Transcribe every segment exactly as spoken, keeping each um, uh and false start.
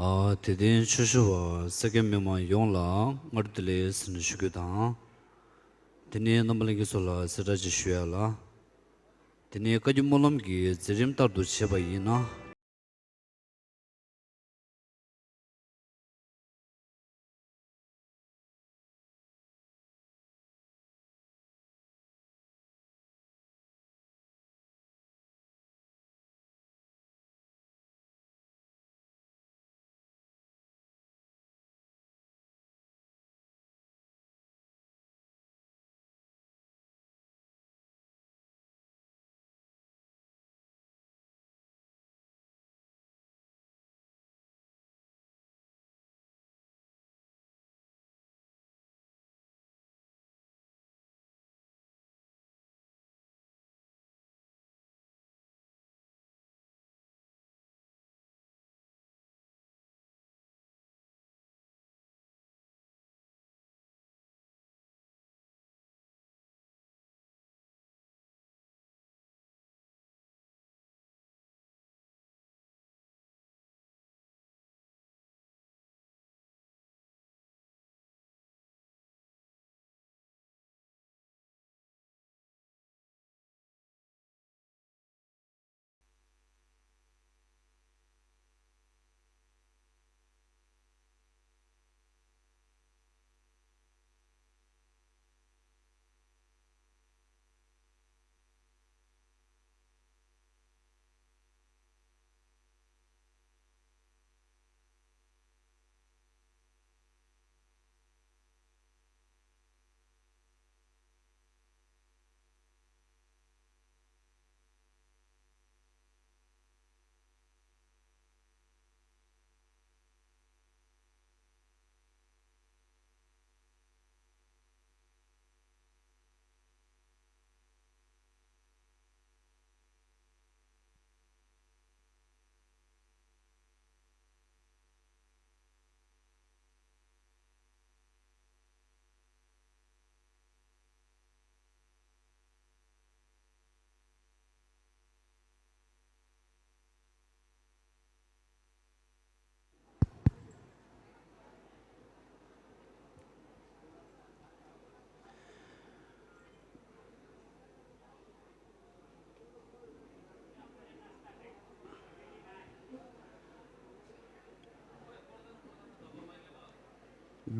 ཨ། དད་ལྡན་ཆོས་ཞུ་བ་ས་སྐྱ་མི་མང་ཡོངས་ལ་སྔ་དྲོ་བདེ་ལེགས་ཟེར་ནས་ཞུ་རྒྱུ་དང་། དེ་ནས་རྣམ་པ་ལྷན་རྒྱས་ཚོ་ལ་གསལ་བསྒྲགས་ཅིག་ཞུ་ཡ་ལ། དེ་ནས་བཀའ་བརྒྱུད་སྨོན་ལམ་གྱི་མཛད་རིམ་ལྟར་དུ་བྱས་པ་ཡིན་ན།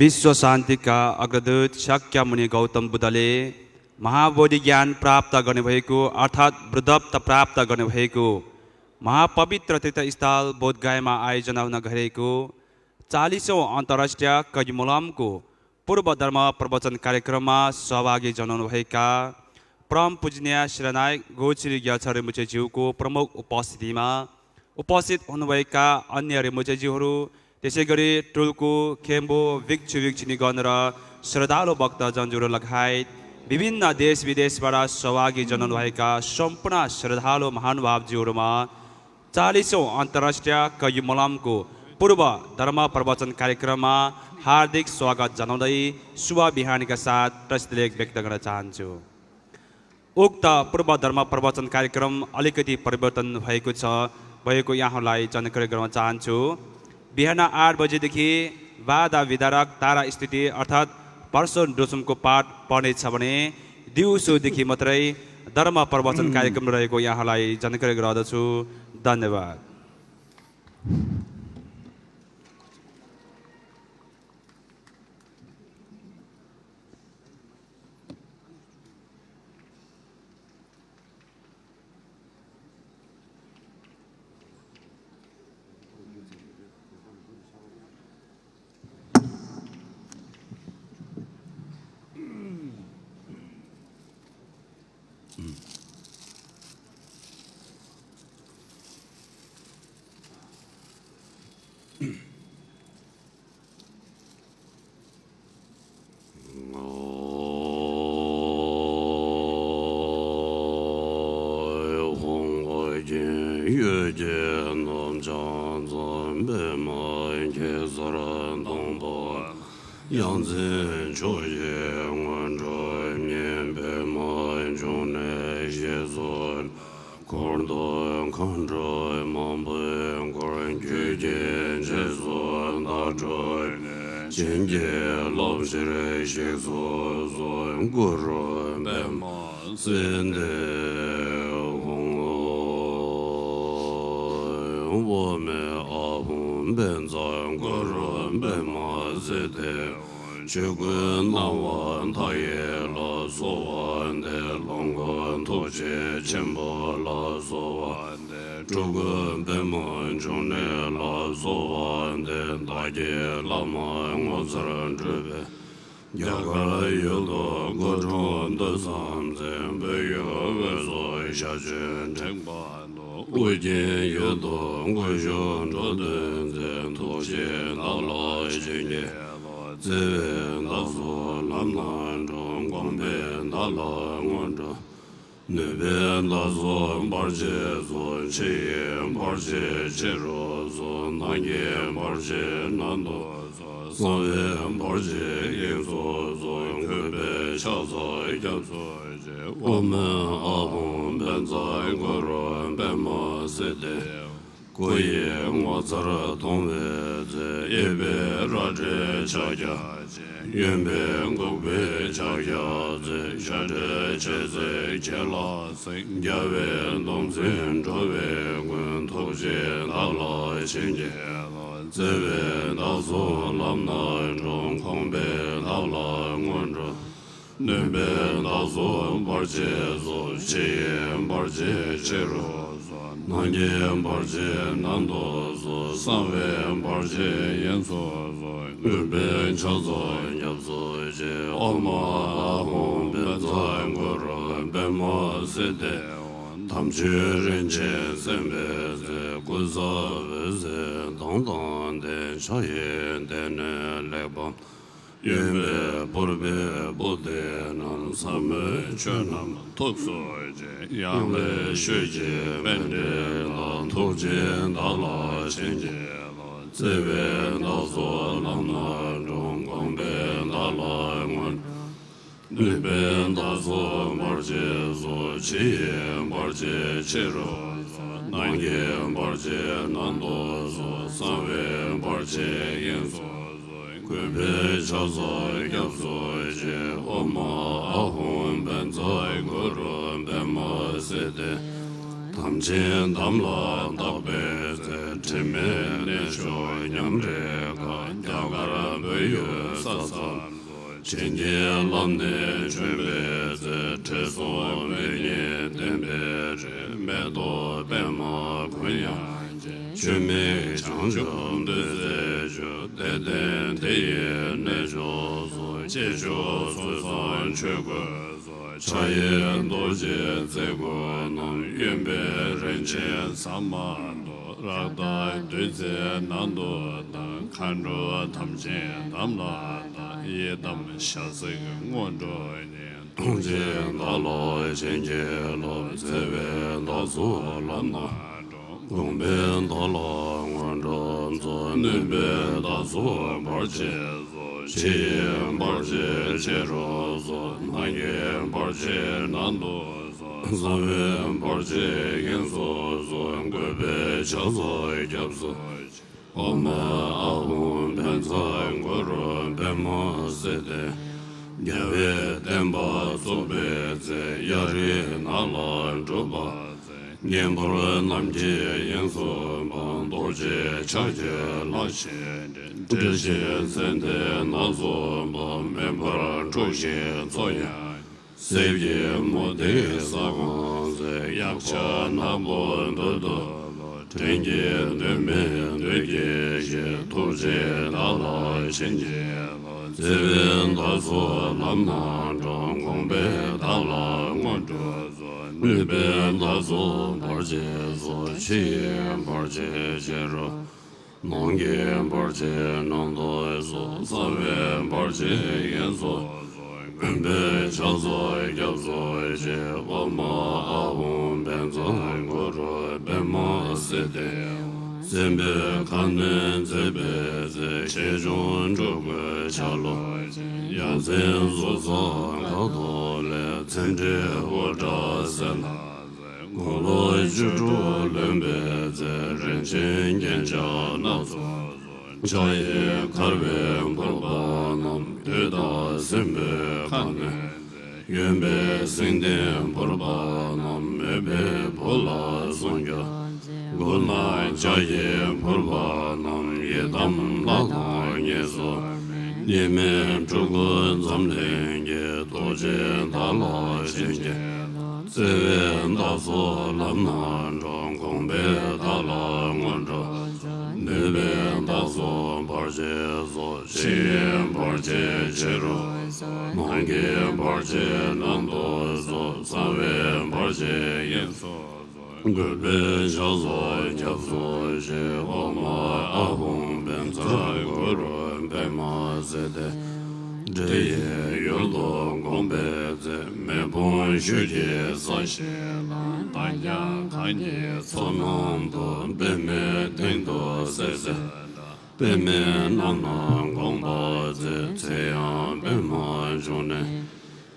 विश्व शांति का अग्रदूत शाक्यमुनि गौतम बुद्धले महाबोधि ज्ञान प्राप्त गर्नुभएको अर्थात् बुद्धत्व प्राप्त गर्नुभएको महापवित्र तीर्थस्थल बोधगयामा आयोजना हुन गइरहेको चालिसौँ अन्तर्राष्ट्रिय कविमोलमको पूर्व धर्म प्रवचन कार्यक्रममा सहभागी जनाउनुभएका परम पूजनीय शिलानायक गोचिरी ग्याल्छा रिम्पोछेज्यूको प्रमुख उपस्थितिमा उपस्थित हुनुभएका अन्य रिम्पोछेज्यूहरू, त्यसै गरी टुल्कु, खेम्बु, भिक्षु भिक्षुणीगण र श्रद्धालु भक्तजनहरू लगायत विभिन्न देश विदेशबाट सहभागी जनाउनुभएका सम्पूर्ण श्रद्धालु महानुभावज्यूहरूमा चालिसौँ अन्तर्राष्ट्रिय कविमोलमको पूर्व धर्म प्रवचन कार्यक्रममा हार्दिक स्वागत जनाउँदै शुभ बिहानीका साथ प्रस्तुति लेख व्यक्त गर्न चाहन्छु। उक्त पूर्व धर्म प्रवचन कार्यक्रम अलिकति परिवर्तन भएको छ, भएको यहाँहरूलाई जानकारी गराउन चाहन्छु। बिहान आठ बजेदेखि वादा विदारक तारा स्तुति अर्थात् वर्ष डोसुमको पाठ पर्नेछ भने दिउँसोदेखि मात्रै धर्म प्रवचन कार्यक्रम रहेको यहाँलाई जानकारी गराउँदछु। धन्यवाद। ཡོད་ཀྱི་རྣམ་བྱང་ཙམ་པདྨ་གེ་སར་སྡོང་པོ། ཡང་རྩེ་མཆོག་གི་སྔོན་འགྲོ་བསྙེན་པའི་མ་བྱུང་ནས་ཞེས་སོགས། འཁོར་དང་མཁའ་འགྲོ་མང་པོས་བསྐོར། ཁྱོད་ཀྱི་རྗེས་སུ་ འགྲོ། བྱིན་གྱིས་བརླབ་ཕྱིར་གཤེགས་སུ་གསོལ། གུ་རུ་པདྨ་སིདྡྷི་ཧཱུྃ། འོག་མིན་ཨཱཿཧཱུྃ་བཛྲ་གུ་རུ་པདྨ་སིདྡྷི། ཆོས་སྐུའི་སྣང་བ་མཐའ་ཡས་ལ་གསོལ་བ་འདེབས། ལོངས་སྐུ་ཐུགས་རྗེ་ཆེན་པོ་ལ་གསོལ་བ་འདེབས། སྤྲུལ་སྐུ་པདྨ་འབྱུང་གནས་ལ་གསོལ་བ་འདེབས། བདག་གི་བླ་མ་ངོ་མཚར་སྤྲུལ་པའི། རྒྱ་གར་ཡུལ་དུ་སྐུ་འཁྲུངས་དུས་མཚམས་མཛད། བོད་ཡུལ་དབུས་སུ་ཞལ་བྱོན་དྲེགས་པ་ཨུ་རྒྱན་ཡུལ་དུ་སྐུ་བཞུགས་འགྲོ་དོན་མཛད། ཐུགས་རྗེས་བདག་ལ་བྱིན་གྱིས་རློབས། བརྩེ་བས་བདག་སོགས་ལམ་སྣ་དྲོངས། དགོངས་པས་བདག་ལ་སྔོན་འགྲོ། ནུས་པས་བདག་སོགས་བར་ཆད་སོལ། ཕྱི་ཡི་བར་ཆད་ཕྱི་རུ་སོལ། ནང་གི་བར་ཆད་ནང་དུ་སོལ། གསང་བའི་བར་ཆད་དབྱིངས་སུ་སོལ། གུས་པས་ཕྱག་འཚལ་སྐྱབས་སུ་མཆི། ཨོཾ་ཨཱཿཧཱུྃ་བཛྲ་གུ་རུ་པདྨ་སིདྡྷི། སྐུ་ཡི་ངོ་མཚར་མཐོང་བའི་ཚེ། གཡས་པས་རལ་གྲིའི་ཕྱག་རྒྱ་ཅན། གཡོན་པས་འགུགས་པའི་ཕྱག་རྒྱ་མཛད། ཞབས་རལ་གྲི་གུག་ཁྱེར་ལ་གཟིགས། རྒྱལ་བའི་གདུང་འཛིན་འགྲོ་བའི་མགོན། ཐུགས་རྗེས་བདག་ལ་བྱིན་གྱིས་རློབས། བརྩེ་བས་བདག་སོགས་ལམ་སྣ་དྲོངས། དགོངས་པས་བདག་ལ་སྔོན་འགྲོ། ནུས་པས་བདག་སོགས་བར་ཆད་སོལ། ཕྱི་ཡི་བར་ཆད་ཕྱི་རུ་སོལ། ནང་གི་བར་ཆད་ནང་དུ་སོལ། གསང་བའི་བར་ཆད་དབྱིངས་སུ་སོལ། གུས་པས་ཕྱག་འཚལ་སྐྱབས་སུ་མཆི། ཨོཾ་ཨཱཿཧཱུྃ་བཛྲ་གུ་རུ་པདྨ་སིདྡྷི་ཧཱུྃ། དམ་ཆོས་རིན་ཆེན་གསན་པའི་ཚེ། ཀུན་བཟང་འོད་ཟེར་མདངས་དང་ལྡན། ཕྱག་གཡས་སྟེང་ནས་གླེགས་བམ། གཡོན་པས་ཕུར་པའི་པུསྟི་བསྣམས། ཟབ་མོའི་ཆོས་རྣམས་ཐུགས་སུ་ཆུད། ཡང་ལེ་ཤོད་ཀྱི་པཎྜི་ཏ། ཐུགས་རྗེས་བདག་ལ་བྱིན་གྱིས་རློབས། བརྩེ་བས་བདག་སོགས་ལམ་སྣ་དྲོངས། དགོངས་པས་བདག་ལ་སྔོན། ནུས་པས་བདག་སོགས་བར་ཆད་སོལ། ཕྱི་ཡི་བར་ཆད་ཕྱི་རུ་སོལ། ནང་གི་བར་ཆད་ནང་དུ་སོལ། གསང་བའི་བར་ཆད་དབྱིངས་སུ་སོལ། གུས་པས་ཕྱག་འཚལ་སྐྱབས་སུ་མཆི། ཨོཾ་ཨཱཿཧཱུྃ་བཛྲ་གུ་རུ་པདྨ་སིདྡྷི། དམ་ཅན་དམ་ལ་བཏགས་པའི་ཚེ། དྲི་མེད་གནས་མཆོག་ཉམས་རེ་དགའ། རྒྱ་གར་བོད་ཡུལ་ས་མཚམས་སུ། བྱིན་གྱིས་བརླབས་ནས་བྱོན་པའི་ཚེ། བགྲེས་སོང་བོད་ཉིད་བསྟན་པའི་རེ། མེ་ཏོག་པདྨ་གུང་ཡང་རྒྱས། ཆུ་མིག་བྱང་ཆུབ་འདོད་སྲེད་ཆུ། དད་ལྡན་དེ་ཡི་གནས་མཆོག་སོགས། སྐྱེས་མཆོག་ཚུལ་བཟང་ཆོས་གོས་སོགས། ཕྱག་གཡས་རྡོ་རྗེ་རྩེ་དགུ་བསྣམས། གཡོན་པས་རིན་ཆེན་ཟ་མ་ཏོག། རཀྟ་བདུད་རྩིའི་ནང་དུ་བཏང་། མཁའ་འགྲོ་དམ་ཅན་དམ་ལ་བཏགས། ཡི་དམ་ཞལ་གཟིགས་སྔོན་འགྲོ་བསྙེན། ཐུགས་རྗེས་བདག་ལ་བྱིན་གྱིས་རློབས། བརྩེ་བས་བདག་སོགས་ལམ་སྣ་དྲོངས། དགོངས་པས་བདག་ལ་སྔོན་འགྲོ་མཛོད། ནུས་པས་བདག་སོགས་བར་ཆད་སོལ། ཕྱི་ཡི་བར་ཆད་ཕྱི་རུ་སོལ། ནང་གི་བར་ཆད་ནང་དུ་སོལ། གསང་བའི་བར་ཆད་དབྱིངས་སུ་སོལ། གུས་པས་ཕྱག་འཚལ་སྐྱབས་སུ་མཆི། ཨོཾ་ཨཱཿཧཱུྃ་བཛྲ་གུ་རུ་པདྨ་སིདྡྷི། རྒྱལ་བའི་བསྟན་པ་བཙུགས་པའི་ཚེ། གཡའ་རིའི་ནགས་ལ་སྒྲུབ་པ་མཛད། གཉན་པོར་ནམ་མཁའི་དབྱིངས་སུ་འཕངས། རྡོ་རྗེ་ཕྱག་རྒྱའི་ལྷ་ཞེས་བགྲད། དྲི་ཞིམ་ཙན་དན་སྣ་ཚོགས་འབབ། མེ་འབར་འཁྲུགས་ཤིང་མཚོ་ཡང་། གསེར་གྱི་མུ་ཏིག་ས་ཁོངས་མཛེས། གཡག་ཕྱག་ནག་པོ་འདུད་དུ་ལོག། བྲན་གྱི་འདུན་མའི་བདུད་ཀྱིས་བཞེས། ཐུགས་རྗེས་བདག་ལ་བྱིན་གྱིས་རློབས། བརྩེ་བས་བདག་སོགས་ལམ་སྣ་དྲོངས། དགོངས་པས་བདག་ལ་སྔོན་འགྲོ་མཛོད། ནུས་པས་བདག་སོགས་བར་ཆད་སོལ། ཕྱི་ཡི་བར་ཆད་ཕྱི་རུ། ནང་གི་བར་ཆད་ནང་དུ་སོལ། གསང་བའི་བར་ཆད་དབྱིངས་སུ་སོལ། གུས་པས་ཕྱག་འཚལ་སྐྱབས་སུ་མཆི། ཨོཾ་ཨཱཿཧཱུྃ་བཛྲ་གུ་རུ་པདྨ་སིདྡྷི། སྲིད་པའི་ཁ་གནོན་མཛད་པའི་ཚེ། ཆེ་ཆུང་འཁྲུལ་འཁོར་ཆ་ལུགས་ཅན། ཡ་མཚན་གཟུགས་བཟང་ཁ་དོག་ལེགས། མཚན་དྲི་དབུ་སྐྲ་སེར་ལ། དགུང་ལོ་བཅུ་དྲུག་ལོན་པའི་ཚེ། རིན་ཆེན་རྒྱན་ཆ་སྣ་ཚོགས་སོགས། འཇའ་ཡིས་གར་བའི་བུ་པ་རྣམས། འདུད་དང་སྲིན་པོའི་ཁ་གནོན་མཛད། གཡོན་པས་སེང་ལྡེང་ཕུར་པ་རྣམས། མོས་པའི་བུ་ལ་སྲུང་སྐྱོབ་མཛད། མགུལ་ན་འཇའ་ཡིས་ཕུར་པ་རྣམས། ཡི་དམ་ལྷ་དང་ངེས་སུ་མེད། གཉིས་མེད་སྤྲུལ་སྐུ་འཛམ་གླིང་གི། ཐུགས་རྗེས་བདག་ལ་བྱིན་གྱིས་བརླབ། བརྩེ་བས་བདག་སོགས་ལམ་སྣ་དྲོངས། དགོངས་པས་བདག་ལ་སྔོན་འགྲོ་མཛད། ནུས་པས་བདག་སོགས་བར་ཆད་སོལ། ཕྱི་ཡི་བར་ཆད་ཕྱི་རུ་སོལ། ནང་གི་བར་ཆད་ནང་དུ་སོལ། གསང་བའི་བར་ཆད་དབྱིངས་སུ་སོལ། གུས་པས་ཕྱག་འཚལ་སྐྱབས་སུ་མཆི། ཨོཾ་ཨཱཿཧཱུྃ་བཛྲ་གུ་རུ་པདྨ་སིདྡྷི། འདྲེ་ཡི་ཡུལ་དུ་དགོངས་པའི་ཚེ། མེ་དཔུང་ཤུགས་ཀྱིས་ས་གཞི་ལ། རྣམ་རྒྱལ་གང་གི་ཚོགས་རྣམས་སྟོན། པདྨའི་སྟེང་དུ་སྲེག་ཟས་དང་། པདྨའི་རྣམ་སྣང་དགོངས་པ་མཛད། ཚེ་ཡང་པདྨ་འབྱུང་གནས།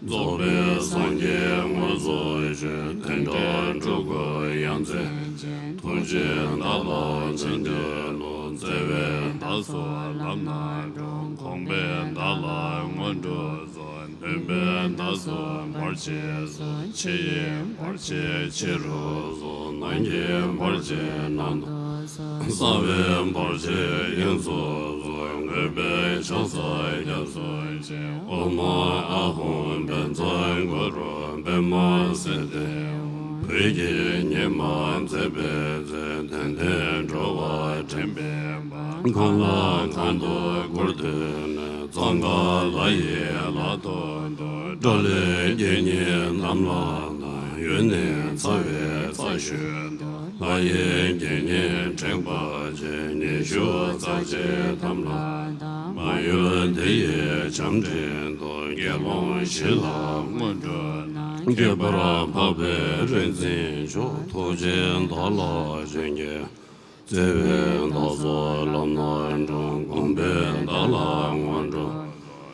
རྫོགས་པའི་སངས་རྒྱས་དངོས་སུ་བྱོན། དེ་འདྲ་སྤྲུལ་སྐུ་ཡ་མཚན་ཅན། ཐུགས་རྗེས་བདག་ལ་བྱིན་གྱིས་རློབས། བརྩེ་བས་བདག་སོགས་ལམ་སྣ་དྲོངས། དགོངས་པས་བདག་ལ་སྔོན་འགྲོ་སྩོལ། ནུས་པས་བདག་སོགས་བར་ཆད་སོལ། ཕྱི་ཡི་བར་ཆད་ཕྱི་རུ་སོལ། ནང་གི་བར་ཆད་ནང་དུ་སོལ། གསང་བའི་བར་ཆད་དབྱིངས་སུ་སོལ། གུས་པས་ཕྱག་འཚལ་སྐྱབས་སུ་མཆི། ཨོཾ་ཨཱཿཧཱུྃ་བཛྲ་གུ་རུ་པདྨ་སིདྡྷི་ཧཱུྃ། བོད་ཀྱི་ཉི་མ་མཛད་པའི་ཚེ། དད་ལྡན་འགྲོ་བ་འདྲེན་པའི་དཔལ། གང་ལ་གང་འདུལ་བཀུར་སྟི་ནས། གཙང་ཁ་ལ་ཡི་ལ་ཐོག་ཏུ། དགྲ་ལྷའི་དགེ་བསྙེན་དམ་ལ་བཏགས། གཡོན་ནས་ཚ་བའི་ཚ་ཤོད་དང་། ལྷ་ཡི་དགེ་བསྙེན་དྲེགས་པ་ཅན། ཉི་ཤུ་རྩ་གཅིག་དམ་ལ་བཏགས། མ་གཡོས་དེ་ཡི་ཆམ་རིམ་དུ། དགེ་སློང་བཞི་ལ་སྔོན་འགྲོ་གནང་། ཁྱད་པར་འཕགས་པའི་རིག་འཛིན་མཆོག་ཐུགས་རྗེས་བདག་ལ་བྱིན་གྱིས། བརྩེ་བས་བདག་སོགས་ལམ་སྣ་དྲོངས། དགོངས་པས་བདག་ལ་སྔོན་འགྲོ།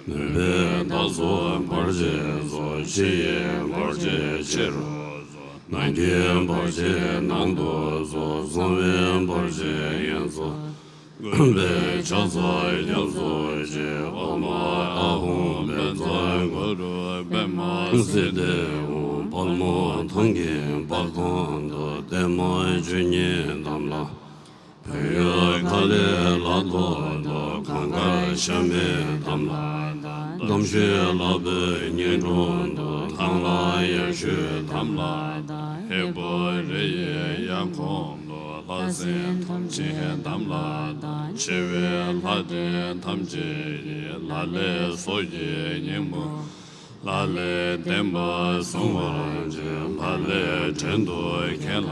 ནུས་པས་བདག་སོགས་བར་ཆད་སོལ། ཕྱི་ཡི་བར་ཆད་ཕྱི་རུ་སོལ། ནང་གི་བར་ཆད་ནང་དུ་སོལ། གསང་བའི་བར་ཆད་དབྱིངས་སུ། གུས་པས་ཕྱག་འཚལ་སྐྱབས་སུ་མཆི། ཨོཾ་ཨཱཿཧཱུྃ་བཛྲ་གུ་རུ་པདྨ་སིདྡྷི་ཧཱུྃ། དཔལ་མོ་ཐང་གི་དཔལ་ཐང་དུ། བརྟན་མ་ཆོས་ཉིད་དམ་ལ། བོད་ཡུལ་ཁ་ལའི་ལ་ཐོག་ཏུ། གངས་དཀར་ཤ་མེད་དམ་ལ་བཏགས། གཏམ་ཞུས་ལྷ་བུའི་སྙིང་དྲུང་དུ། ཐང་ལྷ་ཡར་ཞུད་དམ་ལ་བཏགས། ཧས་པོ་རི་ཡི་ཡང་ཁོངས་སུ། ལྷ་སྲིན་ཐམས་ཅད་དམ་ལ་བཏགས། ཆེ་བའི་ལྷ་འདྲེ་ཐམས་ཅད་ཀྱིས། ལ་ལས་སྲོག་གི་སྙིང་པོ། ལ་ལས་བདེན་པ་གཟུང་བར་བྱེད། ལ་ལས་བྲན་དུ་ཁས་བླངས་ཀྱི།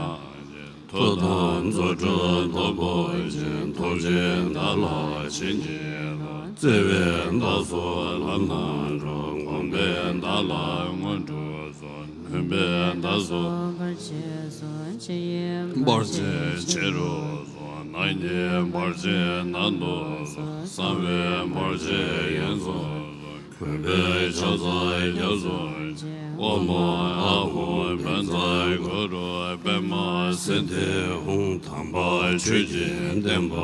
མཐུ་དང་རྫུ་འཕྲུལ་སྟོབས་པོ་ཆེ། ཐུགས་རྗེས་བདག་ལ་བྱིན་གྱིས་རློབས། བརྩེ་བས་བདག་སོགས་ལམ་སྣ་དྲོངས། དགོངས་པས་བདག་ལ་སྔོན་འགྲོ་སྩོལ། ནུས་པས་བདག་སོགས་བར་ཆད་སོལ། ཕྱི་ཡི་བར་ཆད་ཕྱི་རུ་སོལ། ནང་གི་བར་ཆད་ནང་དུ་སོལ། གསང་བའི་བར་ཆད་དབྱིངས་སུ་སོལ། གུས་པས་ཕྱག་འཚལ་སྐྱབས་སུ་མཆི། ཨོཾ་ཨཱཿཧཱུྃ་བཛྲ་གུ་རུ་པདྨ་སིདྡྷི་ཧཱུྃ། དམ་པ་ཆོས་ཀྱི་བསྟན་པ་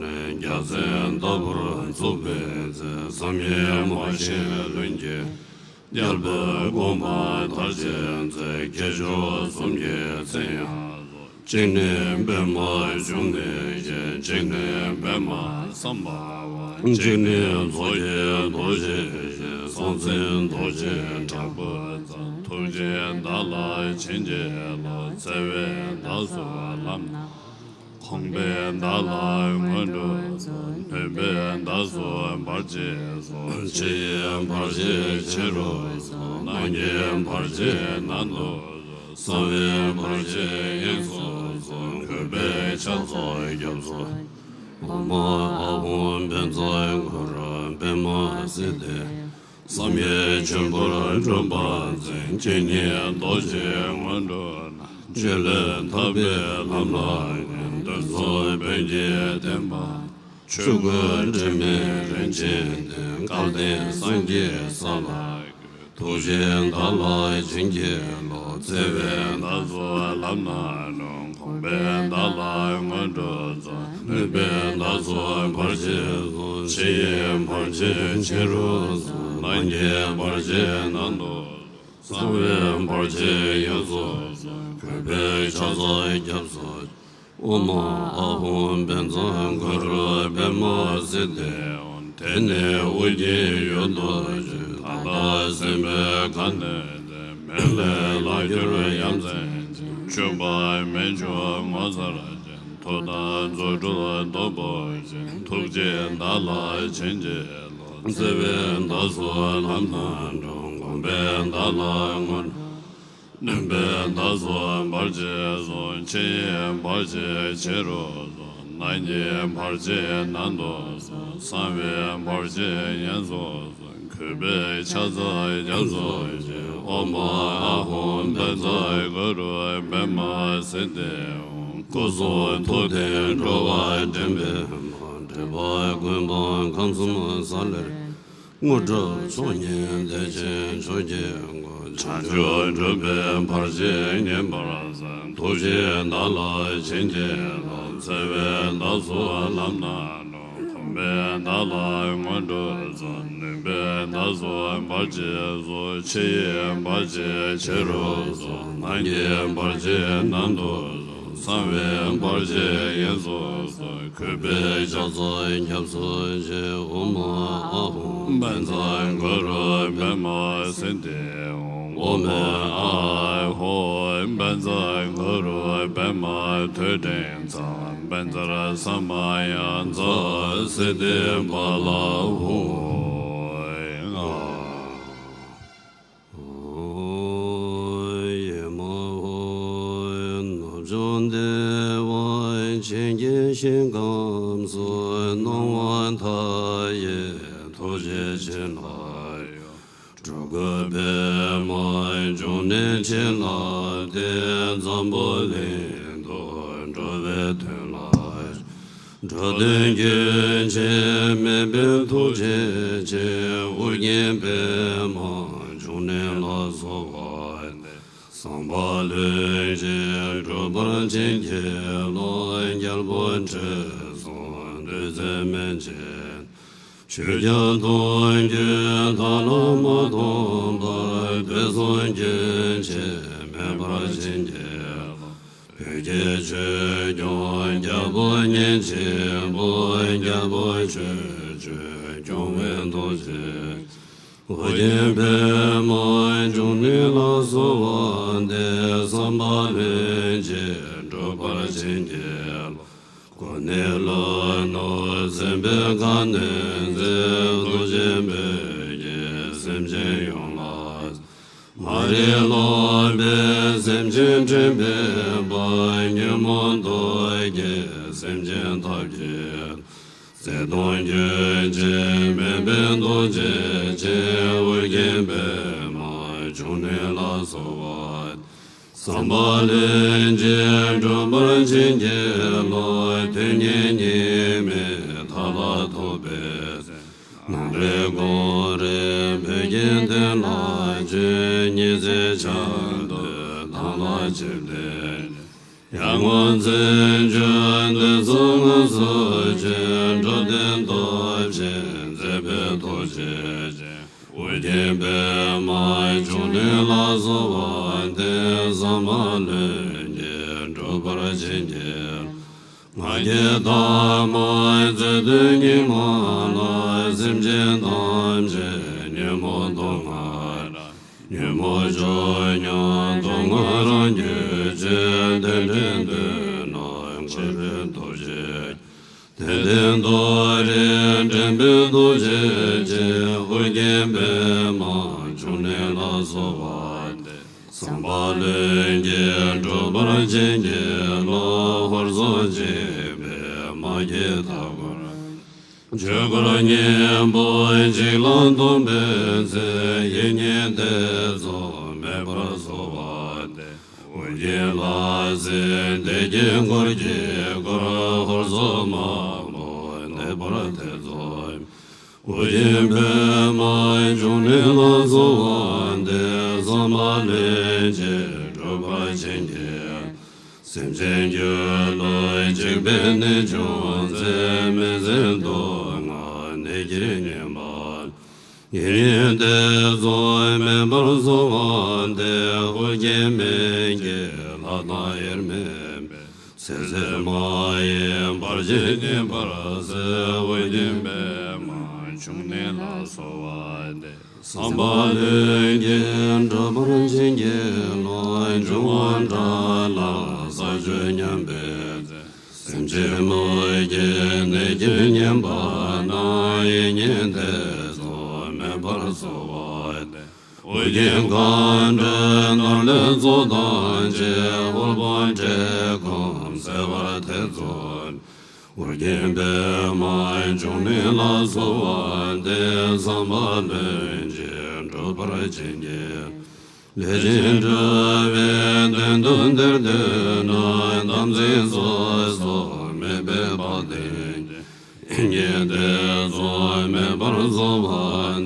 ནི། རྒྱལ་མཚན་ལྟ་བུར་བཙུགས་པའི་ཚེ། བསམ་ཡས་མ་བཞེངས་ལྷུན་གྱིས་རྒྱལ་པོའི་དགོངས་པ་མཐར་ཕྱིན་མཛད། སྐྱེས་མཆོག་གསུམ་གྱི་མཚན་ཡང་གསོལ། གཅིག་ནི་པདྨ་འབྱུང་གནས་ཀྱི། གཅིག་ནི་པདྨ་སམྦྷ་ཝ། གཅིག་ནི་མཚོ་སྐྱེས་རྡོ་རྗེ་ཡི། སྲོག་འཛིན་རྡོ་རྗེ་དྲག་པོ་རྩལ། ཐུགས་རྗེས་བདག་ལ་བྱིན་གྱིས་རློབས། བརྩེ་བས་བདག་སོགས་ལམ་སྣ། དགོངས་པས་བདག་ལ་སྔོན་འགྲོ་སྩོལ། ནུས་པས་བདག་སོགས་བར་ཆད་སོལ། ཕྱི་ཡི་བར་ཆད་ཕྱི་རུ་སོལ། ནང་གི་བར་ཆད་ནང་དུ་སོལ། གསང་བའི་བར་ཆད་དབྱིངས་སུ་སོལ། གུས་པས་ཕྱག་འཚལ་སྐྱབས་སུ། ཨོཾ་ཨཱཿཧཱུྃ་བཛྲ་གུ་རུ་པདྨ་སིདྡྷི། བསམ་ཡས་མཆིམས་ཕུར་སྒྲུབ་པ་མཛད། གཅིག་ཉིད་རྡོ་རྗེ་སྔོན་འགྲོ་ན། བཅོལ་ལས་ཐར་པའི་ལམ་ལ་ཀུན། གདོན་གཟུགས་བོན་གྱིས་བསྟེན་པ། ཆོས་སྐུ་དྲི་མེད་རིན་ཆེན་གདན། སྐལ་ལྡན་སངས་རྒྱས་ས་ལ་འགོད། ཐུགས་རྗེས་བདག་ལ་བྱིན་གྱིས་རློབས། བརྩེ་བས་བདག་སོགས་ལམ་སྣ་དྲོངས། དགོངས་པས་བདག་ལ་སྔོན་འགྲོ་སྩོལ། ནུས་པས་བདག་ ལ་སོགས་བར་ཆད་སོལ། ཕྱི་ཡི་བར་ཆད་ཕྱི་རུ་སོལ། ནང་གི་བར་ཆད་ནང་དུ་སོལ། གསང་བའི་བར་ཆད་ཡོངས་སུ་སོལ། གུས་པས་ཕྱག་འཚལ་སྐྱབས་སུ་མཆི། ཨོཾ་ཨཱཿཧཱུྃ་བཛྲ་གུ་རུ་པདྨ་སིདྡྷི་ཧཱུྃ། དེ་ནས་དབུ་རྒྱན་ཡུལ་དུ་བྱོན། ད་ལྟ་སྲིན་པོའི་ཁ་གནོན་ཅིང་། མེ་ལྷའི་ལག་སྐྱོར་ཡ་མཚན་ཅན། ཆུ་འབབ་མེ་ཆུ་ངོ་མཚར་ཅན། མཐུ་དང་རྫུ་འཕྲུལ་སྟོབས་པོ་ཆེ། ཐུགས་རྗེས་བདག་ལ་བྱིན་གྱིས་རློབས། བརྩེ་བས་བདག་སོགས་ལམ་སྣ་དྲོངས། སྒོམ་པས་བདག་ལ་དངོས་གྲུབ། བསྙེན་པས་བདག་སོགས་བར་ཆད་སོལ། ཕྱི་ཡི་བར་ཆད་ཕྱི་རུ་སོལ། ནང་གི་བར་ཆད་ནང་དུ་སོལ། གསང་བའི་བར་ཆད་ཡོངས་སུ་སོལ། གུས་པས་ཕྱག་འཚལ་སྐྱབས་སུ་མཆི། ཨོཾ་ཨཱཿཧཱུྃ་བཛྲ་གུ་རུ་པདྨ་སིདྡྷི་ཧཱུྃ། སྐུ་གསུང་ཐུགས་ལྡན་འགྲོ་བ་འདྲེན་པའི་མ། འདྲེན་པ་ཀུན་སྤངས་ཁམས་གསུམ་ས་ལེར། དངོས་གྲུབ་མཆོག་བརྙེས་བདེ་ཆེན་མཆོག་གི་སྐུ། བྱང་ཆུབ་སྒྲུབ་པའི་བར་ཆད་ཉེ་བར་སེལ། ཐུགས་རྗེས་བདག་ལ་བྱིན་གྱིས་རློབས། བརྩེ་བས་བདག་སོགས་ལམ་སྣ་དྲོངས། སྒོམ་པས་བདག་ལ་དངོས་གྲུབ་སྩོལ། བསྙེན་པས་བདག་སོགས་བར་ཆད་སོལ། ཕྱི་ཡི་བར་ཆད་ཕྱི་རུ་སོལ། ནང་གི་བར་ཆད་ནང་དུ་སོལ། གསང་བའི་བར་ཆད་ཡོངས་སུ་སོལ། གུས་པས་ཕྱག་འཚལ་སྐྱབས་སུ་མཆི། ཨོཾ་ཨཱཿཧཱུྃ་བཛྲ་གུ་རུ་པདྨ་སིདྡྷི་ཧཱུྃ། ཨོཾ་ཨཱཿཧཱུྃ་བཛྲ་གུ་རུ་པདྨ་ཐོད་ཕྲེང་ཚ། བཛྲ་ས་མ་ཡ་ཛཿསིདྡྷི་ཕ་ལ་ཧཱུྃ། ཨོ། ཨེ་མ་ཧོ། ནུབ་ཕྱོགས་བདེ་བ་ཅན་གྱི་ཞིང་ཁམས་སུ། སྣང་བ་མཐའ་ཡས་ཐུགས་རྗེ་ཆེ་ལ་གཡོ། སྤྲུལ་སྐུ་པདྨ་འབྱུང་གནས་བྱིན་བརླབས་ཏེ། འཛམ་བུ་གླིང་དུ་འགྲོ་བའི་དོན་ལ། འགྲོ་དོན་རྒྱུན་ཆད་མེད་པའི་ཐུགས་རྗེ་ཅན། ཨོ་རྒྱན་པདྨ་འབྱུང་གནས་ལ་གསོལ་བ་འདེབས། བསམ་པ་ལྷུན་གྱིས་འགྲུབ་པར་བྱིན་གྱིས་རློབས། རྒྱལ་པོ་ཁྲི་སྲོང་བདུད་རྩིའི་མན་ཆད། ཆོས་རྒྱལ་གདུང་བརྒྱུད་དག་ལ་མ་ལྟུང་བར། དུས་གསུམ་རྒྱུན་ཆད་མེད་པར་བྱིན་གྱིས་རློབས། བོད་ཀྱི་ཆོས་སྐྱོང་རྒྱལ་པོ་ཉིན་བྱེད་པོ། རྒྱལ་པོ་ཆོས་སྤྱོད་སྐྱོང་བའི་ཐུགས་རྗེ། ཨོ་རྒྱན་པདྨ་འབྱུང་གནས་ལ་གསོལ་བ་འདེབས། བསམ་པ་ལྷུན་གྱིས་འགྲུབ་པར་བྱིན་གྱིས་རློབས། གོ་གནས་ལྷོ་ནུབ་སྲིན་པོའི་ཁ་གནོན་མཛད། ཐུགས་རྗེ་བོད་ཀྱི་སེམས་ཅན་ཡོངས་ལ། མ་རིག་ལོག་པའི་སེམས་ཅན་འདྲེན་པའི་དཔལ། ཉོན་མོངས་གདུལ་དཀའི་སེམས་ཅན་ཐམས་ཅད། བརྩེ་གདུང་རྒྱུན་ཆད་མེད་པའི་ཐུགས་རྗེ་ཅན། ཨོ་རྒྱན་པདྨ་འབྱུང་གནས་ལ་གསོལ་བ། བསམ་པ་ལྷུན་གྱིས་འགྲུབ་པར་བྱིན་གྱིས་རློབས། དུས་ངན་སྙིགས་མའི་མཐའ་ལ་ཐུག་པའི་ཚེ། ནམ་རེ་དགོང་རེ་བོད་ཀྱི་མདུན་ལ་བྱོན། ཉི་ཚེ་ཆར་དུ་དམ་ལ་ཆིབས་ཏེ། ཡར་ངོ་བཙན་བྱོལ་དུས་སུ་དངོས་སུ་བྱོན། འགྲོ་དོན་སྟོབས་ཆེན་མཛད་པའི་ཐུགས་རྗེ་ཅན། ཨོ་རྒྱན་པདྨ་འབྱུང་གནས་ལ་གསོལ་བ་འདེབས། བསམ་པ་ལྷུན་གྱིས་འགྲུབ་པར་བྱིན་གྱིས། ང་རྒྱལ་དང་མ་རྩོད་དུས་སྙིགས་མ་ལ། སེམས་ཅན་ཐམས་ཅད་ཉོན་མོངས་དུག་ལྔ་རགས། ཉོན་མོངས་ཕྱོགས་ཉམས་སྡུག་བསྔལ་རང་རྒྱུད་བཅས། དེ་འདྲའི་དུས་ན་མཁྱེན་པའི་ཐུགས་རྗེ། དེ་འདྲའི་དུས་ན་འདྲེན་པའི་ཐུགས་རྗེ་ཅན། ཨོ་རྒྱན་པདྨ་འབྱུང་གནས་ལ་གསོལ་བ་འདེབས། བསམ་པ་ལྷུན་གྱིས་འགྲུབ་པར་བྱིན་གྱིས་རློབས། ཧོར་སོག་འཇིགས་པའི་དམག་གིས་མཐའ་བསྐོར། ཆོས་འཁོར་གཉན་པོ་འཇིག་ལ་འཐོམས་པའི་ཚེ། ཡིད་གཉིས་ཐེ་ཚོམ་མེད་པར་གསོལ་བ་འདེབས། ཨོ་རྒྱན་ལྷ་སྲིན་སྡེ་བརྒྱད་འཁོར་གྱིས་བསྐོར། ཧོར་སོག་དམག་དཔུང་འདས་པར་ཐེ་ཚོམ། ཨོ་རྒྱན་པདྨ་འབྱུང་གནས་ལ་གསོལ་བ་འདེབས། བསམ་པ་ལྷུན་གྱིས་འགྲུབ་པར་བྱིན་གྱིས། སེམས་ཅན་རྒྱུད་ལ་འཇིགས་པའི་ནད་བྱུང་ཚེ། མི་བཟད་སྡུག་བསྔལ་ནད་ཀྱིས་ཉེན་པ། ཡིད་གཉིས་ཏེ་ཚོགས་མེད་པར་གསོ་བ་སྟེ། ཨོ་རྒྱན་མིག་གི་ལྷ་དང་དབྱེར་མེད་པའི། ཚེ་ཟད་མ་ཡིན་བར་ཆད་ཉེན་པར་སེལ། ཨོ་རྒྱན་པདྨ་འབྱུང་གནས་ལ་གསོལ་བ་འདེབས། བསམ་པ་ལྷུན་གྱིས་འགྲུབ་པར་བྱིན་གྱིས་རློབས། འབྱུང་བ་དགྲ་ལ་ས་བཅུད་ཉམས་པའི་ཚེ། སེམས་ཅན་མིག་གི་ནད་ཀྱིས་ཉེན་པ་ན། ཡིད་གཉིས་ཏེ་ཚོགས་མེད་པར་གསོ་བ་འདེབས། ཨོ་རྒྱན་མཁའ་འགྲོ་ནོར་ལྷའི་ཚོགས་དང་བཅས། དབུལ་ཕོངས་བཀྲེས་སྐོམ་སེལ་བར་ཐེ་ཚོམ། ཨོ་རྒྱན་པདྨ་འབྱུང་གནས་ལ་གསོལ་བ་འདེབས། བསམ་པ་ལྷུན་གྱིས་འགྲུབ་པར་བྱིན་གྱིས། ལས་ཀྱི་གྲུབ་པའི་དོན་དུ་འདིར་འདུས་ན། དམ་ཚིག་ཚོགས་གསོག་མེད་པའི་དཔལ་ལྡན་གྱིས། ཡིད་གཉིས་ཏེ་ཚོགས་མེད་པར་གསོལ་བ་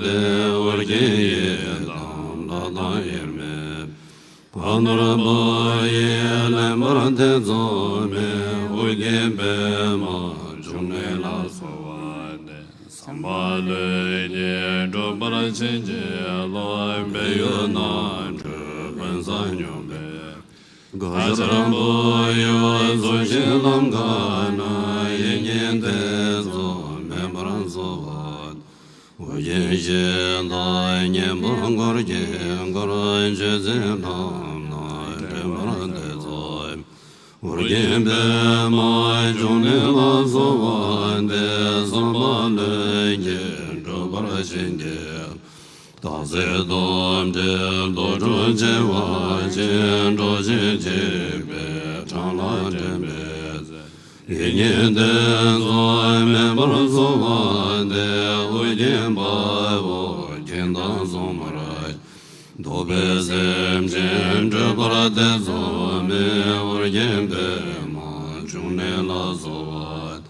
འདེབས། ཨོ་རྒྱན་ཡི་དམ་ལྷ་དང་དབྱེར་མེད། ཕ་ནོར་བུ་ཡིས་ལེན་པར་ཐེ་ཚོམ་མེད། ཨོ་རྒྱན་པདྨ་འབྱུང་གནས་ལ་གསོལ་བ་འདེབས། བསམ་པ་ལྷུན་གྱིས་འགྲུབ་པར་བྱིན་གྱིས་རློབས། བལ་ཡུལ་ནམ་གྲུ་དཔོན་བཟང་སྙོམས་པའི། ག་ཇར་བུ་ཡུག་འཚོ་ཞིང་ལམ་ཁ་ན། ཡིད་གཉིས་ཏེ་ཚོགས་མེད་པར་གསོལ་བ། ཨོ་རྒྱན་གཞི་བདག་གཉན་པོ་འཁོར་གྱིས་བསྐོར། མཆོད་རྫས་རྣམས་ལ་འདྲེན་པར་ཐེ་ཚོམ། ཨོ་རྒྱན་པདྨ་འབྱུང་གནས་ལ་གསོལ་བ་འདེབས། བསམ་པ་ལྷུན་གྱིས་འགྲུབ་པར་བྱིན་གྱིས། སྟག་གཟིག་དོམ་དྲེད་དུག་སྦྲུལ་མཆེ་བ་ཅན། འགྲོགས་ཤིང་འཇིགས་པའི་འཕྲང་ལ་འདྲེན་པའི་ཚེ། ཡིད་གཉིས་ཏེ་ཚོགས་མེད་པར་གསོལ་བ་འདེབས། ཨོ་རྒྱན་དཔའ་བོ་གིང་དང་སྲུང་མར། བཟློག་པའི་སེམས་ཅན་སྒྲོལ་བར་ཐེ་ཚོམ་མེད། ཨོ་རྒྱན་པདྨ་འབྱུང་གནས་ལ་གསོལ་བ།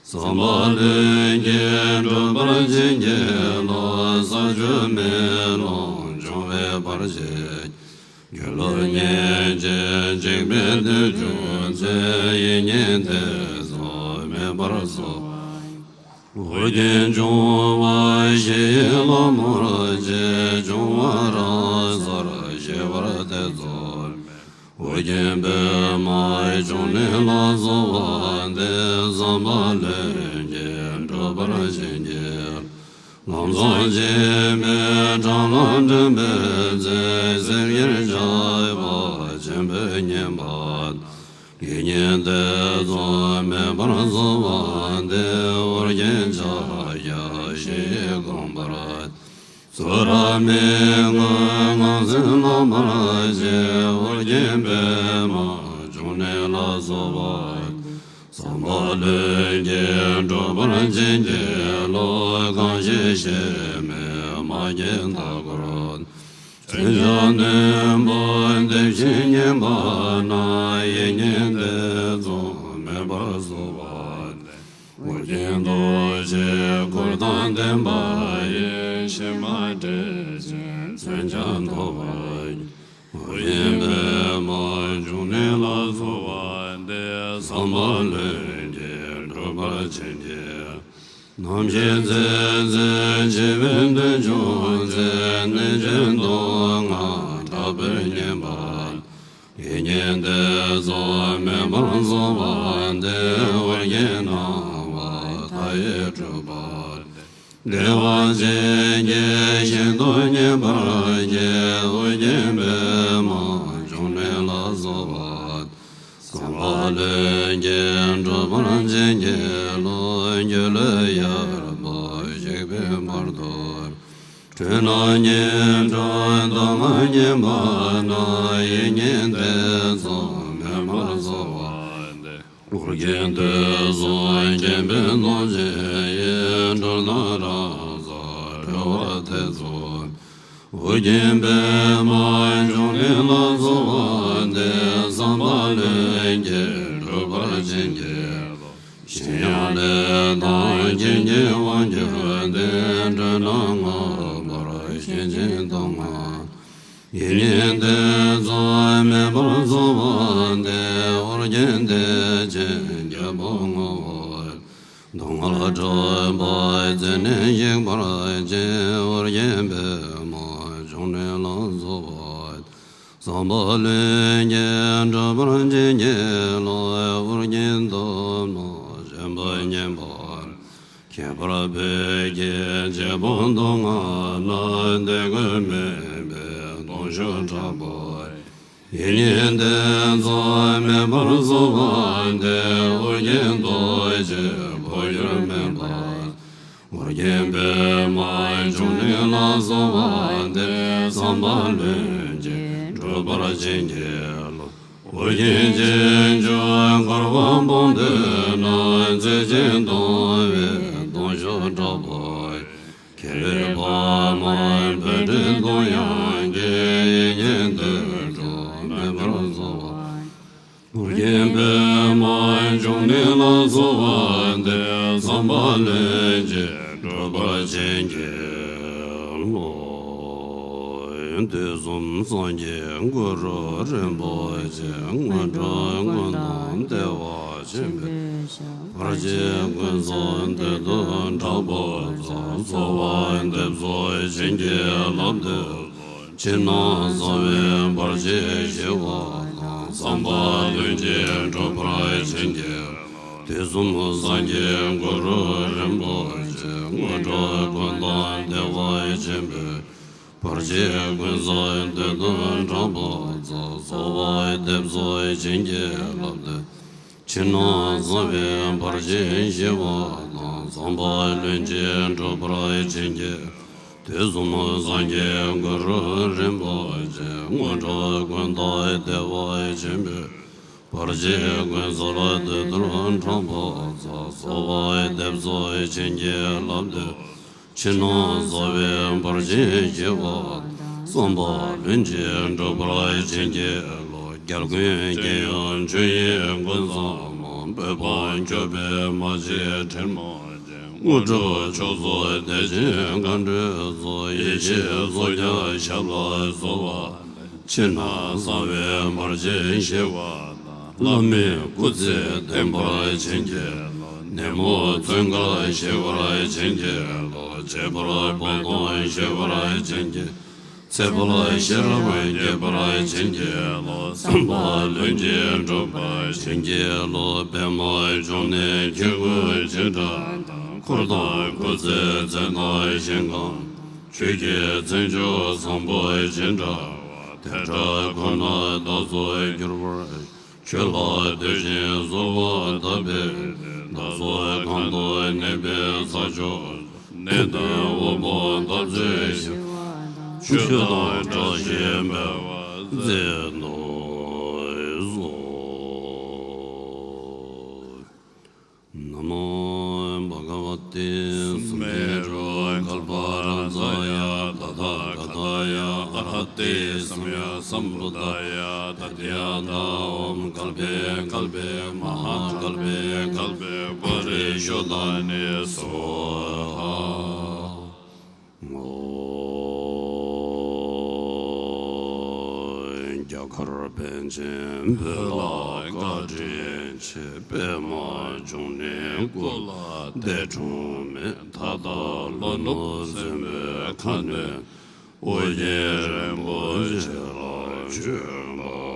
བསམ་པ་ལྷུན་གྱིས་འགྲུབ་པར་བྱིན་གྱིས་རློབས། ས་བཅུད་མེ་ལོང་འབྱུང་བའི་བར་ཆད། སྒྱུ་ལུས་ཉེན་ཅིང་འཇིགས་པའི་དུས་བྱུང་ཚེ། ཡིད་གཉིས་ཏེ་ཚོགས་མེད་པར་གསོལ། ཨོ་རྒྱན་འབྱུང་བ་བཞི་ཡི་ལྷ་མོར་བཅས། འབྱུང་བ་རབ་གསལ་ཤེས་པར་ཐེ་ཚོམ་མེད། ཨོ་རྒྱན་པདྨ་འབྱུང་གནས་ལ་གསོལ་བ་འདེབས། བསམ་པ་ལྷུན་གྱིས་འགྲུབ་པར་བྱིན་གྱིས། ལམ་སྲོག་འཆིང་བའི་འཕྲང་ལ་འདྲེན་པའི་ཚེ། སེམས་ཉིད་ཆགས་པ་ཆེན་པོས་ཉེན་པ་ན། ཡིད་གཉིས་ཏེ་ཚོགས་མེད་པར་གསོལ་བ་འདེབས། ཨོ་རྒྱན་ཕྱག་རྒྱ་བཞི་ཡིས་བསྐོར་བར། ཚུ་ར་མི་མངོན་ངང་ཚུལ་ལམ་མར་བཅས། ཨོ་རྒྱན་པདྨ་འབྱུང་གནས་ལ་གསོལ་བ། བསམ་པ་ལྷུན་གྱིས་འགྲུབ་པར་བྱིན་གྱིས་རློབས། གང་ཞིག་གཤེད་མའི་དམག་གིས་མཐའ་བསྐོར། མཚོན་ཆ་རྣོན་པོས་འདེབས་ཤིང་ཉེན་པ་ན། ཡིད་གཉིས་ཏེ་ཚོགས་མེད་པར་གསོལ་བ། ཨོ་རྒྱན་རྡོ་རྗེའི་གུར་དང་ལྡན་པ་ཡིས། གཤེད་མ་བསྒྲལ་ཞིང་མཚོན་ཆ་ཐོབ་པ་ཉིད། ཨོ་རྒྱན་པདྨ་འབྱུང་གནས་ལ་གསོལ་བ་འདེབས། བསམ་པ་ལྷུན་གྱིས་འགྲུབ་པར་བྱིན་གྱིས། ནམ་ཞིག་ཚེ་ཟད་འཆི་བའི་དུས་བྱུང་ཚེ། གནོད་སྦྱིན་སྡུག་བསྔལ་དྲག་པོས་ཉེན་པ། ཡིད་གཉིས་ཏེ་ཚོགས་མེད་པར་གསོལ་བ་འདེབས། ཨོ་རྒྱན་སྣང་བ་མཐའ་ཡས་སྤྲུལ་པ་སྟེ། བདེ་བ་ཅན་གྱི་ཞིང་དུ་ཉེ་བར་སྐྱེ། ཨོ་རྒྱན་པདྨ་འབྱུང་གནས་ལ་གསོལ་བ། བསམ་པ་ལྷུན་གྱིས་འགྲུབ་པར་བྱིན་གྱིས་རློབས། སྒྱུ་ལུས་ཡོད་པར་གཤེགས་པའི་བར་དུ། འཁྲུལ་སྣང་ཉིད་འཁྲུལ་སྡུག་བསྔལ་ཉེན་པ་ན། ཡིད་གཉིས་ཏེ་ཚོགས་མེད་པར་གསོལ་བ་འདེབས། ཨོ་རྒྱན་དུས་གསུམ་མཁྱེན་པའི་རྡོ་རྗེ་ཡིས། འཁྲུལ་སྣང་རང་སར་གྲོལ་བར་ཐེ་ཚོམ། ཨོ་རྒྱན་པདྨ་འབྱུང་གནས་ལ་གསོལ་བ་འདེབས། བསམ་པ་ལྷུན་གྱིས་འགྲུབ་པར་བྱིན་གྱིས་རློབས། གཞན་ཡང་ལས་དང་རྐྱེན་གྱིས་དབང་གྱུར་ཏེ། འཁྲུལ་སྣང་ངོ་བོར་ཞེན་ཅིང་སྡུག་བསྔལ། ཡིད་གཉིས་ཏེ་ཚོགས་མེད་པར་གསོལ་བ་འདེབས། ཨོ་རྒྱན་ བདེ་ཆེན་རྒྱལ་པོ་ངོ་བོ། སྡུག་བསྔལ་སྐྲག་པ་རྩད་ནས་ཞིག་པར་བྱེད། ཨོ་རྒྱན་པདྨ་འབྱུང་གནས་ལ་གསོལ་བ། བསམ་པ་ལྷུན་གྱིས་འགྲུབ་པར་བྱིན་གྱིས་རློབས། ཨོ་རྒྱན་སྟོབས་དང་ཞེན་པ་ཉེས་པ། ཁྱད་པར་བོད་ཀྱི་རྒྱལ་པོ་མདོ་སྔགས་ལ། དད་གུས་མོས་པའི་སྡོང་ཞབས་དྲག་པོ། ཡིད་གཉིས་ལྡན་ཚོགས་མེད་པར་གསོལ་བ་འདེབས། ཨོ་རྒྱན་རྡོ་རྗེ་འཕོ་འགྱུར་མེད་པ། ཨོ་རྒྱན་པདྨ་འབྱུང་གནས་ལ་གསོལ་བ་འདེབས། བསམ་པ་ལྷུན་གྱིས་འགྲུབ་པར་བྱིན་གྱིས་རློབས། ཨོ་རྒྱན་རྗེས་འཇུག་འཁོར་བ་སྤངས་ཏེ་ན། མཛད་ཅིང་སྡོམ་པའི་སྡོང་ཞབས་དྲག་པོ། ཁྱེད་པདྨ་འབོད་སྒྲའི་གདངས་དབྱངས་ཀྱིས། ཡིད་གཉིས་ལྡན་འགྲོ་མེད་པར་གསོལ་བ། ཨོ་རྒྱན་པདྨ་འབྱུང་གནས་ལ་གསོལ་བ་འདེབས། བསམ་པ་ལྷུན་གྱིས་འགྲུབ་པར་བྱིན་གྱིས་རློབས། དུས་གསུམ་སངས་རྒྱས་གུ་རུ་རིན་པོ་ཆེ། དངོས་གྲུབ་ཀུན་དང་བདེ་བ་ཆེན་པོའི་ཞབས། བར་ཆད་ཀུན་སོལ་འདོད་དོན་དྲག་པོ་རྫོགས། གསོལ་བ་འདེབས་སོ་བྱིན་གྱིས་བརླབ་ཏུ། ཕྱི་ནང་གསང་བའི་བར་ཆད་ཞི་བ་དང་། བསམ་པ་ལྷུན་གྱིས་འགྲུབ་པར་བྱིན་གྱིས། དུས་གསུམ་སངས་རྒྱས་གུ་རུ་རིན་པོ་ཆེ། དངོས་གྲུབ་ཀུན་དང་བདེ་བ་ཆེན་པོའི། བར་ཆད་ཀུན་སོལ་འདོད་དོན་དྲག་པོ་རྫོགས། གསོལ་བ་འདེབས་སོ་བྱིན་གྱིས་བརླབ་ཏུ། ཕྱི་ནང་གསང་བའི་བར་ཆད་ཞི་བ་དང་། བསམ་པ་ལྷུན་གྱིས་འགྲུབ་པར་བྱིན་གྱིས། དུས་གསུམ་སངས་རྒྱས་གུ་རུ་རིན་པོ་ཆེ། དངོས་གྲུབ་ཀུན་དང་བདེ་བ་ཆེན་པོའི། བར་ཆད་ཀུན་སོལ་འདོད་དོན་དྲག་པོ་རྫོགས། གསོལ་བ་འདེབས་སོ་བྱིན་གྱིས་བརླབ་ཏུ། ཕྱི་ནང་གསང་བའི་བར་ཆད་ཞི་བ་དང་། བསམ་པ་ལྷུན་གྱིས་འགྲུབ་པར་བྱིན་གྱིས་རློབས། རྒྱལ་ཀུན་མཁྱེན་ཡང་ཆོས་དབྱིངས་ཀུན་བཟང་མ། བོད་འབངས་སྐྱོབ་པའི་མ་གཅིག་དྲིན་མ་ཅན། དངོས་གྲུབ་མཆོག་སྩོལ་བདེ་ཆེན་མཁའ་འགྲོའི་ཚོགས། ཡེ་ཤེས་མཚོ་རྒྱལ་ཞབས་ལ་གསོལ་བ། ཕྱི་ནང་གསང་བའི་བར་ཆད་ཞི་བ་དང་། བླ་མའི་སྐུ་ཚེ་བརྟན་པར་བྱིན་གྱིས་རློབས། ནད་མུག་མཚོན་ཁ་ཞི་བར་བྱིན་གྱིས་རློབས། བྱད་པར་བོ་དོང་ཞི་བར་བྱིན་གྱིས། ཚེ་འཕེལ་ཤེས་རབ་རྒྱས་པར་བྱིན་གྱིས་རློབས། བསམ་པ་ལྷུན་གྱིས་འགྲུབ་པར་བྱིན་གྱིས་རློབས། པདྨ་འབྱུང་གནས་ཁྱེད་སྐུ་ཅི་འདྲ་དང་། འཁོར་དང་སྐུ་ཚེའི་མཚན་དང་ཞིང་ཁམས། ཆོས་ཀྱི་མཚན་མཆོག་བཟང་པོ་ཅི་འདྲ་བ། དེ་འདྲ་ཁོ་ན་བདག་སོགས་འགྱུར་བར། ཆོས་ལ་འདུད་ཅིང་གསོལ་བ་བཏབ་པའི་ཚེ། བདག་སོགས་གང་དུ་གནས་པའི་ས་ཕྱོགས་སུ། ནད་དང་དབུལ་ཕོངས་འཐབ་རྩོད་ཞི་བ་དང་། ཆོས་དང་བཀྲ་ཤིས་འཕེལ་བར་མཛད་དུ་གསོལ། ན་མོ་བྷ་ག་ཝ་ཏི། སུ་མེ་རུ་གལ་པ་རཱ་ཛ་ཡ་ཏ་ཐཱ་ག་ཏཱ་ཡ་ཨར་ཧ་ཏི་སམ་ཡ་སམ་བུད་དཱ་ཡ་ཏ་ཏྱ་ཐཱ། ཨོཾ་གལ་པེ་གལ་པེ་མ་ཧཱ་གལ་པེ་གལ་པེ་པ་རི་ཤོ་དྷཱ་ནི་སྭཱ་ཧཱ། རྒྱ་གར་པཎ་ཆེན་བོད་ལ་བཀའ་དྲིན་ཆེ། པདྨ་འབྱུང་གནས་སྐུ་ལ་འདས་གྲོངས་མེད། ད་ལྟ་ལྷོ་ནུབ་སྲིན་པོའི་ཁ་གནོན་ཨོ་རྒྱན་རིན་པོ་ཆེ་ལ་བྱོན་པ།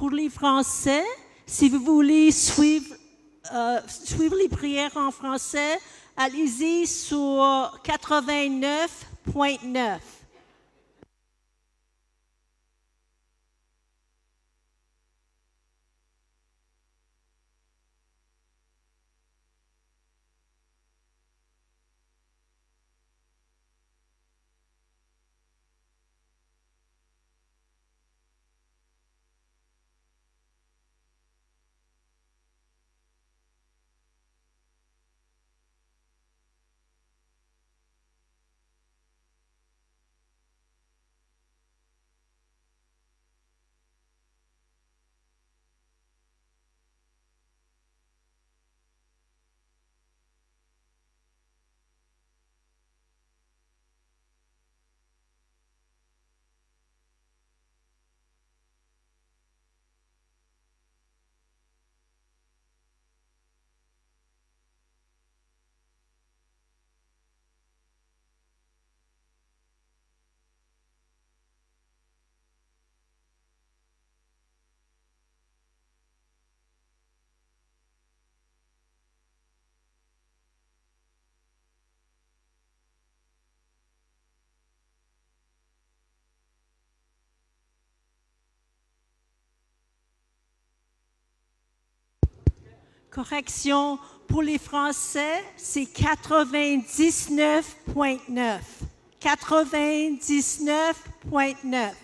Pour les Français, si vous voulez suivre, euh, suivre les prières en français, allez-y sur quatre-vingt-neuf point neuf. Correction, pour les Français, c'est quatre-vingt-dix-neuf point neuf. Quatre-vingt-dix-neuf point neuf.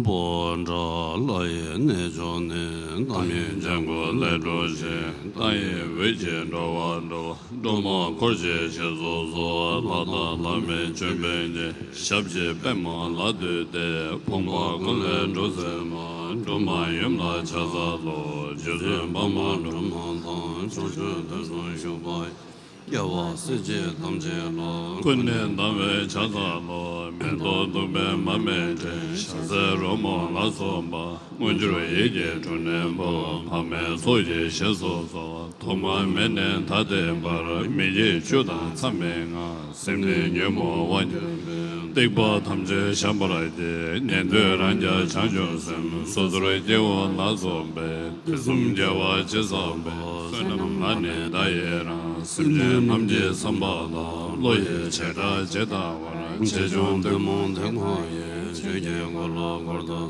པོ་འདྲ་ལྷ་ཡི་གནས་མཆོག་ནས། ཏིང་ངེ་འཛིན་ཀུན་ལས་སྒྲོལ་ཞིང་། ཏིང་ངེ་འཛིན་གྱི་འགྲོ་བ་སྒྲོལ། སྒྲོལ་མ་འཁོར་བཅས་ཞེས་སུ་གསོལ། ལྷ་དང་ལྷ་མིན་ཅོད་པན་ཅན། ཞབས་ཀྱི་པདྨོ་ལ་བཏུད་དེ། ཕོངས་པ་ཀུན་ལས་སྒྲོལ་མཛད་མ། སྒྲོལ་མ་ཡུམ་ལ་ཕྱག་འཚལ་ལོ། རྗེ་བཙུན་འཕགས་མ་སྒྲོལ་མ་དང་། ཕྱོགས་བཅུ་དུས་གསུམ་བཞུགས་པ་ཡི། རྒྱལ་བ་སྲས་བཅས་ཐམས་ཅད་ལ། ཀུན་ནས་སྣང་བས་ཕྱག་འཚལ་ལོ། མེ་ཏོག་བདུག་སྤོས་མར་མེ་སྤྲིན། ཞལ་ཟས་རོལ་མོ་ལ་སོགས་པ། དངོས་འབྱོར་ཡིད་ཀྱིས་དྲུང་ནས་འབུལ། འཕགས་མའི་ཚོགས་ཀྱིས་ཞེས་སུ་གསོལ། ཐོག་མ་མེད་ནས་ད་ལྟའི་བར། མི་སྐྱེ་བཅུ་དང་མཚམས་མེད་ལྔ། སེམས་ནི་ཉོན་མོངས་དབང་གྱུར་པའི། སྡིག་པ་ཐམས་ཅད་བཤགས་པར་བགྱི། ཉན་ཐོས་རང་རྒྱལ་བྱང་ཆུབ་སེམས། སོ་སོར་སྐྱེ་བོ་ལ་སོགས་པའི། དུས་གསུམ་རྒྱལ་བ་ཇི་ཙམ་པ། བསོད་ནམས་ལ་ནི་བདག་ཡི་རང་། སེམས་ཅན་རྣམས་ཀྱི་བསམ་པ་དང་། བློ་ཡི་བྱེ་བྲག་ཇི་ལྟ་བར། ཆེ་ཆུང་ཐུན་མོང་ཐེག་པ་ཡི། ཆོས་ཀྱི་འཁོར་ལོ་བསྐོར་དུ།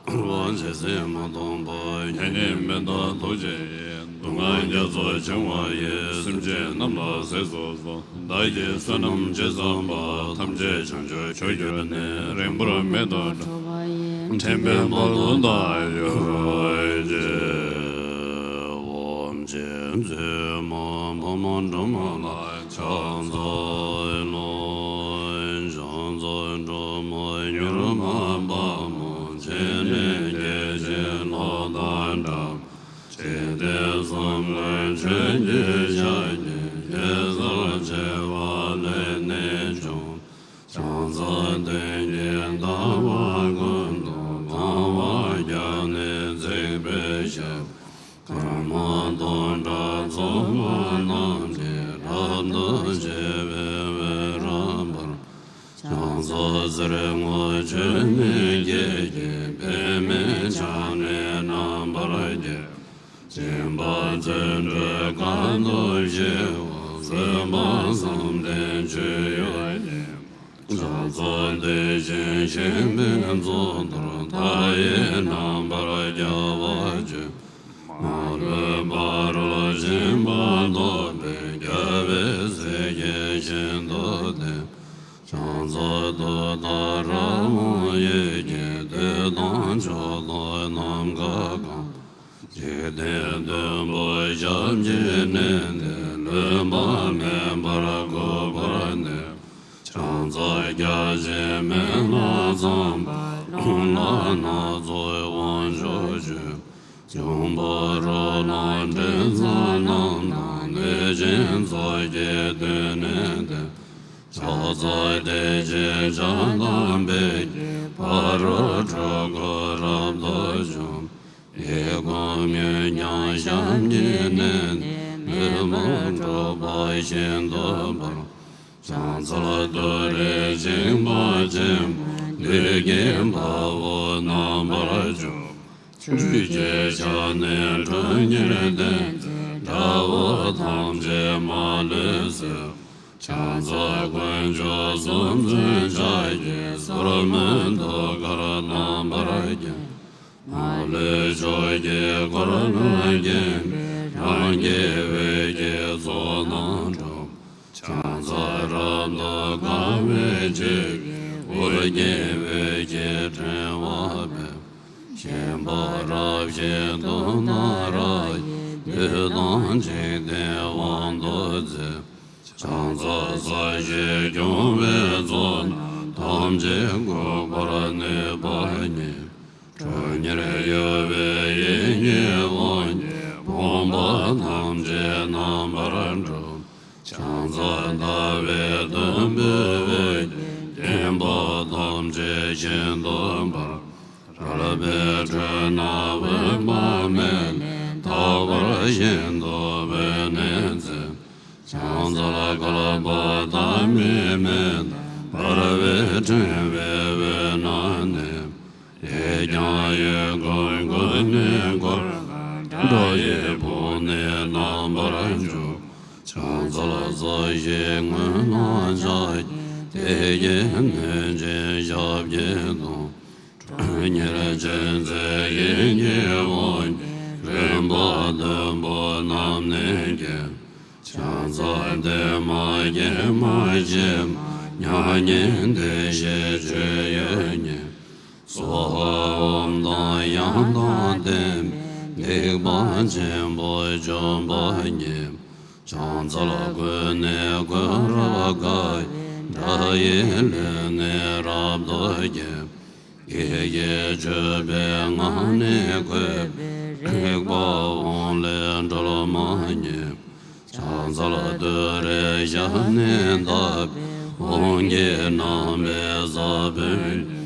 བ་ཇི་སྲིད་མ་སྟོངས་པ། མྱ་ངན་མི་འདའ་ཐུགས་རྗེ་ཡིས། སྡུག་བསྔལ་རྒྱ་མཚོ་བྱང་བ་ཡི། སེམས་ཅན་རྣམས་ལ་གཟིགས་སུ་གསོལ། བདག་གིས་བསོད་ནམས་ཅི་བསགས་པ། ཐམས་ཅད་བྱང་ཆུབ་མཆོག་གྱུར་ནས། རིང་པོར་མི་ཐོགས་འགྲོ་བ་ཡི། དྲན་པས་མ་ལུས་བདག་གཡོ་བྱེད། ཨོཾ་རྗེ་བཙུན་མ་འཕགས་མ་སྒྲོལ་མ་ལ་ཕྱག་འཚལ་ལོ། ཕྱག་འཚལ་སྒྲོལ་མ་མྱུར་མ་དཔའ་མོ། འཆི་མེད་སྐྱེས་ཆེན་ལྷ་དང་འདྲ། འཇིག་རྟེན་གསུམ་མགོན་ཆོས་ཀྱི་ཞབས་ཀྱིས། གེ་སར་བྱེ་བ་ལས་ནི་བྱུང་། ཕྱག་འཚལ་དུས་ཀྱི་ཟླ་བ་ཀུན་ཏུ། གང་བ་བརྒྱ་ནི་བརྩེགས་པའི་ཞབས། ཀརྨ་དང་འདྲ་ཚོགས་པ་རྣམས་ཀྱིས། རབ་ཏུ་ཕྱེ་བའི་འོད་རབ་འབར། ཕྱག་འཚལ་གསེར་སྔོ་ཆུ་ནས་སྐྱེས་ཀྱི། པདྨས་ཕྱག་ནི་རྣམ་པར་བརྒྱན། སྦྱིན་པ་བརྩོན་འགྲུས་གང་དུ་སྤྱད་པ། བཟོད་པ་བསམ་གཏན་སྤྱོད་ཡུལ་ཉིད། ཕྱག་འཚལ་དེ་བཞིན་གཤེགས་པའི་གཙུག་ཏོར། མཐའ་ཡས་རྣམ་པར་རྒྱལ་བ་སྤྱན། མ་ལུས་ཕ་རོལ་ཕྱིན་པ་ཐོབ་པའི། རྒྱལ་བའི་སྲས་ཀྱིས་ཤིན་ཏུ་བསྟེན། ཕྱག་འཚལ་ཏུཏྟཱ་ར་དབང་ཡིག་གི། བདུད་དང་ཕྱོགས་དུས་ནམ་མཁའ་གང་། འཇིག་རྟེན་བདུན་པོ་ཞབས་ཀྱིས་མནན་ཏེ། ལུས་པ་མེད་པར་འགུགས་པར་ནུས། ཕྱག་འཚལ་བརྒྱ་བྱིན་མེ་ལྷ་ཚངས་པ། ཡུམ་ལྷ་སྣ་ཚོགས་དབང་ཕྱུག་མཆོད། འབྱུང་པོ་རོ་ལངས་མགྲིན་ཚབ་རྣམས་དང་། གནོད་སྦྱིན་ཚོགས་ཀྱིས་མདུན་ནས་བསྟོད། ཕྱག་འཚལ་བདེ་ཆེན་ཕྱག་ན་རྡོ་རྗེ། ཕ་རོལ་འཁྲུལ་འཁོར་རབ་ཏུ་འཇོམས། ཡི་དམ་དངོས་བརྙེས་ཞབས་ཀྱིས་མནན་ཏེ། མི་ཕམ་འཁྲུག་པ་ཤིན་ཏུ་འབར། ཕྱག་འཚལ་ཏུ་རེ་འཇིགས་པ་ཆེན་པོ། བདུད་ཀྱི་དཔའ་བོ་རྣམ་པར་འཇོམས། ཆོས་ཀྱི་ཕྱག་ནི་ཁྲོ་གཉེར་ལྡན་མཛད། དགྲ་བོ་ཐམས་ཅད་མ་ལུས་གསོད། ཕྱག་འཚལ་དཀོན་མཆོག་གསུམ་མཚོན་ཕྱག་རྒྱའི་ཟུར་མོ་ཟློས་གར་རྣམ་པར་བརྒྱན། མ་ལུས་ཕྱོགས་ཀྱི་འཁོར་ལོས་བརྒྱན་པའི། རང་གི་འོད་ཀྱི་ཚོགས་རྣམས་འཁྲུགས། ཕྱག་འཚལ་རབ་ཏུ་དགའ་བའི་ཆོས་ཀྱི། ཨོ་རྒྱན་འོད་ཀྱི་ཕྲེང་བ་སྤེལ། ཞིང་པ་རབ་ཞི་ཏུཏྟཱ་ར་ཡི། བདུད་དང་འཇིག་རྟེན་དབང་དུ་མཛད། ཕྱག་འཚལ་ས་གཞི་སྐྱོང་བའི་ཚོགས་རྣམས། ཐམས་ཅད་འགུགས་པར་ནུས་པ་ཉིད། ཁྲོ་གཉེར་གཡོ་བའི་ཡིད་ཀྱི་དབང་གིས། ཕོངས་པ་ཐམས་ཅད་རྣམ་པར་སྒྲོལ། ཕྱག་འཚལ་ཟླ་བའི་དུམ་བུས་འོད་ཀྱིས། བརྒྱན་པ་ཐམས་ཅད་ཤིན་ཏུ་འབར། རལ་པའི་ཁྲོད་ན་འོད་དཔག་མེད་ལས། རྟག་པར་ཤིན་ཏུ་འོད་ནི་མཛད། ཕྱག་འཚལ་བསྐལ་པ་མཐའ་མེད་མེ་ལྟར་འབར་བའི་ཕྲེང་བའི་དབུས་ན་གནས། ཡིད་ཀྱང་འོད་ཀུན་ཀུན་ནས་འཁོར་དང་། སྒྲ་ཡི་བོང་ནི་རྣམ་པར་འཇོམས། ཕྱག་འཚལ་ས་གཞིའི་ངོས་ན་ཕྱག་གི། དེ་བཞིན་གནོད་སྦྱིན་ཞབས་ཀྱིས་བསྟོད། ཁྲོ་གཉེར་ཅན་མཛད་ཡིད་ཀྱི་དབང་གིས། རིམ་པ་བདུན་པོ་རྣམས་ནི་བརྒྱན། ཕྱག་འཚལ་བདེ་མ་དགེ་མ་ཞི་མ། མྱ་ངན་འདས་ཞི་སྤྱོད་ཡུལ་ཉིད། སྭཱ་ཧཱ། ཨོཾ་དང་ཡང་དག་ལྡན་པའི་སྡིག་པ་ཆེན་པོ་བཅོམ་པ་ཉིད། ཕྱག་འཚལ་ཀུན་ནས་འཁོར་བར་དགའ་བའི། དགྲ་ཡི་ལུས་ནི་རབ་ཏུ་བསྐྱེད། ཡི་གེ་བཅུ་པའི་ངག་ནི་བཀོད་པའི། རིག་པ་དབང་ལས་སྒྲོལ་མ་ཉིད། ཕྱག་འཚལ་ཏུ་རེའི་ཞབས་ནི་བརྡབས་པའི། དབང་གི་རྣམ་པའི་ས་བོན་ཉིད།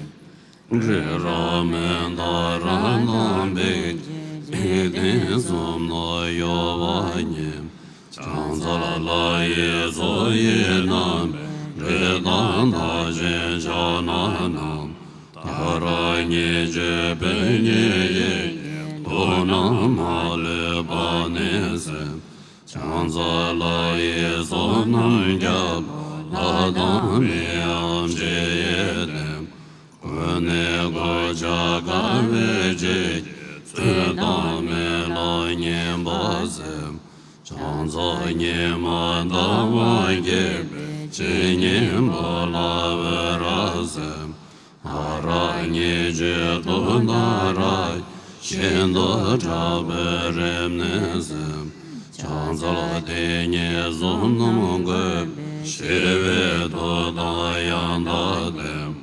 རི་རབ་མནྡ་ར་དང་འབིགས་བྱེད་གཏིང་གསུམ་ན་གཡོ་བ་ཉིད། ཕྱག་འཚལ་ལྷ་ཡི་མཚོ་ཡི་རྣམ་པའི། རི་དྭགས་རྣམས་ཀྱི་ཕྱག་ན་བསྣམས། ཏཱ་ར་གཉིས་བརྗོད་པད་ཉིད་ཡི་གེ། དུག་རྣམས་མ་ལུས་པ་ནི་སེལ། ཕྱག་འཚལ་ལྷ་ཡི་མཚོ་རྣམས་རྒྱལ་པོ་ལྷ་དང་མིའམ་ཅི་ཡིས་བསྟེན། ཀུན་ནས་གོ་ཆ་དགའ་བའི་བརྗིད་ཀྱིས། ཚུལ་དང་མི་ལ་ཉེས་པ་སེལ། ཕྱག་འཚལ་ཉི་མ་ཟླ་བ་རྒྱས་པའི་ཕྱི་ཉིན་པོ་ལ་འོད་རབ་གསལ། ཧ་ར་གཉིས་བརྗོད་ཏུཏྟཱ་ར་ཡིས། ཤིན་ཏུ་དྲག་པོའི་རིམས་ནད་སེལ། ཕྱག་འཚལ་དེ་ཉིད་གཟུགས་རྣམས་བཀོད་པའི། ཞི་བའི་མཐུ་དང་ཡང་དག་ལྡན།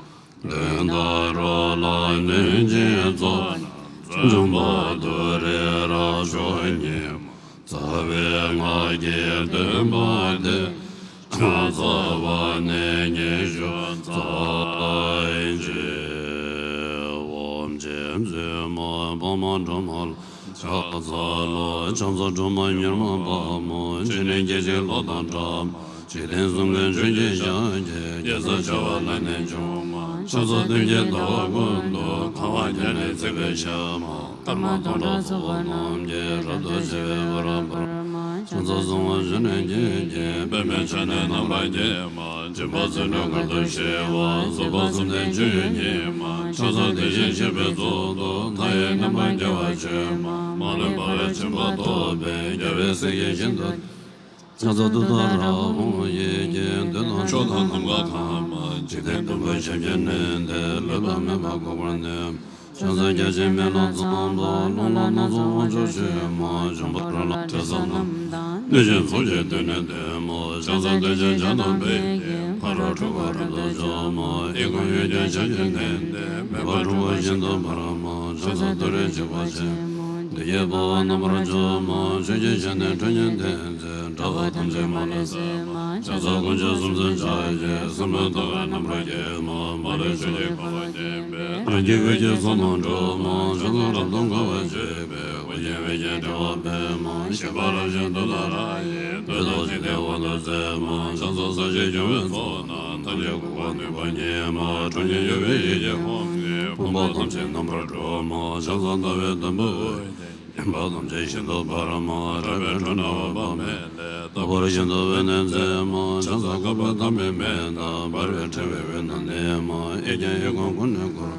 ལུས་དང་རོ་ལ་གནོད་སྦྱིན་ཚོགས་རྣམས། འཇོམས་པ་ཏུ་རེ་རབ་མཆོག་ཉིད་མ། རྩ་བའི་སྔགས་ཀྱི་བསྟོད་པ་འདི། ཕྱག་འཚལ་བ་ནི་ཉི་ཤུ་རྩ་གཅིག་ཨོཾ་རྗེ་བཙུན་མ་འཕགས་མ་སྒྲོལ་མ་ལ་ཕྱག་འཚལ་ལོ། ཕྱག་འཚལ་སྒྲོལ་མ་མྱུར་མ་དཔའ་མོ། སྤྱན་ནི་སྐད་ཅིག་གློག་དང་འདྲ་མོ། འཇིག་རྟེན་གསུམ་མགོན་ཆུ་སྐྱེས་ཞལ་གྱི། རྒྱལ་སྲས་བྱ་བ་ལས་ནི་བྱུང་མ། ཕྱག་འཚལ་སྟོན་ཀའི་ཟླ་བ་ཀུན་ཏུ། ཁ་བ་བརྒྱ་ནི་བརྩེགས་པའི་ཞལ་མ། སྐར་མ་སྟོང་ཕྲག་ཚོགས་པ་རྣམས་ཀྱིས། རབ་ཏུ་ཕྱེ་བའི་འོད་རབ་འབར་མ། ཕྱག་འཚལ་གསང་བ་སྤྱན་རས་གཟིགས་ཀྱི། པདྨས་ཕྱག་ནི་རྣམ་པར་བརྒྱན་མ། སྦྱིན་པ་བརྩོན་འགྲུས་དཀའ་ཐུབ་ཞི་བ། རྫོགས་པ་གསུམ་ལྡན་སྤྱོད་ཡུལ་ཉིད་མ། ཕྱག་འཚལ་དེ་བཞིན་གཤེགས་པའི་གཙུག་ཏོར། མཐའ་ཡས་རྣམ་པར་རྒྱལ་བ་ཆོས་མ། མ་ལུས་འཕགས་པའི་ཆེན་པོ་ཐོབ་པའི། རྒྱལ་བའི་སྲས་ཀྱིས་ཤིན་ཏུ། ཕྱག་འཚལ་ཏུཏྟཱ་ར་ཧཱུྃ་ཡི་གེ། འདོད་དང་ཕྱོགས་དང་ནམ་མཁའ་གང་མ། འཇིག་རྟེན་བདུན་པོ་ཞབས་ཀྱིས་མནན་ཏེ། ལུས་པ་མེད་པར་འགུགས་པར་ནུས། ཕྱག་འཚལ་བརྒྱ་བྱིན་མེ་ལྷ་ཚངས་པ། རླུང་ལྷ་སྣ་ཚོགས་དབང་ཕྱུག་མཆོད་མ། འཇོམས་པ་རོ་ལངས་དྲི་ཟ་རྣམས་དང་། གནོད་སྦྱིན་ཚོགས་ཀྱིས་མདུན་ནས་བསྟོད་མ། ཕྱག་འཚལ་བདེ་ཆེན་ལྗང་དང་འབིགས་ཀྱི། ཕ་རོལ་འཁྲུལ་པ་རབ་ཏུ་འཇོམས་མ། གཡས་བསྐུམ་གཡོན་བརྐྱང་ཞབས་ཀྱིས་མནན་ཏེ། མེ་འབར་འཁྲུག་པ་ཤིན་ཏུ་འབར་མ། ཕྱག་འཚལ་ཏུ་རེ་འཇིགས་པ་ཆེན་པོ། བདུད་ཀྱི་དཔའ་བོ་རྣམ་པར་འཇོམས་མ། ཆོས་ཀྱི་ཞལ་ནི་ཁྲོ་གཉེར་ལྡན་ཚེ། དགྲ་བོ་ཐམས་ཅད་མ་ལུས་གསོད་མ། ཕྱག་འཚལ་དཀོན་མཆོག་གསུམ་མཚོན་ཕྱག་རྒྱའི། སྲིན་པོའི་ཟླ་བས་རྣམ་པར་བརྒྱན་མ། མ་ལུས་ཆོས་ཀྱི་འཁོར་ལོས་བརྒྱན་པའི། རང་བཞིན་འོད་ཀྱི་ཚོགས་རྣམས་འཁྲུག་མ། ཕྱག་འཚལ་རབ་ཏུ་དགའ་བ་སྤྱོད་པའི། ཨོ་རྒྱན་འོད་ཀྱི་ཕྲེང་བ་འཕེན་མ། བཞད་པ་རབ་བཞད་ཏུཏྟཱ་ར་ཡིས། བདུད་དང་འཇིག་རྟེན་དབང་དུ་མཛད་མ། ཕྱག་འཚལ་ས་གཞིའི་སྐྱོང་བའི་ཚོགས་རྣམས། ཐམས་ཅད་འགུགས་པར་ནུས་པ་ཉིད་མ། ཁྲོ་གཉེར་གཡོ་བའི་ཡི་གེ་ཧཱུྃ་གིས། ཕུང་པོ་ཐམས་ཅད་རྣམ་པར་སྒྲོལ་མ། ཕྱག་འཚལ་ཟླ་བའི་དུམ་བུས་དབུ་བརྒྱན། ཉེན་པ་ཐམས་ཅད་ཤིན་ཏུ་འབར་མ། དྲག་པོའི་ཁྲོད་ན་འོད་དཔག་མེད་ལས། རྟག་པར་ཤིན་ཏུ་འོད་ནི་མཛད་མ། ཕྱག་འཚལ་བསྐལ་པ་དང་པོའི་མེ་དང་། འབར་བའི་ཕྲེང་བའི་འོད་རྣམས་ནི་མ། གཡས་བརྐྱང་གཡོན་བསྐུམ་ཀུན་ནས་བསྐོར།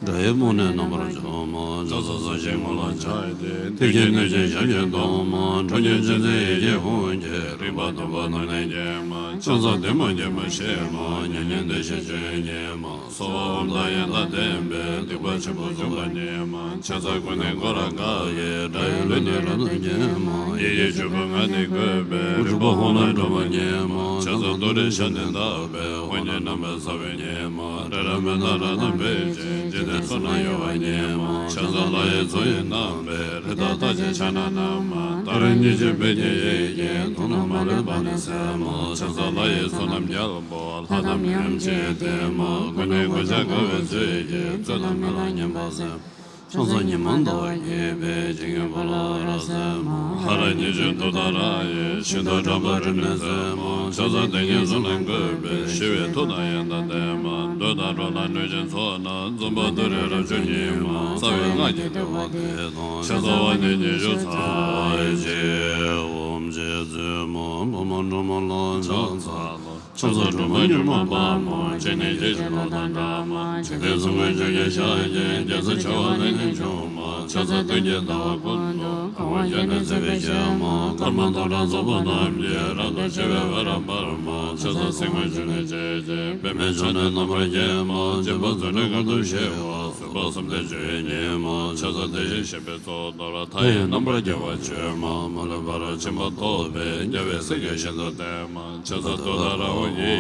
དགྲ་ཡི་དཔུང་ནི་རྣམ་པར་འཇོམས་མ། ཕྱག་འཚལ་ས་གཞིའི་ངོས་ལ་ཕྱག་གཡས། ཐེག་ཆེན་གནོད་སྦྱིན་ཞབས་ཀྱིས་བསྡམས་མ། ཁྲོ་གཉེར་ཅན་མཛད་ཡི་གེ་ཧཱུྃ་གིས། རིག་པ་དུམ་བུ་རྣམས་ནི་བརྒྱན་མ། ཕྱག་འཚལ་བདེ་མ་དགེ་མ་ཞི་མ། མྱ་ངན་འདའ་ཞིང་སྤྱོད་ཉིད་མ། སྭཱ་ཧཱ། ཨོཾ་དང་ཡང་དག་ལྡན་པའི། སྡིག་པ་ཆེན་པོ་འཇོམས་པ་ཉིད་མ། ཕྱག་འཚལ་ཀུན་ནས་འཁོར་བར་དགའ་བའི། དགྲ་ཡི་ལུས་ནི་རབ་ཏུ་བརྒྱན་མ། ཡི་གེ་བཅུ་པའི་ངག་ནི་བཀོད་པའི། རིག་པ་དབང་ལས་སྒྲོལ་མ་ཉིད་མ། ཕྱག་འཚལ་ཏུ་རེའི་ཞབས་ནི་བརྡབས་པའི། དབང་གི་རྣམ་པའི་ས་བོན་ཉིད་མ། རི་རབ་མནྡ་ར་དང་འབིགས་བྱེད། འཇིག་རྟེན་གསུམ་ན་གཡོ་བ་ཉིད་མ། ཕྱག་འཚལ་ལྷ་ཡི་མཚོ་ཡི་རྣམ་པའི། རི་དྭགས་རྟགས་ཅན་ཕྱག་ན་བསྣམས་མ། ཏཱ་ར་གཉིས་བརྗོད་པད་ཉིད་ཡི་གེས། དུག་རྣམས་མ་ལུས་པ་ནི་སེལ་མ། ཕྱག་འཚལ་ལྷ་ཡི་མཚོ་རྣམས་རྒྱལ་པོ། ལྷ་དང་མིའམ་ཅི་ཡིས་བསྟེན་མ། ཀུན་ནས་གོ་ཆ་དགའ་བའི་ཚུལ་གྱིས། ཚུལ་དང་མི་ལ་ཉེས་པ་སེལ། ཕྱག་འཚལ་ཉི་མ་ཟླ་བ་རྒྱས་པའི། སྤྱན་གྱི་འོད་ལ་འོད་རབ་གསལ་མ། ཧ་ར་གཉིས་བརྗོད་ཏུཏྟཱ་ར་ཡིས། ཤིན་ཏུ་དྲག་པོའི་རིམས་ནད་སེལ་མ། ཕྱག་འཚལ་དེ་ཉིད་གཟུགས་ལ་བཀོད་པའི། ཞི་བའི་མཐུ་དང་ཡང་དག་ལྡན་མ། བདུད་དང་རོ་ལངས་གནོད་སྦྱིན་ཚོགས་རྣམས། འཇོམས་པ་ཏུ་རེ་རབ་མཆོག་ཉིད་མ། རྩ་བའི་སྔགས་ཀྱི་བསྟོད་པ་འདི་དང་། ཕྱག་འཚལ་བ་ནི་ཉི་ཤུ་རྩ་གཅིག་ཨོཾ་རྗེ་བཙུན་མ་འཕགས་མ་སྒྲོལ་མ་ལ་ཕྱག་འཚལ་ལོ། ཕྱག་འཚལ་སྒྲོལ་མ་མྱུར་མ་དཔའ་མོ། སྤྱན་ནི་སྐད་ཅིག་གློག་དང་འདྲ་མ། འཇིག་རྟེན་གསུམ་མགོན་ཆུ་སྐྱེས་ཞལ་གྱི། རྒྱལ་སྲས་བྱ་བ་ལས་ནི་བྱུང་མ། ཕྱག་འཚལ་སྟོན་ཀའི་ཟླ་བ་ཀུན་ཏུ། གང་བ་བརྒྱ་ནི་བརྩེགས་པའི་ཞལ་མ། སྐར་མ་སྟོང་ཕྲག་ཚོགས་པ་རྣམས་ཀྱིས། རབ་ཏུ་ཕྱེ་བའི་འོད་རབ་འབར་མ། ཕྱག་འཚལ་སྲིན་མོ་ཆུ་ནས་སྐྱེས་ཀྱི། པདྨས་ཕྱག་ནི་རྣམ་པར་བརྒྱན་མ། འཇིགས་པ་རྩད་འགྲན་དཀའ་ཐུབ་ཞི་བ། བཟོད་པ་བསམ་གཏན་བཅུ་ཡི་ཉི་མ། ཕྱག་འཚལ་དེ་བཞིན་གཤེགས་པའི་གཙུག་ཏོར། མཐའ་ཡས་རྣམ་པར་རྒྱལ་བ་སྤྱོད་མ། མ་ལུས་ཕ་རོལ་ཕྱིན་པ་ཐོབ་པའི། རྒྱལ་བའི་སྲས་ཀྱིས་ཤིན་ཏུ་བསྟེན་མ། ཕྱག་འཚལ་ཏུཏྟཱ་ར་ཧཱུྃ་ཡི་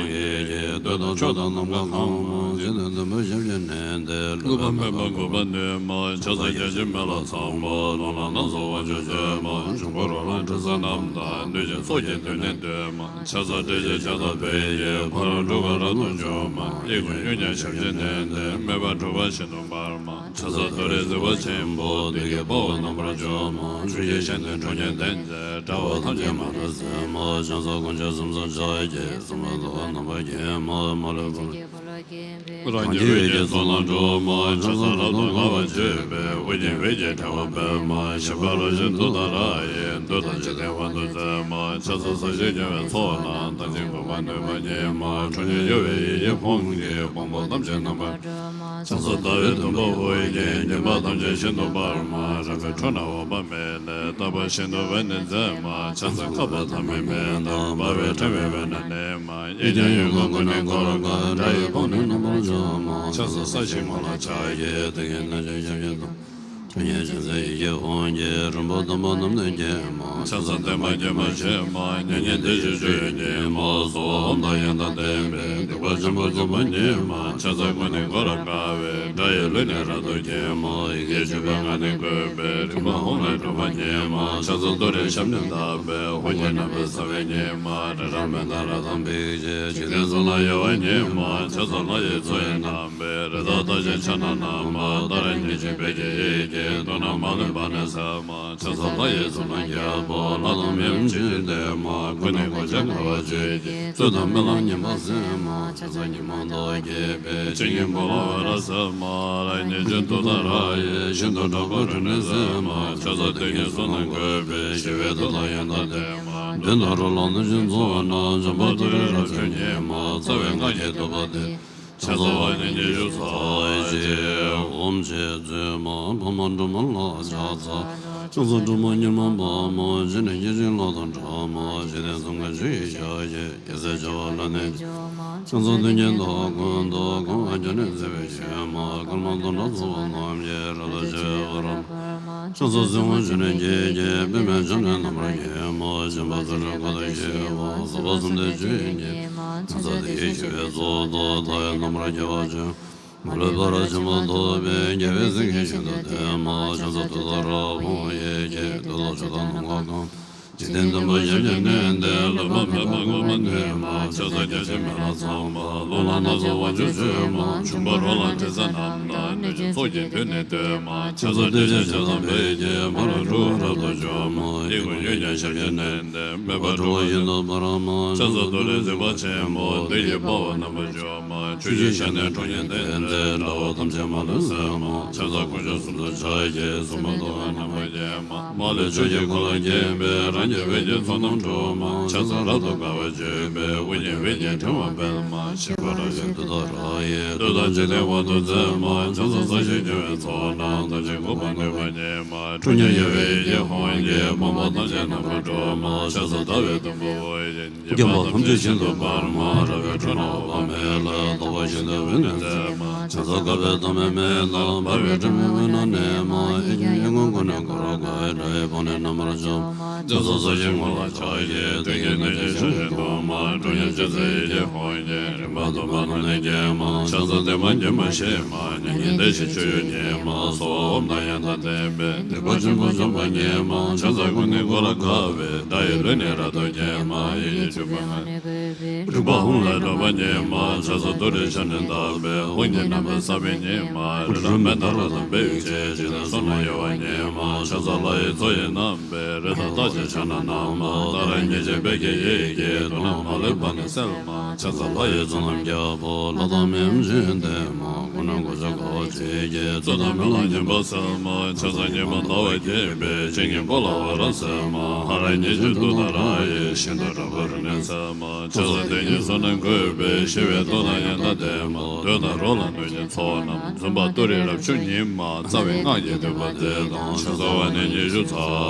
གེས། འདོད་དང་ཕྱོགས་དང་ནམ་མཁའ་གང་མ། འཇིག་རྟེན་བདུན་པོ་ཞབས་ཀྱིས་མནན་ཏེ། ལུས་པ་མེད་པར་འགུགས་པར་ནུས་མ། ཕྱག་འཚལ་བརྒྱ་བྱིན་མེ་ལྷ་ཚངས་པ། རླུང་ལྷ་སྣ་ཚོགས་དབང་ཕྱུག་སྤྱོད་མ། འབྱུང་པོ་རོ་ལངས་དྲི་ཟ་རྣམས་དང་། གནོད་སྦྱིན་ཚོགས་ཀྱིས་མདུན་ནས་བསྟོད་མ། ཕྱག་འཚལ་ཏྲཊ་ཅེས་བྱ་བ་ཕཊ་ཀྱིས། ཕ་རོལ་འཁྲུལ་པ་རབ་ཏུ་འཇོམས་མ། གཡས་བསྐུམ་གཡོན་བརྐྱང་ཞབས་ཀྱིས་མནན་ཏེ། མོས་པ་འགྲུབ་པར་ཤིན་ཏུ་དམར་མ། ཕྱག་འཚལ་ཏུ་རེའི་གཟི་འོད་ཆེན་པོ། བདུད་ཀྱི་དཔའ་བོ་རྣམ་པར་འཇོམས་མ། ཆུ་སྐྱེས་ཤིང་རྟའི་ཁྲོ་གཉེར་ལྡན་ཅིང་། དགྲ་བོ་ཐམས་ཅད་མ་ལུས་གཟིར་མ། ཕྱག་འཚལ་དཀོན་མཆོག་གསུམ་མཚོན་ཕྱག་རྒྱའི། སྲུང་མ་ཏོག་དཀར་རྣམ་པར་བརྒྱན་མ། མ་ལུས་རང་རྒྱལ་འོད་ཀྱི་ཚོགས་རྣམས་འཁྲུགས་མ། ཕྱག་འཚལ་རབ་ཏུ་དགའ་བར་བརྗོད་པའི། ཨོ་རྒྱན་འོད་ཀྱི་ཕྲེང་བ་སྤེལ་མ། ཞི་བ་རོ་བཞིན་ཏུཏྟཱ་ར་ཡིས། འདོད་དང་འཇིག་རྟེན་དབང་དུ་མཛད་མ། ཕྱག་འཚལ་ས་གཞི་རྒྱལ་བའི་ཚོགས་རྣམས། ཐམས་ཅད་འགུགས་པར་ནུས་པ་ཉིད་མ། ཁྲོ་གཉེར་གཡོ་བའི་ཡི་གེ་ཧཱུྃ་གིས། དཔང་པོ་ཐམས་ཅད་རྣམ་པར། ཕྱག་འཚལ་ཟླ་བའི་དུམ་བུ་དབུ་ཡིས། བརྒྱན་པ་ཐམས་ཅད་ཤིན་ཏུ་འབར་མ། རལ་པའི་ཁྲོད་ན་འོད་དཔག་མེད་ལས། རྟག་པར་ཤིན་ཏུ་འོད་ནི་མཛད་མ། ཕྱག་འཚལ་བསྐལ་པ་ཐ་མའི་མེ་དང་། འབར་བའི་ཕྲེང་བའི་འོད་རྣམས་ནི། མ། གཡས་བརྐྱང་གཡོན་བསྐུམ་ཀུན་ནས་བསྐོར་དཀའི། དགྲ་ཡི་དཔུང་ནི་རྣམ་པར་འཇོམས་མ། ཕྱག་འཚལ་ས་གཞིའི་ངོས་ལ་ཕྱག་གི། བདུད་ཀྱི་གནོད་སྦྱིན་ཞབས་ཀྱིས་བསྟོད། ཁྲོ་གཉེར་ཅན་མཛད་ཡི་གེ་ཧཱུྃ་གིས། རིམ་པ་བདུན་པ་རྣམས་ནི་འགེམས་མ། ཕྱག་འཚལ་བདེ་མ་དགེ་མ་ཞི་མ། མྱ་ངན་འདས་ཞི་སྤྱོད་ཡུལ་ཉིད་མ། གསོལ་བ་ཨོཾ་དང་ཡང་དག་ལྡན་པས། སྡིག་པ་ཆེན་པོ་རྫོགས་པ་ཉིད་མ། ཕྱག་འཚལ་ཀུན་ནས་བསྐོར་རབ་དགའ་བའི། དགྲ་ཡི་ལུས་ནི་རབ་ཏུ་འགེམས་མ། ཡི་གེ་བཅུ་པའི་ངག་ནི་བཀོད་པའི། རིག་པ་ཧཱུྃ་ལས་སྒྲོག་པ་ཉིད་མ། ཕྱག་འཚལ་ཏུ་རེའི་ཞབས་ནི་བརྡབས་པས། ཧཱུྃ་གི་རྣམ་པའི་ས་བོན་ཉིད་མ། རི་རབ་མནྡ་ར་དང་འབིགས་བྱེད། འཇིག་རྟེན་གསུམ་ལ་གཡོ་བ་ཉིད་མ། ཕྱག་འཚལ་ལྷ་ཡི་མཚོ་ཡི་རྣམ་པའི། རི་དྭགས་རྟགས་ཅན་ཕྱག་ན་བསྣམས་མ། ཏཱ་ར་གཉིས་བྱེད་བོད་ཀྱི་ཡི་གེས། དུག་རྣམས་མ་ལུས་པ་ནི་སེལ་མ། ཕྱག་འཚལ་ལྷ་ཡི་ཚོགས་རྣམས་རྒྱལ་པོ། ལྷ་དང་མིའམ་ཅི་ཡིས་བསྟེན་མ། ཀུན་ནས་གོ་ཆ་དགའ་བ་བརྗོད་ཀྱིས། རྩོད་དང་རྨི་ལམ་ངན་པ་སེལ་མ། ཕྱག་འཚལ་ཉོན་མོངས་དག་བགེགས་པའི། བཤེས་གཉེན་པོ་ལ་ཝཱ་ར་ཟེར་མ། ལྷ་ཡི་གཉེར་ཅན་ཏུཏྟཱ་ར་ཡིས། ཤིན་ཏུ་དྲག་པོའི་སྒྲ་ནི་སེལ་མ། ཕྱག་འཚལ་དེ་ཉིད་གསུམ་རྣམས་བཀོད་པའི། ཞི་བའི་མཐུ་དང་ཡང་དག་ལྡན་མ། བདུད་དང་རོ་ལངས་གནོད་སྦྱིན་ཚོགས་རྣམས། འཇོམས་པ་ཏུ་རེ་རབ་མཆོག་ཉིད་མ། རྩ་བའི་སྔགས་ཀྱི་བསྟོད་པ་འདི། ཕྱག་འཚལ་བ་ནི་ཉི་ཤུ་རྩ་གཅིག་ཨོཾ་རྗེ་བཙུན་མ་འཕགས་མ་སྒྲོལ་མ་ལ་ཕྱག་འཚལ། ཕྱག་འཚལ་སྒྲོལ་མ་མྱུར་མ་དཔའ་མོ། སྤྱན་ནི་སྐྱེ་འཆི་ལྷ་དང་འདྲ་མ། འཇིག་རྟེན་གསུམ་མགོན་ཆུ་ཡི་ཞལ་གྱི། རྒྱལ་སྲས་བྱ་བ་ལ་ནི། ཕྱག་འཚལ་མདུན་བསྐྱེད་མདའ་ཀུན་ཏུ། གང་བ་བརྒྱ་ནི་བརྩེ་བས་བཞེས་མ། སྐར་མ་དང་ནགས་ཚལ་བ་རྣམས་ཀྱི། རབ་ཏུ་ཕྱེ་བའི་དབུ་རམ། ཕྱག་འཚལ་སྲིད་དབང་ཕྱུག་ནི་སྐྱེས་ཀྱི། པདྨས་ཕྱག་ནི་རྣམ་པར་བརྒྱན་མ། བྱམས་པ་ཚུལ་ཁྲིམས་དཀའ་ཐུབ་ཞི་བ། རྫོགས་པ་བསམ་གཏན་བཅུ་ཡི་ཉི་མ། ཕྱག་འཚལ་དེ་ཡི་ཞི་བའི་གཙུག་ཏོར། མཐའ་ཡས་རྣམ་པར་རྒྱལ་བ་སྤྱོད། མ་ལུས་ཕ་རོལ་ཕྱིན་པ་ཐོབ་པའི། རྒྱལ་བའི་སྲས་ཀྱིས་ཤིན་ཏུ་བསྟེན་མ། ཕྱག་འཚལ་ཏུཏྟཱ་ར་ཧཱུྃ་ཡི་གེས། འདོད་དང་ཕྱོགས་དང་ནམ་མཁའ་གང་། འཇིག་རྟེན་བདུན་པོ་ཞབས་ཀྱིས་མནན་ཏེ། ལུས་པ་མེད་པར་འགུགས་པར་ནུས་མ། ཕྱག་འཚལ་བརྒྱ་བྱིན་མེ་ལྷ་ཚངས་པ། རླུང་ལྷ་སྣ་ཚོགས་དབང་ཕྱུག་སྤྱོད་མ། འབྱུང་པོ་རོ་ལངས་དྲི་ཟ་རྣམས་དང་། གནོད་སྦྱིན་ཚོགས་ཀྱིས་མདུན་ནས་བསྟོད་མ། ཕྱག་འཚལ་ཏྲཊ་ཅེས་བྱ་བ་ཕཊ་ཀྱིས། ཕ་རོལ་འཁྲུལ་པ་རབ་ཏུ་འཇོམས་མ། གཡས་བསྐུམ་གཡོན་བརྐྱང་ཞབས་ཀྱིས་མནན་ཏེ། མོས་པ་འགྲུབ་པར་ཤིན་ཏུ་དམར་མ། ཕྱག་འཚལ་ཏུ་རེའི་གཟི་འོད་ཆེན་པོ། བདུད་ཀྱི་དཔའ་བོ་རྣམ་པར་འཇོམས་མ། ཆུ་སྐྱེས་ཤིང་རྟའི་ཁྲོ་གཉེར་ལྡན་ཏེ། དགྲ་བོ་ཐམས་ཅད་མ་ལུས་གཟིར་མ། ཕྱག་འཚལ་དཀོན་མཆོག་གསུམ་མཚོན་ཕྱག་རྒྱའི། སྲུང་མ་ཏོག་དཀར་རྣམ་པར་བརྒྱན་མ། མ་ལུས་ཕྱོགས་ཀྱི་འཁོར་ལོས་བརྒྱན་པའི། རང་རྒྱལ་འོད་ཀྱི་ཚོགས་རྣམས་འཁྲུགས་མ། ཕྱག་འཚལ་རབ་ཏུ་དགའ་བ་བརྗོད་པའི། ཨོ་རྒྱན་འོད་ཀྱི་ཕྲེང་བ་སྤེལ་མ། ཞི་བ་རོ་བཞིན་ཏུ་ཏུཏྟཱ་ར་ཡིས། འདོད་དང་འཇིག་རྟེན་དབང་དུ་མཛད་མ། ཕྱག་འཚལ་ས་གཞིའི་རྒྱལ་བའི་ཚོགས་རྣམས། ཐམས་ཅད་འགུགས་པར་ནུས་པ་ཉིད་མ། ཁྲོ་གཉེར་གཡོ་བའི་ཡི་གེ་ཧཱུྃ་གིས། དཔུང་པ་ཐམས་ཅད་རྣམ་པར་སྒྲོལ་མ། ཕྱག་འཚལ་ཟླ་བའི་དུམ་བུ་འོད་ཀྱིས། བརྒྱན་པ་ཐམས་ཅད་ཤིན་ཏུ་འབར་མ། རལ་པའི་ཁྲོད་ན་འོད་དཔག་མེད་ལས། རྟག་པར་ཤིན་ཏུ་འོད་ནི་མཛད་མ། ཕྱག་འཚལ་བསྐལ་པ་ཐ་མའི་མེ་དང་། འབར་བའི་ཕྲེང་བའི་འོད་རྣམས་ནི་མ། གཡས་བརྐྱང་གཡོན་བསྐུམ་ཀུན་ནས་བསྐོར་དཀའི། དགྲ་ཡི་དཔུང་ནི་རྣམ་པར་འཇོམས། ཕྱག་འཚལ་ས་གཞིའི་ངོས་ལ་ཕྱག་གི། བདུད་ཀྱི་གནོད་སྦྱིན་ཞལ་བཞི་སྟོང་མ། ཁྲོ་གཉེར་ཅན་མཛད་ཡི་གེ་ཧཱུྃ་གིས། རིམ་པ་བདུན་པ་རྣམས་ནི་འགེམས་མ། ཕྱག་འཚལ་བདེ་མ་དགེ་མ་ཞི་མ། མྱ་ངན་འདས་ཞི་སྤྱོད་ཡུལ་ཉིད་མ། གསོལ་བ་ཨོཾ་དང་ཡང་དག་ལྡན་པས། སྡིག་པ་ཆེན་པོ་འཇོམས་པ་ཉིད་མ། ཕྱག་འཚལ་ཀུན་ནས་བསྐོར་རབ་དགའ་བའི། དགྲ་ཡི་ལུས་ནི་རབ་ཏུ་འགེམས་མ། ཡི་གེ་བཅུ་པའི་ངག་ནི་བཀོད་པའི། སྒྲུབ་པ་ཧཱུྃ་ལས་སྒྲོག་པ་ཉིད་མ། ཕྱག་འཚལ་ཏུ་རེའི་ཞབས་ནི་བརྡབས་པས། ཧཱུྃ་གི་རྣམ་པའི་ས་བོན་ཉིད་མ། རི་རབ་མནྡ་ར་དང་འབིགས་བྱེད། འཇིག་རྟེན་གསུམ་ལ་གཡོ་བ་ཉིད་མ། ཕྱག་འཚལ་ལྷ་ཡི་མཚོ་ཡི་རྣམ་པའི། རི་དྭགས་རྟགས་ཅན་ཕྱག་ན་བསྣམས་མ། ཏཱ་ར་གཉིས་བྱེད་བོད་ཀྱི་ཡི་གེས། དུག་རྣམས་མ་ལུས་པ་ནི་སེལ་མ། ཕྱག་འཚལ་ལྷ་ཡི་ཚོགས་རྣམས་རྒྱལ་པོ། ལྷ་དང་མིའམ་ཅི་ཡིས་བསྟེན་མ། ཀུན་ནས་གོ་ཆ་དགའ་བ་བརྗོད་ཀྱིས། རྩོད་དང་རྨི་ལམ་ངན་པ་སེལ་མ། ཕྱག་འཚལ་ཉི་མ་ཟླ་བ་རྒྱས་པའི། བཤེས་གཉེན་པོ་ལ་ཝཱ་ར་ཟེར་མ། ཧ་ར་གཉིས་བྱེད་ཏུཏྟཱ་ར་ཡིས། ཤིན་ཏུ་དྲག་པོའི་སྒྲ་ནི་སེལ་མ། ཕྱག་འཚལ་དེ་ཉིད་གསུམ་རྣམས་བཀོད་པའི། ཞི་བའི་མཐུ་དང་ཡང་དག་ལྡན་མ། བདུད་དང་རོ་ལངས་གནོད་སྦྱིན་ཚོགས་རྣམས། འཇོམས་པ་ཏུ་རེ་རབ་མཆོག་ཉིད་མ། རྩ་བའི་སྔགས་ཀྱི་བསྟོད་པ་འདི་དང་། ཕྱག་འཚལ་བ་ནི་ཉི་ཤུ་རྩ་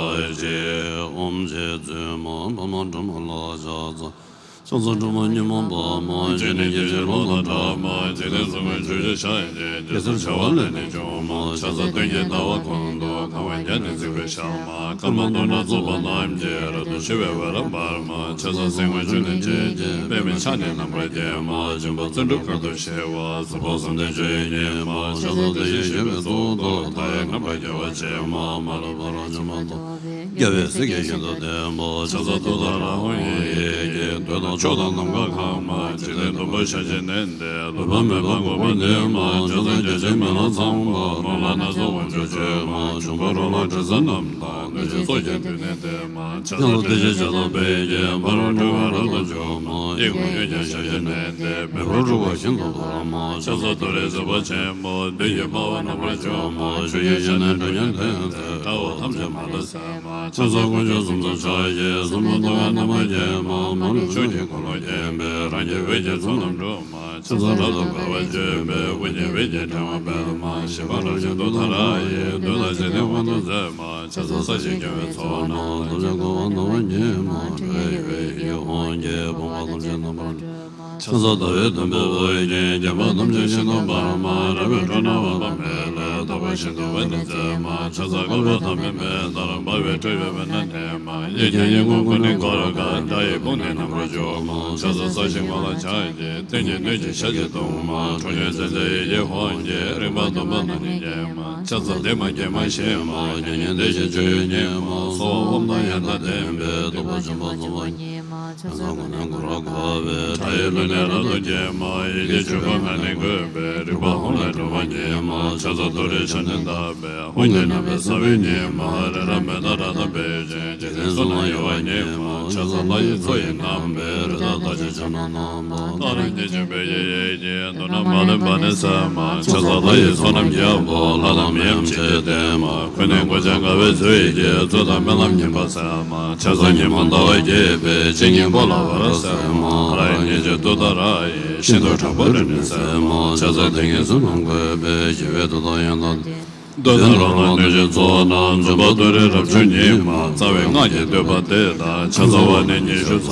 གཅིག་ཨོཾ་རྗེ་བཙུན་མ་འཕགས་མ་སྒྲོལ་མ་ལ་ཕྱག་འཚལ། ཕྱག་འཚལ་སྒྲོལ་མ་ཉོན་མོངས་པ་མ། སྤྱན་ནི་སྐད་ཅིག་གློག་དང་འདྲ་མ། འཇིག་རྟེན་གསུམ་མགོན་ཆུ་སྐྱེས་ཞགས་ཀྱི། གེ་སར་བྱེ་བ་ལས་ནི་བྱུང་མ། ཕྱག་འཚལ་སྟོན་ཀྱི་ཟླ་བ་ཀུན་ཏུ། གང་བས་བརྒྱ་ནི་གཟིགས་པའི་ཞགས་མ། སྐར་མ་དུང་སྣ་ཚོགས་པ་རྣམས་ཀྱིས། རབ་ཏུ་ཕྱེ་བའི་འོད་རབ་འབར་མ། ཕྱག་འཚལ་སེམས་དཔའ་བཅུ་གཉིས་སྤྱན་གྱིས། པདྨས་ཕྱག་ནི་རྣམ་པར་བརྒྱན་མ། འཇིགས་པ་བརྩོན་འགྲུས་དཀའ་ཐུབ་ཞི་བ། ཟབ་པ་གསུམ་ལྡན་སྤྱོད་ཡུལ་ཉིད་མ། ཕྱག་འཚལ་བདེ་གཤེགས་བཞད་པའི་གཙུག་ཏོར། མཐའ་ཡས་རྣམ་པར་རྒྱལ་བ་ཆེན་མ། མ་ལུས་འཕགས་ལ་སྤྱན་མ་གཏོགས། རྒྱལ་བའི་སྲས་ཀྱི་ཞིང་དུ་བསྟན་པ། ཕྱག་འཚལ་ཏུཏྟཱ་ར་ཧཱུྃ་ཡི་གེ། འདོད་དང་ཕྱོགས་དང་ནམ་མཁའ་གང་མ། འཇིག་རྟེན་བདུན་པོ་ཞབས་ཀྱིས་མནན་ཏེ། ལུས་པ་མེད་པར་འགུགས་པར་ནུས་མ། ཕྱག་འཚལ་བརྒྱ་བྱིན་མེ་ལྷ་ཚངས་པ། རླུང་ལྷ་སྣ་ཚོགས་དབང་ཕྱུག་མཆོད་མ། འབྱུང་པོ་རོ་ལངས་དྲི་ཟ་རྣམས་དང་། གནོད་སྦྱིན་ཚོགས་ཀྱིས་མདུན་ནས་བསྟོད་མ། ཕྱག་འཚལ་བདེ་གཤེགས་ཞབས་ལ་ཕུལ་གྱིས། ཕ་རོལ་འཁྲུལ་པ་རབ་ཏུ་འཇོམས་མ། ཡི་དམ་ཡུལ་གྱི་ཞབས་ཀྱིས་མནན་ཏེ། མེ་འབར་འཁྲུགས་པ་ཤིན་ཏུ་འབར་མ། ཕྱག་འཚལ་ཏུ་རེའི་གཟི་འོད་ཆེན་པོ། བདུད་ཀྱི་དཔའ་བོ་རྣམ་པར་འཇོམས་མ། ཆུ་སྐྱེས་ཞལ་ནི་ཁྲག་འགྱུར་ལྡན་མཛད། དགྲ་བོ་ཐམས་ཅད་མ་ལུས་བསལ་མ། ཕྱག་འཚལ་དཀོན་མཆོག་གསུམ་མཚོན་ཕྱག་རྒྱའི། གསུང་རབ་སྟོང་པའི་རྣམ་པར་བརྒྱན་མ། མ་ལུས་ཕྱོགས་ཀྱི་འཁོར་ལོས་བརྒྱན་པའི། རང་གི་འོད་ཀྱི་ཚོགས་རྣམས་འཁྲུགས་མ། ཕྱག་འཚལ་རབ་ཏུ་དགའ་བ་བརྗིད་པའི། དབུ་རྒྱན་འོད་ཀྱི་ཕྲེང་བ་སྤེལ་མ། ཞི་བ་རབ་བརྗིད་ཏུཏྟཱ་ར་ཡིས། བདུད་དང་འཇིག་རྟེན་དབང་དུ་མཛད་མ། ཕྱག་འཚལ་ས་གཞི་སྐྱོང་བའི་ཚོགས་རྣམས། ཐམས་ཅད་བསྐོར་བ་ནམ་མཁའ་ཉིད་མ། འཕྲོ་ཡི་འོད་ཡི་དབང་གིས། ཕོངས་པ་ཐམས་ཅད་རྣམ་པར་ཕྱག་འཚལ་ཟླ་བའི་དུམ་བུས་དབུ་བརྒྱན། བརྒྱན་པ་ཐམས་ཅད་ཤིན་ཏུ་འབར་མ། རལ་པའི་སྒྲོ་རྣམས་འོད་དཔག་མེད་ལས། དག་པ་ཤིན་ཏུ་འོད་ནི་མཛད་མ། ཕྱག་འཚལ་བསྐལ་པ་ཐ་མའི་མེ་ལྟར། འབར་བའི་ཁྲོད་ཡོད་པའི་ན་ནི་མ། གཡས་བརྐྱང་གཡོན་བསྐུམ་ཀུན་ནས་བསྐོར་དཀའ། དགྲ་ཡི་དཔུང་ནི་རྣམ་པར་འཇོམས་མ། ཕྱག་འཚལ་ས་གཞིའི་ངོས་ལ་ཕྱག་གི། སྟེང་གི་སྣོད་ཀྱི་ཞལ་གྱིས་བརྡུང་མ། ཁྲོ་གཉེར་ཅན་མཛད་ཡི་གེ་ཧཱུྃ་གིས། རིམ་པ་བདུན་པོ་རྣམས་ནི་འགེམས་མ། ཕྱག་འཚལ་བདེ་མ་དགེ་མ་ཞི་མ། མྱ་ངན་འདས་ཞི་སྤྱོད་ཡུལ་ཉིད་མ། གསོལ་བ་འོ་མ་དང་ཡང་དག་ལྡན་པས། བདུག་པ་ཆེན་པོ་འཚོ་བ་ཉིད་མ། ཕྱག་འཚལ་ཀུན་ནས་བསྐོར་བར་བསྐུལ་བའི། དགྲ་ཡི་ལུས་ནི་རབ་ཏུ་འགེམས་མ། ཡི་གེ་བཅུ་པོ་ངག་ནི་བཀོད་པའི། རིག་པ་ཧཱུྃ་ལས་གྲུབ་པ་ཉིད་མ། ཕྱག་འཚལ་ཏུ་རེའི་ཞབས་ནི་བརྡབས་པའི། ཧཱུྃ་གི་རྣམ་པའི་ས་བོན་ཉིད་མ། རི་རབ་མེ་སྟག་ར་དང་བེ་ཅོན། འཇིག་རྟེན་གསུམ་ལ་གཡོ་བ་ཉིད་མ། ཕྱག་འཚལ་ལྷ་ཡི་མཚོ་ཡི་རྣམ་པའི། རི་དྭགས་རྟགས་ཅན་ཁྱབ་རྣམས་རྣམ་པར། ལྷ་རང་བཞིན་བྱོན་པའི་ཡེ་ཤེས་ཀྱིས། མདུན་ནམ་མ་ལུས་པ་ནི་སེལ་མ། ཕྱག་འཚལ་ལྷ་ཡི་ཚོགས་རྣམས་རྒྱལ་པོ། ལྷ་དང་མིའམ་ཅི་ཡིས་བསྟེན་མ། ཁོ་ནི་གོ་ཆ་དགའ་བའི་ཚུལ་གྱིས། རྩོད་དང་རྨི་ལམ་ངན་པ་སེལ་མ། ཕྱག་འཚལ་ཉི་མ་ཟླ་བ་རྒྱས་པའི། སྤྱན་གཉིས་པོ་ལ་འོད་རབ་གསལ་མ། ཧ་ར་ཡི་གཉིས་བྱེད་ཏུཏྟཱ་ར་ཡིས། ཤིན་ཏུ་དྲག་པོའི་རིམས་ནད་སེལ་མ། ཕྱག་འཚལ་དེ་ཉིད་གསུམ་རྣམས་བཀོད་པའི། ཞི་བའི་མཐུ་དང་ཡང་དག་ལྡན། འདོད་དང་རོ་ལངས་གནོད་སྦྱིན་ཚོགས་རྣམས། འཇོམས་པ་ཏུ་རེའི་རབ་མཆོག་ཉིད་མ། རྩ་བའི་སྔགས་ཀྱི་བསྟོད་པ་འདི་དང་། ཕྱག་འཚལ་བ་ནི་ཉི་ཤུ་རྩ་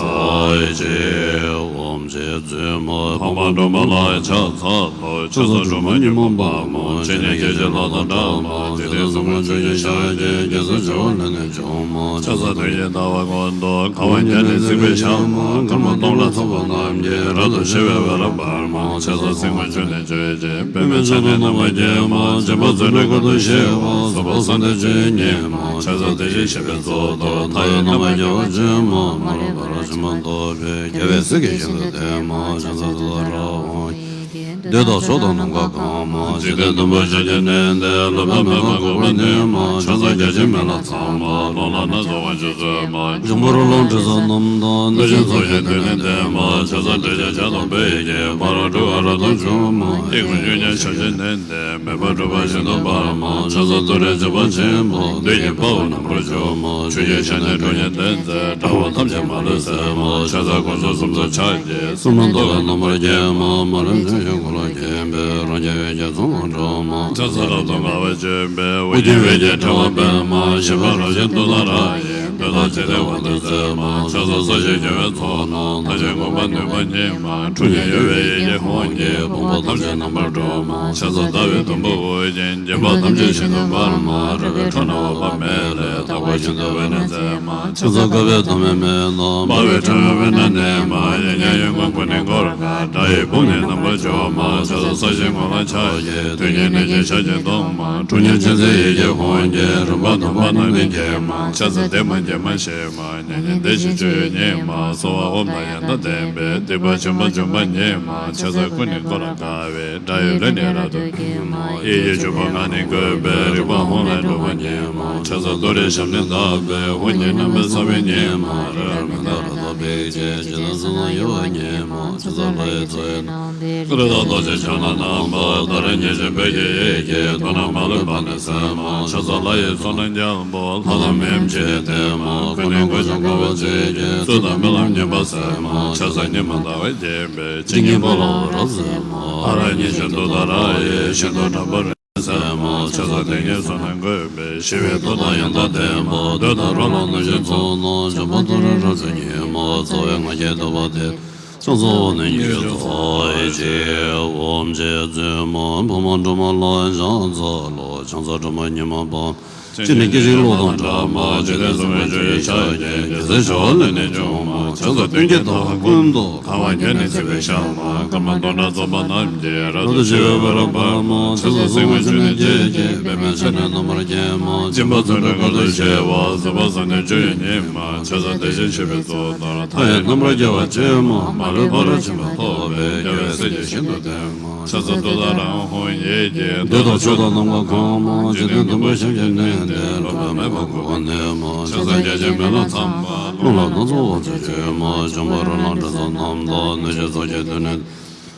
གཅིག་ཨོཾ་རྗེ་བཙུན་མ་འཕགས་མ་སྒྲོལ་མ་ལ་ཕྱག་འཚལ་ལོ། ཕྱག་འཚལ་སྒྲོལ་མ་ཉོན་མོངས་པ་མ། སྤྱན་ནི་སྐད་ཅིག་གློག་དང་འདྲ་མ། འཇིག་རྟེན་གསུམ་མགོན་ཆུ་སྐྱེས་ཞགས་ཀྱི། གེ་སར་བྱེ་བ་ལས་ནི་བྱུང་མ། ཕྱག་འཚལ་སྟོན་ཀྱི་ཟླ་བ་ཀུན་ཏུ། གང་བས་བརྒྱ་ནི་གཟིགས་པའི་ཞགས་མ། སྐར་མ་སྟོང་ལ་ཚངས་པ་རྣམས་ཀྱིས། རབ་ཏུ་ཕྱེ་བའི་འོད་རབ་འབར་མ། ཕྱག་འཚལ་སེམས་དཔའ་བཅུ་གཉིས་སྤྱན་གྱིས། པདྨས་ཕྱག་ནི་རྣམ་པར་བརྒྱན་མ། འཇིགས་པ་རྩོད་འགྲན་དཀའ་ཐུབ་ཞི་བ། ཟབ་པ་གསུམ་ལྡན་སྤྱོད་ཡུལ་ཉིད་མ། ཕྱག་འཚལ་བདེ་གཤེགས་བཞད་པའི་གཙུག་ཏོར། མཐའ་ཡས་རྣམ་པར་རྒྱལ་བ་ཆེན་མ། མ་ལུས་འཕགས་ལ་སྤྱན་མ་གཏོགས་པའི། རྒྱལ་བའི་སྲས་ཀྱི་ཞིང་དུ་བསྟན་མ། ཕྱག་འཚལ་ཏུཏྟཱ་ར་ཧཱུྃ་ཡི་གེ། འདོད་དང་ཕྱོགས་དང་ནམ་མཁའ་གང་མ། འཇིག་རྟེན་བདུན་པོ་ཞབས་ཀྱིས་མནན་ཏེ། ལུས་པ་མེད་པར་འགུགས་པར་ནུས་མ། ཕྱག་འཚལ་བརྒྱ་བྱིན་མེ་ལྷ་ཚངས་པ། རླུང་ལྷ་སྣ་ཚོགས་དབང་ཕྱུག་མཆོད་མ། འབྱུང་པོ་རོ་ལངས་དྲི་ཟ་རྣམས་དང་། གནོད་སྦྱིན་ཚོགས་ཀྱིས་མདུན་ནས་བསྟོད་མ། ཕྱག་འཚལ་ཏྲཊ་ཅེས་བྱ་དང་བོད་ཀྱི། ཕ་རོལ་འཁྲུལ་པ་རབ་ཏུ་འཇོམས་མ། ཡི་དམ་ཡུལ་གྱི་ཞབས་ཀྱིས་མནན་ཏེ། མེ་འབར་འཁྲུགས་པ་ཤིན་ཏུ་འབར་མ། ཕྱག་འཚལ་ཏུ་རེའི་བྱེ་བ་ཆེན་པོ། བདུད་ཀྱི་དཔའ་བོ་རྣམ་པར་འཇོམས་མ། ཆུ་སྐྱེས་ཞལ་ནི་ཁྲོ་གཉེར་ལྡན་མཛད། དགྲ་བོ་ཐམས་ཅད་མ་ལུས་བསལ་མ། ཕྱག་འཚལ་དཀོན་མཆོག་གསུམ་མཚོན་ཕྱག་རྒྱའི། གསུང་རབ་སྟོང་པའི་རྣམ་པར་བརྒྱན་མ། མ་ལུས་ཕྱོགས་ཀྱི་འཁོར་ལོས་བརྒྱན་པའི། རང་གི་འོད་ཀྱི་ཚོགས་རྣམས་འཁྲུགས་མ། ཕྱག་འཚལ་རབ་ཏུ་དགའ་བ་བརྗིད་པའི། དབུ་རྒྱན་འོད་ཀྱི་ཕྲེང་བ་སྤེལ་མ། ཞི་བ་རབ་བརྗིད་ཏུཏྟཱ་ར་ཡིས། འདོད་དང་འཇིག་རྟེན་དབང་དུ་མཛད་མ། ཕྱག་འཚལ་ས་གཞིར་སྐྱེ་བོའི་ཚོགས་རྣམས། མཐའ་ཡས་འགུགས་པར་ནུས་པ་ཉིད་མ། ཁྲོ་གཉེར་གཡོ་བའི་ཡི་གེ་ཧཱུྃ་གིས། ཕོངས་པ་ཐམས་ཅད་རྣམ་པར་སྒྲོལ་མ། ཕྱག་འཚལ་ཟླ་བའི་དུམ་བུས་དབུ་བརྒྱན། བརྒྱན་པ་ཐམས་ཅད་ཤིན་ཏུ་འབར་མ། རལ་པའི་ཁྲོད་ན་འོད་དཔག་མེད་ལས། དག་པ་ཤིན་ཏུ་འོད་ནི་མཛད་མ། ཕྱག་འཚལ་བསྐལ་པའི་ཐ་མའི་མེ་ལྟར། འབར་བའི་ཁྲོད་ཡོད་པའི་ན་ནི་མ། གཡས་བརྐྱང་གཡོན་བསྐུམ་ཀུན་ནས་བསྐོར་དཀའ། དགྲ་ཡི་དཔུང་ནི་རྣམ་པར་འཇོམས་མ། ཕྱག་འཚལ་ས་གཞིའི་ངོས་ལ་ཕྱག་རྒྱའི། དུས་ཀྱི་གནོད་སྦྱིན་ཞལ་གྱིས་བརྡུང་མ། ཁྲོ་གཉེར་ཅན་མཛད་ཡི་གེ་ཧཱུྃ་གིས། རིམ་པ་བདུན་པོ་རྣམས་ནི་འགེམས་མ། ཕྱག་འཚལ་བདེ་མ་དགེ་མ་ཞི་མ། མྱ་ངན་འདས་ཞི་སྤྱོད་ཡུལ་ཉིད་མ། གསོལ་བ་འོ་མ་དང་ཡང་དག་ལྡན་པས། སྡིག་པ་ཆེན་པོ་འཇོམས་པ་ཉིད་མ། ཕྱག་འཚལ་ཀུན་ནས་བསྐོར་དཀའ་བའི། དགྲ་ཡི་ལུས་ནི་རབ་ཏུ་འགེམས་མ། ཡི་གེ་བཅུ་པོ་ངག་ནི་བཀོད་པའི། རིག་པ་ཧཱུྃ་ལས་གྲུབ་པ་ཉིད་མ། ཕྱག་འཚལ་ཏུ་རེའི་ཞབས་ནི་བརྡབས་པའི། ཧཱུྃ་གི་རྣམ་པའི་ས་བོན་ཉིད་མ། རི་རབ་མེ་སྟག་ར་དང་བེ་ཅོན། འཇིག་རྟེན་གསུམ་ལ་གཡོ་བ་ཉིད་མ། ཕྱག་འཚལ་ལྷ་ཡི་མཚོ་ཡི་རྣམ་པའི། ཀུན་ཏུ་རྟོག་ཅན་ཕྱག་ན་བསྣམས་པ། ད་རེས་ཉིད་ཀྱི་བོད་ཀྱི་ཡི་གེ། དོན་རྣམས་མ་ལུས་པ་ནི་གསལ་མ། ཕྱག་འཚལ་ལྷ་ཡི་ཚོགས་རྣམས་རྒྱལ་པོ། ལྷ་དང་མིའམ་ཅི་ཡིས་བསྟེན་མ། ཁོ་ནི་གོ་ཆ་དགའ་བའི་ཚུལ་གྱིས། རྩོད་དང་རྨི་ལམ་ངན་པ་སེལ་མ། ཕྱག་འཚལ་ཉི་མ་ཟླ་བ་རྒྱས་པའི། སྤྱན་གཉིས་པོ་ལ་འོད་རབ་གསལ་མ། ཧ་ར་གཉིས་བྱེད་ཏུཏྟཱ་ར་ཡིས། ཤིན་ཏུ་དྲག་པོའི་རིམས་ནད་སེལ་མ། ཕྱག་འཚལ་དེ་ཉིད་བསོད་ནམས་བཀོད་པའི། ཞི་བའི་མཐུ་དང་ཡང་དག་ལྡན་པ། འདོད་དང་རོ་ལངས་གནོད་སྦྱིན་ཚོགས་རྣམས། འཇོམས་པ་ཏུ་རེ་རབ་གསལ་ཉིད་མ། རྩ་བའི་སྔགས་ཀྱི་བསྟོད་པ་སྟེ། ཕྱག་འཚལ་བ་ནི་ཉིད་ཀྱི་ཚོགས་ཡིན་ཕྱིར། ཨོཾ་རྗེ་བཙུན་མ་འཕགས་མ་སྒྲོལ་མ་ལ་ཕྱག་འཚལ་ལོ། ཕྱག་འཚལ་སྒྲོལ་མ་མྱུར་མ་དཔའ། སྤྱན་ནི་སྐད་ཅིག་གློག་དང་འདྲ་མ། འཇིག་རྟེན་གསུམ་གྱི་ཆོས་ཀྱི་ཕྱག་རྒྱའི། རྒྱལ་སྲས་བྱ་བ་ལས་ནི་བྱུང་མ། ཕྱག་འཚལ་སྟོན་ཀའི་ཟླ་བ་ཀུན་ཏུ། གང་བ་བརྒྱ་ནི་བརྩེགས་པའི་ཞལ་མ། སྐར་མ་སྟོང་ཕྲག་ཚོགས་པ་རྣམས་ཀྱིས། རབ་ཏུ་ཕྱེ་བའི་འོད་རབ་འབར་མ། ཕྱག་འཚལ་སེམས་དཔའི་མཆོག་ནི་ཁྱེད་ཀྱིས། པདྨས་ཕྱག་ནི་རྣམ་པར་བརྒྱན་མ། སྦྱིན་པ་བརྩོན་འགྲུས་བསྐལ་དུ་བྱེ་བ། བཟོད་པ་བསམ་གཏན་སྤྱོད་ཡུལ་ཉིད་མ། ཕྱག་འཚལ་བདེ་ཆེན་མཆོད་པའི་གཙུག་ཏོར། མཐའ་ཡས་རྣམ་པར་རྒྱལ་བ་ཆེན་མོ། མ་ལུས་ཕ་རོལ་ཕྱིན་པ་ཐོབ་པའི། རྒྱལ་བའི་སྲས་ཀྱིས་ཤིན་ཏུ་བསྟེན་མ། ཕྱག་འཚལ་ཏུཏྟཱ་ར་ཧཱུྃ་ཡིད་ཀྱིས། འདོད་དང་ཕྱོགས་དང་ནམ་མཁའ་གང་མ། འཇིག་རྟེན་བདུན་པོའི་ཞབས་ཀྱིས་མནན་ཏེ། བསླུ་བ་མེད་པར་འགུགས་པར་ནུས་མ། ཕྱག་འཚལ་བརྒྱ་བྱིན་མེ་ལྷ་ཚངས་པ། རླུང་ལྷ་སྣ་ཚོགས་དབང་ཕྱུག་མཆོད་མ། འབྱུང་པོ་རོ་ལངས་དྲི་ཟ་རྣམས་དང་། གནོད་སྦྱིན་ཚོགས་ཀྱིས་མདུན་ནས།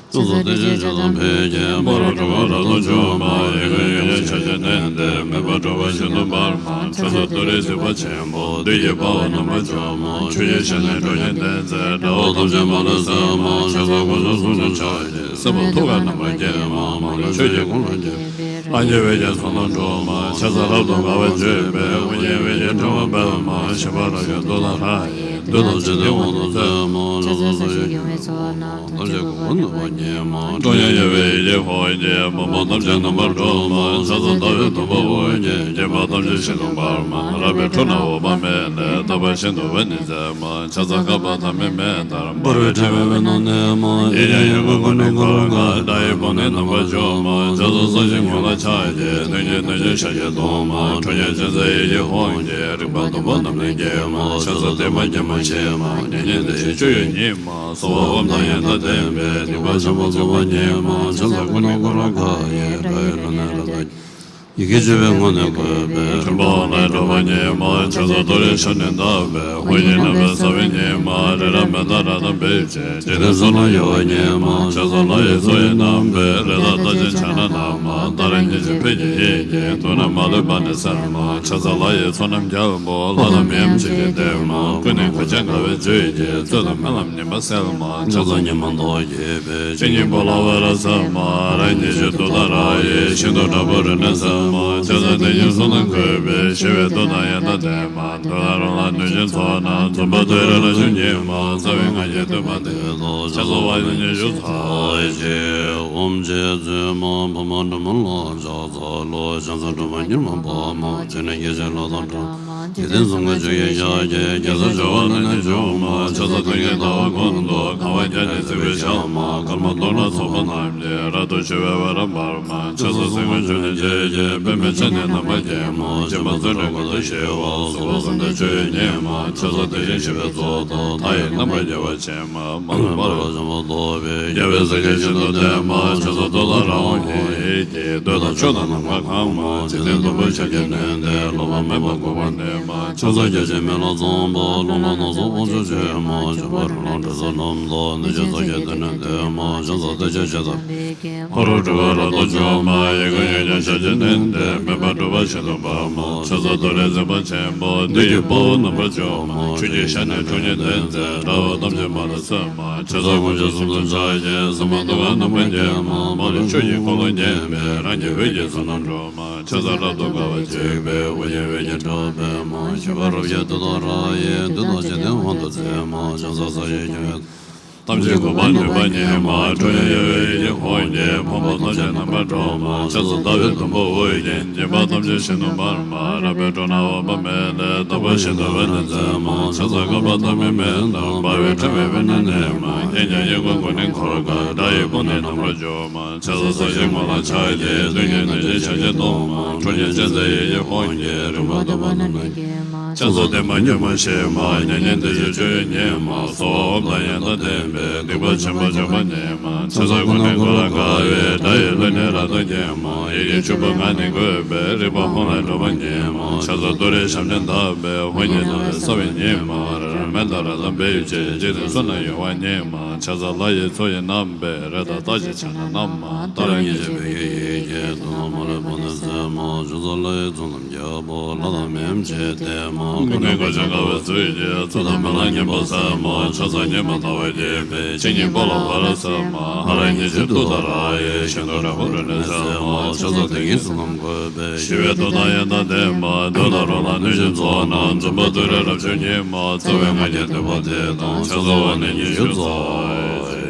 ཕྱག་འཚལ་བདེ་ཆེན་ཞལ་བཟང་ཕུད་ཀྱིས། ཕ་རོལ་འཁྲུལ་འཁོར་རབ་ཏུ་འཇོམས་མ། ཡི་གེ་ཡོན་ཏན་ཞལ་གྱིས་མནན་ཏེ། མེ་འབར་འཁྲུག་པ་ཤིན་ཏུ་འབར་མ། ཕྱག་འཚལ་ཏུ་རེའི་ཐིགས་པ་ཆེན་པོ། བདུད་ཀྱི་དཔའ་བོ་རྣམ་པར་འཇོམས་མ། ཆུ་སྐྱེས་ཕྱག་ནི་ཁྲོ་གཉེར་ལྡན་མཛད། དགྲ་བོ་ཐམས་ཅད་མ་ལུས་གསོད་མ། ཕྱག་འཚལ་དཀོན་མཆོག་གསུམ་མཆོག་ཕྱག་རྒྱའི། སྲིད་པ་ཐུགས་ཀར་རྣམ་པར་བརྒྱན་མ། མ་ལུས་ཆོས་ཀྱི་ཀུན་སློང་རྒྱས། ལྷ་ཀྱི་འོད་ཀྱི་ཚོགས་རྣམས་འགྲོ་མ། ཕྱག་འཚལ་རབ་ཏུ་དགའ་བ་བརྗོད་པའི། ཨོ་རྒྱན་འོད་ཀྱི་ཕྲེང་བ་སྤེལ་མ། ཞི་བ་རབ་ཀྱི་ཏུཏྟཱ་ར་ཡིས། བདུད་དང་འཇིག་རྟེན་དབང་དུ་མཛད་མ། ཕྱག་འཚལ་སྲིད་ཞིའི་སྐྱོང་བའི་ཚོགས་རྣམས། ཐམས་ཅད་སྐུ་ཁམས་ནུབ་པར་བསྙེན་མ། ཁྲོ་གཉེར་ཡོད་པའི་ཡི་གེ་ཧཱུྃ་གིས། ཕུང་པོ་ཐམས་ཅད་རྣམ་པར་སྒྲོལ་མ། ཕྱག་འཚལ་ཟླ་བའི་དུམ་བུ་དབུ་རྒྱན། བརྒྱན་པ་ཐམས་ཅད་ཤིན་ཏུ་འབར་མ། རལ་པའི་ཁྲོད་ན་འོད་དཔག་མེད་ལས། རྟག་པར་ཤིན་ཏུ་འོད་ནི་མཛད་མ། ཕྱག་འཚལ་བསྐལ་པ་ཐ་མའི་མེ་ལྟར། འབར་བའི་ཕྲེང་བའི་འོད་རྣམས་མནན་མ། ཡིད་བཞིན་ཡོན་ཀུན་ཀུན་ནས་འཁོར་ལོ་བསྐོར། དགྲ་ཡི་དཔུང་ནི་རྣམ་པར་འཇོམས་མ། ཕྱག་འཚལ་སྲིད་ཞིའི་ངོས་ལ་ཕྱག་རྒྱའི། མཐུ་ཉིད་མཐུ་ཆེན་ཞལ་གྱིས་བརྡུང་མ། ཁྲོ་གཉེར་ཅན་མཛད་ཡི་གེ་ཧཱུྃ་གིས། རིག་པ་དུམ་བུ་རྣམས་ནི་འགེམས་མ། ཕྱག་འཚལ་བདེ་བ་ཉིད་མ་ཞི་མ། མྱ་ངན་འདས་ཞི་སྤྱོད་ཡུལ་ཉིད་མ། གསོལ་བ་འབུམ་དང་ཡང་དག་ལྡན་པའི། སྡིག་པ་ཆེན་པོ་རྫོགས་པ་ཉིད་མ། ཕྱག་འཚལ་ཀུན་ནས་བསྐོར་བ་མཁའ་ཡི། དགྲ་ཡི་ལུས་ནི་རབ་ཏུ། ཡི་གེ་བཅུ་པའི་ངོ་ནས་བཀོད་པའི། འབྲིང་པོ་དབང་ལྔའི་སྒྲོན་མ་ཉིད་མ། ཕྱག་འཚལ་ཏུ་རེའི་ཞབས་ནི་བརྡབས་པའི། ཧཱུྃ་ཡིག་རྣམ་པའི་རྩ་བའི་ཉིད་མ། རི་རབ་མནྡ་ར་དང་འབིགས་བྱེད། འཇིག་རྟེན་གསུམ་ལ་ཡོད་པ་ཉིད་མ། ཕྱག་འཚལ་ལྷ་ཡི་མཚོ་ཡི་རྣམ་པའི། རི་དྭགས་རྟགས་ཅན་ཕྱག་ན་བསྣམས་མ། ཏཱ་ར་གཉིས་བརྗོད་ཕཊ་ཀྱི་ཡིད་ཀྱིས། དུག་རྣམས་མ་ལུས་པ་ནི་སེལ་མ། ཕྱག་འཚལ་ལྷ་ཡི་ཚོགས་རྣམས་རྒྱལ་པོ། ལྷ་དང་མིའམ་ཅི་ཡིས་བསྟེན་མ། ཀུན་ནས་གོས་ཆེན་དགའ་བའི་བརྗོད་ཀྱིས། རྩོད་དང་རྨི་ལམ་ངན་པ་སེལ་མ། ཕྱག་འཚལ་ཉོན་མོངས་དུག་གི་པའི། གཅིན་སྙི་སྦོ་ལ་བ་ར་སེལ་མ། རང་ཉིད་ཀྱི་ཏུཏྟཱ་ར་ཡིས། ཤིན་ཏུ་དྲག་པོའི་རིམས་ནད་སེལ་མ། ཕྱག་འཚལ་དེ་ཉིད་གསུང་དང་གུས་པས། ཞི་བའི་མཐུ་དང་ཡང་དག་ལྡན་མ། འདོད་ལྷ་རོ་ལངས་གནོད་སྦྱིན་ཚོགས་རྣམས། འཛུམ་པ་ཏུ་རེ་རབ་བྱུང་ཉིད་མ། རྩ་བའི་སྔགས་ཀྱི་བསྟོད་པ་འདི་དང་། ཕྱག་འཚལ་བ་ཡི་ཉི་ཤུ་རྩ། ཨོཾ་རྗེ་བཙུན་མ་འཕགས་མ་སྒྲོལ་མ་ལ་ཕྱག་འཚལ་ལོ། ཕྱག་འཚལ་སྒྲོལ་མ་མྱུར་མ་དཔའ་མོ། སྤྱན་ནི་སྐད་ཅིག་གློག་དང་འདྲ། འཇིག་རྟེན་གསུམ་མགོན་ཆུ་སྐྱེས་ཞལ་གྱི། རྒྱལ་སྲས་བྱ་བ་ལས་ནི་བྱུང་མ། ཕྱག་འཚལ་སྟོན་ཀའི་ཟླ་བ་ཀུན་ཏུ། གང་བ་བརྒྱ་ནི་བརྩེགས་པའི་ཞལ་མ། སྐར་མ་སྟོང་ཕྲག་ཚོགས་པ་རྣམས་ཀྱིས། རབ་ཏུ་ཕྱེ་བའི་འོད་རབ་འབར་མ། ཕྱག་འཚལ་སེམས་དཔའི་མཆོག་ནི་ཁྱེད་ཀྱིས། པདྨས་ཕྱག་ནི་རྣམ་པར་བརྒྱན་མ། སྦྱིན་པ་བརྩོན་འགྲུས་ཀུན་ཏུ་ཞི་བ། གསོལ་བ་བཟང་པོ་སྤྱོད་ཡུལ་ཉིད་མ། ཕྱག་འཚལ་དེ་བཞིན་གཤེགས་པའི་གཙུག་ཏོར། མཐའ་ཡས་རྣམ་པར་རྒྱལ་བ་ཆེན་མ། མ་ལུས་ཕ་རོལ་ཕྱིན་པ་ཐོབ་པའི། རྒྱལ་བའི་སྲས་ཀྱིས་ཤིན་ཏུ་བསྟེན་མ། ཕྱག་འཚལ་ཏུཏྟཱ་ར་ཧཱུྃ་ཡིད་ཀྱིས། འདོད་དང་ཕྱོགས་དང་ནམ་མཁའ་གང་མ། འཇིག་རྟེན་བདུན་པོའི་ཞབས་ཀྱིས་མནན་ཏེ། བསླུ་བ་མེད་པར་འགུགས་པར་ནུས་མ། ཕྱག་འཚལ་བརྒྱ་བྱིན་མེ་ལྷ་ཚངས་པ། རླུང་ལྷ་སྣ་ཚོགས་དབང་ཕྱུག་མཆོད་མ། འབྱུང་པོ་རོ་ལངས་དྲི་ཟ་རྣམས་དང་། གནོད་སྦྱིན་ཚོགས་ཀྱིས་མདུན་ནས་བསྟོད་མ། ཕྱག་འཚལ་བདེ་ཆེན་ཞལ་བཟང་། ཕ་རོལ་འཁྲུལ་འཁོར་རབ་ཏུ་འཇོམས་མ། ཡི་གེ་ཡོན་ཏན་ཞལ་གྱིས་མནན་ཏེ། མེ་འབར་འཁྲུག་པ་ཤིན་ཏུ་འབར་མ། ཕྱག་འཚལ་ཏུ་རེའི་ཟིལ་པ་ཆེན་པོ། བདུད་ཀྱི་དཔའ་བོ་རྣམ་པར་འཇོམས་མ། ཆུ་སྐྱེས་ཞལ་ནི་ཁྲོ་གཉེར་ལྡན་མཛད། དགྲ་བོ་ཐམས་ཅད་མ་ལུས་གསོད་མ། ཕྱག་འཚལ་དཀོན་མཆོག་གསུམ་མཆོག་ཕྱག་རྒྱའི། སྲིད་པ་ཐུགས་ཀར་རྣམ་པར་བརྒྱན་མ། མ་ལུས་ཆོས་ཀྱི་འཁོར་ལོ་བརྒྱན་པའི། རང་གི་འོད་ཀྱི་ཚོགས་རྣམས་འགྲོ་མ། ཕྱག་འཚལ་རབ་ཏུ་དགའ་བ་བརྗིད་པའི། ཨོ་རྒྱན་འོད་ཀྱི་ཕྲེང་བ་སྤེལ་མ། ཞི་བ་རབ་ཀྱི་ཏུཏྟཱ་ར་ཡིས། བདུད་དང་འཇིག་རྟེན་དབང་དུ་མཛད་མ། ཕྱག་འཚལ་ས་གཞི་སྐྱོང་བའི། ཐམས་ཅད་འགུགས་པར་ནུས་པ་ཉིད་མ། ཁྲོ་གཉེར་ཡོད་པའི་ཡི་གེ་ཧཱུྃ་གིས། ཕུང་པོ་ཐམས་ཅད་རྣམ་པར་སྒྲོལ་མ། ཕྱག་འཚལ་ཟླ་བའི་དུམ་བུ་དབུ་རྒྱན། འཇིགས་པ་ཐམས་ཅད་ཤིན་ཏུ་འབར་མ། རལ་པའི་ཁྲོད་ན་འོད་དཔག་མེད་ལས། རྟག་པར་ཤིན་ཏུ་འོད་ནི་མཛད་མ། ཕྱག་འཚལ་བསྐལ་པ་ཐ་མའི་མེ་ལྟར། འབར་བའི་ཕྲེང་བའི་འོད་རྣམས་མནན་མ། གཡས་བརྐྱང་གཡོན་བསྐུམ་ཀུན་ནས་འཁོར་དགའ། དགྲ་ཡི་དཔུང་ནི་རྣམ་པར་འཇོམས་མ། ཕྱག་འཚལ་ས་གཞིའི་ངོས་ལ་ཕྱག་རྒྱའི། མཐུ་ཉིད་མཐུ་ཆེན་ཞལ་གྱིས་བརྡུང་མ། ཁྲོ་གཉེར་ཅན་མཛད་ཡི་གེ་ཧཱུྃ་གིས། རིམ་པ་བསྟོད་པ་རྣམས་ནི། ཕྱག་འཚལ་བདེ་བ་ཉིད་མ་ཞི་མ། མྱ་ངན་འདས་ཞི་སྤྱོད་ཡུལ་ཉིད་མ། གསོལ་བ་འབུམ་དང་ཡང་དག་ལྡན་པས། སྡིག་པ་ཆེན་པོ་འཇོམས་པ་ཉིད་མ། ཕྱག་འཚལ་ཀུན་ནས་བསྐོར་ལ་དགའ་བའི། དགྲ་ཡི་ལུས་ནི་རབ་ཏུ་བརྒྱན་མ། ཡི་གེ་བཅུ་པོ་ངག་ནི་བཀོད་པའི། རིག་པ་ཧཱུྃ་ལྔའི་སྒྲོན་མ་ཉིད་མ། ཕྱག་འཚལ་ཏུ་རེའི་ཞབས་ནི་བརྡབས་པའི། ཧཱུྃ་གི་རྣ་བའི་རྩ་བའི་ཉིད་མ། རི་རབ་མནྡ་ར་དང་འབིགས་བྱེད། འཇིག་རྟེན་གསུམ་ན་ཡོད་པ་ཉིད་མ། ཕྱག་འཚལ་ལྷ་ཡི་མཚོ་ཡི་རྣམ་པའི། རི་དྭགས་རྟགས་ཅན་ཕྱག་ན་བསྣམས་མ། ཏཱ་ར་གཉིས་བརྗོད་བོད་ཀྱི་ཡི་ ཀྱི་དོན་དུ་མ་ལུས་པ་ནི་སེམས་མ་ཆགས་ས་ལྷ་ཡི་ཚོགས་རྣམས་ཀྱི་བུ་ལྷ་དང་མིའམ་ཅི་སྟེ་མ་ཀུན་ནས་གོས་ཆེན་དཀར་བའི་ཚུལ་གྱིས་ཚོགས་དང་སྨོན་ལམ་བརྙེས་པ་སེམས་མ་ཆགས་ས་ཉི་མ་ཟླ་བ་རྒྱས་པའི་ཕྱི་ཉིན་པ་ལ་བ་ར་སེམས་མ་ཧ་ར་ཉི་ཤུ་ཏུ་ཏ་ར་ཡི་ཤིན་ཏུ་དྲག་པོ་རི་ནི་སེམས་མ་ཆགས་ས་དེ་ཉིད་བསོད་ནམས་བཀོད་པའི་ཞི་བའི་མཐུ་དང་ཡོན་ཏན་ལྡན་པ་འདོད་དང་རོ་ལངས་གནོད་སྦྱིན་ཚོགས་རྣམས་འཛོམས་པ་ཏུ་རེ་རབ་བྱུང་ཉིན་མ་རྩ་བའི་སྔགས་ཀྱི་བསྟོད་པ་དེ་དང་ཕྱག་འཚལ་བ་ནི་ཉི་ཤུ་རྩ་བ་ཅན།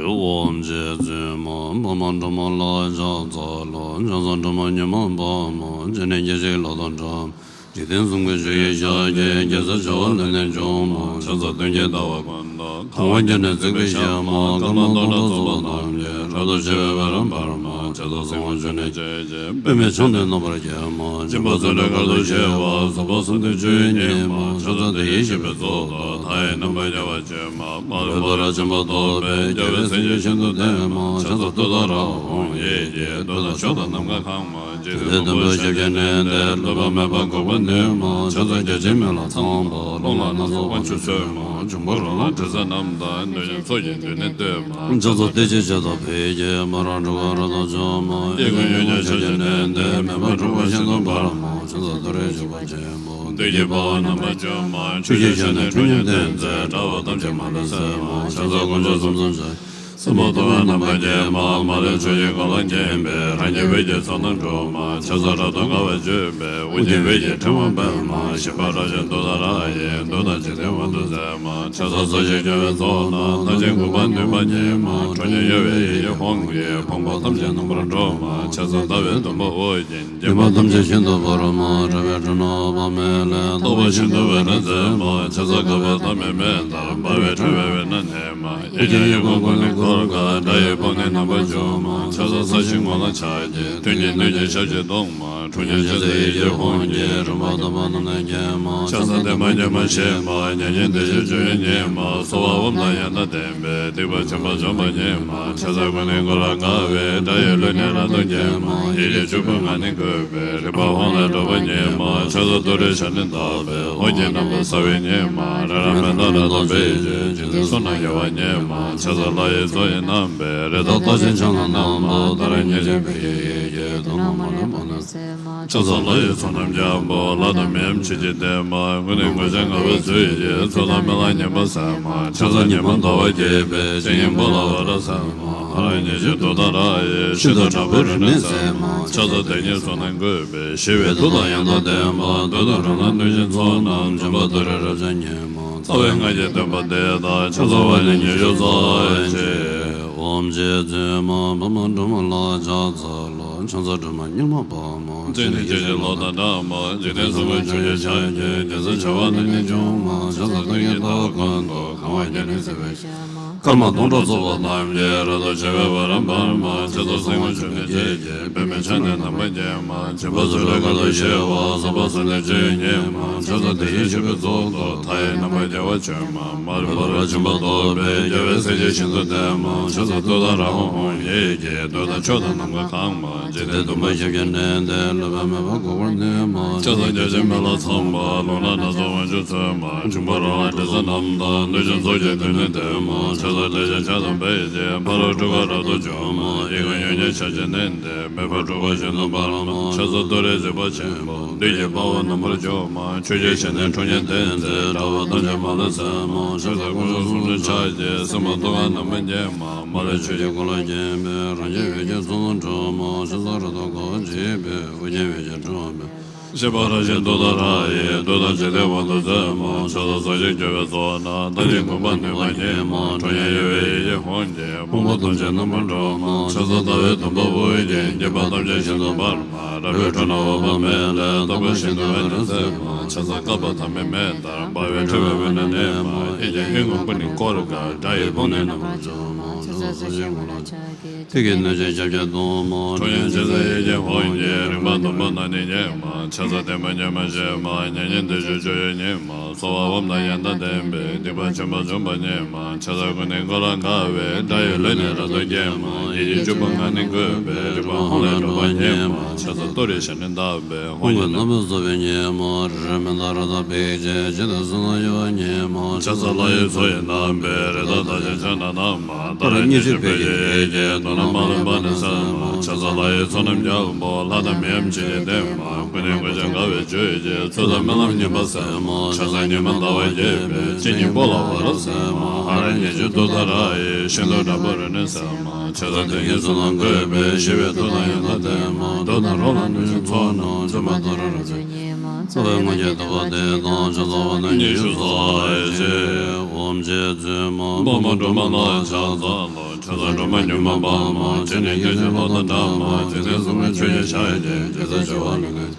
ཨོམ་རྗེ་བཙུན་མ་འཕགས་མ་སྒྲོལ་མ་ལ་ཕྱག་འཚལ་ལོ། ཕྱག་འཚལ་སྒྲོལ་མ་ཉི་མ་འཕགས་མ། སྤྱན་ནི་སྐྱེ་མཆེད་ལྷ་དང་འདྲ། འཇིག་རྟེན་གསུམ་མགོན་ཆུ་ཡི་ཞལ་གྱི། རྒྱལ་སྲས་བྱ་བ་ལས་ནི་བྱུང་མ། ཕྱག་འཚལ་སྟོན་ཀའི་ཟླ་བ་ཀུན་ཏུ། གང་བ་བརྒྱ་ནི་བརྩེགས་པའི་ཞལ་མ། སྐར་མ་སྟོང་ཕྲག་ཚོགས་པ་རྣམས་ཀྱིས། རབ་ཏུ་ཕྱེ་བའི་བྷ་ར་བྷ་ར་མ། ཕྱག་འཚལ་གསང་བ་འབྱུང་གནས་ཆོས་ཀྱི། པདྨས་ཕྱག་ནི་རྣམ་པར་བརྒྱན་མ། སྦྱིན་པ་རྩ་བྲལ་དཀར་དུ་བཞད་པ། ཟབ་པ་གསུམ་ལྡན་བཅུ་ཡི་ཉི་མ། ཕྱག་འཚལ་དེ་ཡི་བཞེད་པའི་གཙུག་ཏོར། མཐའ་ཡས་རྣམ་པར་རྒྱལ་བ་ཆེན་པོ། མ་ལུས་པ་རབ་འབྱམས་པ་ཐོབ་པའི། རྒྱལ་བའི་སེམས་ཀྱིས་ཤིན་ཏུ་བརྟན་མ། ཕྱག་འཚལ་ཏུཏྟཱ་ར་ཧཱུྃ་ཡི་གེས། འདོད་དང་ཕྱོགས་དང་ནམ་མཁའ་གང་མ། འཇིག་རྟེན་བདུན་པོ་ཞབས་ཀྱིས་མནན་ཏེ། ལུས་པ་མེད་པར་འགུགས་པར་ནུས་མ། ཕྱག་འཚལ་བརྒྱ་བྱིན་མེ་ལྷ་ཚངས་པ། རླུང་ལྷ་སྣ་ཚོགས་དབང་ཕྱུག་བསོད་མ། འབྱུང་པོ་རོ་ལངས་དྲི་ཟ་རྣམས་དང་། གནོད་སྦྱིན་ཚོགས་ཀྱིས་མདུན་ནས་བསྟོད་མ། ཕྱག་འཚལ་བདེ་ཆེན་ཞབས་ཏོག་ཕཊ་ཀྱིས། མ་རིག་འཁྲུལ་པ་རབ་ཏུ་འཇོམས་མ། སྐྱེ་ཀུན་ཡོན་གྱི་ཞབས་ཀྱིས་མནན་ཏེ། མེ་འབར་འཁྲུག་པ་ཤིན་ཏུ་འབར་མ། ཕྱག་འཚལ་ཏུ་རེའི་བྱུག་པ་ཆེན་པོ། བདུད་ཀྱི་དཔའ་བོ་རྣམ་པར་འཇོམས་མ། ཆུ་སྐྱེས་ཞལ་ནི་ཁྲོ་གཉེར་ལྡན་མཛད། དགྲ་བོ་ཐམས་ཅད་མ་ལུས་གསོད་མ། ཕྱག་འཚལ་དཀོན་མཆོག་གསུམ་མཚོན་ཆ། སྲིན་པོ་ཐུབ་པ་རྣམ་པར་རྒྱལ་མ། མ་ལུས་ཕྱོགས་བཅུའི་གང་ལ་མཁྱེན་པའི། རང་གི་འོད་ཀྱི་ཚོགས་རྣམས་འཁྲུག་མ། ཕྱག་འཚལ་རབ་ཏུ་དགའ་བ་བརྗོད་པའི། དབུ་རྒྱན་འོད་ཀྱི་ཕྲེང་བ་སྤེལ་མ། བཞད་པ་རབ་བྱུང་ཏུཏྟཱ་ར་ཡིས། འདོད་དང་འཇིག་རྟེན་དབང་དུ་མཛད་མ། ཕྱག་འཚལ་ས་གཞི་སྒྱུར་བའི་ཚོགས་རྣམས། ལྷ་ཆེན་འགུགས་པར་ནུས་པ་ཉིད་མ། ཁྲོ་གཉེར་གཡོ་བའི་ཡི་གེ་ཧཱུྃ་གིས། ཕུང་པོ་ཐམས་ཅད་རྣམ་པར་སྒྲོལ་མ། ཕྱག་འཚལ་ཟླ་བའི་དུམ་བུ་ཨོ་རྒྱན། བརྒྱན་པ་ཐམས་ཅད་ཤིན་ཏུ་འབར་མ། རལ་པའི་སྒྲ་རྣམས་དབུ་མའི་ལས། རྟོག་པ་ཤིན་ཏུ་འོད་རབ་མཛད་མ། ཕྱག་འཚལ་བསྐལ་པ་ཐ་མའི་མེ་ལྟར། འབར་བའི་ཕྲེང་བའི་དབུས་ན་གནས་མ། ཡི་གེ་ཡི་གུར་ཀུན་ནས་བསྐོར་དཀའ། དགྲ་ཡི་དཔུང་ནི་རྣམ་པར་འཇོམས་མ། ཕྱག་འཚལ་ས་གཞིའི་ངོས་ལ་ཕྱག་གི། མཐུ་ཉིད་སྣོད་ཀྱི་ཞབས་ཀྱིས་བརྡུང་མ། ཁྲོ་གཉེར་ཅན་དེ་ཡི་གེ་ཧཱུྃ་གིས། རིམ་པ་བདུན་པོ་རྣམས་ནི་བརྒྱན་མ། ཕྱག་འཚལ་བདེ་མ་དགྱེས་མ་ཞི་མ། མྱ་ངན་འདས་ཞི་སྤྱོད་ཡུལ་ཉིད་མ། གསོལ་བ་འབུམ་དང་ཡང་དག་ལྡན་པས། སྡིག་པ་ཆེན་པོ་འཇོམས་པ་ཉིད་མ། ཕྱག་འཚལ་ཀུན་ནས་མགོན་ལ་དགའ་བའི། དགྲ་ཡི་ལུས་ནི་རབ་ཏུ་བརྒྱན་མ། ཡི་གེ་བཅུ་པོ་ངག་ནི་བཀོད་པའི། རིག་པ་དབང་ལས་སྒྲོལ་བ་ཉིད་མ། ཕྱག་འཚལ་ཏུ་རེའི་ཞབས་ནི་བརྡབས་པའི། ཨོ་རྒྱན་རྣམ་པར་གསལ་བའི་ཉི་མ། རང་རང་མེ་ཏོག་རབ་ཏུ་སྤེལ་ཞིང་། འཇིག་རྟེན་གསུམ་རྣམས་གཡོ་བ་ཉིད་མ། ཕྱག་འཚལ་ལྷ་ཡི་མཚོ་ཡི་རྣམ་པའི། རི་དྭགས་རྟགས་ཅན་ཕྱག་ན་བསྣམས་པ། ཏཱ་ར་གཉན་ཆེན་ཕཊ་ཀྱི་ཡི་གེས། དོན་དུ་མ་ལུས་པ་ནི་སེམས་མ། ཕྱག་འཚལ་ལྷ་ཡི་ཚོགས་རྣམས་ཀྱི་བུ། ལྷ་དང་མིའམ་ཅི་སྟེ་མ། ཀུན་ནས་གོས་ཆེན་དཀར་བའི་ཚུལ་གྱིས། ཚོགས་དང་སྨོན་ལམ་བརྙེས་པ་སེམས་མ། ཕྱག་འཚལ་ཉི་མ་ཟླ་བ་རྒྱས་པའི། སྤྱན་གཉིས་པ་ལ་བ་ར་སེམས་མ། ཧ་ར་ཉི་ཤུ་ཏུཏྟཱ་ར་ཡིས། ཤིན་ཏུ་དྲག་པོའི་རིག་གནས་སེམས་མ། ཕྱག་འཚལ་དེ་ཉིད་བསོད་ནམས་བཀོད་པའི། ཞི་བའི་མཐུ་དང་ཡང་དག་ལྡན་པ། འདོད་དང་རོ་ལངས་གནོད་སྦྱིན་ཚོགས་རྣམས། འབྱོན་པ་ཏུ་རེ་རབ་བྱུང་ཉིད་མ། རྩ་བའི་སྔགས་ཀྱི་བསྟོད་པ་འདི་དག། ཕྱག་འཚལ་བ་ནི་ཉི་ཤུ་རྩ་བ་ཅན། ཨོམ་རྗེ་བཙུན་མ་འཕགས་མ་སྒྲོལ་མ་ལ་ཕྱག་འཚལ་ལོ། ཕྱག་འཚལ་སྒྲོལ་མ་སྙིང་པོ་འཕགས་མ། སྤྱན་ནི་སྐྱེ་མཆེད་ལོ་དང་འདྲ་མ། འཇིག་རྟེན་གསུམ་མགོན་ཆུ་ཡི་ཞལ་གྱི། རྒྱལ་སྲས་བྱ་བ་ལས་ནི་བྱུང་མ། ཕྱག་འཚལ་སྟོན་ཀའི་ཟླ་བ་ཀུན་ཏུ། གང་བ་བརྒྱ་ནི་བརྩེགས་པའི་ཞལ་མ། སྐར་མ་སྟོང་ཕྲག་ཚོགས་པ་རྣམས་ཀྱིས། རབ་ཏུ་ཕྱེ་བའི་བར་འབར་མ། ཆ་ཚང་སེང་བ་ཆུ་མིག་གཅིག་གིས། པདྨས་ཕྱག་ནི་ནམ་མཁའ་བརྒྱན་མ། བྱེ་བ་ཚུ་ལས་ཁ་དོག་ཞི་བ། ཟབ་པ་གསུམ་ལྡན་སྤྱོད་ཡུལ་ཉིད་མ། ཆ་ཚང་དེ་ཡི་བཞུགས་པའི་གཙུག་ཏོར། མཐའ་ཡས་ནམ་མཁའ་རྒྱལ་བ་བྱོན་མ། མ་རིག་པ་རབ་འབྱམས་པ་རྟོགས་པའི། རྒྱལ་བའི་སྲས་ཀྱིས་ཤིན་ཏུ་བསྟེན་མ། ཆ་ཚང་ཏུཏྟཱ་ར་ཧཱུྃ་ཡི་གེས། འདོད་དང་ཕྱོགས་དང་ནམ་མཁའ་གང་མ། འཇིག་རྟེན་བདུན་པ་ཞབས་ཀྱིས་མནན་ཏེ། བསླུ་བའི་མེ་འབར་འགུགས་པར་ནུས་མ། ཆ་ཚང་བརྒྱ་བྱིན་མེ་ལྷ་ཚངས་པ། རླུང་ལྷ་སྣ་ཚོགས་དབང་ཕྱུག་མཚོན་མ། འབྱུང་པོ་རོ་ལངས་དྲི་ཟ་རྣམས་དང་། གནོད་སྦྱིན་ཚོགས་ཀྱིས་མདུན་ནས་བསྟོད་མ། ཆ་ཚང་ཏྲཊ་ཅེས་བྱ་དང་འབོད་དེ། ཕ་རོལ་འཁྲུལ་པ་རབ་ཏུ་འཇོམས་མ། ཡི་གེ་ཡོན་ཏན་ཞལ་གྱིས་མནན་ཏེ། མེ་འབར་འཁྲུགས་པ་ཤིན་ཏུ་འབར་མ། ཆ་ཚང་ཏུ་རེའི་གཟི་འོད་ཆེན་པོ། བདུད་ཀྱི་དཔའ་བོ་རྣམ་པར་འཇོམས་མ། ཆོས་ཀྱི་ཞལ་ནི་ཁྲོ་གཉེར་ལྡན་ཏེ། དགྲ་བོ་ཐམས་ཅད་མ་ལུས་གསོད་མ། ཆ་ཚང་དཀོན་མཆོག་གསུམ་དང་ཕྱག་རྒྱའི། སྲིང་མོ་ཏོག་དཀར་རྣམ་པར་བརྒྱན་མ། མ་ལུས་ཆོས་ཀྱི་འཁོར་ལོས་བརྒྱན་པའི། རང་བཞིན་འོད་ཀྱི་ཚོགས་རྣམས་སྒྲོལ་མ། ཆ་ཚང་རབ་ཏུ་དགའ་བ་བརྗིད་པའི། ཨོ་རྒྱན་འོད་ཀྱིས་ཁྲོ་བོ་མེ་ཤེས་པ་རབ་ཞི་ཏུཏྟཱ་ར་ཡིས། བདུད་དང་འཇིག་རྟེན་དབང་དུ་མཛད་མ། ཆ་ཚང་ས་གཞི་རྒྱལ་བའི་ཚོགས་རྣམས། མཐའ་ཡས་འགུགས་པར་ནུས་པ་ཉིད་མ། ཁྲོ་གཉེར་གཡོ་བའི་ཡི་གེ་ཧཱུྃ་གིས། ཕུང་པོ་ཐམས་ཅད་རྣམ་པར་སྒྲོལ་མ། ཆ་ཚང་ཟླ་བའི་དུམ་བུས་དབུ་བརྒྱན། སྙིགས་པ་ཐམས་ཅད་ཤིན་ཏུ་འབར་མ། རལ་པའི་ཁྲོད་ན་འོད་དཔག་མེད་ལས། རྟག་པར་ཤིན་ཏུ་འོད་ལྡན་སེམས་མ། ཆ་ཚང་བསྐལ་པ་ཐ་མའི་མེ་ལྟར། འབར་བའི་ཕྲེང་བའི་དབུས་ན་གནས་མ། ཡིད་ཀྱི་ཧཱུྃ་ཀྱི་སྐུ་ནི་ཀོ་རུ་ཀ། དགྲ་ཡི་དཔུང་ནི་རྣམ་པར་འཇོམས་མ། ཆ་ཚང་ས་གཞིའི་ངོས་ལ་ཕྱག་གི་ཐིག་གིས་གནོད་བྱེད་ཞབས་ཀྱིས་བརྡུང་མ། ཁྲོ་གཉེར་ཅན་ཚེ་ཡི་གེ་ཧཱུྃ་གིས། རིམ་པ་བདུན་པོ་རྣམས་ནི་ཉེན་མ། ཆ་ཚང་བརྟན་པ་ཉམས་པ་ཞི་མ། མྱ་ངན་འདས་ཞི་སྤྱོད་ཡུལ་ཉིད་མ། སྭཱ་ཧཱ་ཨོཾ་དང་ཡང་དག་ལྡན་པས། སྡིག་པ་ཆེན་པོ་འཇོམས་པ་ཉིད་མ། ཆ་ཚང་སྐུ་ནི་ཀོ་རུ་ཀ་བས། དགྲ་ཡི་ལུས་ནི་རབ་ཏུ་འགེམས་མ། ཡི་གེ་བཅུ་པོ་ལྔ་ནི་བཀོད་པས། རིག་པ་ཧཱུྃ་ལས་སྒྲོལ་བ་ཉིད་མ། ཆ་ཚང་ཏུ་རེའི་ཞལ་ནི་བཏབ་པས། ཧཱུྃ་གི་རྣམ་པར་རྫོགས་པའི་ཉི་མ། རེ་རེ་མིག་ལྟར་རབ་ཏུ་ཕྱེ། འཇིག་རྟེན་གསུམ་རྣམས་གཡོ་བ་ཉིད་མ། ཆ་ཚང་ལྷ་ཡི་མཚོ་ཡི་རྣམ་པས། རི་དྭགས་རྟགས་ཅན་ཕྱག་ན་བསྣམས་མ། ཏཱ་ར་གཉིས་བརྗོད་བོད་ཀྱི་ཡི་གེས། དོན་རྣམས་མ་ལུས་པ་ནི་གསལ་མ། ཆ་ཚང་ལྷ་ཡི་ཚོགས་རྣམས་རྒྱལ་པོ། ལྷ་དང་མིའམ་ཅི་ཡིས་བསྟེན་མ། ཀུན་ནས་བཀའ་སྩལ་དགའ་བའི་བརྗོད་ཀྱིས། ཚོགས་དང་རྨི་ལམ་ཉེས་པ་སེལ་མ། ཆ་ཚང་ཉི་མ་ཟླ་བ་རྒྱས་པས། གཅིག་ཉིད་སྤོ་ལགས་པ་རབ་གསལ་མ། ཧ་ར་ཉི་ཤུ་ཏུཏྟཱ་ར་ཡིས། ཤིན་ཏུ་དྲག་པོའི་རིམས་ནད་སེལ་མ། ཆ་ཚང་དེ་ཉིད་གསུམ་ལ་བཀོད་པས། ཞི་བའི་མཐུ་དང་ཡང་དག་ལྡན་མ། འདོད་དང་རོ་ལངས་གནོད་སྦྱིན་ཚོགས་རྣམས། འཇོམས་པ་ཏུ་རེ་རབ་འབྱམས་ཉིད་མ། རྩ་བའི་སྔོན་གྱི་ཐུབ་པ་དེ་དང་། ཕྱག་འཚལ་བ་རྣམས་ཉི་ཤུ་རྩ་གཅིག་ཨོཾ་རྗེ་བཙུན་མ་འཕགས་མ་སྒྲོལ་མ་ལ་ཕྱག་འཚལ་ལོ། ཆ་ཚང་སྒྲོལ་མ་མྱུར་མ་དཔའ་མ། སྤྱན་ནི་སྐད་ཅིག་གློག་དང་འདྲ་མ། འཇིག་རྟེན་གསུམ་མགོན་ཆོས་ཀྱི་ཞལ་གྱིས། རྒྱལ་སྲས་བྱེ་བ་ལྷ་ཀུན།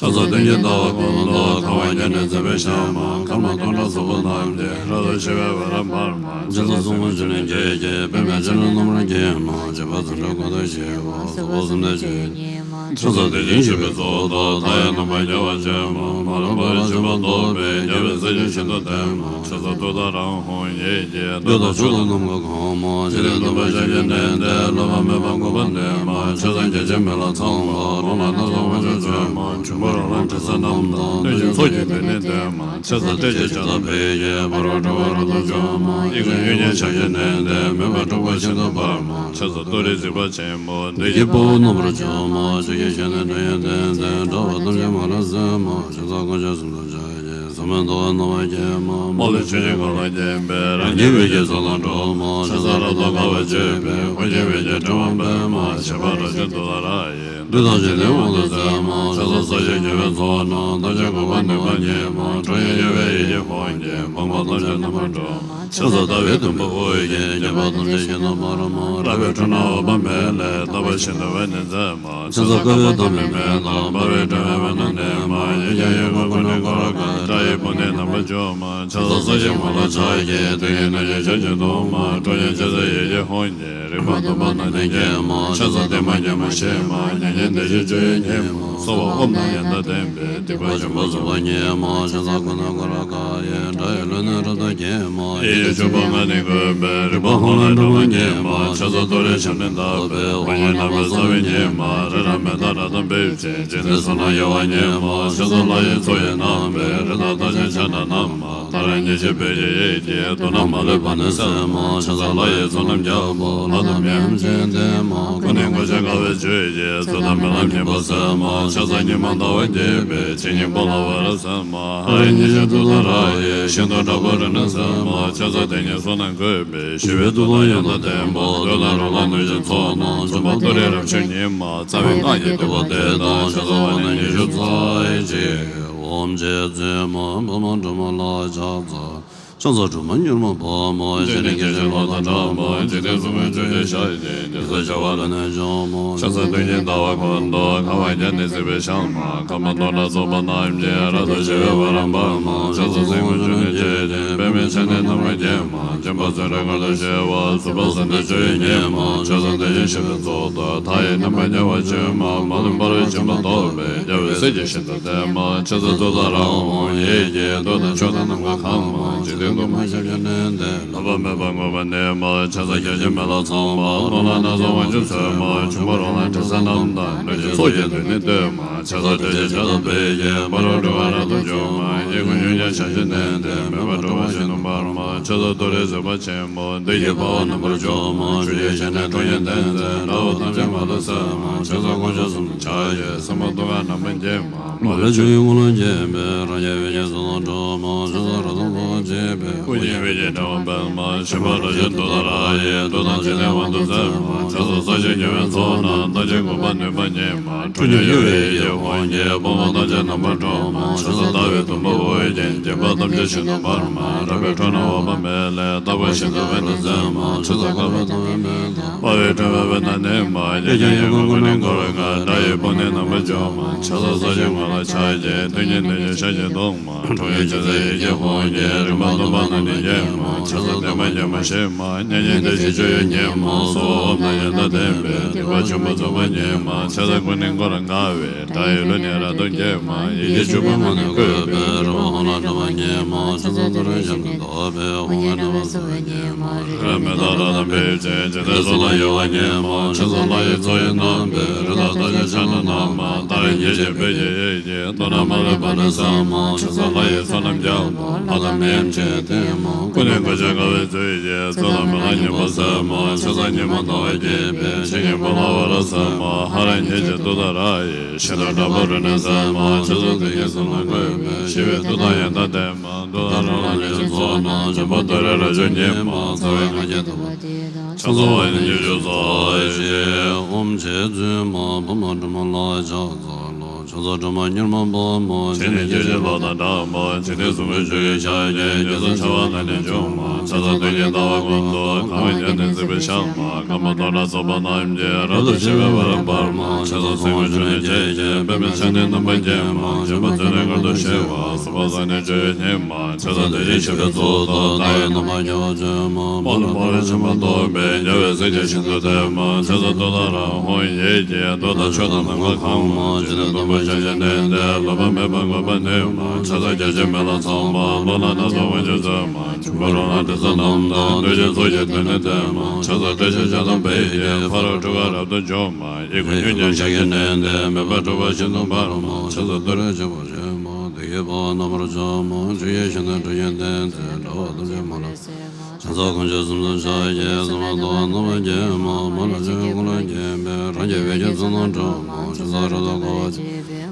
ཕྱག་འཚལ་མདུན་གྱི་ཟླ་བ་ཀུན་ཏུ། གང་བ་བརྒྱ་ནི་མཛེས་པའི་ཞལ་མ། སྐར་མ་སྟོང་ཕྲག་ཚོགས་པ་རྣམས་ཀྱིས། རབ་ཏུ་ཕྱེ་བའི་འོད་རབ་འབར་མ། འཇིག་རྟེན་གསུམ་མགོན་ཆོས་ཀྱི་རྒྱལ་གྱིས། པདྨས་ཕྱག་ནི་རྣམ་པར་བརྒྱན་མ། བྱེ་བ་ཚུ་ལས་ཁ་དོག་ཞི་བ། ཟབ་པ་གསུམ་ལྡན་སྤྱོད་ཡུལ་ཉིད་མ། ཕྱག་འཚལ་དེ་བཞིན་གཤེགས་པའི་གཙུག་ཏོར། མཐའ་ཡས་ནམ་མཁའ་རྒྱལ་བ་བྱོན་མ། མ་ལུས་པ་རབ་འབྱམས་པ་རྟོགས་པའི། རྒྱལ་བའི་སྲས་ཀྱིས་ཤིན་ཏུ་བསྟེན་མ། ཆ་ཚང་ཏུཏྟཱ་ར་ཧཱུྃ་ཡི་གེས། འདོད་དང་ཕྱོགས་དང་ནམ་མཁའ་གང་མ། འཇིག་རྟེན་བདུན་པ་ཞབས་ཀྱིས་མནན་ཏེ། བསླུ་བ་མེ་འབར་འགུགས་པར་ནུས་མ། ཕྱག་འཚལ་བརྒྱ་བྱིན་མེ་ལྷ་ཚངས་པ། རླུང་ལྷ་སྣ་ཚོགས་དབང་ཕྱུག་མཚོན་མ། འབྱུང་པོ་རོ་ལངས་དྲི་ཟ་རྣམས་དང་། གནོད་སྦྱིན་ཚོགས་ཀྱིས་མདུན་ནས་བསྟོད་མ། ཕྱག་འཚལ་ཏྲཊ་ཅེས་བྱ་དང་འབོད་ཀྱིས། ཕ་རོལ་འཁྲུལ་པ་རབ་ཏུ་འཇོམས་མ། ཡི་གེ་ཡོན་ཏན་ཞལ་གྱིས་མནན་ཏེ། མེ་འབར་འཁྲུག་པ་ཤིན་ཏུ་འབར་མ། ཕྱག་འཚལ་ཏུ་རེའི་གཟི་འོད་ཆེན་པོ། བདུད་ཀྱི་དཔའ་བོ་རྣམ་པར་འཇོམས་མ། ཆོས་ཀྱི་ཞལ་ནི་ཁྲོ་གཉེར་ལྡན་ཏེ། དགྲ་བོ་ཐམས་ཅད་མ་ལུས་གསོད་མ། ཕྱག་འཚལ་དཀོན་མཆོག་གསུམ་དང་ཕྱག་རྒྱའི། ཟབ་མོའི་ཐུབ་པ་རྣམ་པར་བརྒྱན་མ། མ་ལུས་ཆོས་ཀྱི་འཁོར་ལོས་བརྒྱན་པའི། རང་བཞིན་འོད་ཀྱི་ཚོགས་རྣམས་སྒྲོལ་མ། ཕྱག་འཚལ་རབ་ཏུ་དགའ་བ་བརྗིད་པའི། ཨོ་རྒྱན་འོད་ཀྱི་ཕྲེང་བ་སྤེལ་མ། བྱེ་བ་རབ་འབྱམས་ཏུཏྟཱ་ར་ཡིས། བདུད་དང་འཇིག་རྟེན་དབང་དུ་མཛད་མ། ཕྱག་འཚལ་ས་གཞི་རྒྱལ་བའི་ཚོགས་རྣམས། ཐམས་ཅད་འགུགས་པར་ནུས་པ་ཉིད་མ། ཁྲོ་གཉེར་གཡོ་བའི་ཡི་གེ་ཧཱུྃ་གིས། ཕུང་པོ་ཐམས་ཅད་རྣམ་པར་སྒྲོལ་མ། ཕྱག་འཚལ་ཟླ་བའི་དུམ་བུས་དབུ་བརྒྱན། སྙིགས་པ་ཐམས་ཅད་ཤིན་ཏུ་འབར་མ། རལ་པའི་ཁྲོད་ན་འོད་དཔག་མེད་ལས། རྟག་པར་ཤིན་ཏུ་འོད་ནི་མཛད་མ། ཕྱག་འཚལ་བསྐལ་པའི་ཐ་མའི་མེ་ལྟར། འབར་བའི་ཕྲེང་བའི་དབུས་ན་གནས་མ། ཡི་གེ་ཡོན་ཀུན་ནི་ཀོ་རུ་ཀ། དགྲ་ཡི་དཔུང་ནི་རྣམ་པར་འཇོམས་མ། ཕྱག་འཚལ་ས་གཞིའི་ངོས་ལ་ཕྱག་གི་ཐིག་གིས་གནོད་བྱེད་ཞལ་གྱིས་བརྡུང་མ། ཁྲོ་གཉེར་ཅན་ཚེ་ཡི་གེ་ཧཱུྃ་གིས། རིམ་པ་བདུན་པོ་རྣམས་ནི་བརྒྱན་མ། ཕྱག་འཚལ་བདེ་མ་ཉམས་མ་ཞི་མ། མྱ་ངན་འདས་ཞི་སྤྱོད་ཡུལ་ཉིད་མ། སྭཱ་ཧཱ་ཨོཾ་དང་ཡང་དག་ལྡན་པས། སྡིག་པ་ཆེན་པོ་རྫོགས་པ་ཉིད་མ། ཕྱག་འཚལ་སྐུ་ནི་ཀོ་རུ་ཀ་ཡིས། དགྲ་ཡི་ལུས་ནི་རབ་ཏུ་འགེམས་མ། ཡི་གེ་བཅུ་པོ་ལྔ་ནི་བཀོད་པའི། རིག་པ་ཧཱུྃ་ལས་སྒྲོལ་མ་ཉིད་མ། ཕྱག་འཚལ་ཏུ་རེའི་ཞབས་ནི་བརྡབས་པས། དབང་ཡི་རྣམ་པར་གསལ་བའི་ཉི་མ། རི་རབ་མེ་ལྟར་རབ་ཏུ་འབེབས་ཤིང་། འཇིག་རྟེན་གསུམ་རྣམས་གཡོ་བ་ཉིད་མ། ཕྱག་འཚལ་ལྷ་ཡི་མཚོ་ཡི་རྣམ་པས། རི་དྭགས་རྟགས་ཅན་ཕྱག་ན་བསྣམས་མ། ཏཱ་ར་གཉིས་བརྗོད་བོད་ཀྱི་ཡི་གེས། དོན་རྣམས་མ་ལུས་པ་ནི་གསལ་མ། ཕྱག་འཚལ་ལྷ་ཡི་ཚོགས་རྣམས་རྒྱལ་པོ། ལྷ་དང་མིའམ་ཅི་ཡིས་བསྟེན་མ། སྐུ་ནི་དཀོན་མཆོག་དགའ་བའི་མཆོག་གིས། ཚོགས་དང་རྨི་ལམ་ཉེས་པ་སེལ་མ། ཕྱག་འཚལ་ཉི་མ་ཟླ་བ་རྒྱས་པའི། ཕྱི་ཉིན་སྤོ་ལགས་པ་རབ་གསལ་མ། ཧ་ར་གཉིས་བརྗོད་ཏུཏྟཱ་ར་ཡིས། ཤིན་ཏུ་དྲག་པོའི་རིམས་ནད་སེལ་མ། ཕྱག་འཚལ་དེ་ཉིད་གསུམ་རྣམས་བཀོད་པའི། ཞི་བའི་མཐུ་དང་ཡང་དག་ལྡན་པ། འདོད་དང་རོ་ལངས་གནོད་སྦྱིན་ཚོགས་རྣམས། འཇོམས་པ་ཏུ་རེ་རབ་འབྱམས་ཉིད་མ། རྩ་བའི་སྔགས་ཀྱི་བསྡུ་བ་དེ་དང་། ཕྱག་འཚལ་བ་རྣམས་ཉི་ཤུ་རྩ་གཅིག་ཨོཾ་རྗེ་བཙུན་མ་འཕགས་མ་སྒྲོལ་མ་ལ་ཕྱག་འཚལ། ཕྱག་འཚལ་སྒྲོལ་མ་མྱུར་མ་བབས་མ། སྤྱན་ནི་སྐད་ཅིག་གློག་དང་འདྲ་མ། འཇིག་རྟེན་གསུམ་མགོན་ཆུ་སྐྱེས་ཞལ་གྱི། རྒྱལ་སྲས་བྱ་བ་ལ་ནི་འཇོམས་མ། ཕྱག་འཚལ་གདོང་བཞིན་ཟླ་བ་གོས་དང་། ཁ་བ་བརྒྱ་ནི་བརྩེགས་པའི་ཞལ་མ། ཁམས་དང་ནགས་ཚལ་པ་རྣམས་ཀྱིས། རབ་ཏུ་ཕྱེ་བའི་བ་ར་པདྨ། ཕྱག་འཚལ་སེམས་དཔའ་ཆོས་སྐྱོང་མཆོག་གི། པདྨས་ཕྱག་ནི་རྣམ་པར་བརྒྱན་མ། འཇིགས་པ་སེལ་བའི་མགུར་དང་བཅས་པ། གཟུགས་པོ་གསལ་མཛད་སྤྱོད་ཡུལ་ཉིད་མ། ཕྱག་འཚལ་བདེ་གཤེགས་ཞི་བའི་གཙུག་ཏོར། མཐའ་ཡས་རྣམ་པར་རྒྱལ་བ་སྤྱོད་མ། མ་ལུས་འབར་བའི་འཆིང་བ་ཟློག་པའི། རྒྱལ་བའི་སྲས་ཀྱི་ཞིང་དུ་གཏད་མ། ཕྱག་འཚལ་ཏུཏྟཱ་ར་ཧཱུྃ་ཡེ་ཤེས་མདོག་དང་ཕྱོགས་དང་ནམ་མཁའ་གང་མང་། འཇིག་རྟེན་སྟོང་པ་ཞབས་ཀྱིས་མནན་ཏེ། ལུས་པ་མེད་པར་མངོན་པར་གནས་མ། ཕྱག་འཚལ་བརྒྱ་བྱིན་མེ་ལྷ་ཚངས་པ། ཀློང་ལ་སྣང་གསལ་དབང་ཕྱུག་མཚན་མ། འབྱུང་པོ་རོ་ལངས་དྲི་ཟ་རྣམས་དང་། གནོད་སྦྱིན་ཚོགས་ཀྱིས་མདུན་ནས་བསྟོད་མ། ཕྱག་འཚལ་ཏྲཊ་ཅེས་བྱ་དང་བེའུ་ཅན། ཕ་རོལ་འགྲོ་བ་རབ་ཏུ་འཇོམས་མ། ཡི་དམ་ཡུམ་གྱི་ཞལ་བཞིན་གནས་ཏེ། མོས་པ་སྤྲུལ་པ་ཤིན་ཏུ་འབར་མ། ཕྱག་འཚལ་ཏུ་རེ་གཟིགས་པ་ཆེན་པོ། བདུད་ཀྱི་དཔའ་བོ་རྣམ་པར་འཇོམས་མ། ཆུ་སྐྱེས་ཞལ་ནི་ཁྲོ་བོའི་དཔལ་ལྡན་ཚེ། དགྲ་བོ་ཐམས་ཅད་མ་ལུས་གསོད་མ། ཕྱག་འཚལ་དཀོན་མཆོག་གསུམ་མཚོན་ཕྱག་རྒྱའི། སྲིན་པོ་གདོང་ཁ་རྣམ་པར་འགྱེད་མ། མ་ལུས་ཆོས་ཀྱི་འཁོར་ལོ་བརྒྱན་པའི། རང་རྒྱལ་བའི་རྒྱལ་སྲིད་ལ་འགྲོ་མ། ཕྱག་འཚལ་རབ་ཏུ་དགའ་བ་བརྗིད་པའི། དབུ་རྒྱན་འོད་ཀྱི་དྲེགས་པ་འབར་མ། ཞི་བ་རལ་གྲི་ཏུཏྟཱ་ར་ཡིས། མཐུ་དང་ཕྱག་ནི་དབང་དུ་མཛད་མ། ཕྱག་འཚལ་ས་གཞི་ཉེ་བའི་ཚོགས་རྣམས། རྟ་ཅན་གུས་པས་མནན་པ་ཉིད་མ། ཁྲོ་གཉེར་གཡོ་བའི་ཡི་གེ་ཧཱུྃ་གིས། དཔུང་པ་ཐམས་ཅད་རྣམ་པར་སྒྲོལ་མ། ཕྱག་འཚལ་ཟླ་བའི་དུམ་བུས་དབུ་རྒྱན། བརྒྱན་པ་ཐམས་ཅད་ཤིན་ཏུ་འབར་མ། རལ་པའི་ཁྲོད་ན་འོད་དཔག་མེད་ལས། རྟག་པར་ཤིན་ཏུ་འོད་དུ་མཛད་མ། ཕྱག་འཚལ་དཀར་པོའི་ཐོད་པའི་མེ་ལྷ། དཔའ་བོས་སྤྲུལ་པའི་འོད་རྣམས་བསྣུན་མ། གཡས་བརྐྱང་གཡོན་བསྐུམ་ཀུན་ནས་བསྐོར་བའི་ངང་། དགྲ་ཡི་དཔུང་ནི་རྣམ་པར་འཇོམས་མ། ཕྱག་འཚལ་ས་གཞིའི་ངོས་ལ་ཕྱག་བགྱི། རྡུལ་སྙེད་གནོད་སྦྱིན་ཕྱག་རྒྱའི་གདུང་མ། ཁྲོ་བོའི་ཆོས་སྲིད་ཡི་གེ་ཧཱུྃ་གིས། རིམ་པ་བདུན་པ་རྣམས་ནི་འགེམས་མ། ཕྱག་འཚལ་བདེ་མ་དགེ་མ་ཞི་མ། མཉེས་རྒྱན་བདེ་གཤེགས་སྤྱོད་ཡུལ་ཉིད་མ། གསོལ་བ་འོ་མ་ཡང་དག་ལྡན་པའི། བདེ་བ་ཆེན་པོ་རྫོགས་པ་ཉིད་མ། ཕྱག་འཚལ་ཀུན་ནས་བསྐོར་དགའ་བའི། དགྲ་ཡི་ལུས་ནི་རབ་ཏུ་འགེམས་མ། ཡི་གེ་བཅུ་པའི་ངག་ནི་བཀོད་པའི། རི་བོ་ཧཱུྃ་ལ་སྒྲོལ་མ་ཉིད་མ། ཕྱག་འཚལ་ཏུ་རེ་ཞབས་ནི་བརྡབས་པའི། ཧཱུྃ་གི་རྣམ་པར་གསོལ་བ་ཉིད་མ། རི་རབ་མི་རྟག་རབ་དང་བེའུ་ཅན། འཇིག་རྟེན་གསུམ་ལ་གཡོ་བ་ཉིད་མ། ཕྱག་འཚལ་ལྷ་ཡི་ཚོགས་ཡི་རྣམ་པའི། རི་དྭགས་རྟགས་ཅན་ཕྱག་ན་བསྣམས་མ། རྟ་རིང་སྙེད་ཅིང་བོད་ཀྱི་ཡི་གེ། ལྟོ་འགྲངས་མ་ལུས་བ་དན་ཟབ་མ། ཕྱག་འཚལ་ལྷ་ཡི་ཚོགས་རྣམས་རྒྱལ་པོ། ལྷ་དང་མིའམ་ཅི་ཡང་ལྡན་མ། ཀུན་ནས་གོ་ཆ་དགའ་བའི་མཛོད་ཀྱིས། རྩོད་དང་མེ་ལྷ་མཉེས་པ་སེལ་མ། ཕྱག་འཚལ་སྙིགས་མ་ཟླ་བ་རྒྱས་པའི། ཕྱིར་ཉིན་ཕོ་ལྷ་ཝ་ར་ཟེར་མ། ཧ་ར་སྙེད་ཅིང་ཏུཏྟཱ་ར་ཡིས། ཤིན་ཏུ་དྲག་པོ་རུ་གནས་ཟེར་མ། ཕྱག་འཚལ་གདོན་བགེགས་གསུམ་ལ་བཀོད་པའི། ཞི་བའི་མཐུ་དང་ཡང་དག་ལྡན་མ། ཏུཏྟཱ་ར་ལ་ནི་ཚོགས་རྣམས། འཇོམས་པ་ཏུ་རེ་རབ་འབྱམས་ཉིད་མ། ཚངས་པའི་ངང་གིས་བསྟོད་པ་འདི་དང་། ཕྱག་འཚལ་བ་ཡི་ཉི་ཤུ་རྩ་བཞི། ཨོཾ་རྗེ་བཙུན་མ་འཕགས་མ་སྒྲོལ་མ་ལ་ཕྱག་འཚལ་ལོ། ཕྱག་འཚལ་སྒྲོལ་མ་མྱུར་མ་བབས་མ། སྤྱན་ནི་སྐད་ཅིག་གློག་དང་འདྲ་མ། འཇིག་རྟེན་གསུམ་མགོན་ཆུ་སྐྱེས་ཞལ་གྱི། རྒྱལ་སྲས་བྱ་བ་ལ་ནི་འཇོམས་མ། ཕྱག་འཚལ་གདོང་བཞིན་ཟླ་བ་གོས་དང་། ཁ་བ་བརྒྱ་ནི་བརྩེགས་པའི་ཞལ་མ། ཁམས་དང་ནགས་ཚལ་པ་རྣམས་ཀྱིས། རབ་ཏུ་ཕྱེ་བའི་བ་ར་པདྨ། ཕྱག་འཚལ་སེམས་དཔའ་ཆོས་སྐྱོང་མཆོག་གི། པདྨས་ཕྱག་ནི་རྣམ་པར་བརྒྱན་མ། འཇིགས་པ་སེལ་ནི་མགུར་དང་བཅས་པ། གཟུགས་པོ་གསལ་ནི་སྤྱོད་ཡུལ་ཉིད་མ། ཕྱག་འཚལ་བདེ་གཤེགས་ཞི་བའི་གཙུག་ཏོར། མཐའ་ཡས་རྣམ་པར་རྒྱལ་བ་སྤྱོད་མ། མ་ལུས་འབར་བའི་འཆིང་བ་ཟློག་པའི། རྒྱལ་བའི་སྲས་ཀྱི་ཞིང་དུ་གཏད་མ། ཕྱག་འཚལ་ཏུཏྟཱ་ར་ཧཱུྃ་ཡེ་ཤེས། མདོག་དང་ཕྱོགས་དང་ནམ་མཁའ་གང་མང་། འཇིག་རྟེན་སྟོང་པ་ཞལ་བཞིན་གནས་ཏེ། ལུས་པ་མེད་པར་མངོན་པར་བསྣུན་མ། ཕྱག་འཚལ་བརྒྱ་བྱིན་མེ་ལྷ་ཚངས་པ། ཀློང་ལ་སྣང་གསལ་དབང་ཕྱུག་མཚན་མ། འབྱུང་པོ་རོ་ལངས་དྲི་ཟ་རྣམས་དང་། གནོད་སྦྱིན་ཚོགས་ཀྱིས་མདུན་ནས་བསྟོད་མ། ཕྱག་འཚལ་ཏྲཊ་ཅེས་བྱ་དང་བེའུ་ཅན། ཕ་རོལ་འཁྲུལ་པ་རབ་ཏུ་འཇོམས་མ། ཡི་དམ་ཡུམ་གྱི་ཞལ་གྱིས་མནན་ཏེ། མོས་པ་སྤྲུལ་པ་ཤིན་ཏུ་འབར་མ། ཕྱག་འཚལ་ཏུ་རེ་ཆེན་པོ་ཆེན་མ། བདུད་ཀྱི་དཔའ་བོ་རྣམ་པར་འཇོམས་མ། ཆུ་སྐྱེས་ཞལ་ནི་ཁྲོ་བོའི་དཔལ་ལྡན་ཚེ། དགྲ་བོ་ཐམས་ཅད་མ་ལུས་ཕྱག་འཚལ་དཀོན་མཆོག་གསུམ་མཚོན་ཕྱག་རྒྱའི། གཟུགས་པོ་ཟླ་བ་རྣམ་པར་བརྒྱན་མ། མ་ལུས་ཆོས་ཀྱི་འཁོར་ལོས་བརྒྱན་པའི། རང་རྒྱལ་བོད་ཀྱི་ཚོགས་རྣམས་སྒྲོལ་མ། ཕྱག་འཚལ་རབ་ཏུ་དགའ་བ་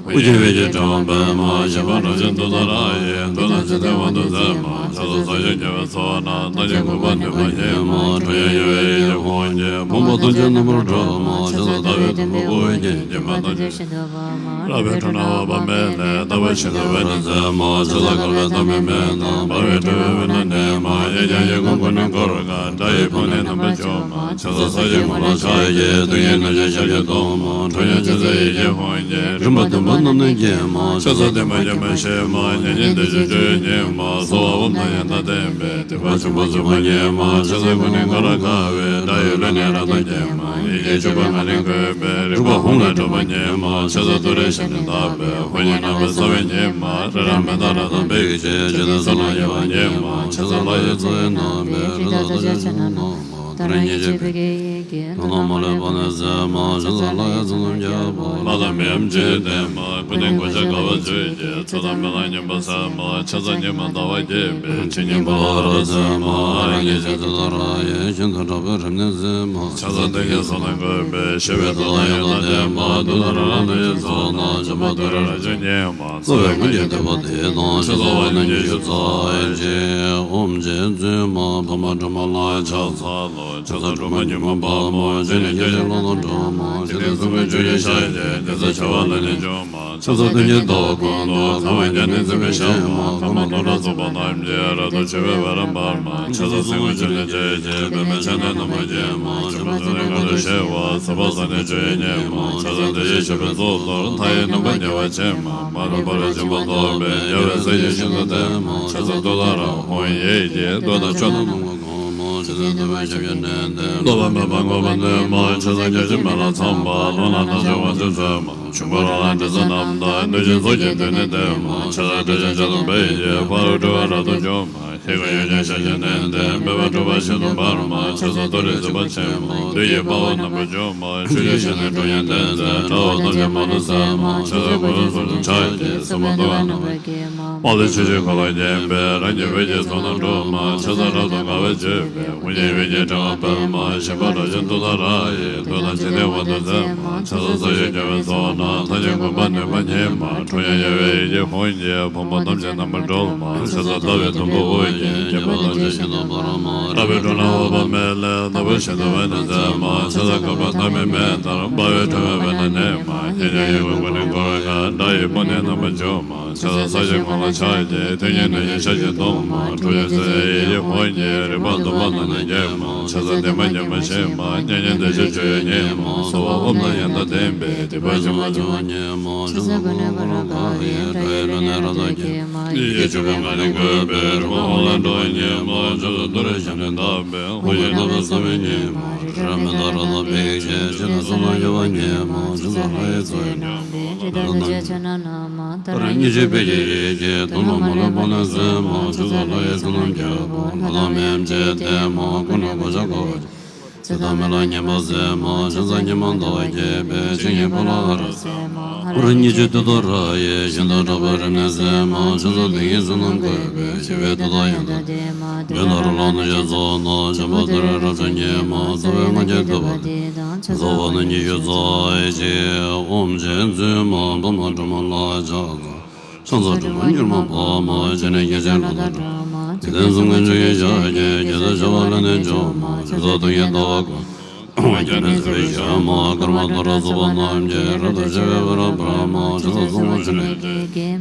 བརྗིད་པའི། དབུ་རྒྱན་འོད་ཀྱི་དྲེགས་པ་འབར་མ། ཞི་བ་རལ་གྲི་ཏུཏྟཱ་ར་ཡིས། མདོག་དང་ཕྱག་མཚན་དབང་དུ་མཛད་མ། ཕྱག་འཚལ་ས་གཞི་ཉེ་བའི་ཚོགས་རྣམས། རྟ་ཅན་གུས་པས་མནན་པ་ཉིད་མ། ཁྲོ་གཉེར་གཡོ་བའི་ཡི་གེ་ཧཱུྃ་གིས། ཕུང་པོ་ཐམས་ཅད་རྣམ་པར་སྒྲོལ་མ། ཕྱག་འཚལ་ཟླ་བའི་དུམ་བུས་དབུ་རྒྱན། བརྒྱན་པ་ཐམས་ཅད་ཤིན་ཏུ་འབར་མ། རལ་པའི་ཁྲོད་ན་འོད་དཔག་མེད་ལས། རྟག་པར་ཤིན་ཏུ་འོད་རྣམས་མཛད་མ། ཕྱག་འཚལ་བསྐལ་པའི་ཐ་མའི་མེ་དང་། འབར་བའི་ཁྲོད་ནས་འོད་རྣམས་མནན་མ། གཡས་བརྐྱང་གཡོན་བསྐུམ་ཀུན་ནས་བསྐོར་བའི་ངང་། དགྲ་ཡི་དཔུང་ནི་རྣམ་པར་འཇོམས་མ། ཕྱག་འཚལ་ས་གཞིའི་ངོས་ལ་ཕྱག་བགྱི། དུས་ཀྱི་གནོད་སྦྱིན་ཞབས་ཀྱིས་བསྡམས་མ། ཁྲོ་གཉེར་ཆོས་སྲིད་ཡི་གེ་ཧཱུྃ་གིས། རིམ་པ་བདུན་པ་རྣམས་ནི་འགེམས་མ། ཕྱག་འཚལ་བདེ་མ་དགེ་མ་ཞི་མ། མཉེས་རྒྱན་བདེ་གཤེགས་སྤྱོད་ཡུལ་ཉིད་མ། གསོལ་བ་འོ་མ་ཡང་དག་ལྡན་པའི། ཐེག་པ་ཆེན་པོ་རྫོགས་པ་ཉིད་མ། ཕྱག་འཚལ་ཀུན་ནས་བསྐོར་དགའ་བའི། དགྲ་ཡི་ལུས་ནི་རབ་ཏུ་འགེམས་མ། ཡི་གེ་བཅུ་པའི་ངག་ནི་བཀོད་པའི། རིག་པ་ཧཱུྃ་ལས་སྒྲོགས་པ་ཉིད་མ། ཕྱག་འཚལ་ཏུ་རེའི་ཞབས་ནི་བརྡབས་པའི། ཧཱུྃ་ཡིག་རྣམ་པར་གསལ་བའི་ཉིད་མ། རི་རབ་མི་རྟག་རབ་དང་བེའུ་ཅན། འཇིག་རྟེན་གསུམ་ལ་གཡོ་བ་ཉིད་མ། ཕྱག་འཚལ་ལྷ་ཡི་ཚོགས་ཡི་རྣམ་པའི། རི་དྭགས་རྟགས་ཅན་ཕྱག་ན་བསྣམས་མ། ཏཱ་ར་གཉིས་བརྗོད་བོད་ཀྱི་ཡི་གེ། ནང་ན་མ་ལུས་པ་ནི་སེལ་མ། ཕྱག་འཚལ་ལྷ་ཡི་ཚོགས་རྣམས་རྒྱལ་པོ། ལྷ་དང་མིའམ་ཅི་ཡང་ལྡན་མ། ཀུན་ནས་གོ་ཆ་དགའ་བ་བརྗོད་ཀྱིས། རྩོད་དང་མེ་ལྷ་མཉེས་པ་སེལ་མ། ཕྱག་འཚལ་སྙིགས་མ་ཟླ་བ་རྒྱས་པའི། ཕྱིར་ཉིན་ཕོ་ལྷ་ཝ་ར་ཟེར་མ། ཧ་ར་སྙེད་ཅིང་ཏུཏྟཱ་ར་ཡིས། ཤིན་ཏུ་དྲག་པོའི་རིམས་ནད་སེལ་མ། ཕྱག་འཚལ་གདོན་བགེགས་གསུམ་ལས་འགོས་པའི། ཞི་བའི་མཐུ་དང་ཡང་དག་ལྡན་མ། ཏུཏྟཱ་ར་ལ་ནི་ཡི་ཚོགས་རྣམས། འཇོམས་པ་ཏུ་རེ་རབ་འབྱམས་ཉིད་མ། རྩ་བའི་སྔགས་ཀྱི་བསྟོད་པ་འདི་དང་། ཕྱག་འཚལ་བ་ཡི་ཉི་ཤུ་རྩ་གཅིག་ཨོཾ་རྗེ་བཙུན་མ་འཕགས་མ་སྒྲོལ་མ་ལ་ཕྱག་འཚལ་ལོ། ཕྱག་འཚལ་སྒྲོལ་མ་མྱུར་མ་བབས་མ། སྤྱན་ནི་སྐད་ཅིག་གློག་དང་འདྲ་མ། འཇིག་རྟེན་གསུམ་མགོན་ཆུ་སྐྱེས་ཞལ་གྱི། རྒྱལ་སྲས་བྱ་བ་ལ་ནི་འཇོམས་མ། ཕྱག་འཚལ་བདུད་ཀྱི་ཟླ་བ་ཀུན་ཏུ། གང་བས་ཀྱང་ནི་བརྩེ་བའི་ཞལ་མ། ཁམས་དང་ལྷ་དང་ཚོགས་པ་རྣམས་ཀྱིས། རབ་ཏུ་མཆོད་པའི་བྷ་ར་བྷ་མ། ཕྱག་འཚལ་སྲིད་པའི་འབྱུང་གནས་ཀྱི་རྗེ། པདྨས་ཕྱག་ནི་རྣམ་པར་བརྒྱན་མ། འཇིགས་པ་སེལ་ནས་ཁམས་དང་བྱེ་བ། ཚོགས་པ་བསགས་ནས་སྤྱོད་ཡུལ་ཉིད་མ། ཕྱག་འཚལ་བདེ་གཤེགས་མཆོད་པའི་གཙུག་ཏོར། མཐའ་ཡས་ནམ་མཁའ་རྒྱལ་བ་ཆེན་མ། མ་རིག་པ་རབ་འབྱིན་པ་རྟོགས་པའི། རྒྱལ་བའི་སྲས་ཀྱིས་ཤིན་ཏུ་བསྟེན་མ། ཕྱག་འཚལ་ཏུཏྟཱ་ར་ཧཱུྃ་ཡིག་གིས། འདོད་དང་ཕྱོགས་རྣམས་ཀུན་གང་མ། ཕྱག་འཚལ་བསྟོད་པའི་ཞབས་ཀྱིས་བསྣུན་ཏེ། བསླུ་བ་མེད་པར་མགོན་པོ་བསྟེན་མ། ཕྱག་འཚལ་བརྒྱ་བྱིན་མེ་ལྷ་ཚངས་པ། ལྷ་རྣམས་དང་བྱེ་བ་ཚོགས་བསྩལ་མ། འབྱུང་པོ་རོ་ལངས་དྲི་ཟ་རྣམས་དང་། གནོད་སྦྱིན་ཚོགས་ཀྱིས་མདུན་ནས་བསྟོད་མ། ཕྱག་འཚལ་དྲི་ཆབ་བྱ་དང་བེའུ་ཡིས། ཕ་རོལ་འགྲོ་བ་རབ་ཏུ་འཇོམས་མ། ཧི་ཀ་ཡོ་གྱིས་ཞབས་ཀྱིས་བསྣུན་ཏེ། སྨེ་བ་གྲུ་པ་ཤིན་ཏུ་འབར་མ། ཕྱག་འཚལ་ཏུ་རེ་ཚེ་དཔག་བྱེད་མ། བདུད་ཀྱི་དཔའ་བོ་རྣམ་པར་འཇོམས་མ། ཆོས་ཀྱི་ཞིང་ནས་ཁྲོ་གཉེར་ལྡན་མཛད། དགྲ་བོ་ཐམས་ཅད་མ་ལུས་གསོད་མ། ཕྱག་འཚལ་དགོངས་ཀྱི་ཚོགས་དྲུག་ཕྱག་རྒྱས་སྲིད་པ་འདུལ་བ་རྣམ་པར་རྒྱལ་མ། དམག་ལས་ཆོས་ཀྱི་འཁོར་ལོ་བརྒྱན་པའི། རང་གི་འོད་ཀྱིས་ཚོགས་རྣམས་འགྲོ་མ། ཕྱག་འཚལ་རབ་ཏུ་དགའ་བར་བརྗོད་པའི། དབུ་རྒྱན་འོད་ཀྱི་ཕྲེང་བ་སྤེལ་མ། ཞིང་པ་རབ་བྱུང་ཏུཏྟཱ་ར་ཡིས། འདོད་དང་འཇིག་རྟེན་དབང་དུ་མཛད་མ། ཕྱག་འཚལ་སྲོག་གཅོད་རྒྱལ་བའི་ཚོགས་རྣམས། ཐམས་ཅད་མགོན་པོ་ནུས་པ་ཉིད་མ། ཁྲོ་གཉེར་གཡོ་བའི་ཡི་གེ་ཧཱུྃ་གིས། ཕོངས་པ་ཐམས་ཅད་རྣམ་པར་སྒྲོལ་མ། ཕྱག་འཚལ་ཟླ་བའི་དུམ་བུ་དབུ་རྒྱན། བརྒྱན་པ་ཐམས་ཅད་ཤིན་ཏུ་འབར་མ། རལ་པའི་སྒྲོམ་ནས་འོད་དཔག་མེད་ལས། རྣམ་པར་ཤིན་ཏུ་འོད་རྣམས་མཛད་མ། ཕྱག་འཚལ་བསྐལ་པ་ཐ་མའི་མེ་ལྟར། འབར་བའི་ཕྲེང་བའི་འོད་རྣམས་བསྣུན་མ། ཧེ་མ་ཡི་གེ་ཀུན་ནས་བསྐོར་བའི། དགྲ་ཡི་དཔུང་ནི་རྣམ་པར་འཇོམས་མ། ཕྱག་འཚལ་ས་གཞིའི་ངོས་ལ་ཕྱག་རྒྱས། མཐིང་གི་སྣོད་ཀྱི་ཞལ་གྱིས་བརྡུང་མ། ཁྲོ་གཉེར་ཚོགས་ཀྱི་ཡི་གེ་ཧཱུྃ་གིས། རིག་པ་བདུན་པོ་རྣམས་ནི་འགེམས་མ། ཕྱག་འཚལ་བདེ་མ་དགྱེས་མ་ཞི་མ། མཉེས་མཉེས་བདེ་གཤེགས་སྤྱོད་ཡུལ་ཉིད་མ། སྭཱ་ཧཱ་ཨོཾ་དང་ཡང་དག་ལྡན་པས། སྡིག་པ་སྦྱང་བ་སྦྱང་བ་ཉིད་མ། ཕྱག་འཚལ་ཀུན་ནས་བསྐོར་རབ་དགའ་བའི། དགྲ་ཡི་ལུས་ནི་རབ་ཏུ་འགེམས་མ། ཡི་གེ་བཅུ་པའི་ངག་ནི་བཀོད་པའི། རིམ་པ་ཧཱུྃ་ལས་འགྲོ་བ་ཉིད་མ། ཕྱག་འཚལ་ཏུ་རེའི་ཞབས་ནི་བརྡབས་པས། ཧཱུྃ་གི་རྣ་བའི་ས་བོན་ཉིད་མ། རི་རབ་མནྡ་ར་དང་འབིགས་བྱེད། ཞིང་དང་ས་རྣམས་གཡོ་བ་ཉིད་མ། ཕྱག་འཚལ་ལྷ་ཡི་ཚོགས་ཡི་རྣམ་པའི། རིགས་དང་ལྔ་བཅུ་ཕྱག་རྣམས་བསྣུན་མ། ཏཱ་ར་གཉིས་བརྗོད་ཕཊ་ཀྱི་ཡི་གེས། དུག་རྣམས་མ་ལུས་སྤངས་ནས་གཟིར་མ། ཕྱག་འཚལ་ལྷ་ཡི་ཚོགས་རྣམས་ཀྱི་དབང་པོ། ལྷ་དང་མིའམ་ཅི་ཡིས་བསྟེན་མ། སྐུ་ནི་གོ་ཆ་བགོ་བ་ཅན། ཚེ་དང་མི་ལ་ཉེས་པ་སེལ་མ། ཕྱག་འཚལ་སྙིགས་མ་ཟླ་བ་རྒྱས་པའི། ཕྱིར་ཉིད་ཕ་ལ་ཧ་ར་སེ་མ། ཧ་ར་གཉིས་བརྗོད་ཏུཏྟཱ་ར་ཡིས། ཞིང་དང་འདྲ་བར་རིམས་ནད་སེལ་མ། ཕྱག་འཚལ་ཏིང་ངེ་འཛིན་རྣམས་བཀོད་པའི། ཞི་བའི་མཐུ་དང་ཡང་དག་ལྡན་མ། བདུད་དང་རོ་ལངས་གནོད་སྦྱིན་ཚོགས་རྣམས། འཇོམས་པ་ཏུ་རེ་རབ་འབྱམས་ཉིད་མ། རྩ་བའི་སྔགས་ཀྱིས་བཏབ་པ་འདི་དང་། ཕྱག་འཚལ་བ་ནི་ཉི་ཤུ་རྩ་གཅིག་ཨོཾ་རྗེ་བཙུན་མ་འཕགས་མ་སྒྲོལ་མ་ལ་ཕྱག་འཚལ། ཕྱག་འཚལ་སྒྲོལ་མ་མྱུར་མ་འཕགས་མ། སྤྱན་ནི་སྐད་ཅིག་ལ་དང་སྒྲོལ་མ། འཇིག་རྟེན་གསུམ་མགོན་ཆུ་ཡི་ཞལ་གྱིས། རྒྱལ་སྲས་བྱ་བ་ལས་ནི་འཇོམས་མ། ཕྱག་འཚལ་ཏུ་ཡི་ཟླ་བ་ཀུན། ཁྱོད་ནི་བརྩེ་བའི་ཞལ་མ། སྐར་མ་ཏུ་ར་ཚོགས་པ་རྣམས་ཀྱིས། རབ་ཏུ་ཕྱེ་བའི་བྷ་ར་བྷ་མ། ཕྱག་འཚལ་གསང་བ་ཕྱོགས་ནས།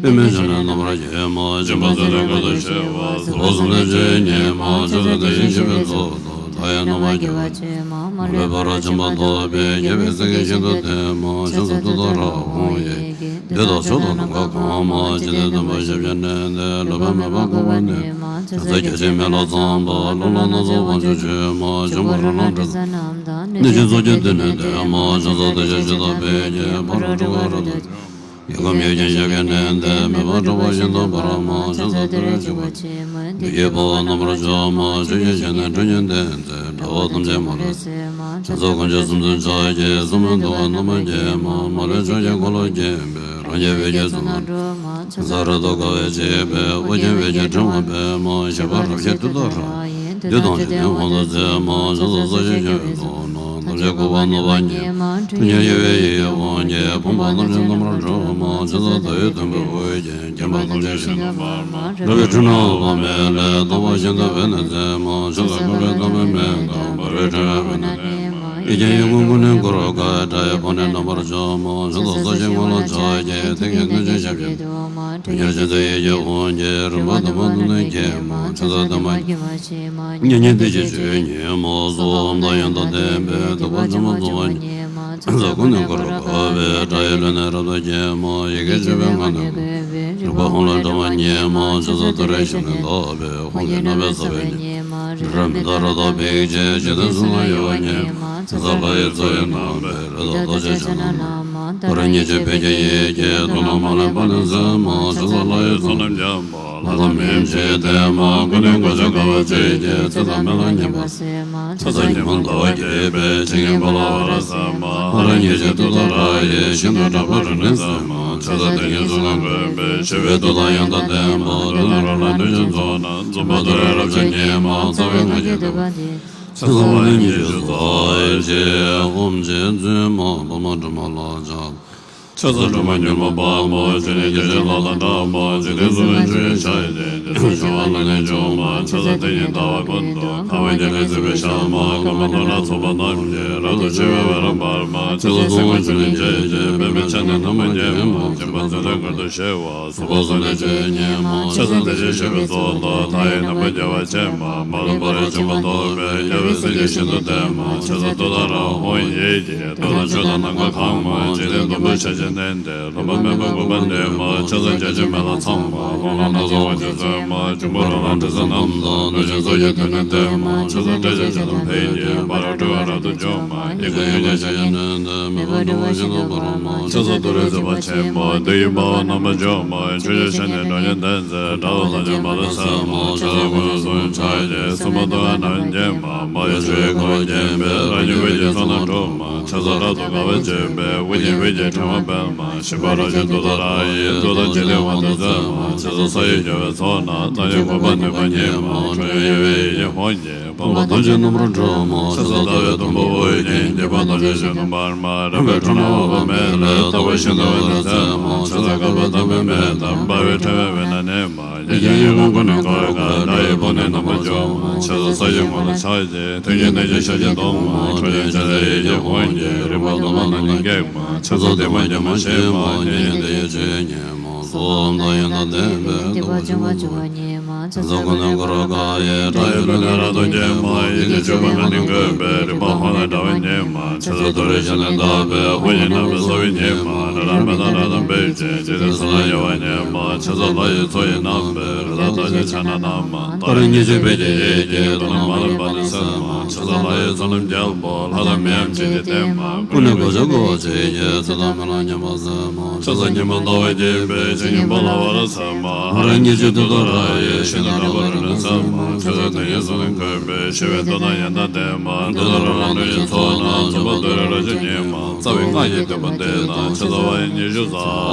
པདྨས་ཕྱག་ནི་རྣམ་པར་བརྒྱན་མ། སྦྱིན་པ་སྩོལ་ནས་དཀའ་ཐུབ་ཆེ་བ། ཚེ་དཔག་བསམ་ལྡན་སྤྱོད་ཡུལ་ཉིད་མ། ཕྱག་འཚལ་དེ་བཞིན་གཤེགས་པའི་གཙུག་ཏོར། མཐའ་ཡས་རྣམ་པར་རྒྱལ་བ་ཆེན་མ། མ་ལུས་པ་རབ་འབྱམས་པ་ཐོབ་པའི། རྒྱལ་བའི་སྲས་ཀྱིས་ཤིན་ཏུ་བསྟེན་མ། ཕྱག་འཚལ་ཏུཏྟཱ་ར་ཧཱུྃ་ཡིག་གིས། འདོད་དང་ཕྱོགས་དང་ནམ་མཁའ་གང་མ། འཇིག་རྟེན་གཏུམ་པའི་ཞབས་ཀྱིས་མནན་ཏེ། བསླུ་བ་མེད་པར་མགོན་པོ་ནུས་མ། ཕྱག་འཚལ་བརྒྱ་བྱིན་མེ་ལྷ་ཚངས་པ། ཀླུ་ལྷ་སྣ་ཚོགས་དབང་ཕྱུག་མཆོད་མ། འབྱུང་པོ་རོ་ལངས་དྲི་ཟ་རྣམས་དང་། གནོད་སྦྱིན་ཚོགས་ཀྱིས་མདུན་ནས་བསྟོད་མ། ཕྱག་འཚལ་དེ་བཞིན་གཤེགས་དང་ཕཊ་ཀྱིས། ཕ་རོལ་འགྲོ་བ་རབ་ཏུ་འཇོམས་མ། ཡི་དམ་ཡོ་གྱན་ཞབས་ཀྱིས་མནན་ཏེ། མེ་འབར་འཁྲུགས་པ་ཤིན་ཏུ་འབར་མ། ཕྱག་འཚལ་ཏུ་རེ་འཇིགས་པ་ཆེན་མོ། བདུད་ཀྱི་དཔའ་བོ་རྣམ་པར་འཇོམས་མ། ཆོས་ཀྱི་ཞིང་ནས་ཁྲོ་གཉེར་ལྡན་མཛད། དགྲ་བོ་ཐམས་ཅད་མ་ལུས་སེལ་མ། ཕྱག་འཚལ་དཀོན་མཆོག་གསུམ་མཚོན་ཕྱག་རྒྱའི། གསུང་རབ་འདུལ་བ་རྣམ་པར་རྒྱལ་མ། མ་ལུས་ཕྱོགས་ཀྱི་འཁོར་ལོ་བརྒྱན་པའི། རང་རྒྱལ་བོད་ཀྱི་ཚོགས་རྣམས་སྒྲོལ་མ། ཕྱག་འཚལ་རབ་ཏུ་དགའ་བའི་བྱེད་པས། ཨོ་རྒྱན་བོད་ཀྱི་ཕྲེང་བ་སྤེལ་མ། ཞི་བ་རབ་གཤེགས་ཏུཏྟཱ་ར་ཡིས། བདུད་དང་འཇིག་རྟེན་དབང་དུ་མཛད་མ། ཕྱག་འཚལ་ས་གཞི་བཞི་པའི་ཚོགས་རྣམས། ཐམས་ཅད་བསྐོར་བ་རྣམ་པ་གཉིས་མ། ཁྲོ་གཉེར་གཡོ་བའི་ཡི་གེ་ཧཱུྃ་གིས། ཕོངས་པ་ཐམས་ཅད་རྣམ་པར་སྒྲོལ་མ། ཕྱག་འཚལ་ཟླ་འོད་དུམ་བུས་དབུ་རྒྱན། བརྒྱན་པ་ཐམས་ཅད་ཤིན་ཏུ་འབར་མ། རལ་པའི་ཁྲོད་ན་འོད་དཔག་མེད་ལས། ལྟ་བ་ཤིན་ཏུ་འོད་རྣམས་མཛད་མ། ཕྱག་འཚལ་འཁོར་ལོའི་ཐ་མའི་མེ་ལྟར། འབར་བའི་ཕྲེང་བའི་འོད་རྣམས་མཉེས་མ། ཡི་གེ་ཡི་གུ་ཀུན་ནས་བསྐོར་དགའི། དགྲ་ཡི་དཔུང་ནི་རྣམ་པར་འཇོམས་མ། ཕྱག་འཚལ་ས་གཞིའི་ངོས་ལ་ཕྱག་རྒྱའི། མཐིང་གི་སྣོད་ཀྱི་ཞབས་ཀྱིས་བརྡུང་མ། ཁྲོ་གཉེར་ཅན་མཛད་ཡི་གེ་ཧཱུྃ་གིས། རིམ་པ་བདུན་པོ་རྣམས་ནི་འགེམས་མ། ཕྱག་འཚལ་བདེ་མ་དགྱེས་མ་ཞི་མ། མཉེས་མཉེས་བདེ་གཤེགས་སྤྱོད་ཡུལ་ཉིད་མ། སྭཱ་ཧཱ་ཨོཾ་དང་ཡང་དག་ལྡན་པས། སྡིག་པ་སྦྱང་བ་རྫོགས་པ་ཉིད་མ། ཕྱག་འཚལ་ཀུན་ནས་བསྐོར་རབ་དགའ་བའི། དགྲ་ཡི་ལུས་ནི་རབ་ཏུ་འགེམས་མ། ཡི་གེ་བཅུ་པའི་ངག་ནི་བཀོད་པའི། རིག་པ་ཧཱུྃ་ལས་འདྲ་བ་ཉིད་མ། ཕྱག་འཚལ་ཏུ་རེའི་ཞབས་ནི་བརྡབས་པས། ཧཱུྃ་གི་རྣ་བའི་ས་བོན་ཉིད་མ། རི་རབ་མནྡ་ར་དང་འབིགས་བྱེད། འཇིག་རྟེན་གསུམ་ལ་གཡོ་བ་ཉིད་མ། ཕྱག་འཚལ་ལྷ་ཡི་ཚོགས་ཡི་རྣམ་པའི། རིགས་དང་ལྡན་ཕྱག་རྒྱའི་ཕྱག་ན་བསྣུན་མ། ཏཱ་ར་གཉིས་བརྗོད་ཕཊ་ཀྱི་ཡི་གེས། དུག་རྣམས་མ་ལུས་སྤངས་ནས་གཟིར་མ། ཕྱག་འཚལ་ལྷ་ཡི་ཚོགས་རྣམས་ཀྱིས། ལྷ་དང་མིའམ་ཅི་ཡིས་བསྟེན་མ། སྐུ་ནི་གོ་ཆ་དཀར་པོ་གཅིག་གིས། ཚེ་དང་མི་ལ་ཉེས་པ་སེལ་མ། ཕྱག་འཚལ་སྙིགས་མ་ཟླ་བ་རྒྱས་པའི། ཕྱིར་ཉིད་ཕ་ལ་ཧ་ར་སེ་མ། ཧ་ར་གཉིས་བརྗོད་ཏུཏྟཱ་ར་ཡིས། ཞིང་དང་འདྲ་བར་རིམས་ནད་སེལ་མ། ཕྱག་འཚལ་དེ་ཉིད་གསུང་ནི་འབོད་པའི། ཞི་བའི་མཐུ་དང་ཡང་དག་ལྡན་པ། བདུད་དང་རོ་ལངས་གནོད་སྦྱིན་ཚོགས་རྣམས། འཇོམས་པ་ཏུ་རེ་རབ་འབྱམས་ཉིད་མ། རྩ་བའི་སྔགས་ཀྱིས་བསྡུས་པ་འདི། ཕྱག་འཚལ་བ་ནི་ཉི་ཤུ་རྩ་གཅིག་ཨོཾ་རྗེ་བཙུན་མ་འཕགས་མ་སྒྲོལ་མ་ལ་ཕྱག་ཕྱག་འཚལ་སྒྲོལ་མ་མྱུར་མ་དཔའ་མོ། ཆོས་ཉིད་སྐྱེ་མཆེད་ལོ་དང་འདྲ་མོ། འཇིག་རྟེན་གསུམ་ན་སྤྱོད་ཡུལ་ཆགས་ཅན། རྒྱལ་སྲས་བྱེ་བ་ལ་ནི་འབྱུང་མ། ཕྱག་འཚལ་དེ་ཉིད་ཟླ་བ་ཀུན་ཏུ། ཁ་བ་བརྒྱ་ནི་བརྩེགས་པའི་ཞག་མ། སྐར་མ་སྟོང་ཕྲག་ཚོགས་པ་རྣམས་ཀྱིས། རབ་ཏུ་ཕྱེ་བའི་འོད་རབ་འབར་མ། ཕྱག་འཚལ་སྲུང་མ་ཆོས་ཉིད་སྐྱེ་མཆེད། པདྨས་ཕྱག་ནི་རྣམ་པར་བརྒྱན་མ། སྦྱིན་པ་མཛོད་འདྲ་གར་དུ་བཞེས་པ། གཟུགས་པོ་གསུམ་ལས་སྤྱོད་ཡུལ་ཉིད་མ། ཕྱག་འཚལ་བདེ་གཤེགས་སྤྱོད་པའི་ཚོགས་དང་། མཐའ་ཡས་ནམ་མཁའ་རྒྱལ་བ་ཆེན་པོ། མ་ལུས་པ་རོ་ཆེན་པོ་ཐོབ་པའི། རྒྱལ་བའི་སྲས་ཀྱིས་ཤིན་ཏུ་བསྟེན་མ། ཕྱག་འཚལ་ཏུཏྟཱ་ར་ཧཱུྃ་ཡིད་ཀྱིས། འདོད་དང་ཕྱོགས་དང་ནམ་མཁའ་གང་མ། འཇིག་རྟེན་བདུན་པོ་ཆར་ཆེན་བསྣུན་ཏེ། ལུས་པ་མེད་པར་མགུ་མ་ནོན་མ། ཕྱག་འཚལ་བརྒྱ་བྱིན་མེ་ལྷ་ཚངས་པ། ཀུན་ལ་སྣང་སྲིད་དབང་ཕྱུག་བརྩེགས་མ། འབྱུང་པོ་རོ་ལངས་དྲི་ཟ་རྣམས་དང་། གནོད་སྦྱིན་ཚོགས་ཀྱིས་མཐུ་ནུས་བསྟེན་མ། ཕྱག་འཚལ་བཀྲ་ཤིས་འཆང་དང་ཕཊ་ཀྱིས། དཔའ་བོའི་སྤྲུལ་པ་རབ་ཏུ་འཇོམས་མ། ཡི་གེ་ཡོན་ཏན་ཕྱག་རྒྱས་བསྣུན་ཏེ། མེ་འབར་འཁྲུགས་པ་ཤིན་ཏུ་འབར་མ། ཕྱག་འཚལ་ཏུ་རེའི་མཛེས་པ་ཆེན་པོ། བདུད་ཀྱི་དཔའ་བོ་རྣམ་པར་འཇོམས་མ། ཆོས་སྐྱོང་ཕྱག་ནི་ནོར་གྱིས་ལྡན་མཛད། དགྲ་བོ་དམ་ཅན་མ་ལུས་ཚིམ་མ། ཕྱག་འཚལ་སྐུ་གསུང་ཐུགས་ཀྱི། སྲུང་མ་ཏུ་ཨ་ནཱ་བརྒྱན་མ། འབར་བའི་ཆུ་ཡིས་ཁ་བ་བརྒྱན་པའི། རང་བཞིན་འོད་ཀྱི་ཚོགས་རྣམས་གྲུབ་མ། ཕྱག་འཚལ་རབ་ཏུ་དགའ་བར་བྱེད་པའི། དབུ་རྒྱན་འོད་ཀྱི་ཕྲེང་བ་སྤེལ་མ། ཞིང་པ་རབ་བཞེངས་ཏུཏྟཱ་ར་ཡིས། འདོད་དང་འཇིག་རྟེན་དབང་དུ་མཛད་མ། ཕྱག་འཚལ་ས་གཞི་རྒྱལ་བའི་ཚོགས་རྣམས། རྣམ་རྒྱལ་གུས་པས་ནུབ་པ་ཉིད་མ། འཁྲུངས་ཡུལ་ཡོད་པའི་ཡེ་ཤེས་དབང་གིས། ཕུང་པོ་ཐམས་ཅད་རྣམ་པར་སྒྲོལ་མ། ཕྱག་འཚལ་ཟླ་བའི་དུམ་བུས་དབུ་བརྒྱན། བརྒྱད་པ་ཐམས་ཅད་ཞིང་དུ་འབར་མ། རིམ་པས་འཁྲུལ་སྣང་འོད་དཔག་མེད་ལས། རྟག་པར་ཤིན་ཏུ་འོད་དུ་མཛད་མ། ཕྱག་འཚལ་བསྐལ་པ་ཐ་མའི་མེ་དང་། འབར་བའི་ཕྲེང་བའི་འོད་རྣམས་མནན་མ། ཡེ་ཤེས་ཡུལ་ཀུན་ཀུན་ནས་འཁོར་བའི། དགྲ་ཡི་དཔུང་ནི་རྣམ་པར་འཇོམས་མ། ཕྱག་འཚལ་ས་གཞིའི་ངོས་ལ་ཕྱག་བྱས། མཐིང་གི་གནས་ཀྱི་ཞལ་གྱིས་བརྡུང་མ། འཁྲུངས་ཡུལ་ཕྱག་འཚལ་ཡེ་ཤེས་དབང་གིས། རིམ་པ་བདུན་པོ་རྣམས་ནི་འགེངས་མ། ཕྱག་འཚལ་བདེ་མ་དགེ་མ་ཞི་མ། མཉན་ཡོད་བདེ་བའི་ཆོས་ཉིད་མ། གཟུགས་དང་ཡིད་དང་ལྡན་པའི། སྡིག་པ་བཅོམ་པར་འགྱུར་བ་ཉིད་མ། ཕྱག་འཚལ་ཀུན་ནས་འཁོར་བར་དགའ་བའི། དགྲ་ཡི་ལུས་ནི་རབ་ཏུ་འགེངས་མ། ཡིད་ཀྱི་སྤྱོད་པ་ལྔ་ནི་འགོད་པའི། རིག་པ་ཧཱུྃ་ལས་སྒྲ་བ་ཉིད་མ། ཕྱག་འཚལ་ཏུ་རེའི་ཞབས་ནི་བརྡབས་པའི། དབུ་ཡི་རྣམ་པའི་ས་བོན་ཉིད་མ། རི་རབ་མེ་ཏོག་རབ་དང་འབིགས་བྱེད། འཇིག་རྟེན་གསུམ་ལ་ཡལ་བ་ཉིད་མ། ཕྱག་འཚལ་ལྷ་ཡི་ཚོགས་ཀྱིས་བསྣམས་པའི། རི་དྭགས་ཐམས་ཅད་ཕྱག་ན་བསྣམས་མ། ཏཱ་ར་གཉིས་བརྗོད་འོད་ཀྱི་ཡིད་ཀྱིས། རྡོ་རྣམས་མ་ལུས་པ་ནི་སེལ་མ། ཕྱག་འཚལ་ལྷ་ཡི་ཚོགས་རྣམས་རྒྱལ་པོ། ལྷ་དང་མིའམ་ཅི་ཡིས་བསྟེན་མ། ཀུན་ནས་གོ་ཆ་བགོ་བ་བྱེད་ཀྱི། ཚེ་དང་མི་ལ་ཉམས་པ་སེལ་མ། ཕྱག་འཚལ་ཉི་མ་ཟླ་བ་རྒྱས་པའི། ཕྱག་གཉིས་པ་ལྷ་བ་རབ་མཚན་མ། ཧ་ར་གཉིས་བརྗོད་ཏུཏྟཱ་ར་ཡིས། ཞིང་དང་འདྲ་བར་རིམ་གྲོ་མཛད་མ། ཕྱག་འཚལ་དོན་གཉིས་གསུམ་ནི་འགོད་པའི། ཞི་བའི་མཐུ་དང་ཡོན་ཏན་ལྡན་མ། འདི་ལྟར་རོ་ལངས་གནོད་སྦྱིན་ཚོགས་རྣམས། འཇོམས་པ་ཏུ་རེ་རབ་འབྱམས་ཉིད་མ། རྩ་བའི་སྔགས་ཀྱི་བསྟོད་པ་འདི་དང་། ཕྱག་འཚལ་བ་ཡི་ཉི་ཤུ་རྩ་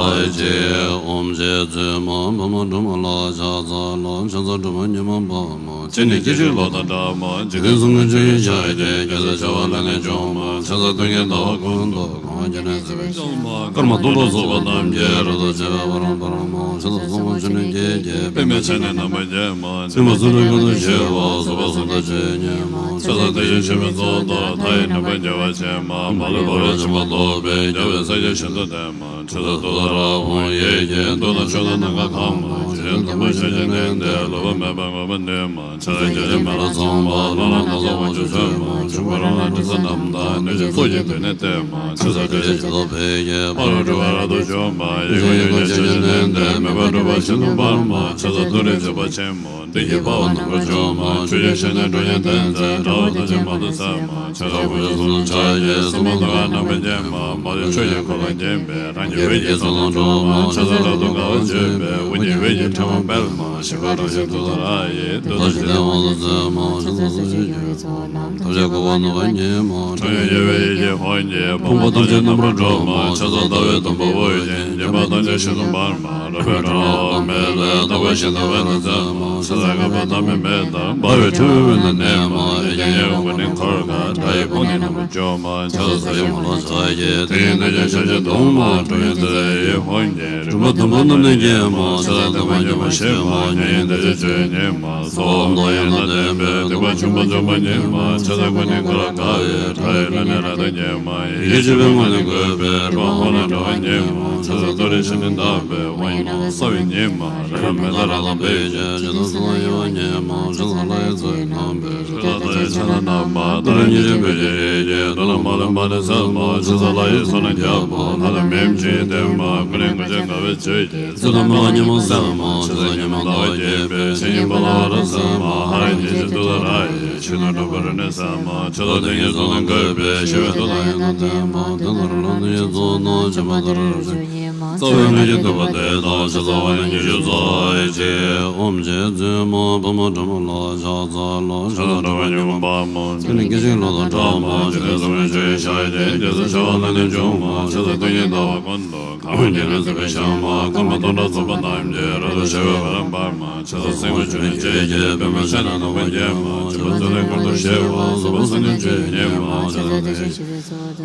གཅིག་ཨོཾ་རྗེ་བཙུན་མ་འཕགས་མ་སྒྲོལ་མ་ལ་ཕྱག་འཚལ་ལོ། ཕྱག་འཚལ་སྒྲོལ་མ་མྱུར་མ་དཔའ་མོ། ཁྱེད་ནི་སྐྱེ་མཆེད་ལོ་དང་འདྲ་མ། འཇིག་རྟེན་གསུམ་ཀུན་སྤྱོད་ཡུལ་ཕྱག་རྒྱའི། རྒྱལ་སྲས་བྱེ་བ་ལས་ནི་བྱུང་མ། ཕྱག་འཚལ་སྟོན་ཀའི་ཟླ་བ་ཀུན་ཏུ། གང་བ་བརྒྱ་ནི་བརྩེགས་པའི་ཞག་མ། སྐར་མ་སྟོང་ཕྲག་ཚོགས་པ་རྣམས་ཀྱིས། རབ་ཏུ་ཕྱེ་བའི་འོད་རབ་འབར་མ། ཕྱག་འཚལ་སྲུང་མ་མཆོག་ནི་བརྒྱད་ཀྱིས། པདྨས་ཕྱག་ནི་རྣམ་པར་བརྒྱན་མ། བཙུན་མོ་གསུམ་ལ་ཀུན་ཏུ་བཞད་པ། གཟུགས་པོ་གསུམ་དང་ཆོས་ཉིད་མ། ཕྱག་འཚལ་དེ་བཞིན་གཤེགས་པའི་ཚོགས་དང་། མཐའ་ཡས་ནམ་མཁའ་རྒྱལ་བ་ཆེན་པོ། མ་ལུས་པ་རོ་ཆེན་པོ་ཐོབ་པའི། རྒྱལ་བའི་སྲས་ཀྱིས་ཤིན་ཏུ་བསྟེན་མ། ཕྱག་འཚལ་ཏུཏྟཱ་ར་ཧཱུྃ་ཡིད་ཀྱིས། འདོད་དང་ཕྱོགས་དང་ནམ་མཁའ་གང་མ། ཆོས་དབྱིངས་དང་པོའི་ཞལ་གྱིས་བསྟན་ཏེ། ལུས་པ་མེད་པར་མགུ་མ་ནོན་མ། ཕྱག་འཚལ་བརྒྱ་བྱིན་མེ་ལྷ་ཚངས་པ། ལྷ་རྣམས་སྣང་སྲིད་དབང་ཕྱུག་མཚོན་མ། འབྱུང་པོ་རོ་ལངས་དྲི་ཟ་རྣམས་དང་། གནོད་སྦྱིན་ཚོགས་ཀྱིས་མཐུ་ནུས་བསྟེན་མ། ཕྱག་འཚལ་དྲི་ཟའི་རྒྱལ་པོ་ཕཊ་ཀྱིས། དཔའ་བོའི་སྤྲུལ་པ་རབ་ཏུ་འཇོམས་མ། ཡི་གེ་ཡོན་ཏན་ཕྱག་རྒྱས་བསྣུན་ཏེ། མེ་འབར་འཁྲུགས་པ་ཤིན་ཏུ་འབར་མ། ཕྱག་འཚལ་ཏུ་རེའི་མཛེས་པ་ཆེན་པོ། བདུད་ཀྱི་དཔའ་བོ་རྣམ་པར་འཇོམས་མ། ཆོས་སྐྱོང་ཕྱག་ནི་ནོར་གྱིས་ལྡན་མཛད། དགྲ་བོ་ཐམས་ཅད་མང་དུ་བསད་མ། ཕྱག་འཚལ་དགོས་འདོད་གསུམ་ལ་ཕྱག་བགྱིས། སྲུང་མ་ཏུ་ཨ་ནཱ་མ་བརྒྱན་མ། མ་ལུས་ཆུ་ཡིས་ཁོ་ལ་བརྒྱན་པའི། རང་གི་འོད་ཀྱི་ཚོགས་རྣམས་འཁྲུགས་མ། ཕྱག་འཚལ་རབ་ཏུ་དགའ་བར་བྱེད་པའི། དབུ་རྒྱན་འོད་ཀྱི་ཕྲེང་བ་སྤེལ་མ། ཞིང་པ་རབ་བཞེངས་ཏུཏྟཱ་ར་ཡིས། འདོད་དང་འཇིག་རྟེན་དབང་དུ་མཛད་མ། ཕྱག་འཚལ་ས་གཞིར་གྱུར་པའི་ཚོགས་རྣམས། ཐམས་ཅད་འཁོར་བར་ནུབ་པ་ཉིད་མ། འཁྲུངས་ཡུལ་ཡོད་པའི་ཡེ་ཤེས་དབང་གིས། ཕུང་པོ་ཐམས་ཅད་རྣམ་པར་སྒྲོལ་མ། ཕྱག་འཚལ་ཟླ་བའི་དུམ་བུས་དབུ་བརྒྱན། བརྒྱན་པ་ཐམས་ཅད་ཤིན་ཏུ་འབར་མ། རབ་འཕེལ་འཁྲུལ་སྣང་འོད་དཔག་མེད་ལས། རྟག་པར་ཤིན་ཏུ་འོད་དུ་མཛད་མ། ཕྱག་འཚལ་བསྐལ་པ་ཐ་མའི་མེ་དང་། འབར་བའི་ཕྲེང་བའི་འོད་རྣམས་མནན་མ། ཡི་གེ་ཡོན་ཏན་ཀུན་ནས་འཁོར་བའི། དགྲ་ཡི་དཔུང་ནི་རྣམ་པར་འཇོམས་མ། ཕྱག་འཚལ་ས་གཞིའི་ངོས་ལ་ཕྱག་བགྱིས། དེ་ཡི་གནས་ཀྱི་ཞལ་གྱིས་བརྡུང་མ། འཁྲུངས་ཡུལ་ཏུ་རེ་ཡི་ཧཱུྃ་གིས། འབྲུམ་པ་བདུན་པོ་རྣམས་ནི་འགེམས་མ། ཕྱག་འཚལ་བདེ་མ་དགེ་མ་ཞི་མ། མྱ་ངན་འདས་ཀྱི་ཆོས་ཉིད་མ། གཟུགས་འོད་དང་ཡོན་ཏན་ལྡན་པའི། སྡིག་པ་བཅོམ་པ་འཇོམས་པ་ཉིད་མ། ཕྱག་འཚལ་ཀུན་ནས་འཁོར་བར་དགའ་བའི། དགྲ་ཡི་ལུས་ནི་རབ་ཏུ་འགེམས་མ། ཡི་གེ་བཅུ་པའི་ངོས་ནས་བཀོད་པའི། རིག་པ་ཧཱུྃ་ལས་སྒྲ་བ་ཉིད་མ། ཕྱག་འཚལ་ཏུ་རེའི་ཞབས་ནི་བརྡབས་པའི། དབང་ཡི་རྣམ་པར་སྲེག་པ་ཉིད་མ། རི་རབ་མེ་ཏོག་རབ་དང་འབིགས་བྱེད། འཇིག་རྟེན་གསུམ་ལ་ཡལ་བ་ཉིད་མ། ཕྱག་འཚལ་ལྷ་ཡི་ཚོགས་ཀྱིས་བསྣམས་པའི། རི་དྭགས་ཐམས་ཅད་ཕྱག་ན་བསྣམས་མ། ཏཱ་ར་གཉིས་བརྗོད་འོད་ཀྱི་ཡིད་ཀྱིས། རྡོ་རྣམས་མ་ལུས་པ་ནི་སེལ་མ། ཕྱག་འཚལ་ལྷ་ཡི་ཚོགས་རྣམས་རྒྱལ་པོ། ལྷ་དང་མིའམ་ཅི་ཡིས་བསྟེན་མ། ཀུན་ནས་གོ་ཆ་དགའ་བའི་ཚུལ་གྱིས། བཙུན་དང་མི་ལ་ཉམས་པ་སེལ་མ། ཕྱག་འཚལ་ཉི་མ་ཟླ་བ་རྒྱས་པའི། ཕྱག་གཉིས་པ་ལྷ་བ་རབ་མཚན་མ། ཧ་ར་གཉིས་བརྗོད་ཏུཏྟཱ་ར་ཡིས། ཕྱི་ནང་འཁྲུལ་པའི་རིམས་ནད་སེལ་མ། ཕྱག་འཚལ་དེ་ཉིད་གསུམ་ལས་འགོད་པའི། ཞི་བའི་མཐུ་དང་ཡོན་ཏན་ལྡན་མ། དེ་ལྟར་རོ་ལངས་གནོད་སྦྱིན་ཚོགས་རྣམས། འཇོམས་པ་ཏུ་རེ་རབ་འབྱམས་ཉིད་མ། རྩ་བའི་སྔགས་ཀྱི་བསྟོད་པ་འདི་དང་། ཕྱག་འཚལ་བ་ནི་ཉི་ཤུ་རྩ་གཅིག་ཨོམ་ཆེ་བཙུན་མོ་བུ་མོ་སྒྲོལ་མ་ལ་ཕྱག་འཚལ་ལོ། ཕྱག་འཚལ་སྒྲོལ་མ་ཉི་མ་པདྨོ། ཆེ་ནི་སྐད་ཅིག་ལོ་དང་འགྲོགས་མ། ཇི་ལྟར་གསུང་བའི་ཆོས་ཞལ་གྱིས། རྒྱལ་སྲས་བྱ་བ་ལ་ནི་འབྱུང་མ། ཆེ་ས་སྟོང་ཉིད་ཟླ་བ་ཀུན་ཏུ། གང་བས་བརྒྱ་ནི་བརྩེགས་པའི་ཞལ་མ། སྐར་མ་སྟོང་ཕྲག་ཚོགས་པ་རྣམས་ཀྱིས། རབ་ཏུ་ཕྱེ་བའི་བར་དུ་འབར་མ། ཆེ་ས་སེང་བ་བཅུ་ནི་ཁྱེད་ཀྱིས། པདྨས་ཕྱག་ན་ནོངས་པ་བརྒྱན་མ། བྱིན་པ་ཚུལ་ལས་ཀུན་ཏུ་ཞི་བ། གཟུགས་པོ་སེམས་ནི་ཆོས་ཉིད་མ། ཆེ་ས་བདེ་གཤེགས་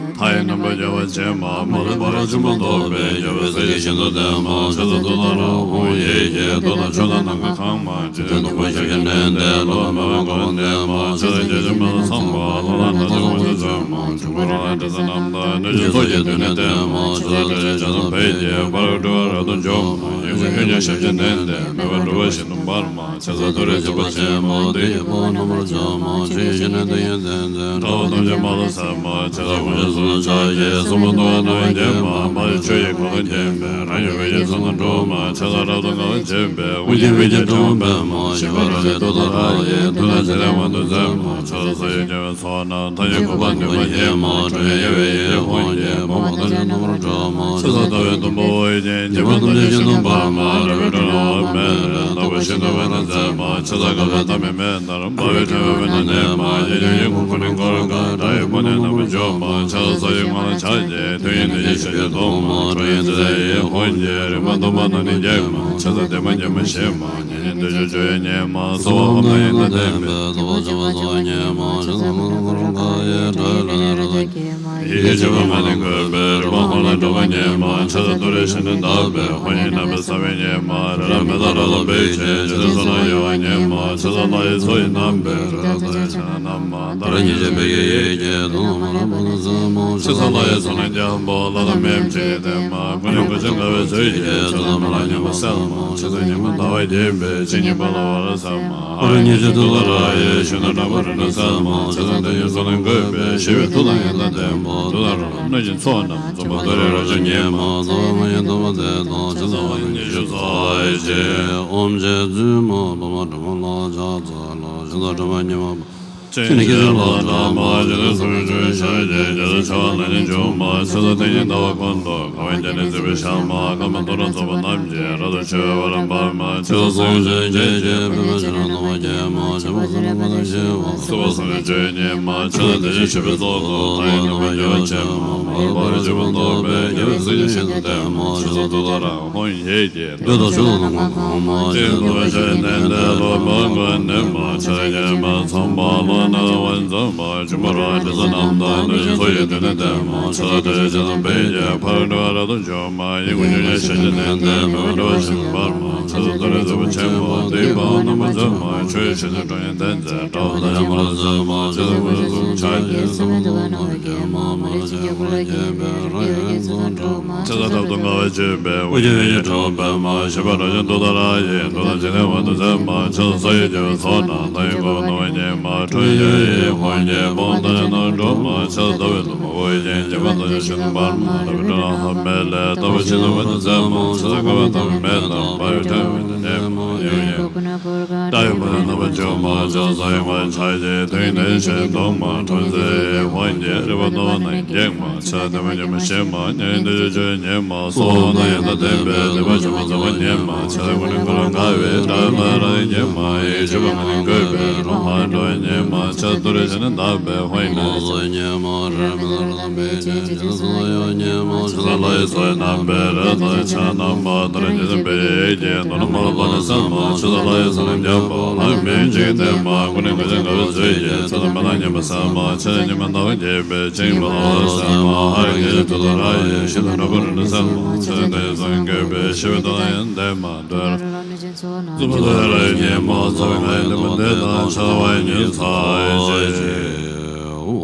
མཐའ་ཡས་རྣམ་པར་རྒྱལ་བ་ཆེན་པོ། མ་ལུས་པ་རབ་འབྱམས་པ་ཐོབ་པའི། རྒྱལ་བའི་སྲས་ཀྱིས་ཤིན་ཏུ་བསྟེན་མ། ཆེ་ས་ཏུཏྟཱ་ར་ཧཱུྃ་ཡི་གེས། མདོ་དང་ཆོས་དང་ནམ་མཁའ་གང་མ། འཇིག་རྟེན་སྟོང་པའི་ཞབས་ཀྱིས་མནན་ཏེ། ལོ་པཎ་མོའི་འཁོར་ལོ་འདེབས་མ། ཆེ་ས་བརྒྱ་བྱིན་མེ་ལྷ་ཚངས་པ། ལྷ་ལ་སྣང་མཛད་དབང་ཕྱུག་བྱོན་མ། འབྱུང་པོ་རང་དང་འདྲེ་སྲིན་རྣམས་དང་། གནོད་སྦྱིན་ཚོགས་ཀྱིས་མདུན་ནས་བསྟེན་མ། ཆེ་ས་ཏྲཊ་ཡི་ཇ་ཚོམ་བྷེ་ཡེ། ཕ་རོལ་འགྲོ་བ་རབ་ཏུ་འཇོམས་མ། ཡེ་ཤེས་ཀྱི་ཞབས་ཀྱིས་མནན་ཏེ། མོས་པ་འགྲོ་བ་ཞིང་དུ་འབར་མ། ཆེ་ས་ཏུ་རེ་འཇིགས་པ་ཆེན་པོ། བདུད་ཀྱི་དཔུང་རྣམ་པར་འཇོམས་མ། ཆོས་ཀྱི་སྤྱན་ནི་ཏིང་ངེ་འཛིན་ཅན། དགྲ་བོ་ཐམས་ཅད་མ་ལུས་ཟད་མ། ཆེ་ས་དཀོན་མཆོག་གསུམ་ལ་ཕྱག་བགྱི། གསུང་རབ་སྟོང་པ་རྣ་བས་བརྒྱན་མ། མ་ལུས་ཆོས་ཀྱི་འཁོར་ལོས་བརྒྱན་པའི། རང་གི་འོད་ཀྱི་ཚོགས་རྣམས་འགྲོ་མ། ཆེ་ས་རབ་ཏུ་དགའ་བ་བརྗིད་པའི། དབང་གི་འོད་ཀྱིས་སྤྲུལ་པ་འབེབས་མ། ཞི་བ་རོ་ཀྱི་ཏུཏྟཱ་ར་ཡིས། མཐུ་དང་བྱད་ལས་དབང་དུ་མཛད་མ། ཆེ་ས་ས་ཡི་རྒྱལ་བའི་ཚོགས་རྣམས། མཐའ་ཡས་གུས་པས་འདུད་པ་བརྙེས་མ། ཁྲོ་བོའི་དབྱེ་བས་ཡིད་ཀྱི་དབང་གིས། ཕོངས་པ་ཐམས་ཅད་རྣམ་པར་གྲོལ་མ། ཆེ་ས་ཟླ་བའི་དུམ་བུ་འོད་ཀྱིས། སྙིགས་མ་ཐམས་ཅད་ཤིན་ཏུ་འབར་མ། རབ་ཏུ་འགྲོ་བ་མེད་པའི། ལྟ་བུ་ཤིན་ཏུ་དབེན་དུ་མཛད་མ། ཆེ་ས་བསྐལ་པའི་མཐའ་མེད་མེ་ལྟར། འབར་བའི་ཕྲེང་བའི་དབུས་ན་གནས་མ། གཡས་བརྐྱང་གཡོན་བསྐུམ་ཀུན་ནས་བསྐོར་དཀའི། དགྲ་ཡི་དཔུང་ནི་རྣམ་པར་འཇོམས་མ། ཆེ་ས་ས་ཡི་ངང་ལ་ཕྱག་བགྱི། ཐུན་ཡི་ནད་ཀྱི་ཞགས་ཀྱིས་བཟློག་མ། ཁྲོ་ཡི་ཚེ་ཡི་དབང་གིས། རིག་པ་སྟོང་པ་རྣམས་ནི་འགེམས་མ། ཆེ་ས་བདེ་བ་ཉིད་མ་ཞི་མ། མྱ་ངན་འདས་ཞི་ཆོས་ཉིད་མ། གསོལ་བ་ཕོབ་ན་ཡང་དག་ལྡན་པའི། ཐུབ་པ་ཆེན་པོ་གསོལ་བ་བརྙེས་མ། ཆེ་ས་ཀུན་ནས་བསྐོར་དཀའི། དགྲ་ཡི་ལུས་ནི་རབ་ཏུ་འགེམས་མ། ཡི་གེ་བཅུ་པ་ལྔ་ནི་བཀོད་པའི། རིག་པ་ཧཱུྃ་ལས་སྒྲོག་པ་བརྙེས་མ། ཆེ་ས་ཏུ་རེ་ཞོན་ནས་བརྡབས་པའི། ཧཱུྃ་ཡིག་རྣམ་པའི་ས་བོན་བརྙེས་མ། རི་རབ་མེ་ཏོག་རབ་ཏུ་འབིགས་བྱེད། འཇིག་རྟེན་གསུམ་ན་གཡོ་བ་ཉིད་མ། ཆེ་ས་ལྷ་ཡི་ཚོགས་ཀྱིས་བསྣམས་པའི། རི་རབ་ཏུ་ཡང་ཕྱག་ན་བསྣམས་མ། ཏཱ་ར་གཉིས་བརྗོད་བོད་ཀྱི་ཡི་གེས། དུག་ལྔ་མ་ལུས་པ་རྣམས་སེལ་མ། ཆེ་ས་ལྷ་ཡི་ཚོགས་རྣམས་བརྒྱ་འབུམ། ལྷ་དང་མིའམ་ཅི་ཡིས་བསྟེན་མ། ཀུན་ནས་གོས་ཆེན་དགའ་བའི་ཚུལ་གྱིས། ཆེ་ས་མི་ལ་ཉམ་པ་སེལ་མ། ཆེ་ས་ཉི་མ་ཟླ་བ་བརྒྱན་པའི། ཕྱི་ཉིན་པ་ལ་བ་ར་སེལ་མ། ཧ་ར་གཉིས་བརྗོད་ཏུཏྟཱ་ར་ཡིས། གཞོན་ནུ་དྲག་པོའི་རིགས་རྣམས་སེལ་མ། ཆེ་ས་དེ་ཉིད་གསུང་ལས་བཀོད་པའི། ཞི་བའི་མཐུ་དང་ཡང་དག་ལྡན་པ། ཏུཏྟཱ་ར་ལ་གནོད་སྦྱིན་ཚོགས་རྣམས། འཛུམ་པ་ཏུ་རེ་རབ་འབྱམས་བརྙེས་མ། རྩ་བ་ལྔ་ཡི་ཟླ་བ་དེ་དང་། ཆེ་ས་ལྷ་ཉི་ཤུ་རྩ་གཅིག་ཨོམ་ཆེ་བཙུན་མོ་བུ་མོ་སྒྲོལ་མ་ལ་ཕྱག་འཚལ་ལོ། ཕྱག་འཚལ་སྒྲོལ་མ་ཉི་མ་པདྨོ། ཆེ་ནི་སྐད་ཅིག་ལོ་དང་འགྲོགས་མ། ཇི་ལྟར་གསུང་བའི་ཆོས་ཞལ་གྱིས། རྒྱལ་སྲས་བྱ་བ་ལ་ནི་འཇུག་མ། ཆེ་ས་སྟེང་ཉིད་ཟླ་བ་ཀུན་ཏུ། གང་བས་བརྒྱ་ནི་བརྩེགས་པའི་ཞལ་མ། སྐར་མ་སྟོང་ཕྲག་ཚོགས་པ་རྣམས་ཀྱིས། རབ་ཏུ་ཕྱེ་བའི་བར་དུ་འབར་མ། ཆེ་ས་གསུང་བའི་ཆོས་ཁྱེད་ཀྱིས། པདྨས་ཕྱག་ན་ནོངས་པ་བརྒྱན་མ། བྱིན་པ་ཚུལ་ལས་ཀུན་ཏུ་ཞི་བ། གསོལ་བ་གསུང་བའི་ཆོས་ཉིད་མ། ཆེ་ས་བདེ་གཤེགས་བྱེ་བའི་ཚོགས་སུ། མཐའ་ཡས་རྣམ་པར་རྒྱལ་བ་ཆེན་པོ། མ་ལུས་པ་རབ་འབྱམས་པ་ཐོབ་པའི། རྒྱལ་བའི་སྲས་ཀྱིས་ཤིན་ཏུ་བསྟེན་མ། ཆེ་ས་ཏུཏྟཱ་ར་ཧཱུྃ་ཡི་གེས། འདོད་དང་ཕྱོགས་དང་ལམ་གང་མ། ཅི་ཡང་དུ་བ་ཤ་ཡི་ནན་ཏན་ལོ་མ་གོན་ནེ་མ། ཆ་ཡ་མ་ཚང་མ་ལོ་ན་བ་འཛོམས་མ། འབྱུང་པོ་རང་དྲི་ཟ་རྣམས་དང་། གནོད་སྦྱིན་ཚོགས་ཀྱིས་མདུན་ནས་བསྟེན་མ། ཆ་ལ་དེ་ཡི་ཆ་དང་པེ་ཡ་ཕར་འགྲོ་བ་རབ་ཏུ་འཇོམས་མ། ཡི་གུ་འབྱུང་ཡ་ཤ་ཡི་ནན་ཏན་མེ་འོད་འདྲ་བ་ཞིག་འབར་མ། ཆ་ལ་དེ་རེ་ཚ་བ་ཆེན་པོ་དེ་ཡི་པ་རྣམ་པར་འཛོམས་མ། ཆོས་ཡི་ཆ་ནས་འགྲོ་ཡི་ལྡན་མཛད་དགྲ་བོ་དང་ཡང་མ་ལ་འཛོམས་མ། ཆ་ལ་དེ་ཚོགས་ཆ་ཡི་སམ་བྷ་ཏུ་བ་ན་བ་ག་མ་མ་ལ་ཆ་ཡ་ཀུ་ལ་གྱེན་པེ་ར་ཡ་ཚོགས་འགྲོ་མ། ཆེ་ས་ཐབ་ཏུ་དགའ་བ་བརྗིད་པའི། དབུ་རྒྱན་འོད་ཀྱི་ཕྲེང་བ་འབེབས་མ། ཞི་བ་རོ་ཅན་ཏུཏྟཱ་ར་ཡིས། མདོ་དང་བྱེད་ལས་དབང་དུ་མཛད་མ། ཆེ་ས་ས་ཡི་རྒྱལ་བའི་ཚོགས་རྣམས། མཐའ་ཡས་གུས་པས་བསྟོད་པ་བརྙེས་མ། ཁྲོ་བོའི་དབྱེ་བས་ཡིད་ཀྱི་དབང་གིས། ཕོངས་པ་ཐམས་ཅད་རྣམ་པར་འཇོམས་མ། ཆེ་ས་ཟླ་བའི་དུམ་བུ་འོད་ཀྱིས། འཇིགས་པ་ཐམས་ཅད་ཤིན་ཏུ་འབར་མ། རབ་འབྱམས་ལྷ་མོའི་ལྷས། ལྟ་བུ་ཤིན་ཏུ་དབེན་དུ་མཛད་མ། ཆེ་ས་བསྐལ་པ་ཐ་མའི་མེ་ལྟར། འབར་བའི་ཕྲེང་བའི་དབུས་ན་གནས་མ། ཡེ་ཤེས་དགྲ་ཡི་དཔུང་རྣམས་རྣམ་པར་འཇོམས་མ། ཆེ་ས་ཡི་ངང་ལ་ཕྱག་བགྱི། ཐུན་ཡི་ནད་ཀྱི་ཞགས་ཀྱིས་བཟློག་མ། ཁྲོ་བོའི་ཚེ་ཡི་དབང་གིས། རིག་པ་སྟོང་པ་རྣམས་འགེམས་མ། ཆེ་ས་བདེ་བ་ཉིད་མ་ཞི་མ། མྱ་ངན་འདས་ཞི་ཆོས་ཉིད་མ། གསོལ་བ་ཕོབ་ན་ཡང་དག་ལྡན་པའི། བདེ་བ་ཆེན་པོ་རྩ་བ་ཉིད་མ། ཆེ་ས་ཀུན་ནས་ཀུན་ལ་དགའ་བའི། དགྲ་ཡི་དཔུང་རབ་ཏུ་འགེམས་མ། ཡེ་ཤེས་པ་ལྔ་ནི་བཀོད་པའི། རང་ལྷར་འགྲོ་བ་ཉིད་མ། ཆེ་ས་ཏུ་རེ་ཞོན་ནས་བརྡབས་པའི། ཧཱུྃ་ཡིག་རྣམ་པའི་ཚོགས་ཉིད་མ། རི་རབ་མེ་ཏོག་རབ་ཏུ་འབིགས་བྱེད། འཇིག་རྟེན་གསུམ་ན་གཡོ་བ་ཉིད་མ། ཆེ་ས་ལྷ་ཡི་ཚོགས་རྣམས་པའི། རི་རབ་ཏུ་ཕྱག་ན་བསྣམས་མ། ཏཱ་ར་གཉིས་བརྗོད་བོད་ཀྱི་ཡི་གེས། མདོར་ན་མ་ལུས་པ་རྣམས་སེལ་མ། ཆེ་ས་ལྷ་ཡི་ཚོགས་རྣམས་བརྒྱ་འབུམ། ལྷ་མིའམ་ཅི་ཡིས་བསྟེན་མ། ཀུན་ནས་གོས་ཆེན་དགའ་བའི་ཚུལ་གྱིས། ཚེ་དང་མི་རྟག་ཉམས་པ་སེལ་མ། ཆེ་ས་ཉི་མ་ཟླ་བ་རྒྱས་པའི། ཕྱི་ཉིན་པ་ལ་བ་ར་སེལ་མ། ཧ་ར་གཉིས་བརྗོད་ཏུཏྟཱ་ར་ཡིས། ཤིན་ཏུ་དྲག་པོའི་རིགས་རྣམས་སེལ་མ། ཆེ་ས་དེ་ཡི་ཚོགས་ཀྱིས་བསྐོར་བའི། ཞི་བའི་མཐུ་དང་ཡང་ལྡན་མ། འདོད་རྩུབ་པ་ཐམས་ཅད་ཉེས་མ། ཚ་བའི་ངལ་དུབ་པ་འདི་དག་ཆེ་ས་བ་ཉིད་ཚ་ཞེས།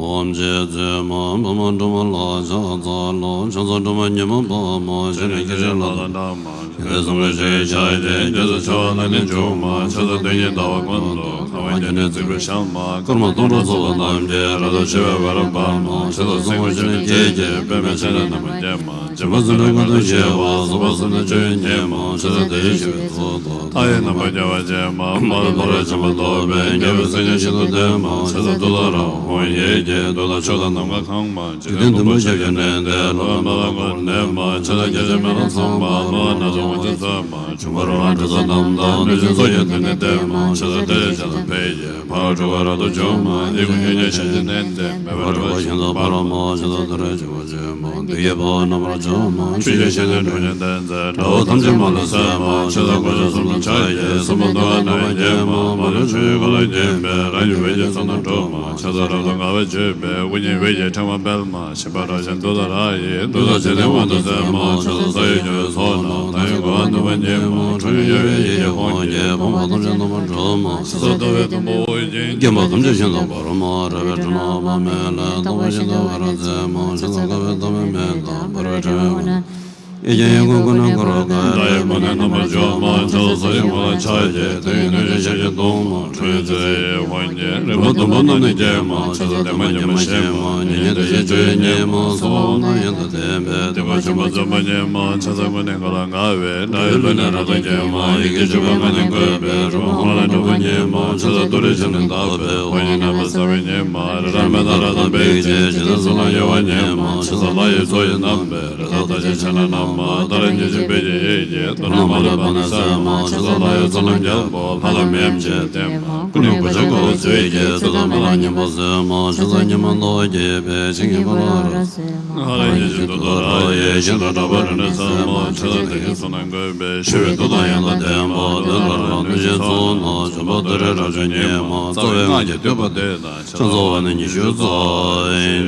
ཨོམ་ཆེ་བཙུན་མོ་བུ་མོ་སྒྲོལ་མ་ལ་ཕྱག་འཚལ་ལོ། ཕྱག་འཚལ་སྒྲོལ་མ་ཉི་མ་པདྨོ། ཆེ་ནི་སྐད་ཅིག་ལོ་དང་འགྲོགས་མ། ཞི་བའི་གསུང་གི་ཆོས་ཞལ་གྱིས། རྒྱལ་སྲས་བྱ་བ་ལ་ནི་འཇུག་མ། ཆེ་ས་སྟེང་ཉིད་ཟླ་བ་ཀུན་ཏུ། གང་བས་བརྒྱ་ནི་བརྩེགས་པའི་ཞལ་མ། སྐར་མ་སྟོང་ཕྲག་ཚོགས་པ་རྣམས་ཀྱིས། རབ་ཏུ་ཕྱེ་བའི་བར་དུ་འབར་མ། ཆེ་ས་སེང་བ་བཅུ་ནི་ཁྱེད་ཀྱིས། པདྨས་ཕྱག་ན་བསྣམས་པ་བརྒྱན་མ། འཇིགས་པ་ཚུལ་ཁྲིམས་ཀུན་ཏུ་ཞི་བ། གཟུགས་པོ་སེམས་ནི་ཆོས་ཉིད་མ། ཆེ་ས་དེ་ཡི་ཞི་བའི་ཚོགས་སུ། མཐའ་ཡས་རྣམ་པར་རྒྱལ་བ་ཆེན་པོ། མ་ལུས་པ་རབ་འབྱམས་པ་ཐོབ་པའི། རྒྱལ་བའི་སྲས་ཀྱིས་ཤིན་ཏུ་བསྟེན་མ། ཆེ་ས་ཏུཏྟཱ་ར་ཧཱུྃ་ཡི་གེས། འདོད་དང་ཕྱོགས་དང་ནམ་མཁའ་གང་མ། འཇིག་རྟེན་བདུན་པོ་ཞབས་ཀྱིས་མནན་ཏེ། ལོ་པཎ་མེ་ཏོག་ཀུན་ནས་མ། ཆེ་ས་བརྒྱ་བྱིན་མེ་ལྷ་ཚངས་པ། ལོ་ན་ཚོགས་ ཚོད་ཚོད་མ་བྱུང་བར་བ་འདྲ་ས་རྣམས་དང་གནོད་སྦྱིན་ཚོགས་ཀྱི་དོན་ནི་བསྟན་མ་ཆ་ས་དེ་བྱ་ལ་འཕེལ་གྱི་ཕར་འགྲོ་བ་རབ་ཏུ་བྱུང་མ་ཡི་གུ་ཉོན་ཉེས་ཞེན་ཅན་ནན་ཏན་མེད་པར་གྲུབ་པ་ཤིན་ཏུ་འཕགས་མ་ཆ་ས་དུ་རེ་བྱེད་པ་བྱེད་མ་འདི་ཡི་བ་རྣམ་པར་བྱང་མ་ཆོས་ཀྱི་ཤེས་ལྡན་གྲོགས་ཉན་ཏན་མཛད་དགྲ་བོ་ཐམས་ཅད་མ་ལུས་སེལ་མ་ཆ་ས་གོ་ཆ་གསུམ་དུ་ཆ་ཡི་སྲིན་པོ་འདུལ་བ་ནང་བའི་རྒྱལ་མ་མ་ལུས་ཆོས་ཀྱི་གོ་ལ་འགྱེད་པའི་རང་རྒྱུད་བོད་ཀྱི་ཚོགས་རྣམས་སྒྲོལ་མ་ཆ་ས་རབ་ཏུ་དགའ་བ་བརྗོད་པའི་དབུ་བརྙེས་བོད་ཀྱི་ཕྲེང་བ་སྤེལ་མ། ཤེས་པ་རབ་ཞིང་ཏུ་ད་ར་ཡི་ཏུ་ད་ཇི་ལྟའི་དབང་དུ་མཛད་མ་ཆ་ས་ས་ཡི་རྒྱུ་སོགས་རྣམས་དང་ཡི་གོ་བ་ནུས་པ་ཉིད་མ་འཕྲོ་ཡི་གཡོ་བའི་ཡིད་ཀྱི་ཧོང་གི་ཕོངས་པ་ཐམས་ཅད་རྣམ་པར་གྲོལ་མ་ཆ་ས་ལྟོ་བའི་དུམ་བུ་དབུགས་འབྱིན་སྐེམ་པ་ཐམས་ཅད་ཤིན་ཏུ་འབར་མ་རལ་པའི་དྲི་མ་བ་མེ་ལས་དང་བ་ཤིན་ཏུ་བ་ར་མཛད་མ་ཆ་ས་དཀའ་བའི་ལྟོ་བའི་མེ་དང་འབར་བའི་དྲི་མའི་དབུགས་ཡིད་ཀྱི་ཡིད་ཀུན་ཀུན་ནས་འཁོར་བར་དཀའ། དགྲ་ཡི་ངོ་ནས་རྣམ་པར་འཇོམས་མ་ཆ་ས་ས་ཡི་ངོ་ལ་ཕྱག་བགྱི་དུས་ཡུན་ནུས་ཤིང་ཞབས་ཀྱིས་བརྡུང་མ་འཕྲོག་ཡི་ཚེ་ཡི་ཧོང་གི་རིམ་པ་བདུན་པོ་རྣམས་ནི་སྐྱེས་མ་ཆ་ས་བདེ་མ་ཉེས་མ་ཞི་མ་ཉེ་ཉེ་བདེ་ཞིང་སྤྱོད་ཡུལ་ཉིད་མ་སོགས་དབང་རྣམས་ཡུན་དུ་བརྟན་པའི་སྡིག་པ་ཆེན་པོ་བརྩོན་པ་ཉིད་མ་ཆ་ས་ངུ་ནས་ཁ་ལ་ང་བའི་དགྲ་ཡི་ལུས་ནི་རབ་ཏུ་སྐྱེས་མ་ཡི་གེ་བཅུ་པ་ངག་ནས་བཀོད་པའི་རོལ་མོ་ཧ་ལ་འགྲོ་བ་ཉིད་མ་ཆ་ས་ཏུ་རེ་ཆ་ནས་བཏབ་པའི་ཧོ་ཡི་རྣམ་པར་གསལ་བའི་ཉིད་མ་རི་ར་མེ་ཏ་ར་དང་བེག་ཅན་ཇི་ལྟར་སོང་ལ་གཡོ་བ་ཉིད་མ་ཆ་ས་ལྷ་ཡི་མཚོ་ཡི་རྣམ་པའི་རི་དྭགས་རྟགས་ཅན་ཕྱག་ན་བསྣམས་མ་ཏཱ་ར་གཉིས་བཞི་པའི་ཡི་ཡི་གེ་དོན་ལ་མ་ལུས་པ་ནི་གསལ་མ་ཆ་ས་ལྷ་ཡི་ཚོགས་ལམ་རྒྱལ་པོ་ལྷ་ལ་མིའམ་ཅི་བསྟན་མ་སྐུ་ནི་གོ་ཆ་གོ་ཚོད་ཀྱི་ཚོད་དང་མ་ལ་སྙན་པོ་གསལ་མ་ཆ་ས་ཉི་མ་ལྟོ་བ་རྒྱས་པའི་བྱིན་གྱིས་ཕ་ལ་ར་གསལ་མ་ཧ་ལ་ཡི་ཤིན་ཏུ་དོ་ར་ཡི་ཤིན་ཏུ་གྲགས་པ་རི་ནི་གསལ་མ་ཆ་ས་དེ་ཡི་གསུང་ན་འགོད་པའི་ཤེས་པའི་མཐུ་དང་ཡོན་དང་ལྡན་པ་དོན་ལ་རང་ནུས་ཤེས་ཚོགས་རྣམས་འཇོམས་པ་ཏུ་རེ་རབ་བྱུང་ཉིད་མ་རྩ་བའི་སྔགས་ཀྱི་བསྟོད་པ་དེ་དང་ཕྱག་འཚལ་བ་ནི་ཉི་ཤུ་རྩ་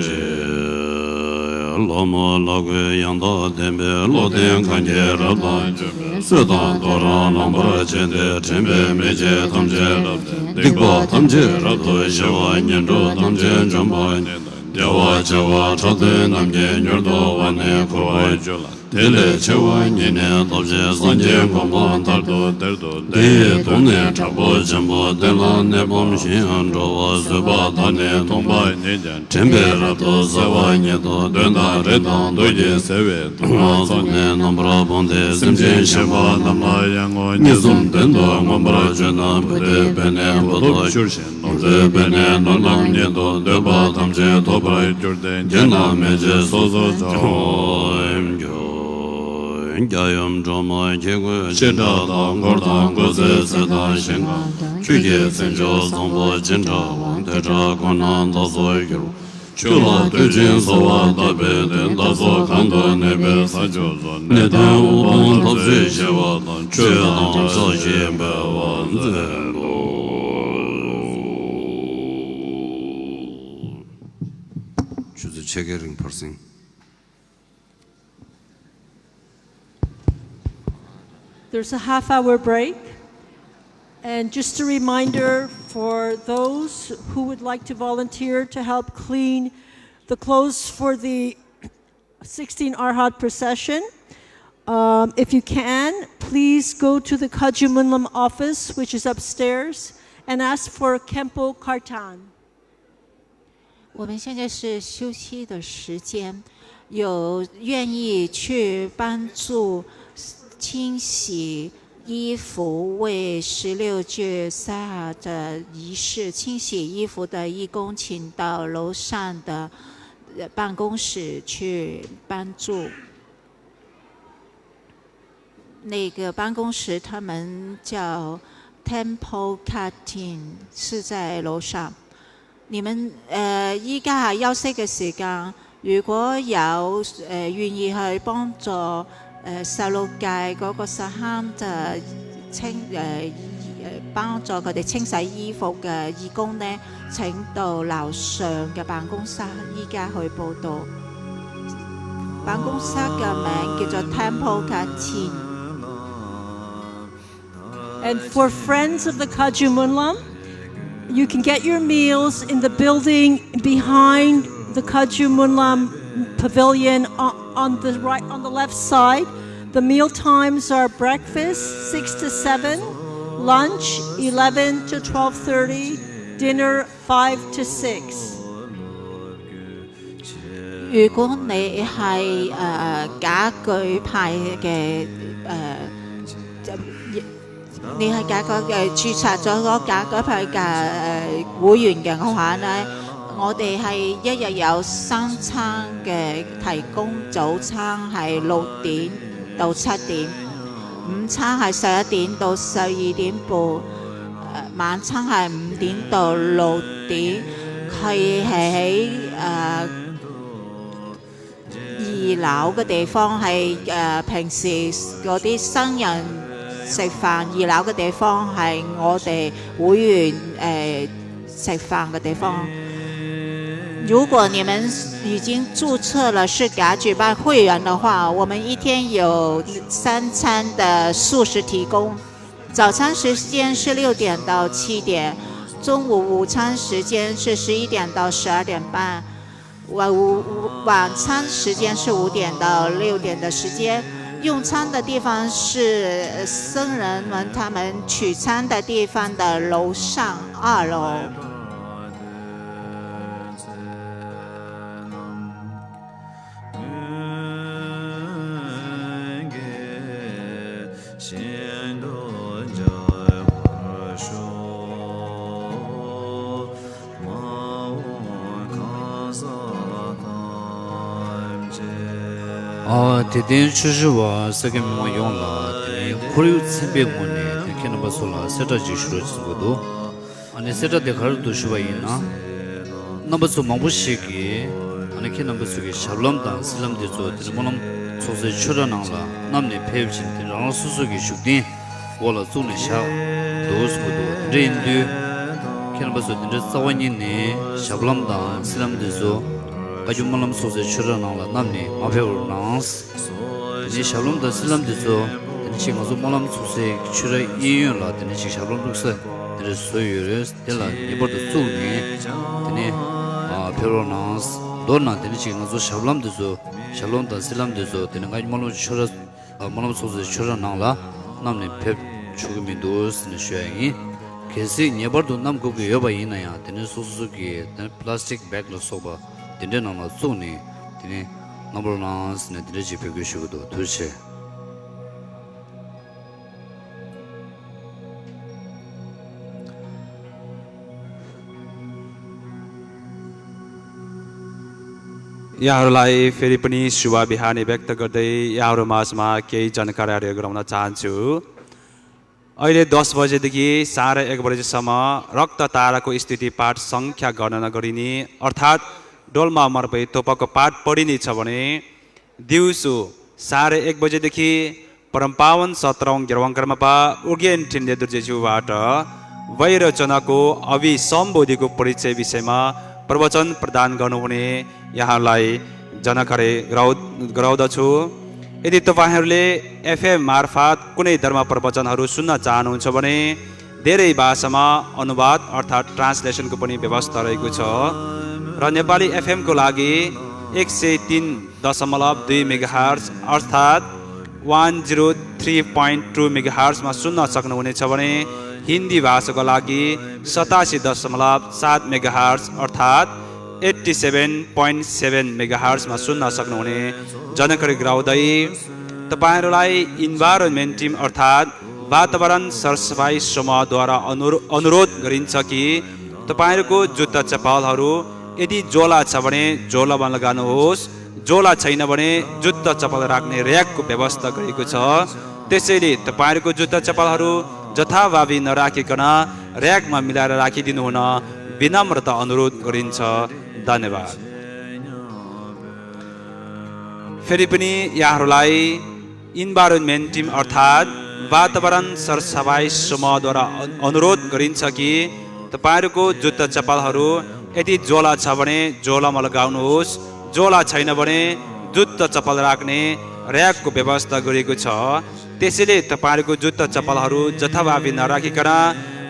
གཅིག་ལྷ་མོ་ལ་གུས་ཡང་དག་ལྡན་པའི་བློ་ལྡན་གང་གིས་རབ་དང་བརྗོད་པའི་གསོད་དང་བཟློག་རང་ལངས་པར་བྱས་ཏེ་དྲན་པས་མི་བརྗེད་ཐམས་ཅད་རབ་སྟེར་སྡིག་པ་ཐམས་ཅད་རབ་ཏུ་ཞི་བ་ངན་འགྲོ་ཐམས་ཅད་འཇོམས་པ་ཉིད་དང་བདེ་བ་ཆེ་བ་ཕྲག་བདུན་རྣམས་ཀྱིས་མྱུར་དུ་དབང་ནི་འཁོར་བར་འགྱུར་ལ། དེ་ལས་ཆེ་བ་ཉིད་ནི་སྟོབས་ཆེན་སངས་རྒྱས་གོ་འཕང་མཐར་ཐུག་དེར་འདུག་དེ་ཡི་དོན་ནི་དྲག་པོ་ཆེན་པོ་བསྟན་ལ་གནས་སྤངས་ཤིང་འགྲོ་བ་བཟོད་པ་དང་ནི་སྟོང་པ་ཉིད་ཀྱང་དྲན་པས་རབ་ཏུ་གསལ་བ་ཉིད་དོ། གདོན་དང་རིགས་དང་གདོན་གྱིས་བསད་པའི་དུག་ལྔ་སོགས་ནི་རྣམ་པར་སྤངས་ཏེ་སེམས་ཅན་གཞན་པ་རྣམས་ལ་ཡང་ངོ་གཉིས་གསུམ་བདུན་དུ་མངོན་པར་བརྗོད་ན་བུ་སྟོད་པས་ནི་བུ་ཐོབ་འགྱུར་ཞིང་ནོར་རྫས་པས་ནི་ནོར་རྣམས་ཉིད་དོ། འདོད་པ་ཐམས་ཅད་ཐོབ་པར་འགྱུར་ཏེ་བགྱིས་ན་མི་བརྗེད་སོ་སོར་འཇོམས། རྒྱལ་ཡུམ་སྒྲོལ་མ་ཁྱེད་སྐུ་ཅི་འདྲ་དང་འཁོར་དང་སྐུ་ཚེའི་ཚད་དང་ཞིང་ཁམས་དང་ཆོས་ཀྱི་མཚན་མཆོག་བཟང་པོ་ཅི་འདྲ་བ་དེ་འདྲ་ཁོ་ན་བདག་སོགས་གྱུར། ཆོས་ལ་བསྟོད་ཅིང་གསོལ་བ་བཏབ་པའི་དོན་བདག་སོགས་གང་དུ་གནས་པའི་ས་ཕྱོགས་སུ་གནས་བརྟན་དབུལ་ཕོངས་འཐབ་རྩོད་ཞི་བ་དང་ཆོས་དང་ཕྱག་བཞེས་འཕེལ་བར་མཛད་དོ། ཆུ་ཚོད་ཕྱེད་ཀའི་རིང་ཕར་ཟིན། There's a half hour break. And just a reminder for those who would like to volunteer to help clean the clothes for the sixteen Arhat procession, um, if you can, please go to the Kagyu Munlam office, which is upstairs, and ask for Khenpo Kartan. 我们现在是休息的时间，有愿意去帮助清洗衣服，为十六岁以下的仪式清洗衣服的义工，请到楼上的呃办公室去帮助。 那个办公室，他们叫 Temple Cutting，是在楼上。你们呃，依家係休息嘅時間，如果有誒願意去幫助誒細路界嗰個 Saham 嘅清誒誒幫助佢哋清洗衣服嘅義工呢，請到樓上嘅辦公室，依家去報到。 辦公室嘅名叫做 Temple Canteen。 And for friends of the Kagyu Munlam, you can get your meals in the building behind the Kagyu Munlam pavilion o- on the right, on the left side. The meal times are breakfast six to seven, lunch eleven to twelve thirty, dinner five to six. 如果你係誒家居派嘅誒，你係家居嘅註冊咗嗰家居派嘅誒會員嘅話咧，我哋係一日有三餐嘅提供，早餐係六點到七點。午餐係十一點到十二點半，呃，晚餐係五點到六點，佢係喺，呃，二樓嘅地方，係，呃，平時嗰啲新人食飯，二樓嘅地方係我哋會員，呃，食飯嘅地方。如果你们已经注册了，是甲举办会员的话，我们一天有三餐的素食提供。早餐时间是六点到七点，中午午餐时间是十一点到十二点半，晚午晚餐时间是五点到六点的时间。用餐的地方是僧人们他们取餐的地方的楼上二楼。 ཨ། དད་ལྡན་ཆོས་ཞུ་བ་ས་དགེ་མི་མང་ཡོངས་ལ་དེ་རིང་ཁོར་ཡུག་ཚན་པའི་ངོས་ནས་དེ་ཁྱེད་རྣམ་པ་ཚོ་ལ་གསལ་བསྒྲགས་ཅིག་ཞུ་རོགས་ཞུ་གི་འདུག་ཨ་ནི་གསལ་བསྒྲགས་དེ་ག་རེ་འདུག་ཞུ་བ་ཡིན་ན། རྣམ་པ་ཚོ་མང་པོ་ཞིག་གིས་ཨ་ནི་ཁྱེད་རྣམ་པ་ཚོ་གི་ཞབས་ལྷམ་དང་སིལ་ལྷམ་དེ་ཚོ་དེ་ནི་སྨོན་ལམ་ཚོགས་སའི་ཆོས་ར་ནང་ལ་བསྣམས་ནས་ཕེབས་བཞིན་དེ་རང་རང་སོ་སོ་གི་བཞུགས་གདན་འོག་ལ་བཙུགས་ནས་བཞག་འདུག་གསུང་གི་འདུག་དེ་འདྲ་ཡིན་དུས་ཁྱེད་རྣམ་པ་ཚོ་དེ་འདྲའི་རྩ་བ་ཉིད་ནས་ཞབས་ལྷམ་དང་སིལ་ལྷམ་དེ་ཚོ་བཀའ་བརྒྱུད་སྨོན་ལམ་ཚོགས་སའི་ཆོས་ར་ནང་ལ་བསྣམས་ནས་མ་ཕེབས་རོགས་གནང་། དེ་ནས་ཞབས་ལྷམ་དང་སིལ་ལྷམ་དེ་ཚོ་དེ་ནས་ཅིག་ང་ཚོ་སྨོན་ལམ་ཚོགས་སའི་ཆོས་ར་གཡས་གཡོན་ལ་དེ་ནས་ཅིག་ཞབས་ལྷམ་བླུགས་ས་དེ་འདྲ་བཟོས་ཡོད་རེད། དེ་ལ་ངེས་པར་དུ་བཙུགས་ནས་དེ་ནས་ཨ་ཕེབས་རོགས་གནང་། མདོར་ན་དེ་ནས་ཅིག་ང་ཚོ་ཞབས་ལྷམ་དེ་ཚོ་ཞབས་ལྷམ་དང་སིལ་ལྷམ་དེ་ཚོ་དེ་ནས་ང་སྨོན་ལམ་ཆོས་ར་ཨ་སྨོན་ལམ་ཚོགས་སའི་ཆོས་ར་ནང་ལ་བསྣམས་ནས་ཕེབས་ཆོག་གི་མི་འདུག་ཟེར་ནས་ཞུ་ཡ་ཡིན། གལ་སྲིད་ངེས་པར་དུ་བསྣམས་དགོས་ཀྱི་ཡོད་པ་ཡིན་ན་ཡང་དེ་ནས་སོ་སོ་སོ་གི་དེ་ནས་པ་ལ་སི་ཊིག་བེག་ལ་སོགས་པ་དེ་འདྲའི་ནང་ལ་བཙུགས་ནས་དེ་ནས་བསྣམས་རོགས་གནང་ཟེར་ནས་དེ་འདྲ་ཅིག་འབོད་སྐུལ་ཞུ་གི་འདུག་ཐུགས་རྗེ་ཆེ། यहाँहरूलाई फेरि पनि शुभ बिहानी व्यक्त गर्दै यहाँहरू माझमा केही जानकारीहरू गराउन चाहन्छु। अहिले दस बजेदेखि साढे एक बजेसम्म रक्त ताराको स्थिति पाठ सङ्ख्या गणना गरिने, अर्थात् डोल्मा मर्पै तोपको पाठ पढिनेछ भने दिउँसो साढे एक बजेदेखि परमपावन सत्रौँ गेर्वाङ कर्मपा उगेन ठिन्ले दुर्जेज्यूबाट वैरचनाको अभिसम्बोधिको परिचय विषयमा प्रवचन प्रदान गर्नुहुने यहाँलाई जानकारी गराउ-, गराउँदछु। यदि तपाईँहरूले एफएम मार्फत कुनै धर्म प्रवचनहरू सुन्न चाहनुहुन्छ भने धेरै भाषामा अनुवाद अर्थात् ट्रान्सलेसनको पनि व्यवस्था रहेको छ र नेपाली एफएमको लागि एक सय तीन दशमलव दुई मेगाहर्ज अर्थात् one zero three point two मेगाहर्जमा सुन्न सक्नुहुनेछ भने हिन्दी भाषाको लागि सतासी दशमलव सात मेगाहर्ज अर्थात् एट्टी सेभेन पोइन्ट सेभेन मेगाहर्जमा सुन्न सक्नुहुने जानकारी गराउँदै तपाईँहरूलाई इन्भाइरोमेन्ट टिम अर्थात् वातावरण सरसफाई समूहद्वारा अनुरो-, अनुरोध गरिन्छ कि तपाईँहरूको जुत्ता चप्पलहरू यदि झोला छ भने झोलामा लगाउनुहोस्, झोला छैन भने जुत्ता चप्पल राख्ने र्‍याकको व्यवस्था गरेको छ। त्यसैले तपाईँहरूको जुत्ता चप्पलहरू जथाभावी नराखिकन र्‍याकमा मिलाएर राखिदिनु हुन विनम्रता अनुरोध गरिन्छ। धन्यवाद। फेरि पनि यहाँहरूलाई इन्भाइरोमेन्ट टिम अर्थात् वातावरण सरसफाई समूहद्वारा अन-, अनुरोध गरिन्छ कि तपाईँहरूको जुत्ता चप्पलहरू यदि झोला छ भने झोलामा लगाउनुहोस्, झोला छैन भने जुत्ता चप्पल राख्ने र्‍याकको व्यवस्था गरिएको छ। त्यसैले तपाईँहरूको जुत्ता चप्पलहरू जथाभावी नराखिकन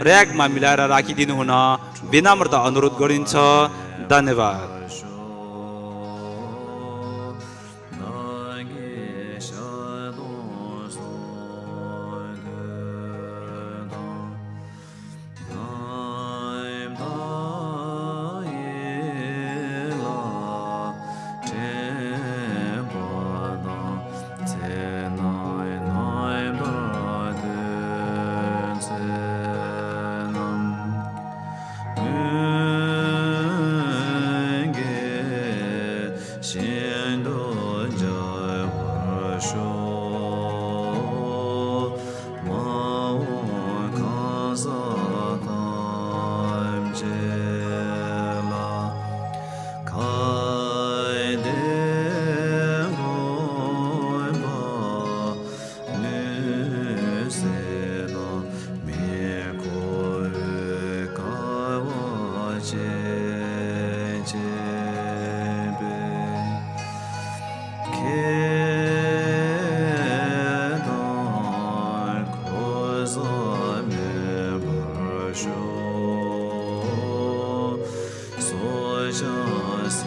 र्‍याकमा मिलाएर राखिदिनु हुन विनम्रता अनुरोध गरिन्छ। धन्यवाद।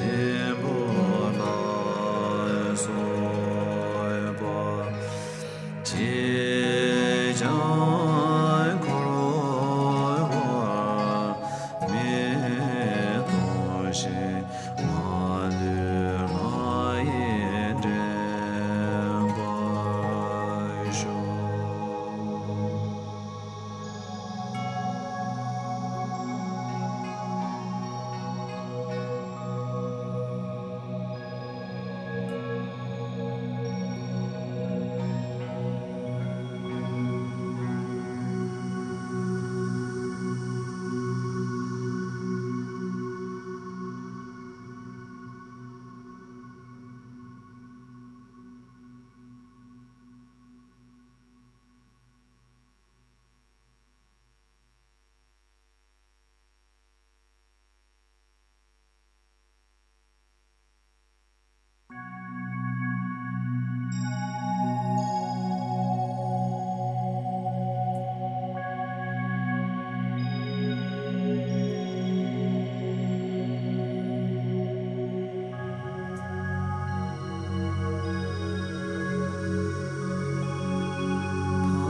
ཆེན་པོ་ལ་སོགས་པ་ཇི་བཞིན་འཁོར་བར་མི་ལྟུང་ཞིང་། མ་ལུས་ལྷ་ཡི་འདྲེན་པར་ཤོག།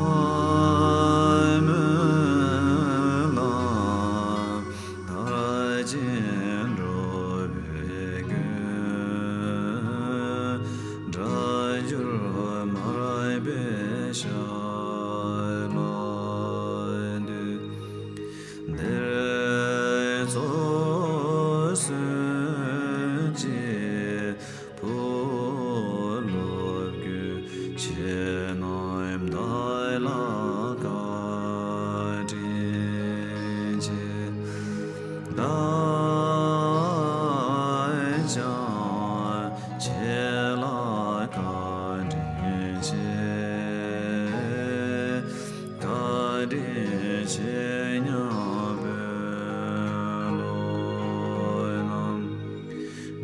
ཕ་མེས་ལ་བདག་ཅག་འགྲོ་བའི་མགོན། དགྲ་བཅོམ་མར་པའི་ཞབས་ལ་འདུད། འདིར་ཚོགས་གསོལ་ཅིག་བུ་སློབ་ཀུན་ཁྱེད་རྣམས་བདག་ལ་བཀའ་དྲིན་ཆེ། བདག་ཀྱང་ཁྱེད་ལ་བཀའ་དྲིན་ཆེ། བཀའ་དྲིན་ཆེ་མཉམ་པོས་སློབ་རྣམས་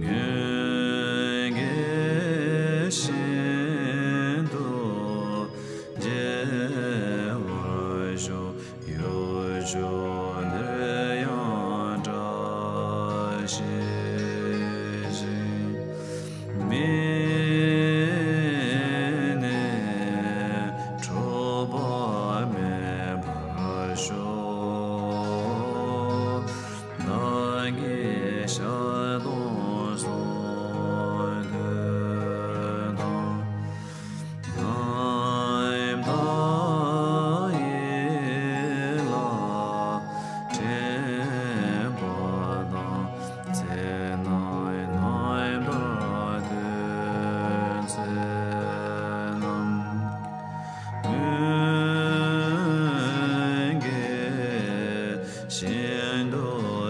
ངོས་འགའ་ཤིན་ཏུ་མཇལ་བར་ཤོག། གཡོ་སྒྱུ་འདིར་ཡང་བཀྲ་ཤིས་ཤིང་། མི་ནི་འཁྲུག་པ་མེད་པར་ཤོག། བདག་གི་ཞལ་གདོང་གསུང་ཐོས་དང་། རྣམ་དག་ཡིད་ལ་དྲན་པ་དང་། ཚེ་རྣམས་རྣམ་དག་དོན་མཛད་རྣམས། ངོས་འགའ་ཤིན་ཏུ་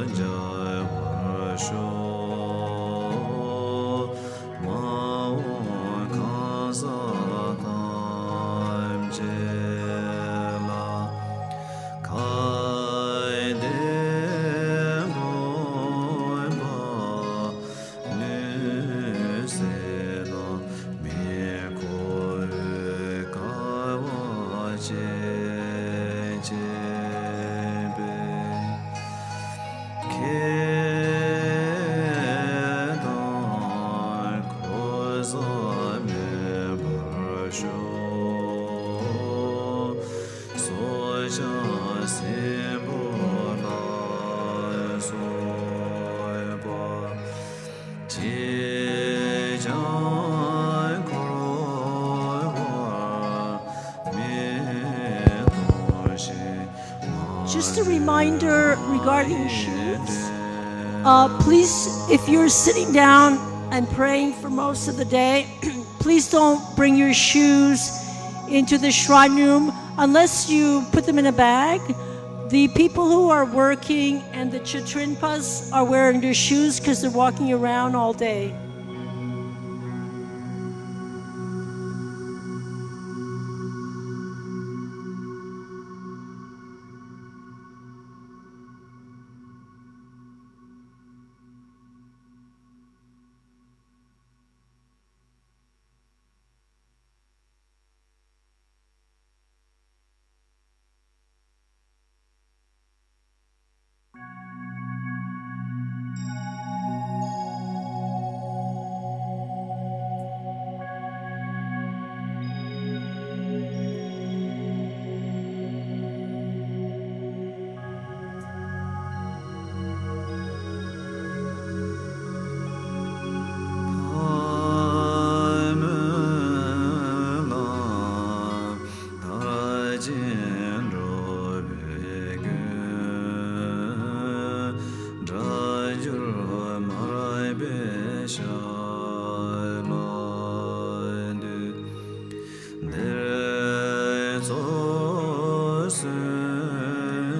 མཇལ་བར་ཤོག། མ་འོངས་གང་ཟག་ཐམས་ཅད་ལ། གལ་ཏེ་མངོན་པར་ལུས་སྲིད་དང་། མི་ཁོ་བོས་དཀའ་བ་སྤྱད་བྱས་པའི། ཁེ་དང་གོ་ས་མེད་པར་ཤོག། སྲོག་ཆགས་སྲིན་པོ་ལ་སོགས་པ། ཇི་བཞིན་འཁོར་བར་མི་ལྟུང་ཞིང་། Just a reminder regarding shoes. Uh, please, if you're sitting down and praying for most of the day, please don't bring your shoes into the shrine room unless you put them in a bag. The people who are working and the Chötrinpas are wearing their shoes because they're walking around all day.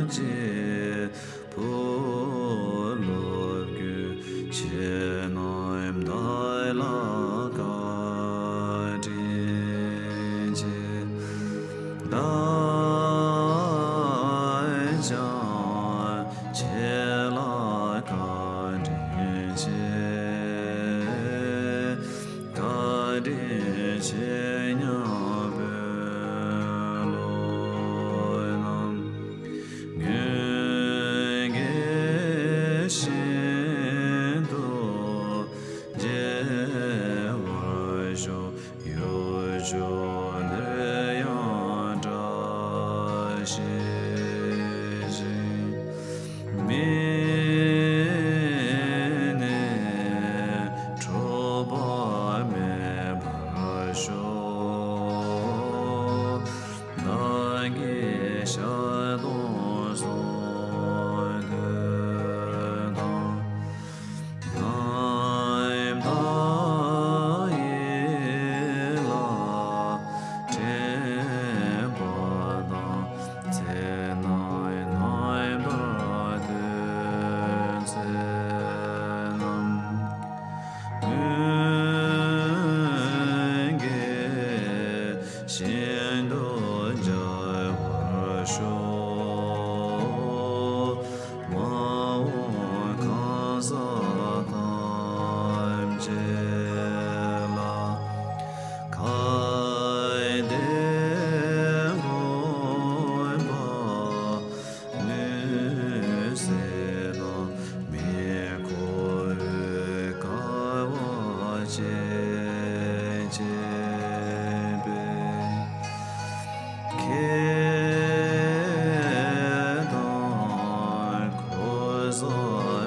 བྱེད་པོ། སློབ་རྒྱུན་ཆེ་རྣམས་བདག་ལ་བཀའ་དྲིན་ཆེ། བདག་ཀྱང་ཁྱེད་ལ་བཀའ་དྲིན་ཆེ། བཀའ་དྲིན་ཆེ་སྙམ་པའི་བློ་རྣམས་ངེས་ཀྱི་ཤིན་ཏུ་རྒྱས་པར་ཤོག། ཡུལ་ཕྱོགས་འདིར་ཡང་བཀྲ་ཤིས་ཤིང་། མི་ནི་འཁྲུག་པ་མེད་པར་ཤོག། བདག་གི་ཞལ་གདོང་གསོལ་འདེབས་དང་། རྣམ་དག་ཡིད་ལ་དྲན་པ་དང་། ཚེ་ན་རྣམ་དག་དོན་མཛད་རྣམས། མངོན་དགའི་ཞིང་དུ་མཇལ་བར་ཤོག། མ་འོངས་གང་ཟག་ཐམས་ཅད་ལ། གལ་ཏེ་མངོན་པ་ནུས་ཟད་དང་། མི་ཁོམ་འོད་དཀར་བ་ཅན་བྱེད་པའི། ཁྱེད་དང་འཁོར་ས་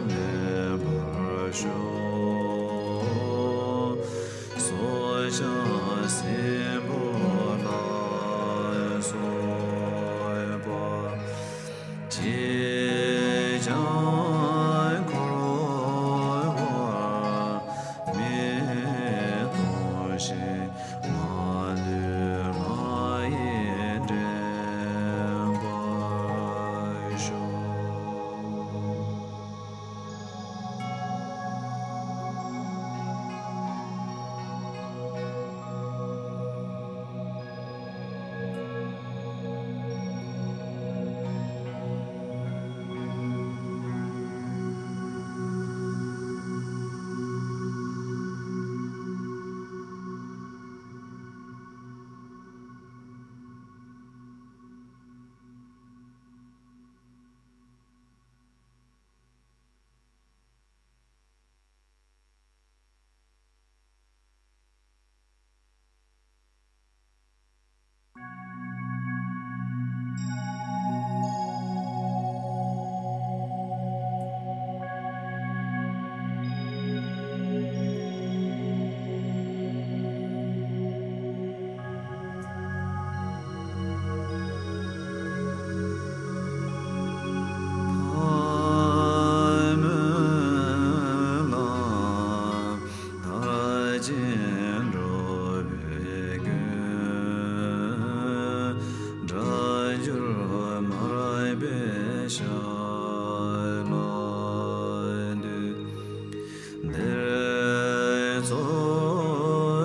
མེད་པར་ཤོག། སྲོག་ཆགས་སྲིན་པོ་ལ་སོགས་པ། ཅིས་ཀྱང་འཁོར་བར་མི་ལྟུང་ཞིང་། མ་ལུས་ང་ཡིས་འདྲེན་པར་ཤོག། ཕ་མའི་ལམ་བདག་གིས་འགྲོ་བའི་ཀུན། སྒྲ་སྒྱུར་མར་པའི་ཞལ་ལག་མཐུད། འདིར་འཚོ་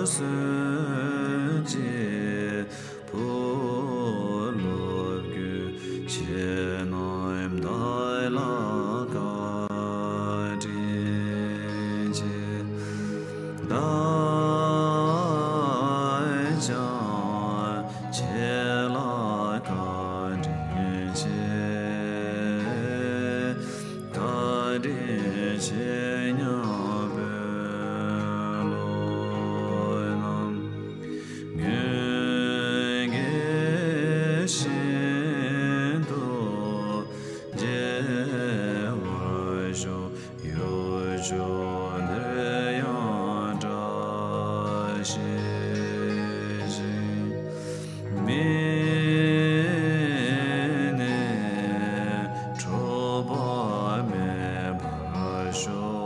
གསོན་གཅིག་པུ། སློབ་རྒྱུན་ཆེ་རྣམས་བདག་ལ་བཀའ་དྲིན་ཆེ། བདག་ཀྱང་ཁྱེད་ལ་བཀའ་དྲིན་ཆེ། བཀའ་དྲིན་ཆེ་སྙམ་པའི་བློ་རྣམས་ངེས་ཀྱི་ཤིན་ཏུ་རྒྱས་པར་ཤོག། ཡུལ་ཕྱོགས་འདིར་ཡང་བཀྲ་ཤིས་ཤིང་། མི་ནི་འཁྲུག་པ་མེད་པར་ཤོག།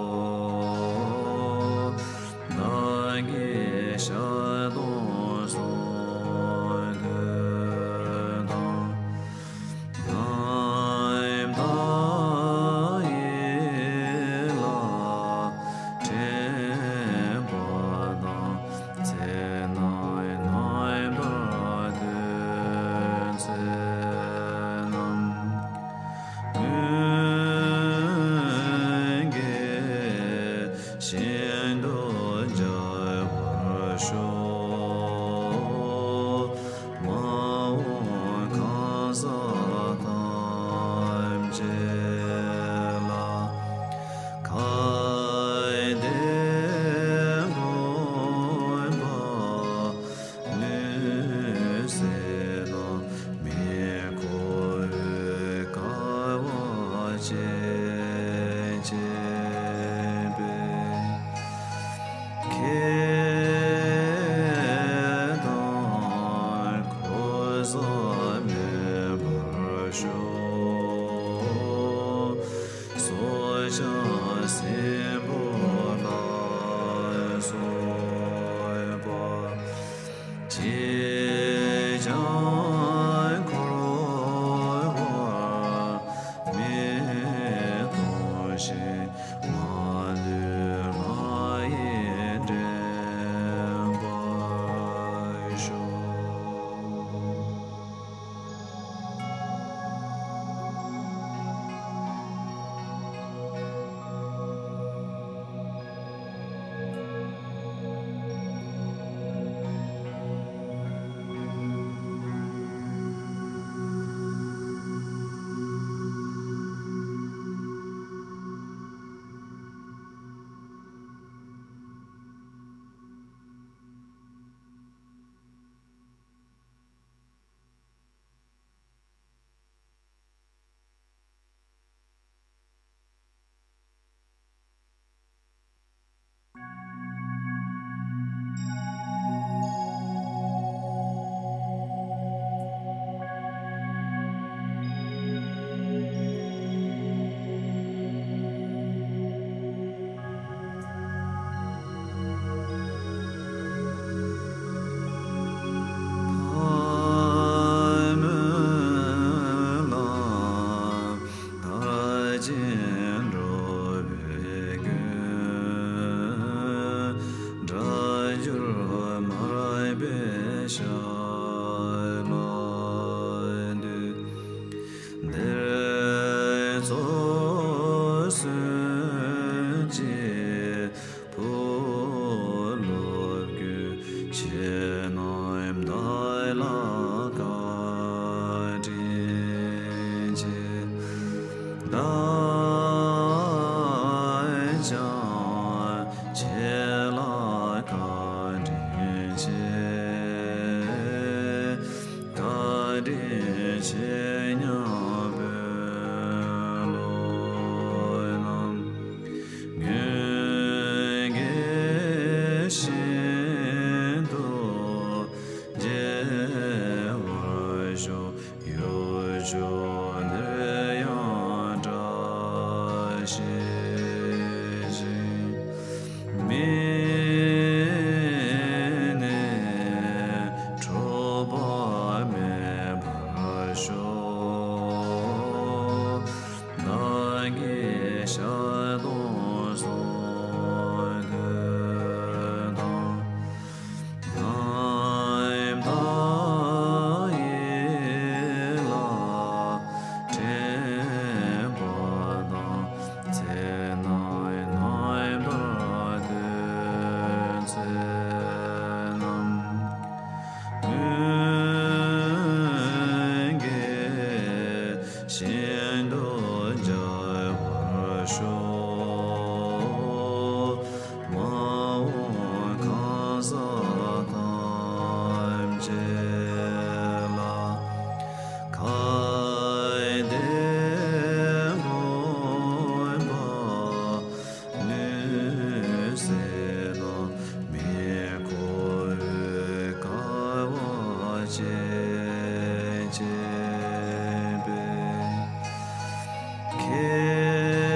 ཅན་བྱས་པའི། ཁེ་དང་འཁོར་ས་མེད་པར་ཤོག་སྲོག་ཆགས་སྲིན་པོ་ལ་སོགས་པ། ཅིས་ཀྱང་འཁོར་བར་མི་ལྟུང་ཞིང་། མ་ལུས་ང་ཡི་དྲན་པར་ཤོག་ཕ་མེས་ལ་དར་ཅིང་འགྲོ་བའི་མགོན། སྒྲ་སྒྱུར་མར་པའི་ཞབས་ལ་འདུད། འདིར་ཚོགས་གསོལ་ཅིག་བུ་སློབ་ཀུན་ཁྱེད་རྣམས་བདག་ལ་བཀའ་དྲིན་ཆེ། བདག་ཀྱང་ཁྱེད་ལ་བཀའ་དྲིན་ཆེ། བཀའ་དྲིན་ཆེ་སྙམ་དཔོན་སློབ་རྣམས། ངན་གྱིས་ཤིན་ཏུ་རྒྱལ་བར་ཤོག་གཡོ་སྒྱུ་འདིར་ཡང་བཀྲ་ཤིས་ཤིང་། མི་ནི་འཕྲོག་པ་མེད་པར་ཤོག་བདག་གི་ཞལ་དུ་གསོལ་འདེབས་དང་། རྣམ་དག་ཡིད་ལ་དྲན་པ་དང་། ཚེ་ན་རྣམ་པར་འདོད་ཚེ་རྣམས། སྔོན་གྱི་བཞིན་དུ་འཇལ་བར་ཤོག་མ་འོངས་གང་ཟག་ཐམས་ཅད་ལ། གལ་ཏེ་མངོན་པ་ལུས་སྲིད་དང་། མི་ཁོ་བོས་དཀའ་བ་སྤྱད་བྱས་པའི། ཁེ་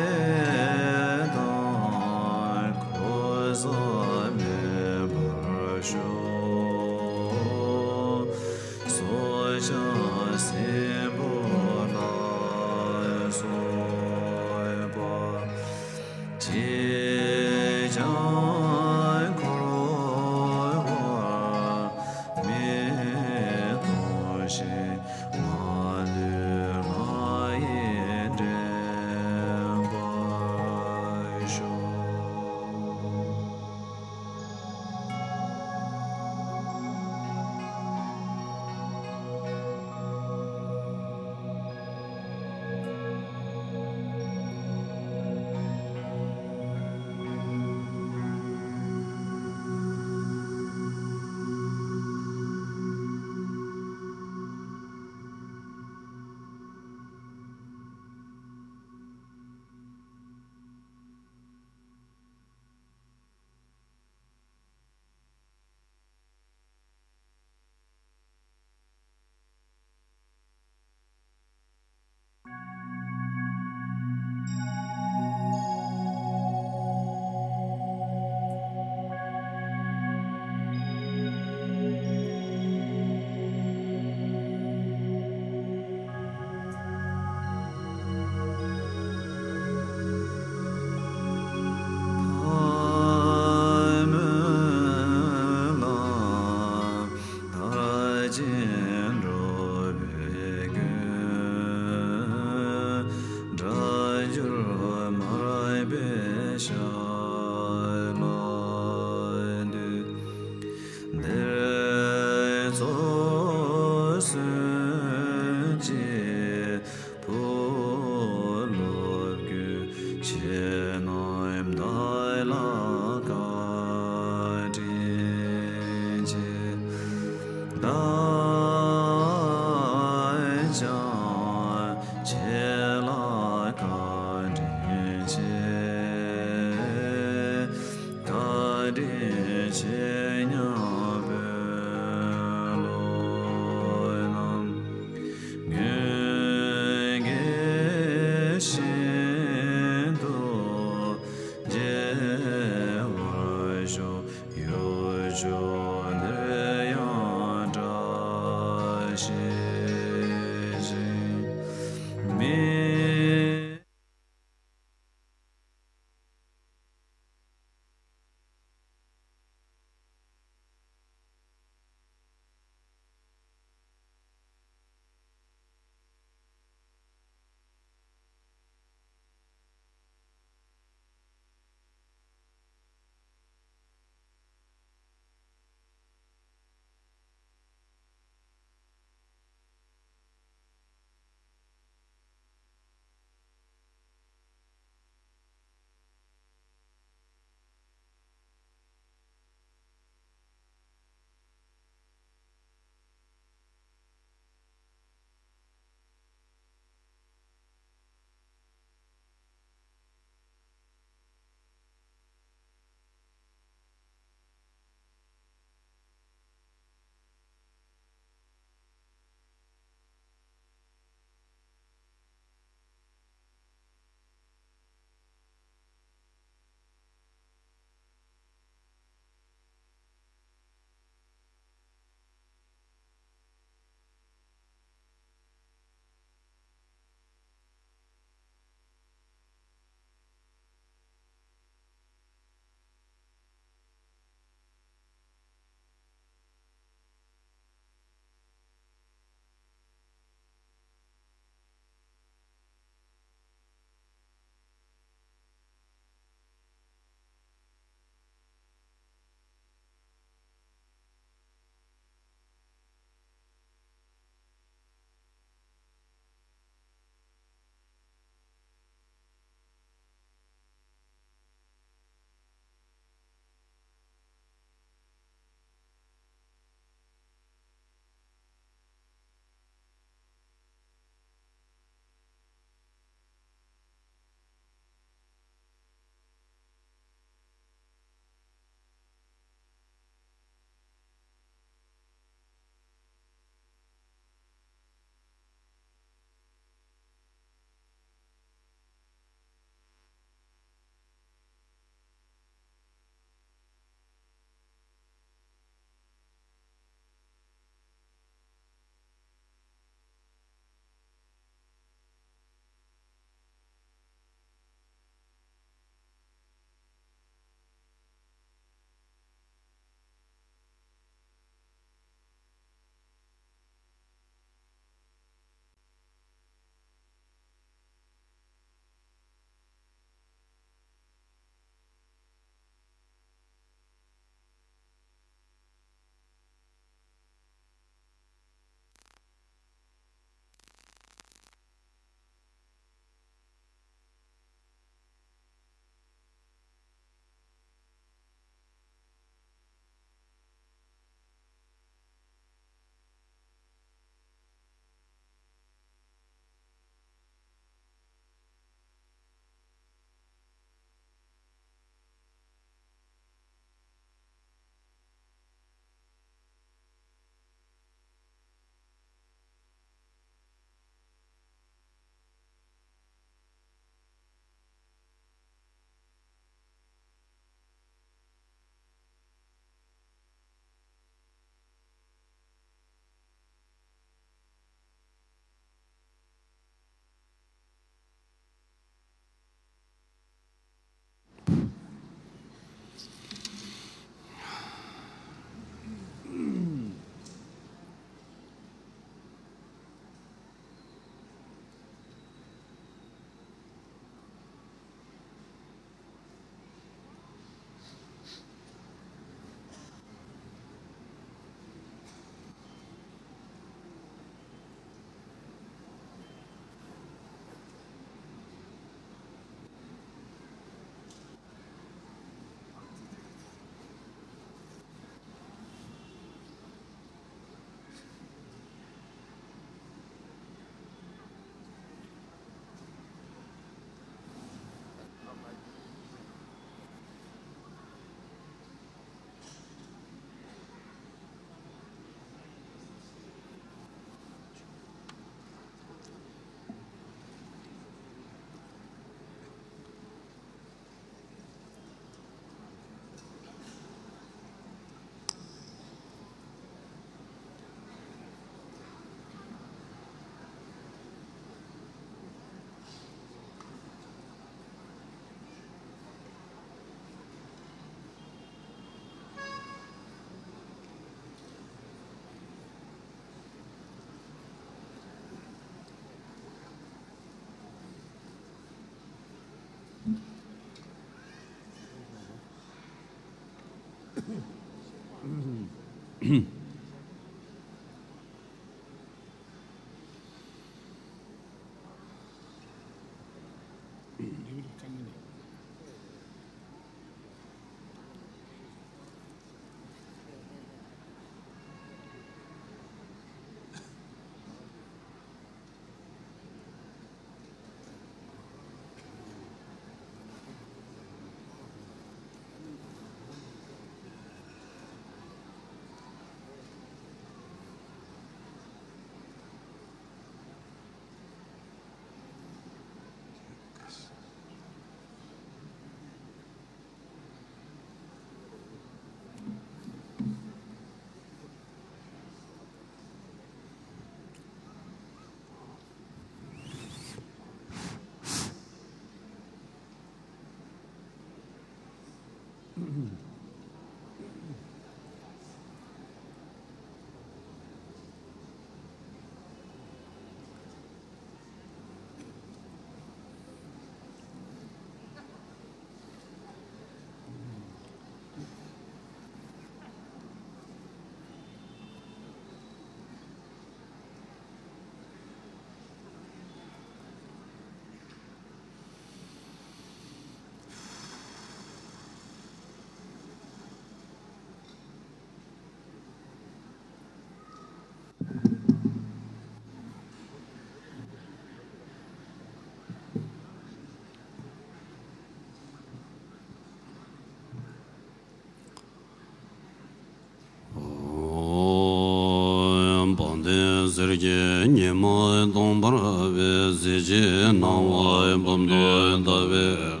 ཞིང་སྣང་བ་འབུམ་དུ་ལྟ་བའི།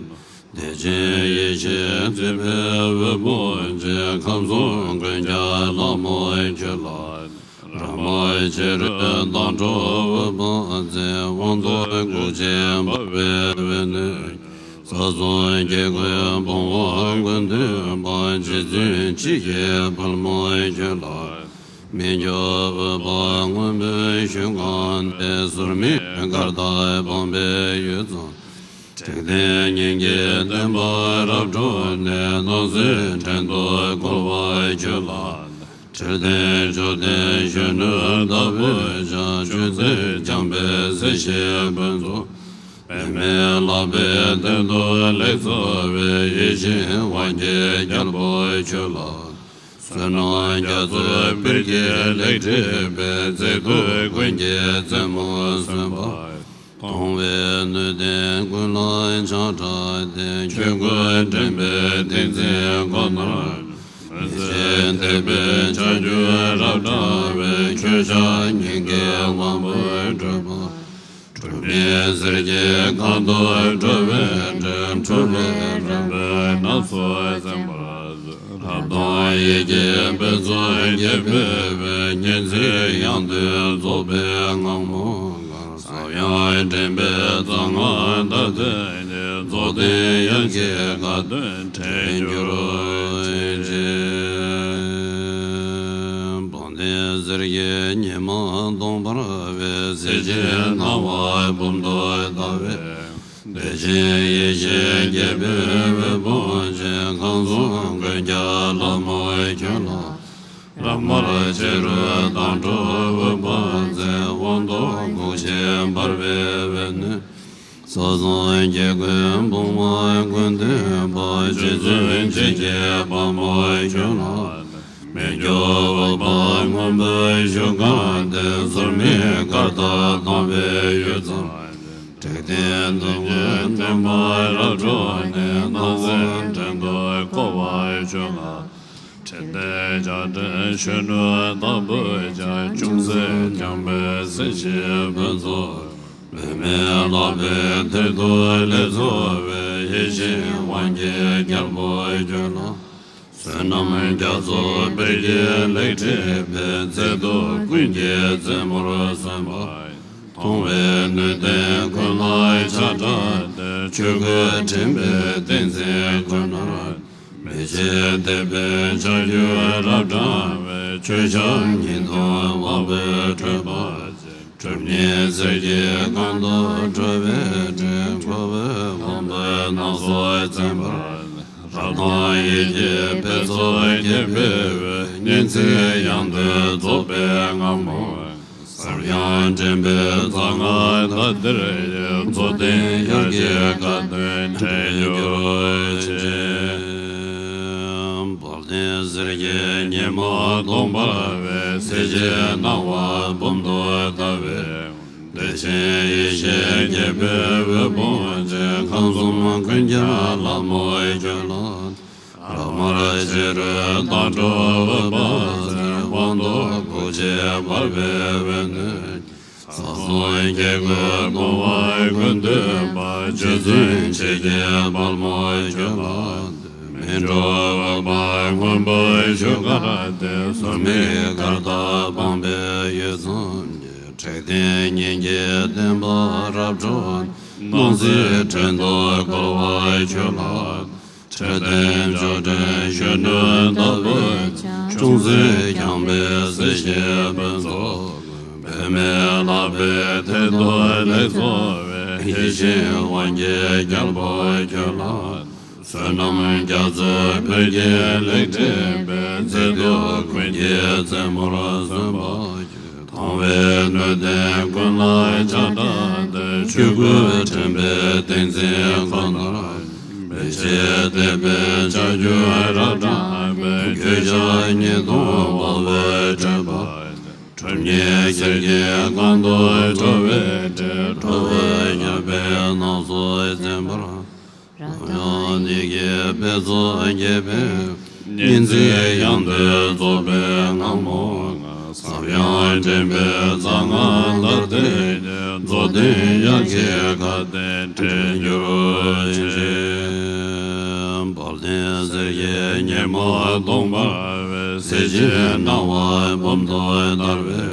བདེ་ཆེན་ཡེ་ཤེས་མཛེས་པའི་འོད་ཕུང་ཆེ། ཁམས་གསུམ་ཀུན་ཁྱབ་ལྷ་མོ་ཁྱོད་ལ། རབ་དབྱེ་རུ་དང་འགྲོ་བའི་བར་མཛད། དབང་ཐོབ་སྐུ་ཆེན་འབར་བའི་འོད་ནི། ས་གསུམ་སྐྱེ་དགུའི་བུམ་དབང་ཀུན་འདུས་པ། རྗེ་བཙུན་འཆི་བརྒྱད་དཔལ་མོ་ཁྱོད་ལ། མི་བསྐྱོད་འོད་དཔག་སྔོན་པོའི་ཞིང་ཁམས་ཏེ། ཟུར་མིག་དཀར་དང་སྤངས་པའི་ཡུལ་ཙམ། དྲེགས་ལྡན་སྙིང་གའི་བདེན་པ་རབ་སྤྲོས་ནས། སྣང་སྲིད་བྲན་དུ་བཀོལ་བ་ཁྱོད་ལ། ཁྲིར་ལྡན་མཆོག་ལྡན་གཞོན་ནུ་ལྟ་བུར་སྦྱངས། ཅུང་ཟད་སྦྱངས་པའི་སྲིད་ཞིའི་ཕུན་ཚོགས། པདྨའི་ལག་པའི་སྟེང་དུ་ལེགས་འཚོ་བའི། ཡིད་བཞིན་དབང་གི་རྒྱལ་པོ་ཁྱོད་ལ། བསོད་ནམས་རྒྱ་མཚོའི་དཔལ་གྱིས་ལེགས་བསྲེགས་པའི། མཛེས་སྡུག་ཀུན་གྱི་རྩེ་མོར་སོན་པ། མཐོང་བའི་སྣོད་ལྡན་ཀུན་ལ་ཆགས་བྲལ་ཏེ། ཆོས་ཀུན་དྲན་པའི་ཏིང་འཛིན་ཁོ་ནར། མི་ཕྱེད་དད་པའི་ལྕགས་ཀྱུས་རབ་བཀྲ་བའི། ཁྱོད་ཞལ་སྙིང་གའི་དབང་པོས་སྤྲུལ་པ། གྲུབ་བརྙེས་ཟིལ་གྱིས་གང་དུ་འགྲོ་བའི་འདྲེན། འཁྲུལ་པའི་རིམ་པས་སྣ་ཚོགས་འཛིན་པར། རབ་དང་ཡིད་ཀྱི་དཔེ་མཚོན་རྒྱས་པའི་དབུས། མཉེས་འཛིན་ཡང་དུ་རྫོགས་པའི་ངང་མོ་གར། ཟབ་ཡངས་འདྲེན་པའི་རྩ་སྔགས་བརྡ་དོན་ནི། རྫོགས་ལྡན་དབྱངས་ཀྱི་བཀའ་དོན་དྲན་གྱུར་ཅིག། དཔལ་ལྡན་གསེར་གྱི་ཉི་མ་གདོང་འབར་བའི། གཟི་བརྗིད་སྣང་བ་འབུམ་དུ་ལྟ་བའི། བདེ་ཆེན་ཡེ་ཤེས་རྒྱལ་པོའི་འོད་ཕུང་ཆེ། ཁམས་གསུམ་ཀུན་ཁྱབ་ལྷ་མོ་ཁྱོད་ལ། རབ་དབྱེ་རུ་དང་འགྲོ་བའི་བར་མཛད། དབང་ཐོབ་སྐུ་ཆེན་འབར་བའི་འོད་ནི། ས་གསུམ་སྐྱེ་དགུའི་བུམ་དབང་ཀུན་འདུས་པ། རྗེ་བཙུན་འཆི་བརྒྱད་དཔལ་མོ་ཁྱོད་ལ། མི་བསྐྱོད་འོད་དཔག་སྔོན་པོའི་ཞིང་ཁམས་ཏེ། ཟུར་མིག་དཀར་དང་སྤངས་པའི་ཡུལ་ཙམ། དྲེགས་ལྡན་སྙིང་གའི་བདེན་པ་རབ་སྤྲོས་ནས། སྣང་སྲིད་བྲན་དུ་བཀོལ་བ་ཁྱོད་ལ། ཁྲིར་ལྡན་ལྕགས་སྤྲིན་གཞོན་ནུ་ལྟ་བུར་སྦྱངས། ཅུང་ཟད་སྦྱངས་པས་སྲིད་ཞིའི་ཕུན་ཚོགས། པདྨའི་ལག་པའི་སྟེང་དུ་ལེགས་འཚོ་བའི། ཡིད་བཞིན་དབང་གི་རྒྱལ་པོ་ཁྱོད་ལ། བསོད་ནམས་རྒྱ་མཚོའི་དཔལ་གྱིས་ལེགས་བསྲེགས་པའི། མཛེས་སྡུག་ཀུན་གྱི་རྩེ་མོར་སོན་པ། མཐོང་བའི་སྣོད་ལྡན་ཀུན་ལ་ཆགས་བྲལ་ཏེ། ཆོས་ཀུན་དྲན་པའི་ཏིང་འཛིན་ཁོ་ནར། མི་ཕྱེད་དད་པའི་ལྕགས་ཀྱུས་རབ་བཀྲ་བའི། ཁྱོད་ཞལ་སྙིང་གི་དབང་པོས་སྤྲུལ་པ་ཅན། གྲུབ་བརྙེས་ཟིལ་གྱིས་གང་དུ་འགྲོ་བའི་འདྲེན། འཁོར་བའི་ལམ་དུ་སྣ་ཚོགས་འཛིན་པར། རབ་དང་ཡིད་ཀྱི་དཔེ་མཚོན་རྒྱས་པའི་དབུས། མཉེས་འཛིན་ཡང་དུ་རྫོགས་པའི་ངང་མོ། ཟབ་ཡངས་འདྲེན་པའི་རྩ་སྔགས་བརྡ་དོན་ཡི། རྫོགས་ལྡན་དབྱངས་ཀྱི་བཀའ་དོན་དྲན་གྱུར་ཅིག། དཔལ་ལྡན་གསེར་གྱི་ཉི་མ་གདོང་འབར་བའི། གཟི་བརྗིད་སྣང་བ་འབུམ་དུ་ལྟ་བའི། བདེ་ཆེན་ཡེ་ཤེས་རྒྱལ་པོའི་འོད་ཕུང་ཆེ། ཁམས་གསུམ་ཀུན་ཁྱབ་ལྷ་མོ་ཁྱོད་ལ། རབ་དབྱེ་རུ་དང་འགྲོ་བའི་བར་མཛད། དབང་ཐོབ་སྐུ་ཆེན་འབར་བའི་འོད་ནི། ས་གསུམ་སྐྱེ་དགུའི་བུམ་དབང་ཀུན་འདུས་པ། རྗེ་བཙུན་འཆི་བརྒྱད་དཔལ་མོ་ཁྱོད་ལ། མི་འགྲོ་འོད་དཔག་སྔོན་པོའི་ཞིང་ཁམས་ཏེ། ཟུར་མིག་དཀར་དང་སྤངས་པའི་ཡུལ་ཙམ་གྱི། དྲེགས་ལྡན་སྙིང་གའི་བདེན་པ་རབ་སྤྲོས། སྣང་སྲིད་བྲན་དུ་བཀོལ་བ་ཁྱོད་ལ། ཁྲིར་ལྡན་མཆོག་སྤྲུལ་གཞོན་ནུ་ལྟ་བུར་སྦྱངས། ཅུང་ཟད་སྦྱངས་པས་སྲིད་ཞིའི་ཕུན་ཚོགས། པདྨའི་ལག་པའི་སྟེང་དུ་ལེགས་འཚོ་བའི། ཡིད་བཞིན་དབང་གི་རྒྱལ་པོ་ཁྱོད་ལ། བསོད་ནམས་རྒྱ་མཚོའི་དཔལ་གྱིས་ལེགས་བསྲེགས་པའི། མཛེས་སྡུག་ཀུན་གྱི་རྩེ་མོར་སོན་པ་ཁྱོད། མཐོང་བའི་སྣོད་ལྡན་ཀུན་ལ་ཆགས་བྲལ་ཏེ། ཆོས་ཀུན་དྲན་པའི་ཏིང་འཛིན་ཁོ་ནར། མི་ཕྱེད་དད་པའི་ལྕགས་ཀྱུས་རབ་བཀྲ་བའི། ཁྱོད་ཞལ་སྙིང་གི་དབང་པོས་སྤྲུལ་པ། གྲུབ་བརྙེས་ཟིལ་གྱིས་གང་དུ་འགྲོ་བའི་འདྲེན། འགྲོ་བའི་རྒྱལ་པོའི་སྣ་ཚོགས་འཛིན་པར། རབ་དབྱེ་ཀྱི་དཔེ་མཚོན་རྒྱས་པའི། མཉེས་འཛིན་ཡང་དུ་རྫོགས་པའི་ངང་མོ་ལྔ། ཟབ་ ཡང་དྲན་པའི་རྩ་སྔགས་ལྟར་བསྟེན་ཏེ། རྫོགས་ལྡན་དབྱངས་ཀྱི་བཀའ་དྲིན་དྲན་གྱུར་ཅིག་དཔལ་ལྡན་གསེར་གྱི་ཉི་མ་སྟོང་འབར་བའི། གཟི་བརྗིད་སྣང་བ་སྤངས་ཏེ་དར་བའི།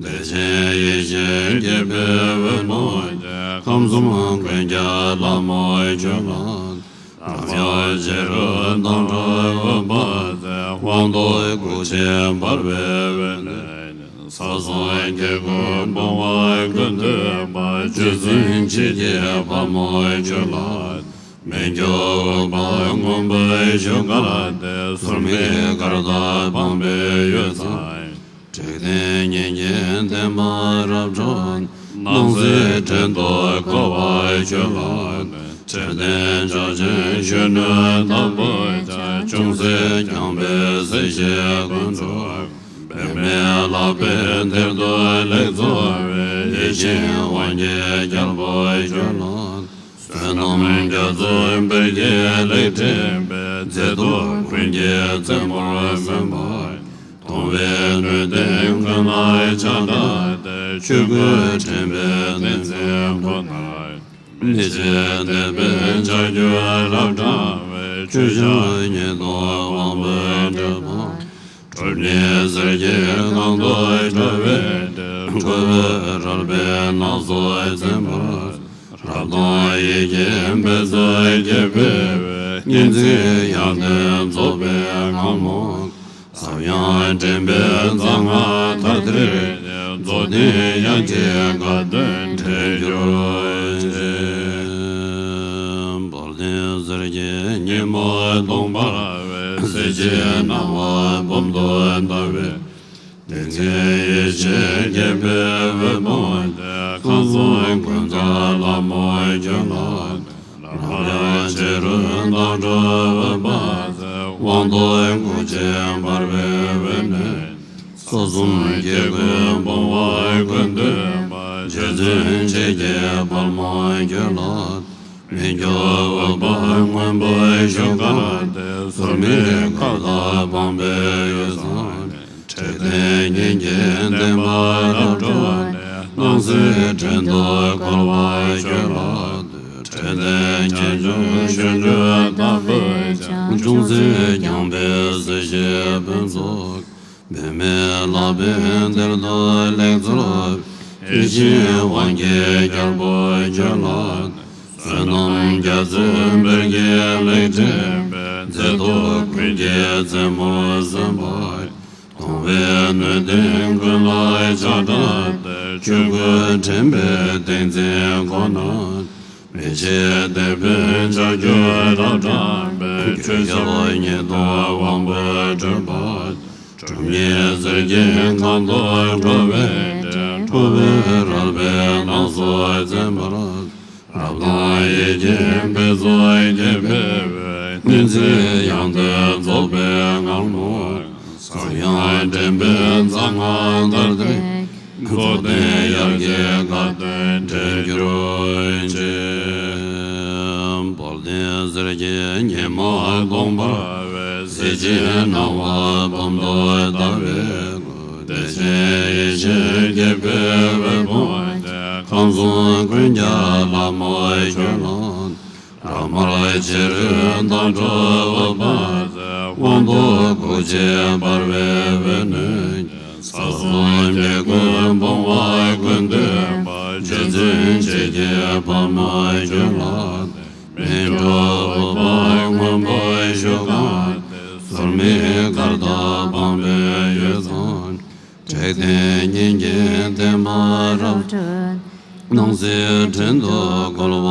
བདེ་ཆེན་ཡེ་ཤེས་རྒྱས་པའི་འོད་རྣམས་ཀྱིས། ཁམས་གསུམ་ཀུན་ཁྱབ་ལྷ་མོ་ཁྱོད་ལ། རབ་དབྱངས་ཅི་རིགས་དང་སྒྲ་འོད་འབར་ཏེ། དབང་ཐོབ་སྐུ་མཆེད་འབར་བའི་འོད་ནི། ས་གསུམ་སྐྱེ་དགུའི་སྤོང་བ་ཀུན་འདུས་པ། རྗེ་བཙུན་འཆི་བརྒྱད་དཔའ་མོ་ཁྱོད་ལ། མི་འགྱུར་འོད་དཔག་མངོན་པར་བཞུགས་དཀའ་སྟེ། ཟུར་མིག་དཀར་དག་སྤངས་པའི་འོད་ཟེར། འཇིག་རྟེན་སྙིང་རྗེའི་བདེན་པ་རབ་བཀྲལ། སྣང་སྲིད་བྲན་དུ་བཀོལ་བ་ཁྱོད་ལ། འཇིག་རྟེན་ཆགས་ཞེན་གཞོན་ནུའི་ཐབས་ཀྱིས། ཅུང་ཟད་བསྐྱངས་པས་གཟི་བརྗིད་ཀུན་འཁྲུགས། པདྨས་བརླབས་པའི་གཏེར་དུ་ལེགས་བརྩེ་བའི། ཡིད་བཞིན་དབང་གི་རྒྱལ་པོ་ཁྱོད་ལ། བསོད་ནམས་རྒྱ་མཚོའི་དཔལ་གྱིས་ལེགས་བསྐྲུན་པའི། མཛེས་སྡུག་ཀུན་གྱི་རྩེ་མོར་སོན་པ། མཐོང་བས་སྣོད་ལྡན་ཀུན་ལ་ཆགས་བྲལ་ཏེ། ཆོས་སྐུ་དྲན་པའི་ཏིང་འཛིན་ཁོ་ནར། མི་ཕྱེད་དད་པས་ཕྱག་རྒྱར་རབ་བགྲངས་པའི། མཆོད་བཤམས་ཉིད་དུ་དབང་པོས་སྤྲུལ་པ། གྲུབ་བརྙེས་གསེར་གྱི་གང་དུ་བཀྲ་བའི་སྒྲས། འཁོར་བའི་རལ་པའི་ནགས་སུ་འཛིན་པ། རབ་དང་ཡིད་ཀྱི་འབད་རྩོལ་གྱིས་སྤེལ་བའི། ཉིན་མཚན་ཡང་དག་རྫོགས་པའི་ངང་ལ། ཟབ་ཡངས་དྲན་པའི་རྩ་སྔགས་མཐའ་དེར་གནས། རྫོགས་ལྡན་དབྱངས་ཀྱི་བཀའ་དྲིན་དྲན་གྱུར་ཅིག་དཔལ་ལྡན་གསེར་གྱི་ཉི་མ་སྟོང་འབར་བའི། གཟི་བརྗིད་སྣང་བ་སྤངས་ཏེ་དར་བའི། བདེ་ཆེན་ཡེ་ཤེས་རྒྱས་པའི་འོད་དཔག་ཏུ། ཁམས་གསུམ་ཀུན་ཁྱབ་ལྷ་མོ་ཁྱོད་ལ། རབ་དབྱངས་ཅི་རིགས་དང་སྒྲ་འོད་འབར་ཏེ། དབང་ཐོབ་སྐུ་མཆེད་འབར་བའི་འོད་ནི། ས་གསུམ་སྐྱེ་དགུའི་སྤོང་བ་ཀུན་འདུས་པ། རྗེ་བཙུན་འཆི་བརྒྱད་དཔའ་མོ་ཁྱོད་ལ། མི་འགྱུར་འོད་དཔག་མངོན་པར་བཞུགས་དཀའ་སྟེ། ཟུར་མིག་དཀར་དག་སྤངས་པའི་འོད་ཟེར། འཇིག་རྟེན་སྙིང་རྗེའི་བདེན་པ་རབ་བཀྲལ་ནས། སྣང་སྲིད་བྲན་དུ་བཀོལ་བ་ཁྱོད་ལ་འདུད། འཕྲལ་བསྟན་ཁྱད་ཆོས་གཞོན་ནུའི་ཐབས་ཀྱིས་ཀྱང་། ཅུང་ཟད་བསྐྱངས་པས་གཟི་བརྗིད་ཀུན་འཁྲུགས། པདྨས་བརླབས་པའི་གཏེར་དུ་ལེགས་བརྩེ་བའི། ཡིད་བཞིན་དབང་གི་རྒྱལ་པོ་ཁྱོད་ལ། བསོད་ནམས་རྒྱ་མཚོའི་དཔལ་གྱིས་ལེགས་བསྐྲུན་པའི། མཛེས་སྡུག་ཀུན་གྱི་རྩེ་མོར་སོན་པ། མཐོང་བས་སྣོད་ལྡན་ཀུན་ལ་ཆགས་བྲལ་ཏེ། ཆོས་སྐུ་དྲན་པའི་ཏིང་འཛིན་ཁོ་ནར། མི་ཕྱེད་དད་པས་ཕྱག་རྒྱར་རབ་བགྲངས་པའི། མཆོད་བཤམས་ཉིད་དུ་དབང་པོས་སྤྲུལ་པ། གྲུབ་བརྙེས་གསེར་གྱི་གང་དུ་བཀྲ་བའི་སྒྲས། འཁོར་བའི་རལ་པའི་ནགས་སུ་འཛིན་པར། རབ་དང་ཡིད་ཀྱི་འབད་རྩོལ་གྱིས་སྤེལ་བའི། ཉིན་མཚན་ཡང་དག་རྫོགས་པའི་ངང་ལ། ཟབ་ཡངས་དྲན་པའི་རྩ་སྔགས་མཐའ་དེར། རྫོགས་ལྡན་དབྱངས་ཀྱི་བཀའ་དྲིན་དྲན་གྱུར་ཅིག་དཔལ་ལྡན་གསེར་གྱི་ཉི་མ་སྟོང་འབར་བའི། གཟི་བརྗིད་སྣང་བ་སྤངས་ཏེ་དར་བའི་སྐུ། བདེ་ཆེན་ཡེ་ཤེས་རྒྱས་པའི་འོད་དཔག་ཏུ། ཁམས་གསུམ་ཀུན་ཁྱབ་ལྷ་མོ་ཁྱོད་ལ། རབ་དབྱངས་ཅི་རིགས་དང་སྒྲ་འོད་འབར་ཏེ། དབང་ཐོབ་སྐུ་མཆེད་འབར་བའི་འོད་ནི། ས་གསུམ་སྐྱེ་དགུའི་སྤོང་བ་ཀུན་འདུས་པ། རྗེ་བཙུན་འཆི་བརྒྱད་དཔའ་མོ་ཁྱོད་ལ། མི་འགྱུར་འོད་དཔག་མངོན་པར་བཞུགས་དཀའ་སྟེ། ཟུར་མིག་དཀར་དག་སྤངས་པའི་འོད་ཟེར། འཇིག་རྟེན་སྙིང་རྗེའི་བདེན་པ་རབ་བཀྲལ། སྣང་སྲིད་བྲན་དུ་བཀོལ་བ་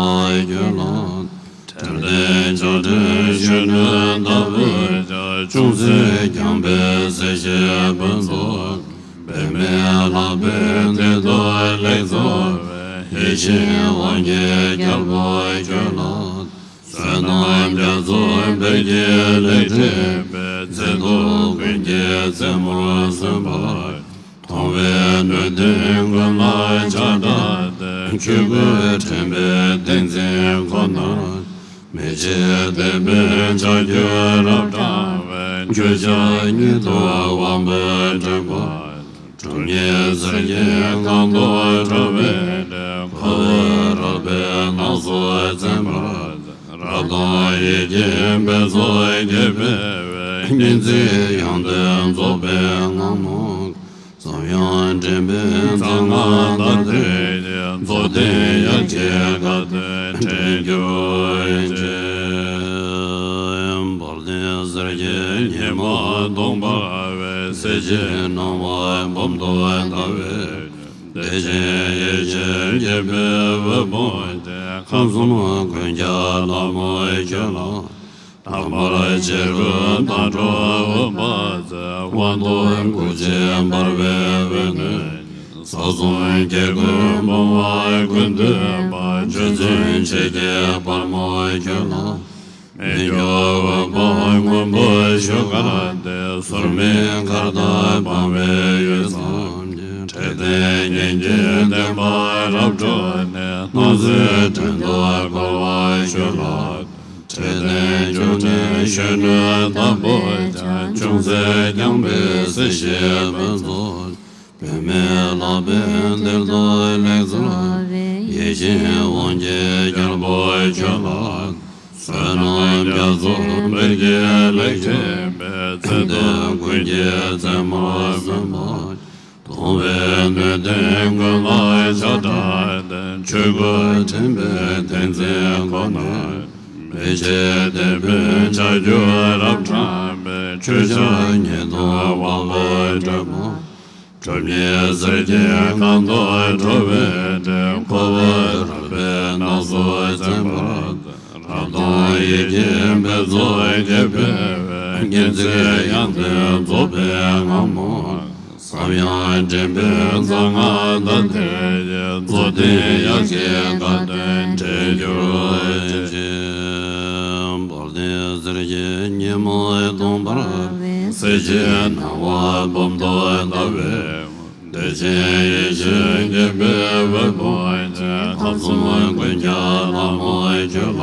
ཁྱོད་ལ། འཕྲལ་བསྟན་ཕྱག་རྒྱར་གཞོན་ནུའི་ཐབས་ཀྱིས་ཀྱང་། ཅུང་ཟད་བསྐྱངས་པས་གཟི་བརྗིད་ཀུན་འཁྲུགས། པདྨས་བརླབས་པའི་གཏེར་དུ་ལེགས་བརྩེ་བའི། ཡིད་བཞིན་དབང་གི་རྒྱལ་པོ་ཁྱོད་ལ། བསོད་ནམས་རྒྱ་མཚོའི་དཔལ་གྱིས་ལེགས་བསྐྲུན་པའི། མཛེས་སྡུག་ཀུན་གྱི་རྩེ་མོར་སོན་པ། མཐོང་བས་སྣོད་ལྡན་ཀུན་ལ་ཆགས་བྲལ་ཏེ། ཆོས་སྐུ་དྲན་པའི་ཏིང་འཛིན་ཁོ་ནར། མི་ཕྱེད་དད་པས་ཕྱག་རྒྱར་རབ་བགྲངས་པའི། མཆོད་བཤམས་ཉིད་དུ་དབང་པོས་སྤྲུལ་པ། གྲུབ་བརྙེས་ཟེར་གྱི་གང་དུ་འགྲོ་བའི་འཁོར་བའི་རོལ་པའི་ནགས་སུ་འཛིན་པར། རབ་དང་ཡིད་ཀྱི་འབད་རྩོལ་གྱིས་འཕེལ་བའི་སྙིང་རྗེ་ཡང་དག་རྫོགས་པའི་ངང་ནས། འཇམ་དབྱངས་འདྲེན་པའི་གསང་སྔགས་དང་འདྲེས་ཏེ། རྫོགས་ལྡན་ཡར་སྐྱེ་དགའ་སྟོན་དྲན་གྱུར་ཅིག། འབར་ལྡན་གསེར་གྱི་ཉི་མ་གདོང་འབར་བས། གསལ་བྱེད་སྣང་བ་འབུམ་དུ་བརྡལ་བའི། བདེ་ཆེན་ཡེ་ཤེས་རྒྱས་པའི་དབུ་དཔུང་སྟེ། ཁམས་གསུམ་ཀུན་ཁྱབ་ལྷ་མོ་ཁྱོད་ལ། དང་པོར་བྱེད་རིན་སྣ་སྒྲོན་དབུ་དཔལ་མཛད། དབང་ཐང་སྐུ་ཕྱྭ་འབར་བའི་དབུས་ན། ས་གསུམ་སྐྱེ་དགུའི་བུང་བ་ཀུན་འདུས་པ། རྗེ་བཙུན་འཆད་ཁྲིའི་དཔལ་མོ་ཁྱོད་ལ། མི་བསྐྱོད་དབུ་འཕང་མངོན་པར་ཞུ་དགའ་སྟེ། ཟུར་མིག་གར་ལྟ་སྤང་བའི་ཡུལ་ཙམ་གྱི། འཕྲོད་བསྟེན་སྙིང་རྗེའི་བདེན་པ་རབ་སྒྲོགས་ནས། སྣང་སྲིད་བྲན་དུ་བཀོལ་བར་ཞུ་ལགས། འཕྲོད་བསྟེན་སྐྱོབ་ནས་གཞོན་ནུ་དམ་པོ་ཀྱང་། ཅུང་ཟད་བསྐྱངས་པས་སྲིད་ཞིའི་ཕུན་ཚོགས། བུད་མེད་ལག་པའི་མདུན་དུ་ལེགས་ཚོར་བའི། ཡིད་བཞིན་དབང་གི་རྒྱལ་པོ་ཁྱོད་ལ། བསོད་ནམས་རྒྱ་མཚོ་འབེལ་གྱིས་ལེགས་བྲིས་པའི། ཚེ་སྟོད་ཀུན་གྱི་རྩེ་མོར་སོན་པ། མཐོང་བས་སྣོད་ལྡན་ཀུན་ལ་ཆགས་དྲགས་ཏེ། ཆོས་སྐུ་དྲན་པའི་ཏིང་འཛིན་ཁོ་ནར། མི་ཕྱེད་དད་པའི་ཕྱག་རྒྱུན་རབ་བཀྲམ་པའི། མཆོད་བཤམས་ཉིད་དུ་དབང་པོ་སྒྲོལ་མ། གྲུབ་བརྙེས་ཟེར་གྱི་གང་དུ་འགྲོ་བའི་འཁོར་བའི་རོལ་པའི་ནགས་སུ་འཛིན་པར། རབ་དང་ཡིད་ཀྱི་འབད་རྩོལ་གྱིས་འཕེལ་བའི། སྙིང་རྗེ་ཡང་དག་རྫོགས་པའི་ངང་ནས། འཇམ་དབྱངས་འདྲེན་པའི་གསང་སྔགས་དང་འདྲེས་ཏེ། རྫོགས་ལྡན་ཡར་སྐྱེ་དགའ་སྟོན་དྲན་གྱུར་ཅིག། འབར་ལྡན་གསེར་གྱི་ཉི་མ་གདོང་འབར་བས། གསལ་བྱེད་སྣང་བ་འབུམ་དུ་བརྡལ་བའི། བདེ་ཆེན་ཡེ་ཤེས་རྒྱས་པའི་དབུ་དཔུང་ནས། ཁམས་གསུམ་ཀུན་ཁྱབ་ལྷ་མོ་ཁྱོད་ལ།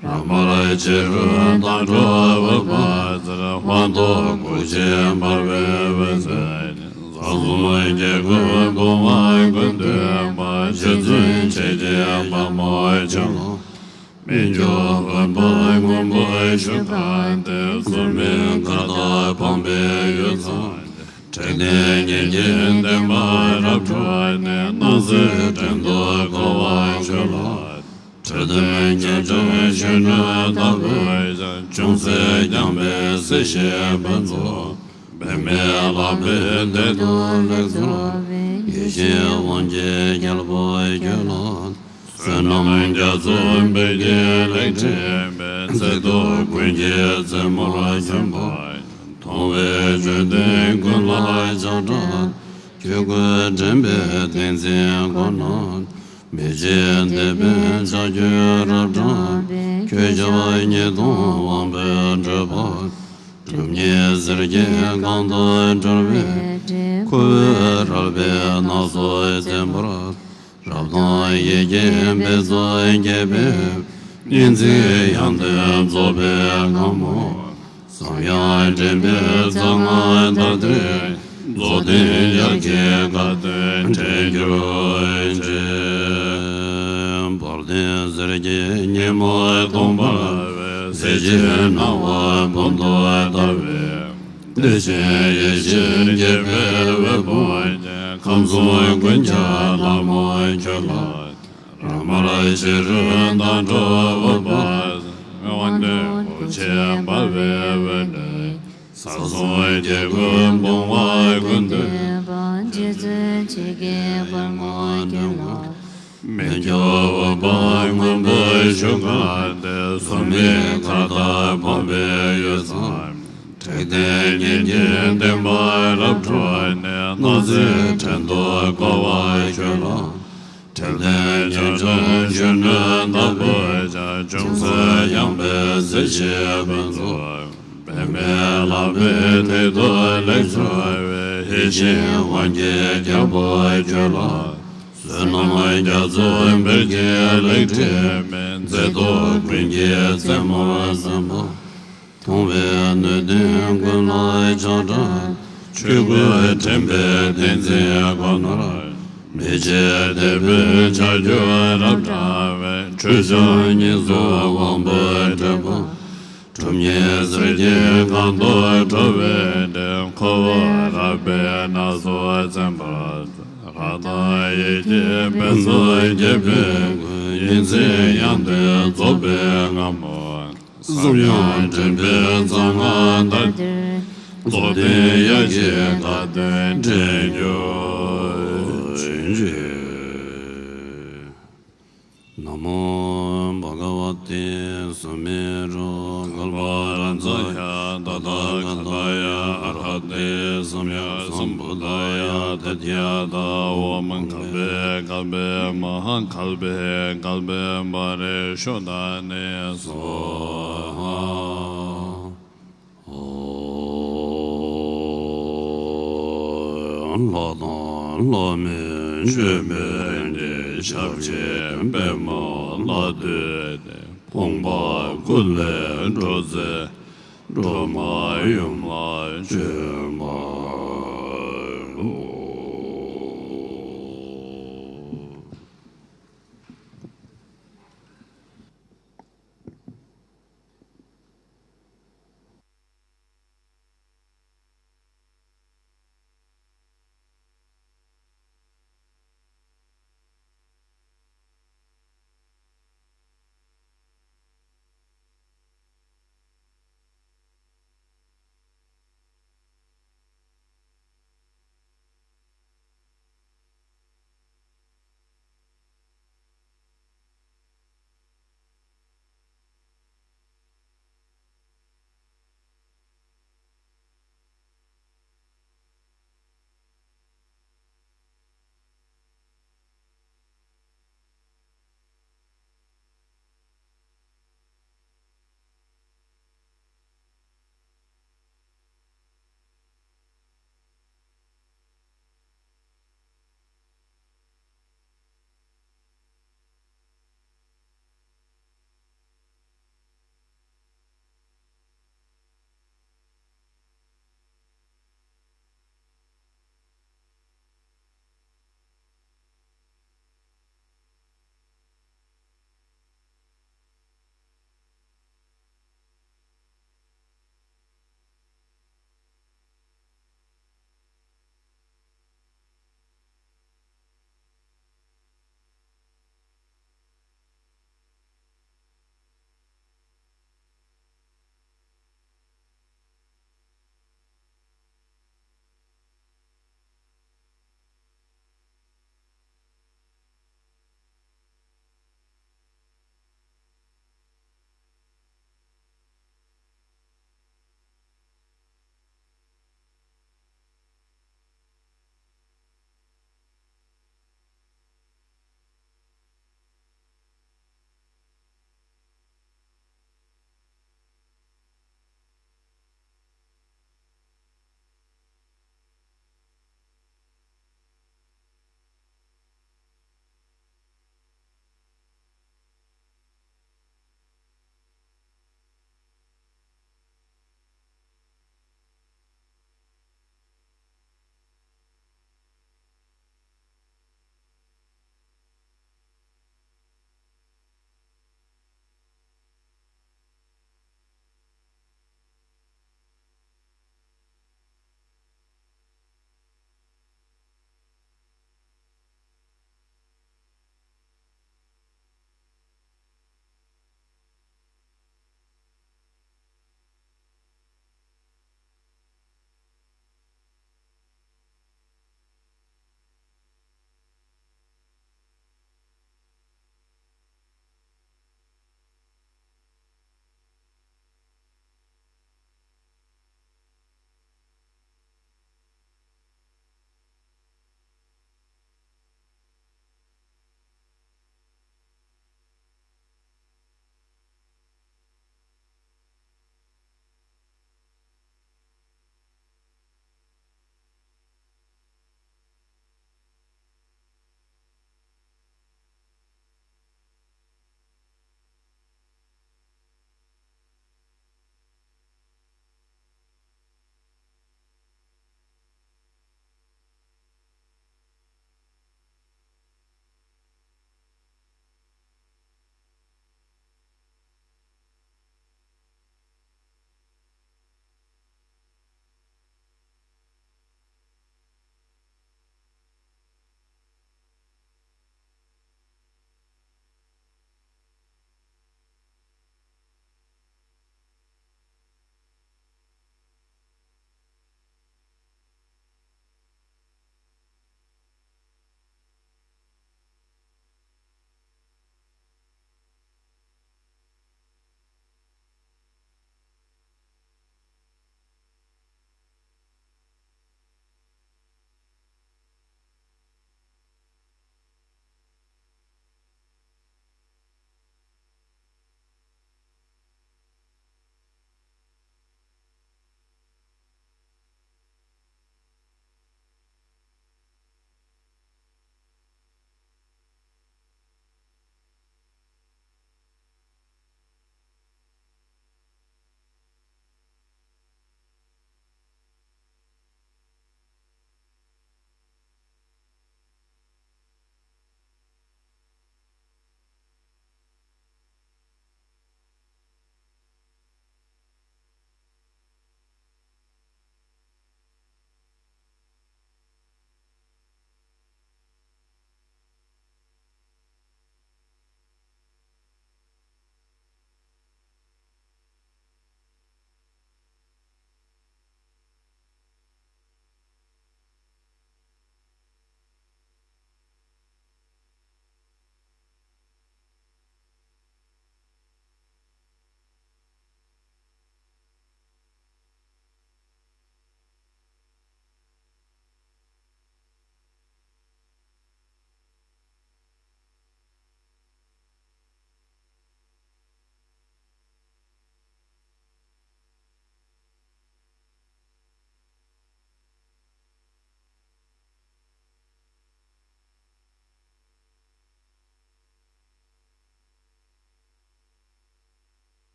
རབ་དམར་བྱེད་རིན་སྣ་སྒྲོན་དབུ་དཔལ་མཛད། དབང་ཐང་སྐུ་ཕྱྭ་འབར་བའི་དབུས་ན། ས་གསུམ་སྐྱེ་དགུའི་བུང་བ་ཀུན་འདུས་པ། རྗེ་བཙུན་འཆད་ཁྲིའི་དཔལ་མོ་ཁྱོད་ལ། མི་བསྐྱོད་དབུ་འཕང་མངོན་པར་ཞུ་དགའ་སྟེ། ཟུར་མིག་གར་ལྟ་སྤང་བའི་ཡུལ་ཙམ་གྱི། འཕྲོད་བསྟེན་སྙིང་རྗེའི་བདེན་པ་རབ་སྒྲོགས་ནས། སྣང་སྲིད་བྲན་དུ་བཀོལ་བར་ཞུ་ལགས། འཕྲོད་བསྟེན་སྐྱོབ་བྱ་གཞོན་ནུ་དམ་པོ་ཀྱང་། ཅུང་ཟད་བསྐྱངས་པས་སྲིད་ཞིའི་ཕུན་ཚོགས། བུད་མེད་ལག་པའི་མདུན་དུ་ལེགས་ཚོར་བའི། ཡིད་བཞིན་དབང་གི་རྒྱལ་པོ་ཁྱོད་ལ། བསོད་ནམས་རྒྱ་མཚོ་འབེལ་གྱིས་ལེགས་བྲིས་པའི། ཚེ་སྟོད་ཀུན་གྱི་རྩེ་མོར་སོན་པ། མཐོང་བས་འཇིག་རྟེན་ཀུན་ལ་ཆགས་དྲགས། ཆོས་སྐུ་དྲན་པའི་ཏིང་འཛིན་ཁོ་ནར། མི་ཕྱེད་དད་པའི་ཕྱག་རྒྱུན་རབ་བཀྲམ་པའི། ཁྱོད་ཞབས་ཉིད་དུ་དབང་པོས་སྒྲོལ་བར། གྲུབ་བརྙེས་ཟེར་གྱི་གང་དུ་འགྲོ་བའི། འཁོར་བའི་རོལ་པའི་ནགས་སུ་འཛིན་པར། རབ་དང་ཡིད་ཀྱི་འབད་རྩོལ་གྱིས་འཕེལ་བའི། སྙིང་རྗེ་ཡང་དག་རྫོགས་པའི་ངང་ནས། འཇམ་དབྱངས་འདྲེན་པའི་གསང་སྔགས་དང་འདྲེས། རྫོགས་ལྡན་ཡར་སྐྱེ་དགའ་སྟོན་དྲན་གྱུར་ཅིག། འབར་ལྡན་གསེར་གྱི་ཉི་མ་གདོང་འབར་བས། གསལ་བྱེད་སྣང་བ་འབུམ་དུ་བརྡལ་བའི། བདེ་ཆེན་ཡེ་ཤེས་རྒྱས་པའི་དབུ་དཔུང་ནས། ཁམས་གསུམ་ཀུན་ཁྱབ་ལྷ་མོ་ཁྱོད་ལ། རབ་དམར་བྱེད་རིན་སྣ་སྒྲོན་དབུ་དཔལ་མཛད། དབང་ཐང་སྐུ་ཕྱྭ་འབར་བའི་དབུས་ན། ས་གསུམ་སྐྱེ་དགུའི་བུང་བ་ཀུན་འདུས་པ། རྗེ་བཙུན་འཆད་ཁྲིའི་དཔལ་མོ་ཁྱོད་ལ། མི་བསྐྱོད་དབུ་འཕང་མངོན་པར་ཞུ་དགའ་སྟེ། ཟུར་མིག་གར་ལྟ་སྤང་བའི་ཡུལ་ཙམ་གྱི། འཕྲོད་བསྟེན་སྙིང་རྗེའི་བདེན་པ་རབ་སྒྲོགས་ནས། སྣང་སྲིད་བྲན་དུ་བཀོལ་བར་ཞུ་ལགས། འཕྲོད་བསྟེན་སྐྱོབ་བྱ་གཞོན་ནུ་དམ་པོ་ཀྱང་། ཅུང་ཟད་བསྐྱངས་པས་སྲིད་ཞིའི་ཕུན་ཚོགས། བུད་མེད་ལག་པའི་མདུན་དུ་ལེགས་ཚོར་བའི། ཡིད་བཞིན་དབང་གི་རྒྱལ་པོ་ཁྱོད་ལ། བསོད་ནམས་རྒྱ་མཚོ་འབེལ་གྱིས་ལེགས་བྲིས་པའི། མཛེས་སྡུག་ཀུན་གྱི་རྩེ་མོར་སོན་པ། མཐོང་བས་སྣོད་ལྡན་ཀུན་ལ་ཆགས་དྲགས། སྤྲུལ་སྐུ་འདྲེན་པའི་བསྟན་འཛིན་དཀར་ནག་ར། མི་ཕྱེད་དད་པའི་ཕྱག་རྒྱུ་རབ་བཀྲ་བའི། ཁྲོ་ཆུ་གཉིས་སུ་དབང་པོའི་འདྲེན་པ། གྲུབ་བརྙེས་ཟིལ་གྱིས་གང་དུ་འགྲོ་བའི་འདྲེན། འཁོར་བ་རབ་པའི་ནགས་སུ་འཛིན་པ། རང་སྣང་ཡེ་ཤེས་པའི་ཚོགས་རྒྱས་པའི་སྐུ། ཡེ་ཤེས་དབྱངས་ལྡན་རྫོགས་པའི་སྔ་མོ། གསུང་དབྱངས་འདྲེན་པའི་རྩ་སྔགས་བདག། རྫོགས་ལྡན་དབྱངས་ཀྱི་བཀའ་དྲིན་དྲན་གྱུར་ཅིག། ན་མོ་བྷ་ག་ཝ་ཏེ་སུ་མེ་རུ། གཱ་ལ་པ་ཙ་ཡ་ཏ་ཐཱ་ག་ཏཱ་ཡ། ཨར་ཧ་ཏེ་སམ་ཡཀ་སམ་བུད་དཱ་ཡ། ཏ་ཐཱ་ག་ཏ་ཨོཾ་གལ་པའི་གལ་པའི་མ་ཧཱ་གལ་པའི་གལ་པའི་བྷ་རེ་ཤྭ་ཏ་ནེ་སྭཱ་ཧཱ། ལྷ་དང་ལྷ་མིན་བཅོས་མིན་གྱི། ཞབས་ཀྱི་པདྨོ་ལ་བཏུད་དེ། ཕོངས་པ་ཀུན་ལས་སྒྲོལ་མཛད། སྒྲོལ་མ་ཡུམ་ལ་བཅོས་མ།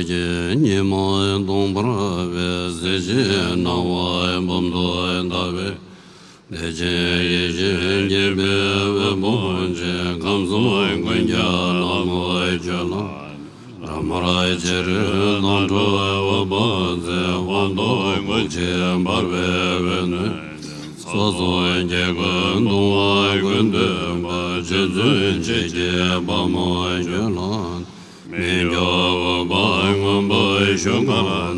ཀྱི་ཉི་མ་སྟོང་པར་བབས། གཟི་བརྗིད་སྣང་བ་འབུམ་དུ་ལྟ་བའི། བདེ་ཆེན་ཡེ་ཤེས་བརྒྱད་པའི་དབུལ་ཕོངས་ཀྱི། ཁམས་གསུམ་ཀུན་ཁྱབ་ལྷ་མོ་ཁྱོད་ལ། རབ་དམར་བྱེ་རུའི་མདངས་འཕྲོག་འོད་དཔག་ཚད། དབང་ཐོབ་སྐུ་མཆེད་འབར་བའི་འོད་ནི། ས་གསུམ་སྐྱེ་དགུའི་སྡུག་བསྔལ་ཀུན་འདུལ་བ། རྗེ་བཙུན་འཇིགས་བྱེད་དཔའ་མོ་ཁྱོད་ལ། མི་འགྱུར་འོད་དཔག་མངོན་པར་བཞུགས་པ་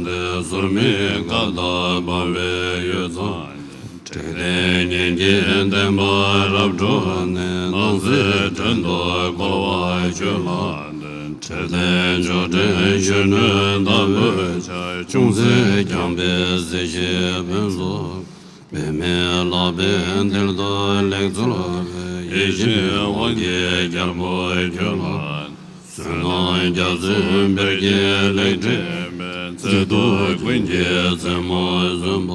འདི། ཟུར་མིག་དཀར་དང་སྤངས་པའི་ཡུལ་ཙམ། འཇིག་རྟེན་གཉིས་ཀྱི་བདེན་པ་རབ་འཕྲོག་ནས། སྣང་སྲིད་དྲན་རྟོག་འཁོར་བ་ཆོས་ལ་འདུད། འཕྲལ་བསྟན་མཆོག་སྤྲིན་གཞོན་ནུའི་ཟླ་འོད་ཆགས། ཅུང་ཟད་བརྐྱངས་པའི་གཟི་བརྗིད་ཕུན་ཚོགས། པདྨའི་ལག་པས་དལ་དུ་ལེགས་འཚོ་བའི། ཡེ་ཤེས་དབང་གི་རྒྱལ་པོ་ཁྱོད་ལ། བསོད་ནམས་རྒྱ་མཚོའི་དཔལ་གྱིས་ལེགས་སྤྲས་པའི། མཛེས་སྡུག་ཀུན་གྱི་རྩེ་མོར་སོན་པ།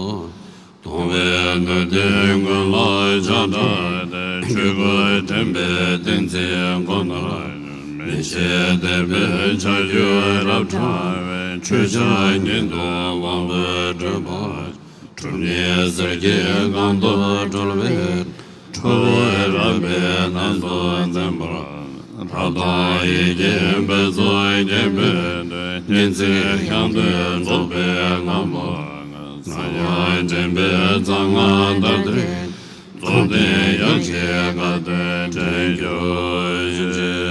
གཏོང་བའི་སྣོད་ལྡན་ཀུན་ལ་ཕྱག་འཚལ་ཏེ། ཆོས་སྐུ་དྲན་པའི་ཏིང་འཛིན་ཁོ་ནར་འཇུག་མི་ཕྱེད་དད་པའི་ལྕགས་ཀྱུས་རབ་དྲངས་པའི། ཆོས་ཆར་ཉིད་དུ་དབང་པོས་སྤྲོས་པ། གྲུབ་བརྙེས་གསེར་གྱི་སྒང་དུ་གྲོལ་བའི། ཁྲོ་བོའི་རལ་པའི་གནས་སུ་འཛིན་པ། རབ་དང་ཡིད་ཀྱི་འབེན་རྩོལ་རྒྱས་པའི་མཐུས། སྙན་ཚིག་ཤིན་ཏུ་རྫོགས་པའི་ངག་དབང་། ས་ཡང་འདྲེན་པའི་རྩ་སྔགས་ཟླ་སྒྲིལ། རྫོགས་ལྡན་ཡེ་ཤེས་བཀའ་དང་འབྲེལ་གྱུར་ཅིག་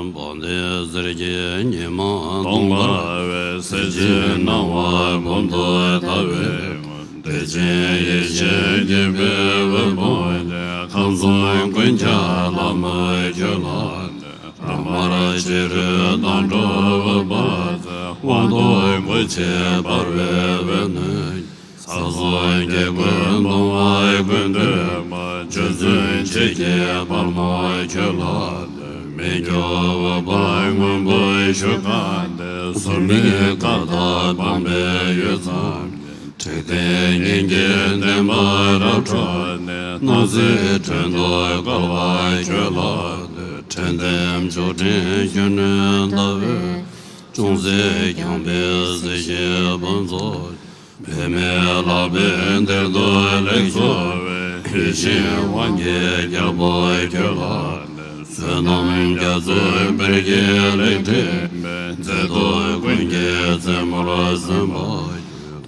དཔལ་ལྡན་གསེར་གྱི་ཉི་མ་སྟོང་པར་བབས། གཟི་བརྗིད་སྣང་བ་འབུམ་དུ་ལྟ་བའི། བདེ་ཆེན་ཡེ་ཤེས་བརྒྱད་པའི་དབུལ་ཕོངས་ཀྱི། ཁམས་གསུམ་ཀུན་ཁྱབ་ལྷ་མོ་ཁྱོད་ལ། རབ་དམར་བྱེ་རུའི་མདངས་འཕྲོག་འོད་དཔག་ཚད། དབང་ཐོབ་སྐུ་མཆེད་འབར་བའི་འོད་ནི། ས་གསུམ་སྐྱེ་དགུའི་སྡུག་བསྔལ་ཀུན་འདུལ་བ། རྗེ་བཙུན་འཇིགས་བྱེད་དཔའ་མོ་ཁྱོད་ལ། མི་འགྱུར་འོད་དཔག་མངོན་པར་བཞུགས་པ་འདི། ཟུར་མིག་དཀར་དང་སྤངས་པའི་ཡུལ་ཙམ། འཇིག་རྟེན་གཉིས་ཀྱི་བདེན་པ་རབ་འཕྲོག་ནས། སྣང་སྲིད་དྲན་རྟོག་འཁོར་བ་ཆོས་ལ་འདུད། འཕྲལ་བསྟན་མཆོག་སྤྲིན་གཞོན་ནུའི་ཟླ་འོད། ཅུང་ཟད་བརྐྱངས་པའི་གཟི་བརྗིད་ཕུན་ཚོགས། པདྨའི་ལག་པས་དལ་དུ་ལེགས་འཚོ་བའི། ཡེ་ཤེས་དབང་གི་རྒྱལ་པོ་ཁྱོད་ལ། བསོད་ནམས་རྒྱ་མཚོའི་དཔལ་གྱིས་ལེགས་སྤྲས་པའི། མཛེས་སྡུག་ཀུན་གྱི་རྩེ་མོར་སོན་པ།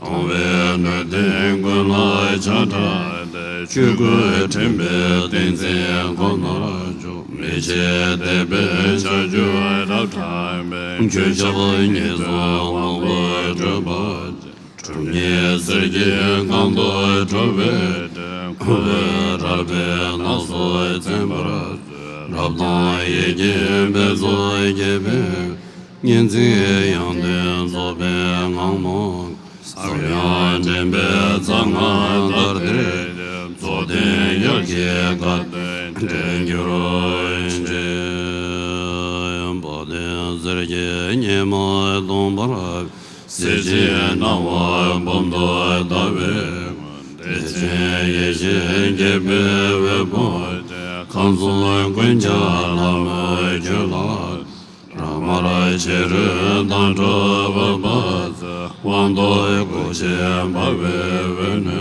གཏོང་བའི་སྣོད་ལྡན་ཀུན་ལ་ཕྱག་འཚལ་ཏེ། ཆོས་སྐུ་དྲན་པའི་ཏིང་འཛིན་ཁོ་ནར་འཇུག་མི་ཕྱེད་དད་པའི་ལྕགས་ཀྱུས་རབ་དྲངས་པའི། ཁྱོད་ཞབས་ཉིད་དུ་དབང་པོ་སྤྲོས་པ། གྲུབ་བརྙེས་གསེར་གྱི་སྒང་དུ་གྲོལ་བའི་དུས། འཁོར་བའི་རལ་པའི་ནགས་སུ་འཛིན་པར་མཛོད། རབ་དང་ཡིད་ཀྱི་འབད་རྩོལ་རྒྱས་པའི། སྙན་ཚིག་ཡང་དུ་རྫོགས་པའི་ངག་དབང་། ཟབ་ཡངས་འདྲེན་པའི་རྩ་སྔགས་ཟླ་སྒྲིལ། རྫོགས་ལྡན་ཡེ་ཤེས་བཀའ་དང་འབྲེལ་གྱུར་ཅིག་དཔལ་ལྡན་གསེར་གྱི་ཉི་མ་སྟོང་པར། གཟི་བརྗིད་སྣང་བ་འབུམ་དུ་ལྟ་བའི། བདེ་ཆེན་ཡེ་ཤེས་བརྒྱད་པའི་དབུལ་ཕོངས་ཀྱི། ཁམས་གསུམ་ཀུན་ཁྱབ་ལྷ་མོ་ཁྱོད་ལ། རབ་དམར་བྱེ་རུའི་མདངས་འཕྲོག་འོད་དཔག་ཚད། དབང་ཐོབ་སྐུ་མཆེད་འབར་བའི་འོད་ནི།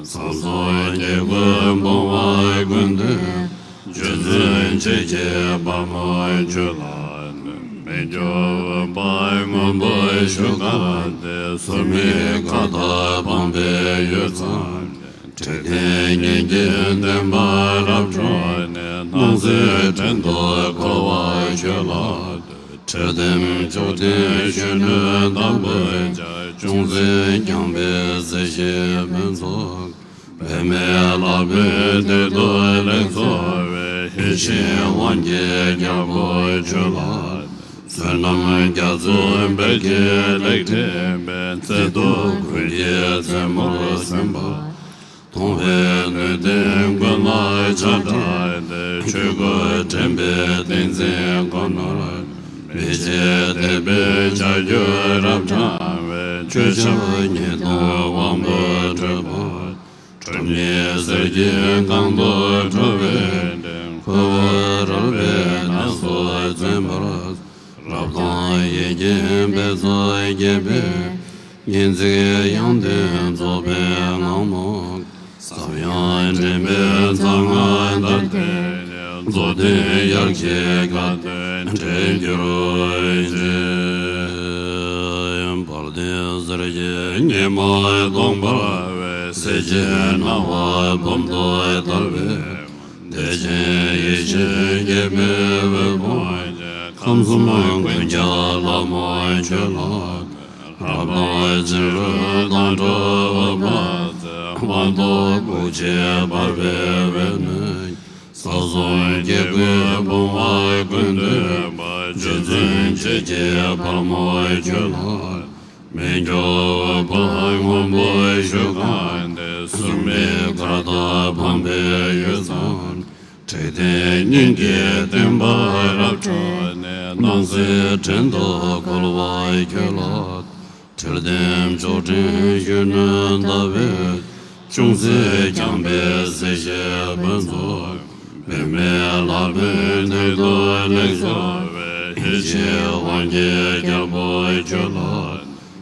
ས་གསུམ་སྐྱེ་དགུའི་སྡུག་བསྔལ་ཀུན་འདུལ། རྗེ་བཙུན་འཇིགས་བྱེད་དཔའ་མོ་ཁྱོད་ལ། མི་འགྱུར་འོད་དཔག་མངོན་པར་བཞུགས་པ་འདི། ཟུར་མིག་དཀར་དང་སྤངས་པའི་ཡུལ་ཙམ། འཇིག་རྟེན་གཉིས་ཀྱི་བདེན་པ་རབ་འཕྲོག་ནས། སྣང་སྲིད་དྲན་རྟོག་འཁོར་བ་ཆོས་ལ་འདུད། འཕྲལ་བསྟན་མཆོག་སྤྲིན་གཞོན་ནུའི་ཟླ་འོད་ཀྱང་། ཅུང་ཟད་བརྐྱངས་པའི་གཟི་བརྗིད་ཕུན་ཚོགས། པདྨའི་ལག་པས་དལ་དུ་ལེགས་འཚོ་བའི། ཡེ་ཤེས་དབང་གི་རྒྱལ་པོ་ཁྱོད་ལ། བསོད་ནམས་རྒྱ་མཚོའི་དཔལ་གྱིས་ལེགས་སྤྲས་པའི། མཛེས་སྡུག་ཀུན་གྱི་རྩེ་མོར་སོན་པ། གཏོང་བའི་སྣོད་ལྡན་ཀུན་ལ་ཕྱག་འཚལ་ཏེ། ཆོས་སྐུ་དྲན་པའི་ཏིང་འཛིན་ཁོ་ནར། མི་ཕྱེད་དད་པའི་ལྕགས་ཀྱུས་རབ་དྲངས་པའི། ཁྱོད་ཞབས་ཉིད་དུ་དབང་པོས་སྤྲོས་པ། གྲུབ་བརྙེས་གསེར་གྱི་སྒང་དུ་གྲོལ་བའི་དུས། འཁོར་བའི་རལ་པའི་ནགས་སུ་འཛིན་པར། རབ་དང་ ཡིད་ཀྱི་འབད་རྩོལ་བགྱིས་པའི། སྙན་ཚིག་དབྱངས་ལྡན་རྫོགས་པའི་ངང་མོ། ཟབ་ཡངས་འདྲེན་པའི་མཚན་སྔགས་ལྟར་ཏེ། རྫོགས་ལྡན་དབྱར་གྱི་དགའ་སྟོན་དྲན་གྱུར་ཅིག་དཔལ་ལྡན་གསེར་གྱི་ཉི་མ་སྟོང་པར་བའི། གསེར་གྱི་སྣང་བ་འབུམ་དུ་བསྟར་བའི། བདེ་ཆེན་ཡེ་ཤེས་རྒྱས་པའི་འོད་དཔག་ཕྱིར། ཁམས་གསུམ་ཀུན་ཁྱབ་ལྷ་མོ་ཁྱོད་ལ། རབ་དང་ཕྱི་རོལ་དང་འགྲོ་བ་དཔག་ཚད། དབང་ཐོབ་སྐུ་ཆེ་འབར་བའི་འོད་ནི། ས་གསུམ་སྐྱེ་དགུའི་བུང་བ་ཀུན་འདུས་པ། རྗེ་བཙུན་འཇིགས་བྱེད་དཔལ་མོ་ཁྱོད་ལ། མི་འགྱུར་འོད་དཔག་སྔོན་པོ་བཞུགས་ཁང་སྟེ། ཟུར་མིག་དཀར་དང་འཕངས་པའི་འོད་ཟེར། འཁྲིལ་ལྡན་སྙིང་གི་བདེན་པ་རབ་འཕྲོ་ནས། སྣང་སྲིད་བྲན་དུ་བཀོལ་བ་ཁྱོད་ལ། ཁྲིལ་ལྡན་མཆོག་སྤྲིན་གཞོན་ནུར་ལྟ་བུའི། ཅུང་ཟད་བརྐྱངས་པའི་གསལ་བྱེད་ཕུན་ཚོགས། པདྨའི་ལྷ་པའི་སྟེང་དུ་ལེགས་འཕྱར་བའི། ཡེ་ཤེས་དབང་གི་རྒྱལ་པོ་ཁྱོད་ལ།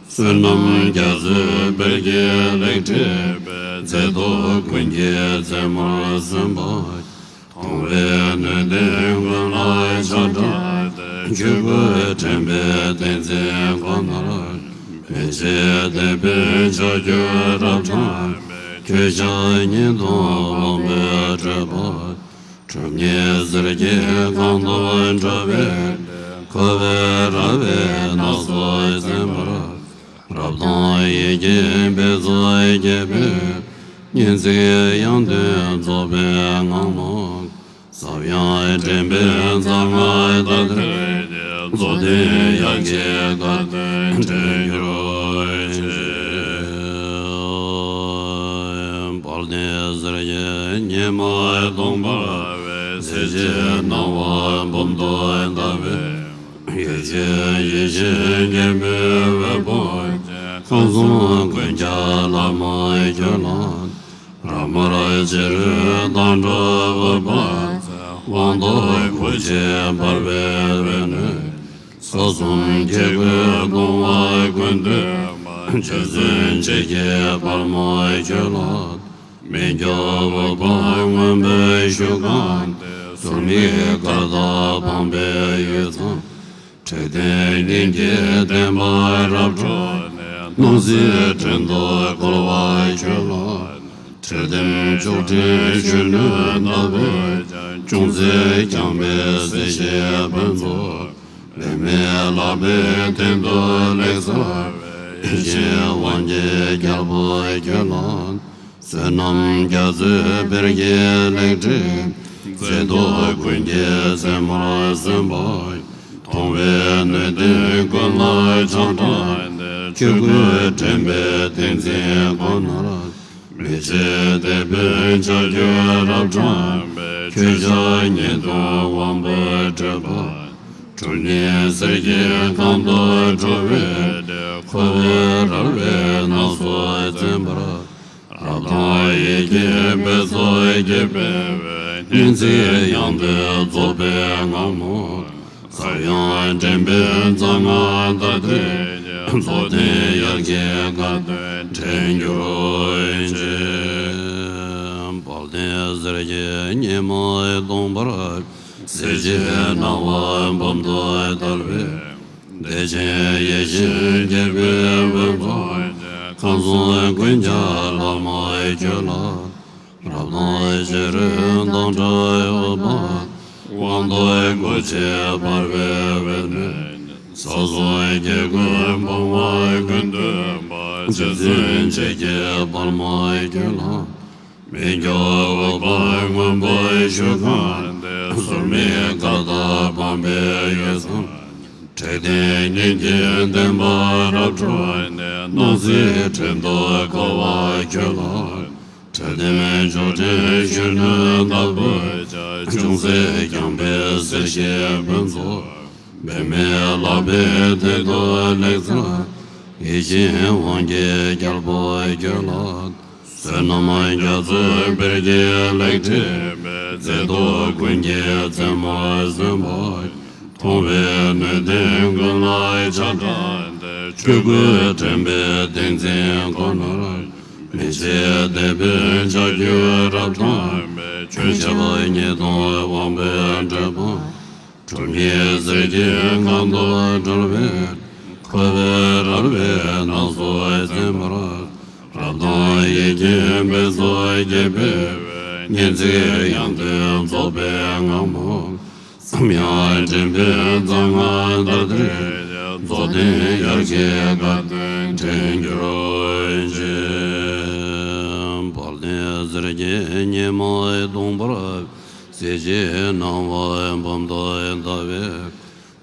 བསོད་ནམས་རྒྱ་མཚོའི་དཔལ་གྱིས་ལེགས་སྤྲས་པའི། མཛེས་སྡུག་ཀུན་གྱི་རྩེ་མོར་སོན་པ། མཐོང་བས་སྣོད་ལྡན་ཀུན་ལ་ཆགས་བྲལ་ཏེ། ཆོས་སྐུ་དྲན་པའི་ཏིང་འཛིན་ཁོ་ནར། མི་ཕྱེད་དད་པའི་ཕྱོགས་བཅུར་རབ་ཕྲེང་བའི། ཁྱོད་ཞལ་ཉིད་དུ་དབང་པོས་སྤྲོས་པ། གྲུབ་བརྙེས་གསེར་གྱི་གང་དུ་འགྲོ་བའི། འཁོར་བའི་ར་བས་སྣ་ཚོགས་ཟིན་པར། རབ་དང་ཡིད་ཀྱི་འབད་རྩོལ་བགྱིས་པའི། སྙན་ཚིག་དབྱངས་ལྡན་རྫོགས་པའི་ངང་མོ། ཟབ་ཡངས་འདྲེན་པའི་མཚན་སྔགས་ལྟར་ཏེ། རྫོགས་ལྡན་དབྱར་གྱི་དགའ་སྟོན་དྲན་གྱུར་ཅིག་དཔལ་ལྡན་གསེར་གྱི་ཉི་མ་སྟོང་པར་བའི། གསེར་གྱི་སྣང་བ་འབུམ་དུ་བསྟར་བའི། ཡེ་ཤེས་ཡེ་ཤེས་རྒྱས་པའི་འོད་དཔག་ཕྱིར། ཁམས་གསུམ་ཀུན་ཁྱབ་ལྷ་མོ་ཁྱོད་ལ། རབ་དམར་ཕྱི་རོལ་དང་འགྲོ་བ་དཔག་ཚད། དབང་ཐོབ་སྐུ་ཆེ་འབར་བའི་འོད་ནི། ས་གསུམ་སྐྱེ་དགུའི་བུང་བ་ཀུན་འདུས་པ། རྗེ་བཙུན་འཇིགས་བྱེད་དཔལ་མོ་ཁྱོད་ལ། མི་འགྱུར་འོད་དཔག་སྔོན་པོ་བཞུགས་ཁང་སྟེ། ཟུར་མིག་དཀར་དང་འཕངས་པའི་འོད་ཟེར། འཁྲིལ་ལྡན་སྙིང་གི་བདེན་པ་རབ་འཕྲོ་ནས། སྣང་སྲིད་བྲན་དུ་བཀོལ་བ་ཁྱོད་ལ། ཁྲིལ་ལྡན་མཆོག་སྤྲིན་གཞོན་ནུར་ལྟ་བུས་ཀྱང་། ཅུང་ཟད་བརྐྱངས་པའི་གསལ་བྱེད་ཕུན་ཚོགས། པདྨའི་ལྷ་པའི་སྟེང་དུ་ལེགས་འཕྱར་བའི། ཡེ་ཤེས་དབང་གི་རྒྱལ་པོ་ཁྱོད་ལ། བསོད་ནམས་རྒྱ་མཚོའི་དཔལ་གྱིས་ལེགས་སྤྲས་པའི། མཛེས་སྡུག་ཀུན་གྱི་རྩེ་མོར་སོན་པ། མཐོང་བས་སྣོད་ལྡན་ཀུན་ལ་ཆགས་བྲལ་ཏེ། ཆོས་སྐུ་དྲན་པའི་ཏིང་འཛིན་ཁོ་ནར། མི་ཕྱེད་དད་པའི་ཕྱོགས་བཅུར་རབ་ཕྲེང་བའི། ཁྱོད་ཞལ་ཉིད་དུ་དབང་པོས་སྤྲོས་པ། གྲུབ་བརྙེས་གསེར་གྱི་གང་དུ་འགྲོ་བའི། འཁོར་བའི་ར་བས་སྣ་ཚོགས་ཟིན་པར། རབ་དང་ཡིད་ཀྱི་འབད་རྩོལ་བགྱིས་པའི། སྙན་ཚིག་དབྱངས་ལྡན་རྫོགས་པའི་ངང་མོ། ཟབ་ཡངས་འདྲེན་པའི་མཚན་སྔགས་ལྟར་ཏེ། རྫོགས་ལྡན་དབྱར་གྱི་དགའ་སྟོན་དྲན་གྱུར་ཅིག་དཔལ་ལྡན་གསེར་གྱི་ཉི་མ་སྟོང་པར། གསལ་བྱེད་སྣང་བ་འབུམ་དུ་བསྟར་བའི། བདེ་ཆེན་ཡེ་ཤེས་རྒྱས་པའི་འོད་དཔག་ཕྱིར། ཁམས་གསུམ་ཀུན་ཁྱབ་ལྷ་མོ་ཁྱོད་ལ། རབ་དང་ཕྱི་རོལ་དང་འགྲོ་བ་དཔག་དབང་ཐོབ་སྐུ་ཆེ་འབར་བའི་འོད་ནི། ས་གསུམ་སྐྱེ་དགུའི་བུང་བ་ཀུན་འདུས་པ། རྗེ་བཙུན་འཇིགས་བྱེད་དཔལ་མོ་ཁྱོད་ལ། མི་འགྱུར་འོད་དཔག་སྔོན་པོ་བཞུགས་ཁང་སྟེ། ཟུར་མིག་དཀར་དང་འཕངས་པའི་འོད་ཟེར། འཁྲིལ་ལྡན་སྙིང་གི་བདེན་པ་རབ་འཕྲོ་ནས། སྣང་སྲིད་བྲན་དུ་བཀོལ་བ་ཁྱོད་ལ། ཁྲིལ་ལྡན་མཆོག་སྤྲིན་གཞོན་ནུར་ལྟ་བུས་ཀྱང་། ཅུང་ཟད་བརྐྱངས་པའི་གསལ་བྱེད་ཕུན་ཚོགས། པདྨའི་ལྷ་པའི་སྟེང་དུ་ལེགས་འཕྱར། ཡེ་ཤེས་དབང་གི་རྒྱལ་པོ་ཁྱོད་ལ། བསོད་ནམས་རྒྱ་མཚོའི་དཔལ་གྱིས་ལེགས་སྤྲས་པའི། མཛེས་སྡུག་ཀུན་གྱི་རྩེ་མོར་སོན་པ། མཐོང་བའི་ནུས་ལྡན་ཀུན་ལ་ཆགས་བྲལ་ཏེ། ཆོས་སྐུ་དྲན་པའི་ཏིང་འཛིན་ཁོ་ནར། མི་ཕྱེད་དད་པའི་ལྕགས་ཀྱུས་རབ་བཀྲམ་པའི། ཆོས་ཞབས་ཉི་སྟོང་དབང་པོའི་སྤྲུལ་པ། གྲུབ་བརྙེས་གསེར་གྱི་སྒང་དུ་གྲོལ་བའི། འཁོར་བའི་རལ་པའི་ནགས་སུ་འཛིན་པར། རབ་དང་ཡིད་ཀྱི་འབེན་སོགས་རྒྱས་པའི། སྙན་ཚིག་དབྱངས་ཐོས་རྫོགས་པའི་ངང་མོ། ཚངས་དབྱངས་འདྲེན་པའི་རྩ་སྔགས་བཟླས་ཏེ། རྫོགས་ལྡན་དབྱར་སྐྱེས་དགའ་སྟོན་དྲན་གྱུར་ཅིག། དཔལ་ལྡན་གསེར་གྱི་ཉི་མ་སྟོང་པར། གཟི་བརྗིད་སྣང་བ་འབུམ་དུ་ལྟ་བའི།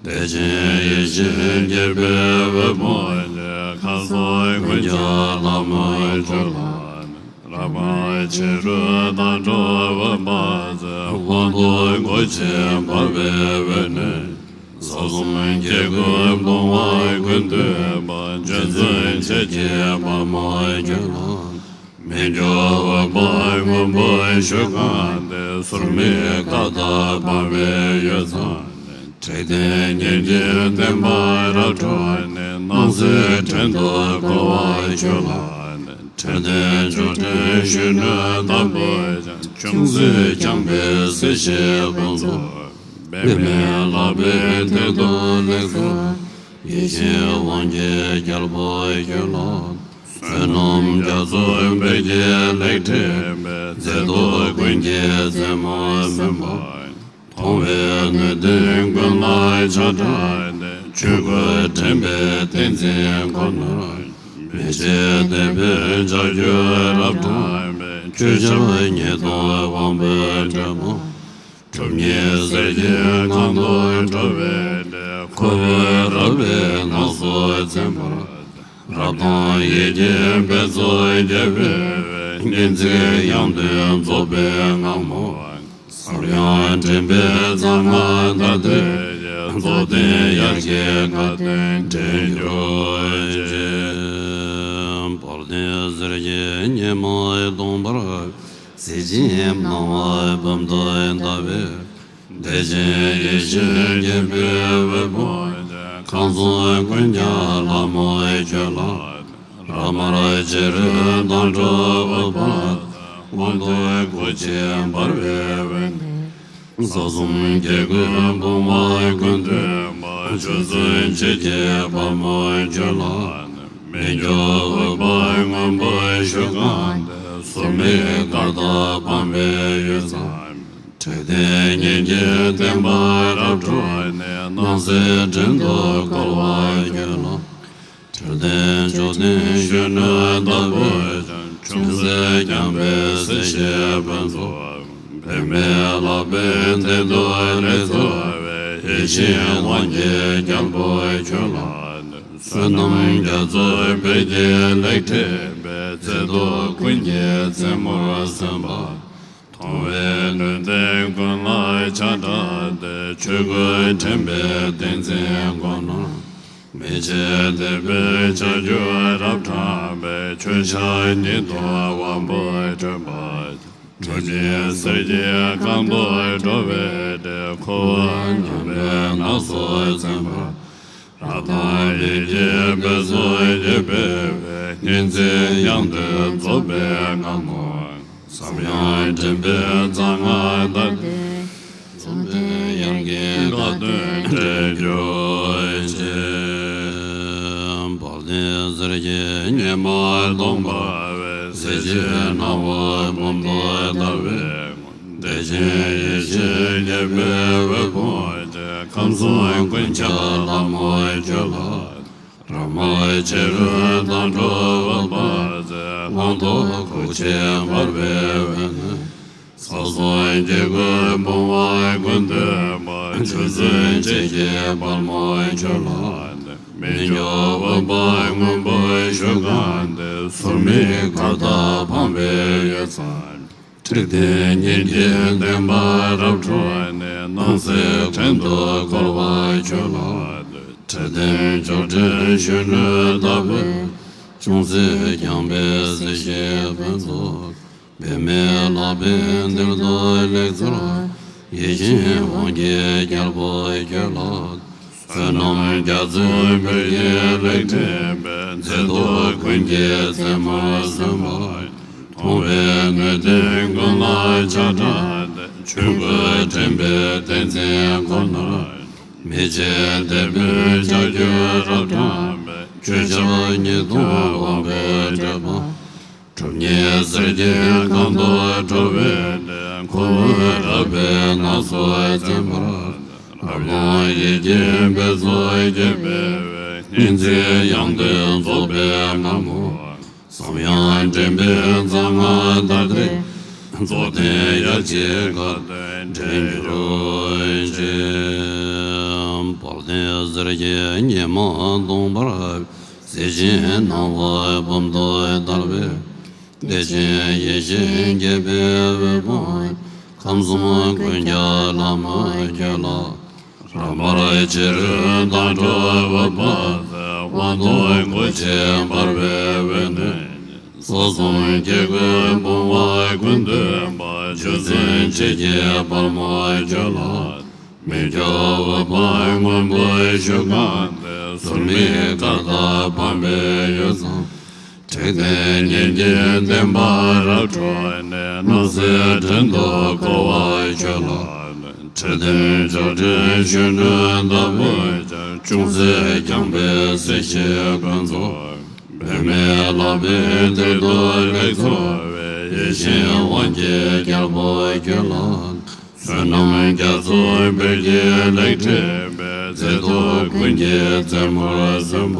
བདེ་ཆེན་ཡེ་ཤེས་རྒྱས་པའི་དབུ་རྒྱན་གྱི། ཁ་སོགས་ཀུན་ཁྱབ་ལྷ་མོའི་སྤྱོད་ལམ། རབ་དབྱར་ཕྱི་རོལ་མདངས་འཕྲོག་འོད་དཔག་ཚལ། དབང་ཐོབ་སྒོ་ཕྱེ་འབར་བའི་འོད་ནི། ས་གསུམ་སྐྱེ་དགུའི་སྤོང་བ་ཀུན་འདུས་པ། རྗེ་བཙུན་འཆད་ཀྱི་དཔལ་མོའི་སྤྱོད་ལམ། མི་འགྱུར་འོད་དཔག་སྔོན་པོའི་ཤུགས་གང་སྟེ། ཟུར་མིག་དཀར་དང་འབར་བའི་འོད་ཚང་ནས། འཇིག་རྟེན་སྙིང་རྗེའི་བསྟན་པ་རབ་འཕྲོག་ནས། སྣང་སྲིད་བྲན་དུ་བཀོལ་བར་སྤྱོད་ལམ་ནས། འཕྲལ་བསྟན་མཆོག་སྤྲིན་གཞོན་ནུའི་འདམ་བུས་ཀྱང་། ཅུང་ཟད་བསྐྱངས་པའི་སྲིད་ཞིའི་ཕུན་ཚོགས། འབད་མེད་ལག་པའི་མཐིལ་དུ་ལེགས་སོ། ཡིད་བཞིན་དབང་གི་རྒྱལ་པོའི་སྤྱོད་ལམ། བསོད་ནམས་རྒྱ་མཚོའི་དཔལ་གྱིས་ལེགས་བསྐྲད་པའི། མཛེས་སྡུག་ཀུན་གྱི་རྩེ་མོར་སྨིན་པ། མཐོང་བའི་ནུས་ལྡན་ཀུན་ལ་ཆགས་བྲལ་ཏེ། ཆོས་སྐུ་དྲན་པའི་ཏིང་འཛིན་ཁོ་ནར། མི་ཕྱེད་དད་པའི་ལྕགས་ཀྱུས་རབ་བཀྲམ་པའི། ཆོས་ཞབས་ཉི་སྟོང་དབང་པོའི་སྤྲུལ་པ། གྲུབ་བརྙེས་གསེར་གྱི་སྒང་དུ་གྲོལ་བའི་འཕྲལ། འཁོར་བའི་རལ་པའི་ནགས་སུ་འཛིན་པར། རབ་དང་ཡིད་ཀྱི་འབེན་སོགས་རྒྱས་པའི་འོད། སྙན་ཚིག་དབྱངས་ཐོས་རྫོགས་པའི་ངང་མོ། ཟབ་ཡངས་འདྲེན་པའི་རྩ་སྔགས་བཟླས་ཏེ། རྫོགས་ལྡན་དབྱར་སྐྱེས་དགའ་སྟོན་དྲན་གྱུར་ཅིག། དཔལ་ལྡན་གསེར་གྱི་ཉི་མ་སྟོང་པར། གཟི་བརྗིད་སྣང་བ་འབུམ་དུ་ལྟ་བའི། བདེ་ཆེན་ཡེ་ཤེས་རྒྱས་པའི་དབུ་རྒྱན། ཁམས་གསུམ་ཀུན་ཁྱབ་ལྷ་མོའི་སྤྱོད་ལམ། རབ་དབྱར་ཕྱི་རོལ་མདངས་འཕྲོག་འོད་དཔག་ཚལ། དབང་ཐོབ་སྒོ་ཕྱེ་འབར་བའི་འོད་ནི། ས་གསུམ་སྐྱེ་དགུའི་སྤོང་བ་ཀུན་འདུས་པ། རྗེ་བཙུན་འཆད་ཀྱི་དཔལ་མོའི་སྤྱོད་ལམ། མི་འགྱུར་འོད་དཔག་སྔོན་པོའི་ཤུགས་གང་སྟེ། ཟུར་མིག་དཀར་དང་འཕངས་པའི་འོད་ཚང་། འཇིག་རྟེན་སྙིང་རྗེའི་བསྟན་པ་རབ་འཕྲོག་ནས། སྣང་སྲིད་བྲན་དུ་བཀོལ་བར་འགྱུར་ལ། འཕྲལ་བསྟན་མཆོག་སྤྲིན་གཞོན་ནུའི་འདམ་བུས་ཀྱང་། ཅུང་ཟད་བསྐྱངས་པའི་སྲིད་ཞིའི་ཕུན་ཚོགས། འབད་མེད་ལག་པའི་མཐིལ་དུ་ལེགས་སོ་བའི། ཡིད་བཞིན་དབང་གི་རྒྱལ་པོའི་སྤྱོད་ལམ། བསོད་ནམས་རྒྱ་མཚོའི་དཔལ་གྱིས་ལེགས་བསྐྲད་པའི། མཛེས་སྡུག་ཀུན་གྱི་རྩེ་མོར་སོན་པ། མཐོང་བའི་ནུས་ལྡན་ཀུན་ལ་ཆགས་བྲལ་ཏེ། ཆོས་སྐུ་དྲན་པའི་ཏིང་འཛིན་ཁོ་ནར། མི་ཕྱེད་དད་པའི་ལྕགས་ཀྱུས་རབ་བཀྲམ་པའི། ཆོས་ཞབས་ཉི་སྟོང་དབང་པོའི་སྤྲུལ་པ། གྲུབ་བརྙེས་གསེར་གྱི་སྒང་དུ་གྲོལ་བའི་འཕྲལ། འཁོར་བ་འཁྱམས་པའི་ནགས་སུ་འཛིན་པར། རབ་དང་ཡིད་ཀྱི་འབེན་སོགས་རྒྱས་པའི་འོད། སྙན་ཚིག་དབྱངས་ཐོས་རྫོགས་པའི་ངང་མོ། ཟབ་ཡངས་འདྲེན་པའི་རྩ་སྔགས་བཟླས་ཏེ། རྫོགས་ལྡན་དབྱར་སྐྱེས་དགའ་སྟོན་དྲན་གྱུར་ཅིག། དཔལ་ལྡན་གསེར་གྱི་ཉི་མ་སྟོང་པར། གཟི་བརྗིད་སྣང་བ་འབུམ་དུ་ལྟ་བའི། བདེ་ཆེན་ཡེ་ཤེས་རྒྱས་པའི་དབུ་རྒྱན། ཁམས་གསུམ་ཀུན་ཁྱབ་ལྷ་མོའི་སྤྱོད་ལམ། རབ་དབྱར་ཕྱི་རོལ་མདངས་འཕྲོག་འོད་དཔག་ཚལ། དབང་ཐོབ་སྒོ་ཕྱེ་འབར་བའི་འོད་ནི། ས་གསུམ་སྐྱེ་དགུའི་སྤོང་བ་ཀུན་འདུས་པ། རྗེ་བཙུན་འཆད་ཀྱི་དཔལ་མོའི་སྤྱོད་ལམ། མི་འགྱུར་འོད་དཔག་སྔོན་པོའི་ཤུགས་གང་སྟེ། ཟུར་མིག་དཀར་དང་འཕངས་པའི་འོད་ཚང་། འཇིག་རྟེན་སྙིང་རྗེའི་བསྟན་པ་རབ་འཕྲོག་ནས། སྣང་སྲིད་བྲན་དུ་བཀོལ་བར་འགྱུར་ལ། འཕྲལ་བསྟན་མཆོག་སྤྲིན་གཞོན་ནུའི་ལྟ་བས། ཅུང་ཟད་བསྐྱངས་པའི་སྲིད་ཞིའི་ཕུན་ཚོགས། འབད་མེད་ལག་པའི་མཐིལ་དུ་ལེགས་ཚོར། ཡིད་བཞིན་དབང་གྱི་རྒྱལ་པོ་ཁྱོད་ལ། བསོད་ནམས་རྒྱ་མཚོའི་འབུལ་གྱིས་ལེགས་བསྐྲུན་པའི། མཛེས་སྡུག་ཀུན་གྱི་རྩེ་མོར་སོན་པ། མཐོང་བའི་སྣོད་ལྡན་ཀུན་ལ་ཆགས་དྲགས་ཏེ། ཆོས་སྐུ་དྲན་པའི་ཏིང་འཛིན་ཁོ་ནར། མི་ཕྱེད་དད་པའི་ལྕགས་ཀྱུས་རབ་དྲངས་པའི། ཆོས་ཞབས་ཉི་སྟོང་དབང་པོས་སྤྲས་པ། གྲུབ་བརྙེས་གསེར་གྱི་སྒང་དུ་འགྲོ་བའི་འདྲེན། ཁོ་བོས་རབ་པའི་སྣ་ཚོགས་འཛིན་པར། རབ་དང་ཡིད་ཀྱི་འབད་རྩོལ་བགྱིས་པའི། སྙིང་བརྩེའི་དབྱངས་ལྡན་རྫོགས་པའི་ངང་ངུ། ཟབ་ཡངས་འདྲེན་པའི་རྩ་སྔགས་བདག་འདྲའི། རྫོགས་ལྡན་ཡ་གྱལ་ཁ་ཏོན་དྲན་གྱུར་ཅིག་དཔལ་ལྡན་གསེར་གྱི་ཉི་མ་སྟོང་པར། གཟི་བྱིན་སྣང་བ་འབུམ་དུ་བརྡལ་བའི། བདེ་ཆེན་ཡེ་ཤེས་རྒྱས་པའི་འོད་དཔག་ཁམས་གསུམ་ཀུན་ཁྱབ་ལྷ་མོ་ཁྱོད་ལ། རབ་དཀར་ཕྱི་རོལ་མདངས་འཕྲོག་འོད་དཔག་ཚེ། དབང་ཐང་སྐུ་ཆེ་འབར་བའི་འོད་ནི། ས་གསུམ་སྐྱེ་དགུའི་བུང་བ་ཀུན་འདུས་པ། རྗེ་བཙུན་འཇིགས་བྱེད་དཔལ་མོ་ཁྱོད་ལ། མི་བསྐྱོད་འོད་དཔག་སྔོན་པོའི་ཞུ་སྒང་སྟེ། ཟུར་མིག་དཀར་དང་བམ་པའི་འོད་བཟང་། འཇིག་རྟེན་སྙན་བརྒྱུད་བསྟན་པ་རབ་འཕྲོག་ནས། སྣང་སྲིད་བྲན་དུ་བཀོལ་བ་ཁྱོད་ལ། ཁྲི་སྟེང་མཆོག་སྤྲིན་གཞོན་ནུའི་ཟླ་འོད་ཀྱང་། ཅུང་ཟད་བརྐྱངས་པའི་གཟི་བརྗིད་ཀུན་རྫོགས། པདྨའི་ལག་པའི་མཐིལ་དུ་ལེགས་འཚོ་བའི། ཡིད་བཞིན་དབང་གྱི་རྒྱལ་པོ་ཁྱོད་ལ། བསོད་ནམས་རྒྱ་མཚོའི་འབུལ་གྱིས་ལེགས་བསྐྲུན་པའི། མཛེས་སྡུག་ཀུན་གྱི་རྩེ་མོར་སོན་པ།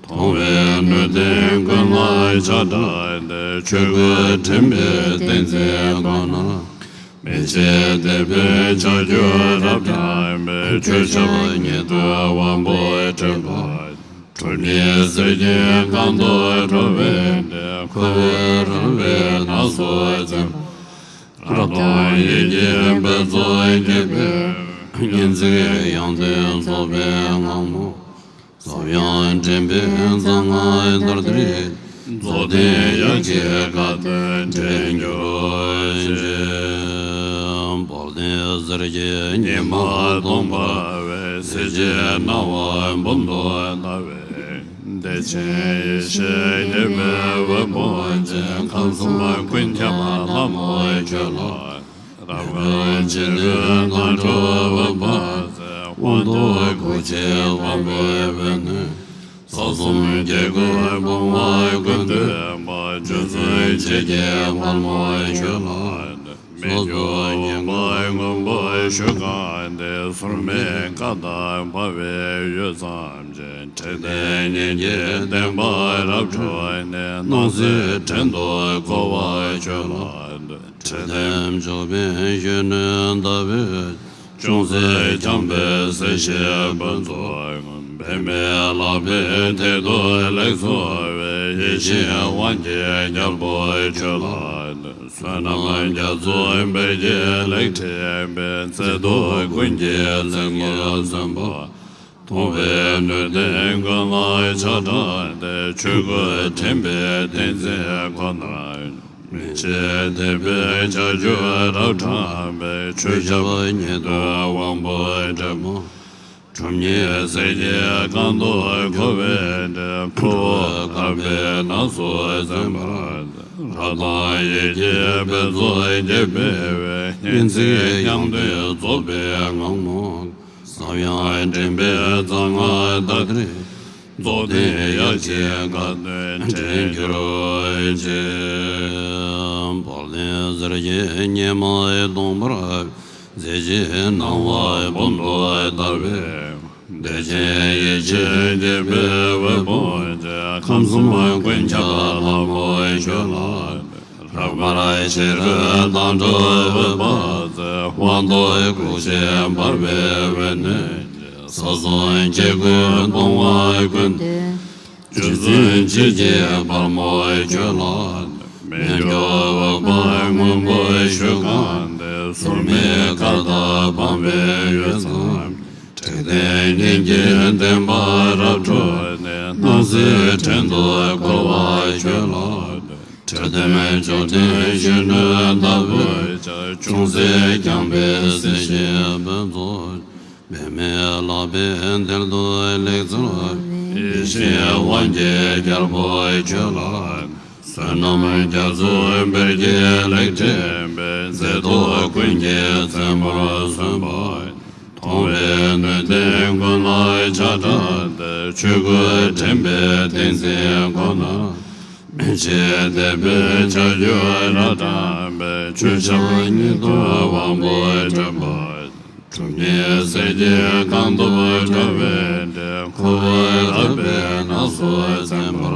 མཐོང་བའི་སྣོད་ལྡན་ཀུན་ལ་ཆགས་དྲགས་ཏེ། ཆོས་སྐུ་དྲན་པའི་ཏིང་འཛིན་ཁོ་ནར། མི་ཕྱེད་དད་པའི་ལྕགས་ཀྱུས་རབ་དྲངས་པའི། ཆོས་ཞབས་ཉི་སྟོང་དབང་པོས་སྤྲས་པ། གྲུབ་བརྙེས་གསེར་གྱི་སྒང་དུ་འགྲོ་བའི་འདྲེན། ཁོ་བོས་རབ་པའི་སྣ་ཚོགས་འཛིན་པ། རབ་དང་ཡིད་ཀྱི་འབད་རྩོལ་བགྱིས་པའི། སྙིང་བརྩེའི་དབྱངས་ལྡན་རྫོགས་པའི་ངང་ངུ། ཟབ་ཡངས་འདྲེན་པའི་རྩ་སྔགས་བདག་འདྲའི། རྫོགས་ལྡན་ཡ་གྱལ་ཁ་ཏོན་དྲན་གྱུར་ཅིག་དཔལ་ལྡན་གསེར་གྱི་ཉི་མ་སྟོང་པར་བའི། གཟི་བརྗིད་སྣང་བ་འབུམ་དུ་བརྡལ་བའི། བདེ་ཆེན་ཡེ་ཤེས་རྒྱས་པའི་འོད་དཔག་ཅན། ཁམས་གསུམ་ཀུན་ཁྱབ་ལྷ་མོ་ཁྱོད་ལ། རབ་དཀར་ཕྱི་རོལ་མདངས་འཕྲོག་འོད་དཔག་ཚེ། དབང་ཐང་སྐུ་ཆེ་འབར་བའི་འོད་ནི། ས་གསུམ་སྐྱེ་དགུའི་བུང་བ་ཀུན་འདུས་པ། རྗེ་བཙུན་འཇིགས་བྱེད་དཔལ་མོ་ཁྱོད་ལ། མི་བསྐྱོད་འོད་དཔག་སྔོན་པོའི་ཞུ་སྒང་སྟེ། ཟུར་མིག་དཀར་དང་བམ་པའི་འོད་བཟང་ཅན། འཇིག་རྟེན་སྙན་བརྒྱུད་བསྟན་པ་རབ་འཕྲོག་ནས། སྣང་སྲིད་བྲན་དུ་བཀོལ་བ་ཁྱོད་ལ། ཁྲི་སྟེང་མཆོག་པའི་གཞོན་ནུའི་ཟླ་འོད། ཅུང་ཟད་བརྐྱངས་པའི་གཟི་བརྗིད་ཀུན་རྫོགས། པདྨའི་ལག་པའི་མཐིལ་དུ་ལེགས་འཚོ་བའི། ཡིད་བཞིན་དབང་གྱི་རྒྱལ་པོ་ཁྱོད་ལ། བསོད་ནམས་རྒྱ་མཚོའི་འབུལ་གྱིས་ལེགས་བསྐྲུན་པའི། མཛེས་སྡུག་ཀུན་གྱི་རྩེ་མོར་སོན་པ། མཐོང་བའི་སྣོད་ལྡན་ཀུན་ལ་ཆགས་དྲགས་ཏེ། ཆོས་སྐུ་དྲན་པའི་ཏིང་འཛིན་ཁོ་ནར། མི་ཕྱེད་དད་པའི་ལྕགས་ཀྱུས་རབ་དྲངས་པའི། ཆོས་ཞབས་ཉི་སྟོང་དབང་པོས་སྤྲས་པ། གྲུབ་བརྙེས་གསེར་གྱི་སྒང་དུ་འགྲོ་བའི་འདྲེན། ཁོ་བོས་དཀར་པོའི་སྣ་ཚོགས་འཛིན་པར། རབ་དང་ཡིད་ཀྱི་འབད་རྩོལ་བགྱིས་པའི། སྙིང་བརྩེའི་དབྱངས་ལྡན་རྫོགས་པའི་ངང་ངུ། ཟབ་ཡངས་འདྲེན་པའི་རྩ་སྔགས་བདག་འདྲའི། རྫོགས་ལྡན་ཡ་གྱལ་ཁ་ཏོན་དྲན་གྱུར་ཅིག་དཔལ་ལྡན་གསེར་གྱི་ཉི་མ་སྟོང་པར། གཟི་བརྗིད་སྣང་བ་འབུམ་དུ་བརྡལ་བའི། བདེ་ཆེན་ཡེ་ཤེས་རྒྱས་པའི་འོད་དཔག་ཅན། ཁམས་གསུམ་ཀུན་ཁྱབ་ལྷ་མོ་ཁྱོད་ལ། རབ་དཀར་ཕྱི་རོལ་མདངས་འཕྲོག་འོད་དཔག་ཚེ། དབང་ཐང་སྐུ་ཆེ་འབར་བའི་འོད་ནི། ས་གསུམ་སྐྱེ་དགུའི་བུང་བ་ཀུན། རྗེ་བཙུན་འཇིགས་བྱེད་དཔལ་མོ་ཁྱོད་ལ། མི་བསྐྱོད་འོད་དཔག་སྔོན་པོའི་ཞུ་སྒང་སྟེ། ཟུར་མིག་དཀར་དང་བམ་པའི་འོད་ཙམ། འཇིག་རྟེན་སྙན་བརྒྱུད་བསྟན་པ་རབ་འཕྲོག་ནས། སྣང་སྲིད་བྲན་དུ་བཀོལ་བ་ཁྱོད་ལ། ཁྲི་ ལྡན་མཆོག་ལྡན་གཞོན་ནུ་ལྟ་བུར་ཤར། ཅུང་ཟད་བརྐྱངས་པའི་གཟི་བརྗིད་དཔལ་རྫོགས། པདྨའི་ལག་པའི་མཐིལ་དུ་ལེགས་བཙིར་བའི། ཡེ་ཤེས་དབང་གི་རྒྱལ་པོ་ཁྱོད་ལ། བསོད་ནམས་རྒྱ་མཚོའི་བེར་གྱིས་ལེགས་བྲིས་པའི། མཛེས་སྡུག་ཀུན་གྱི་རྩེ་མོར་སོན་པ། མཐོང་བའི་སྣོད་ལྡན་ཀུན་ལ་ཆགས་བྲལ་ཏེ། ཆོས་སྐུ་དྲན་པའི་ཏིང་འཛིན་ཁོ་ནར། མི་ཕྱེད་དད་པས་ཕྱག་རྒྱར་བགྲངས་པའི། མཆོད་བཤམས་ཉིད་དུ་དབང་པོས་དྲན་པ། གྲུབ་བརྙེས་གསེར་གྱི་སྒང་དུ་བཀྲ་བའི་སྒྲས། འཁོར་བ་རབ་སྦས་ནགས་སུ་འཛིན་པར།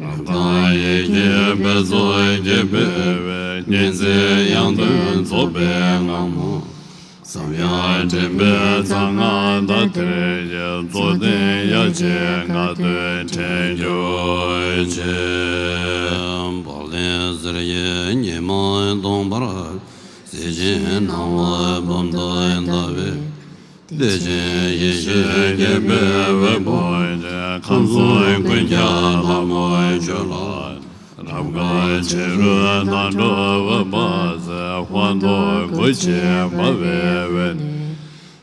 རབ་དང་ཡིད་ཀྱི་དཔལ་མཚོ་རྒྱས་པའི་དབུས། མཉེས་གཟིགས་དབྱངས་ལྡན་རྫོགས་པའི་ངང་མོ། ཟབ་ཡངས་དྲན་པའི་གཙང་ངང་དག་ཐེར་གྱིས། རྫོགས་ལྡན་ཡ་མཆོག་དགའ་སྟོན་དྲན་གྱུར་ཅིག། དཔལ་ལྡན་གསེར་གྱི་ཉི་མ་གདོང་པར། གཟི་བརྗིད་སྣང་བ་འབུམ་དུ་ལྟ་བའི། བདེ་ཆེན་ཡེ་ཤེས་རྒྱས་པའི་དབུལ་པོ་ཆེ། ཁམས་གསུམ་ཀུན་ཁྱབ་ལྷ་མོ་ཁྱོད་ལ། རབ་དཀར་ཕྱི་རོལ་མདངས་འཕྲོག་འོད་དཔག་ཚད། དབང་ཐོབ་སྐུ་མཆེད་འབར་བའི་འོད་ནི།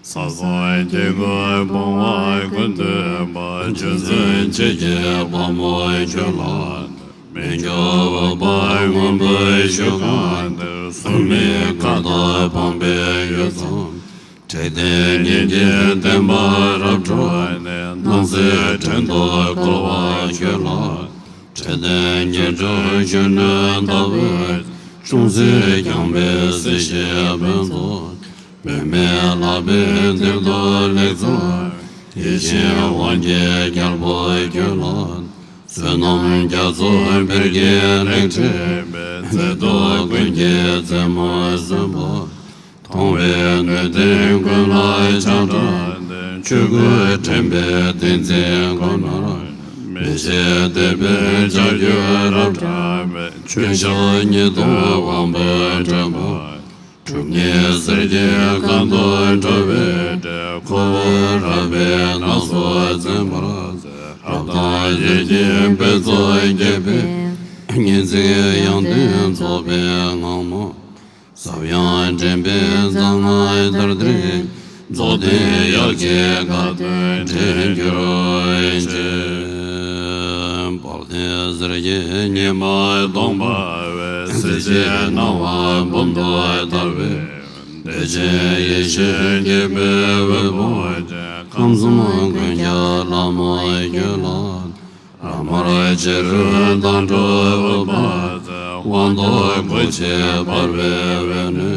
ས་གསུམ་སྐྱེ་དགུའི་བུང་བ་ཀུན་འདུས་པ། རྗེ་བཙུན་འཆད་ཀྱི་དཔལ་མོ་ཁྱོད་ལ། མི་འགྱུར་འོད་དཔག་སྔོན་པོའི་ཤུགས་གང་དེར། སུམ་མེད་བཀའ་དང་འཕངས་པའི་འོད་ཙམ། འཕྲལ་བསྟན་སྙན་གྱི་བསྟན་པ་རབ་འཕྲོག་ནས། སྣང་སྲིད་བྲན་དུ་བཀོལ་བ་ཁྱོད་ལ། འཕྲལ་བསྟན་སྙན་སྒྲོན་གཞོན་ནུ་ལྟ་བུར། ཅུང་ཟད་བརྐྱངས་པའི་གཟི་བརྗིད་དཔལ་རྫོགས། པདྨའི་ལག་པའི་མཐིལ་དུ་ལེགས་བཙིར་བའི། ཡེ་ཤེས་དབང་གི་རྒྱལ་པོ་ཁྱོད་ལ། བསོད་ནམས་རྒྱ་མཚོའི་བེར་གྱིས་ལེགས་བྲིས་པའི། མཛེས་སྡུག་ཀུན་གྱི་རྩེ་མོར་སོན་པ། མཐོང་བའི་སྣོད་ལྡན་ཀུན་ལ་ཆགས་བྲལ་ཏེ། ཆོས་སྐུ་དྲན་པའི་ཏིང་འཛིན་ཁོ་ནར། མི་ཕྱེད་དད་པས་ཕྱག་རྒྱར་བགྲངས་པའི། མཆོད་བཤམས་ཉིད་དུ་དབང་པོས་དྲན་པ། གྲུབ་བརྙེས་གསེར་གྱི་སྒང་དུ་བཀྲ་བའི་སྒྲས། འཁོར་བ་རབ་སྦས་ནགས་སུ་འཛིན་པར་མཛད། རབ་དང་ཡིད་ཀྱི་དཔལ་མཚོ་རྒྱས་པའི་དབུས། མཉེས་གཟིགས་དབྱངས་ལྡན་རྫོགས་པའི་ངང་མོ། ཟབ་ཡངས་དྲན་པའི་གཙང་ངང་དག་ཐེར་གྱིས། རྫོགས་ལྡན་ཡ་མཆོག་དགའ་སྟོན་དྲན་གྱུར་ཅིག། དཔལ་ལྡན་གསེར་གྱི་ཉི་མ་གདོང་འབར་བའི། གཟི་བརྗིད་སྣང་བ་འབུམ་དུ་དར་བའི། བདེ་ཆེན་ཡེ་ཤེས་རྒྱས་པའི་དབུལ་པོ་ཆེ། ཁམས་གསུམ་ཀུན་ཁྱབ་ལྷ་མོ་ཁྱོད་ལ། རབ་དཀར་ཕྱི་རོལ་མདངས་འཕྲོག་འོད་དཔག་ཚད། དབང་ཐོབ་སྐུ་མཆེད་འབར་བའི་འོད་ནི།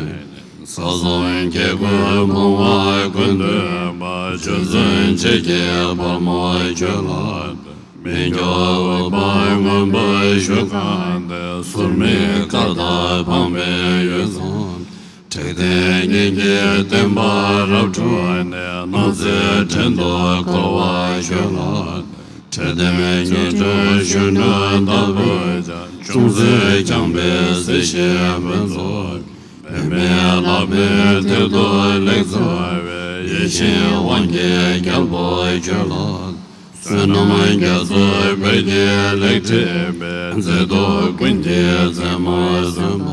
ས་གསུམ་སྐྱེ་དགུའི་བུང་བ་ཀུན་འདུས་པ། རྗེ་བཙུན་འཆད་ཀྱི་དཔལ་མོ་ཁྱོད་ལ། མི་འགྱུར་འོད་དཔག་སྔོན་པོའི་ཤུགས་གང་དེར། སུམ་མེད་བཀའ་དང་འཕངས་པའི་འོད་ཙམ། འཕྲལ་བསྟན་སྙན་གྱི་བསྟན་པ་རབ་འཕྲོག་ནས། སྣང་སྲིད་བྲན་དུ་བཀོལ་བ་ཁྱོད་ལ། འཕྲལ་བསྟན་སྙན་སྒྲོན་གཞོན་ནུ་ལྟ་བུར་སྦྱར། ཅུང་ཟད་བརྐྱངས་པའི་གཟི་བརྗིད་དཔལ་རྫོགས། པདྨའི་ལག་པའི་མཐིལ་དུ་ལེགས་བཙིར་བའི། ཡེ་ཤེས་དབང་གི་རྒྱལ་པོ་ཁྱོད་ལ། བསོད་ནམས་རྒྱ་མཚོའི་བེར་གྱིས་ལེགས་བྲིས་པའི། མཛེས་སྡུག་ཀུན་གྱི་རྩེ་མོར་སོན་པ།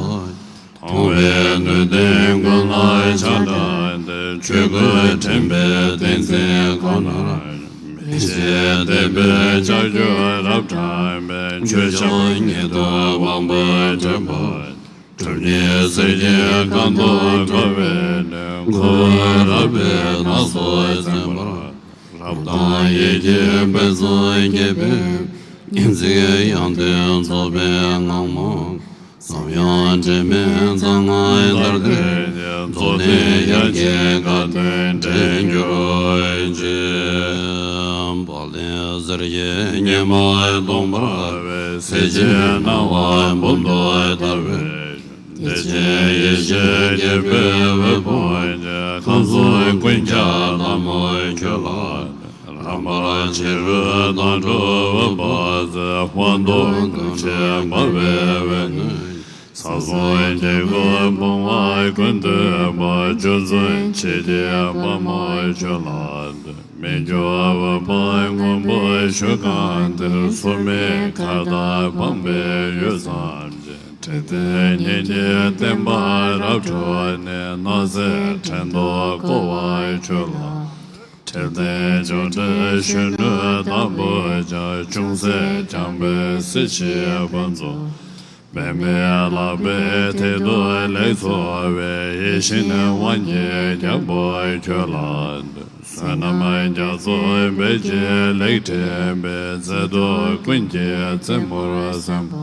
མཐོང་བའི་སྣོད་ལྡན་ཀུན་ལ་ཆགས་བྲལ་ཏེ། ཆོས་སྐུ་དྲན་པའི་ཏིང་འཛིན་ཁོ་ནར། མི་ཕྱེད་དད་པས་ཕྱག་རྒྱར་བགྲངས་པའི། མཆོད་བཤམས་ཉིད་དུ་དབང་པོས་དྲན་པ། གྲུབ་བརྙེས་གསེར་གྱི་སྒང་དུ་བཀྲ་བའི་སྒྲས། འཁོར་བ་རབ་སྦས་ནགས་སུ་འཛིན་པར། རབ་དང་ཡིད་ཀྱི་དཔལ་མཚོ་རྒྱས་པའི། མཉེས་གཟིགས་དབྱངས་ལྡན་རྫོགས་པའི་ངང་མོ། ཟབ་ཡངས་དྲན་པའི་གཙང་ངང་དག་ཐེར་གྱིས། རྫོགས་ལྡན་ཡ་མཆོག་དགའ་སྟོན་དྲན་གྱུར་ཅིག། དཔལ་ལྡན་གསེར་གྱི་ཉི་མ་གདོང་འབར་བའི། གཟི་བརྗིད་སྣང་བ་འབུམ་དུ་དར་བའི། བདེ་ཆེན་ཡེ་ཤེས་རྒྱས་པའི་དབུལ་པོ་ཆེ། ཁམས་གསུམ་ཀུན་ཁྱབ་ལྷ་མོ་ཁྱོད་ལ། རབ་དཀར་ཕྱི་རོལ་མདངས་འཕྲོག་འོད་དཔག་ཚད། དབང་ཐོབ་སྐུ་མཆེད་འབར་བའི་འོད་ནི། ས་གསུམ་སྐྱེ་དགུའི་བུང་བ་ཀུན་འདུས་པ། རྗེ་བཙུན་འཆད་ཀྱི་དཔལ་མོ་ཁྱོད་ལ། མི་འགྱུར་བ་པ་སྔོན་པོ་ཞུ་གང་དེར། སོར་མོས་གར་དང་བང་པའི་འོད་ཙམ་གྱིས། འཕྲལ་བསྟན་སྙིང་རྗེའི་བསྟན་པ་རབ་འཕྲོག་ནས། སྣང་སྲིད་བྲན་དུ་བཀོལ་བར་གྱུར་ལ། འཕྲལ་བསྟན་ཆོ་འཕྲུལ་གཞོན་ནུའི་བདག་པོས་ཀྱང་། ཅུང་ཟད་བསྐྱངས་པས་གཟི་བརྗིད་ཀུན་རྫོགས། པདྨའི་ལག་པའི་སྟེང་དུ་ལེགས་འཚོ་བའི། ཡིད་བཞིན་དབང་གི་རྒྱལ་པོ་ཁྱོད་ལ་འདུད། བསོད་ནམས་རྒྱ་མཚོའི་འབེབས་ཀྱིས་ལེགས་བྲིས་པའི། མཛེས་སྡུག་ཀུན་གྱི་རྩེ་མོར་གཟིམས་པ།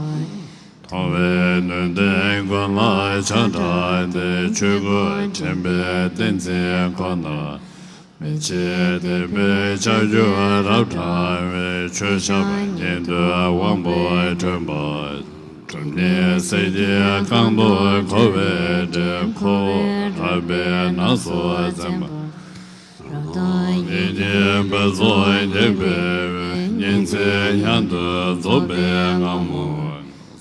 མཐོང་བའི་ནུས་ལྡན་ཀུན་ལ་ཆགས་བྲལ་ཏེ། ཆོས་སྐུ་དྲན་པའི་བསྟན་འཛིན་ཁོ་ན། མི་ཕྱེད་དད་པས་ལྕགས་ཀྱུ་རབ་དྲངས་པའི། ཆོས་ཞབས་ཉན་ཐོས་དབང་པོ་སྒྲོན་པ། གྲུབ་བརྙེས་གསེར་གྱི་སྒང་དུ་འཁོར་བའི་སྒྲས། འཁོར་བའི་རལ་པའི་ནགས་སུ་འཛིན་པ། རབ་དང་ཡིད་ཀྱི་འབད་རྩོལ་རྒྱས་པའི་འོད། ཉིན་མཚན་མཉམ་དུ་རྫོགས་པའི་ངང་མོ།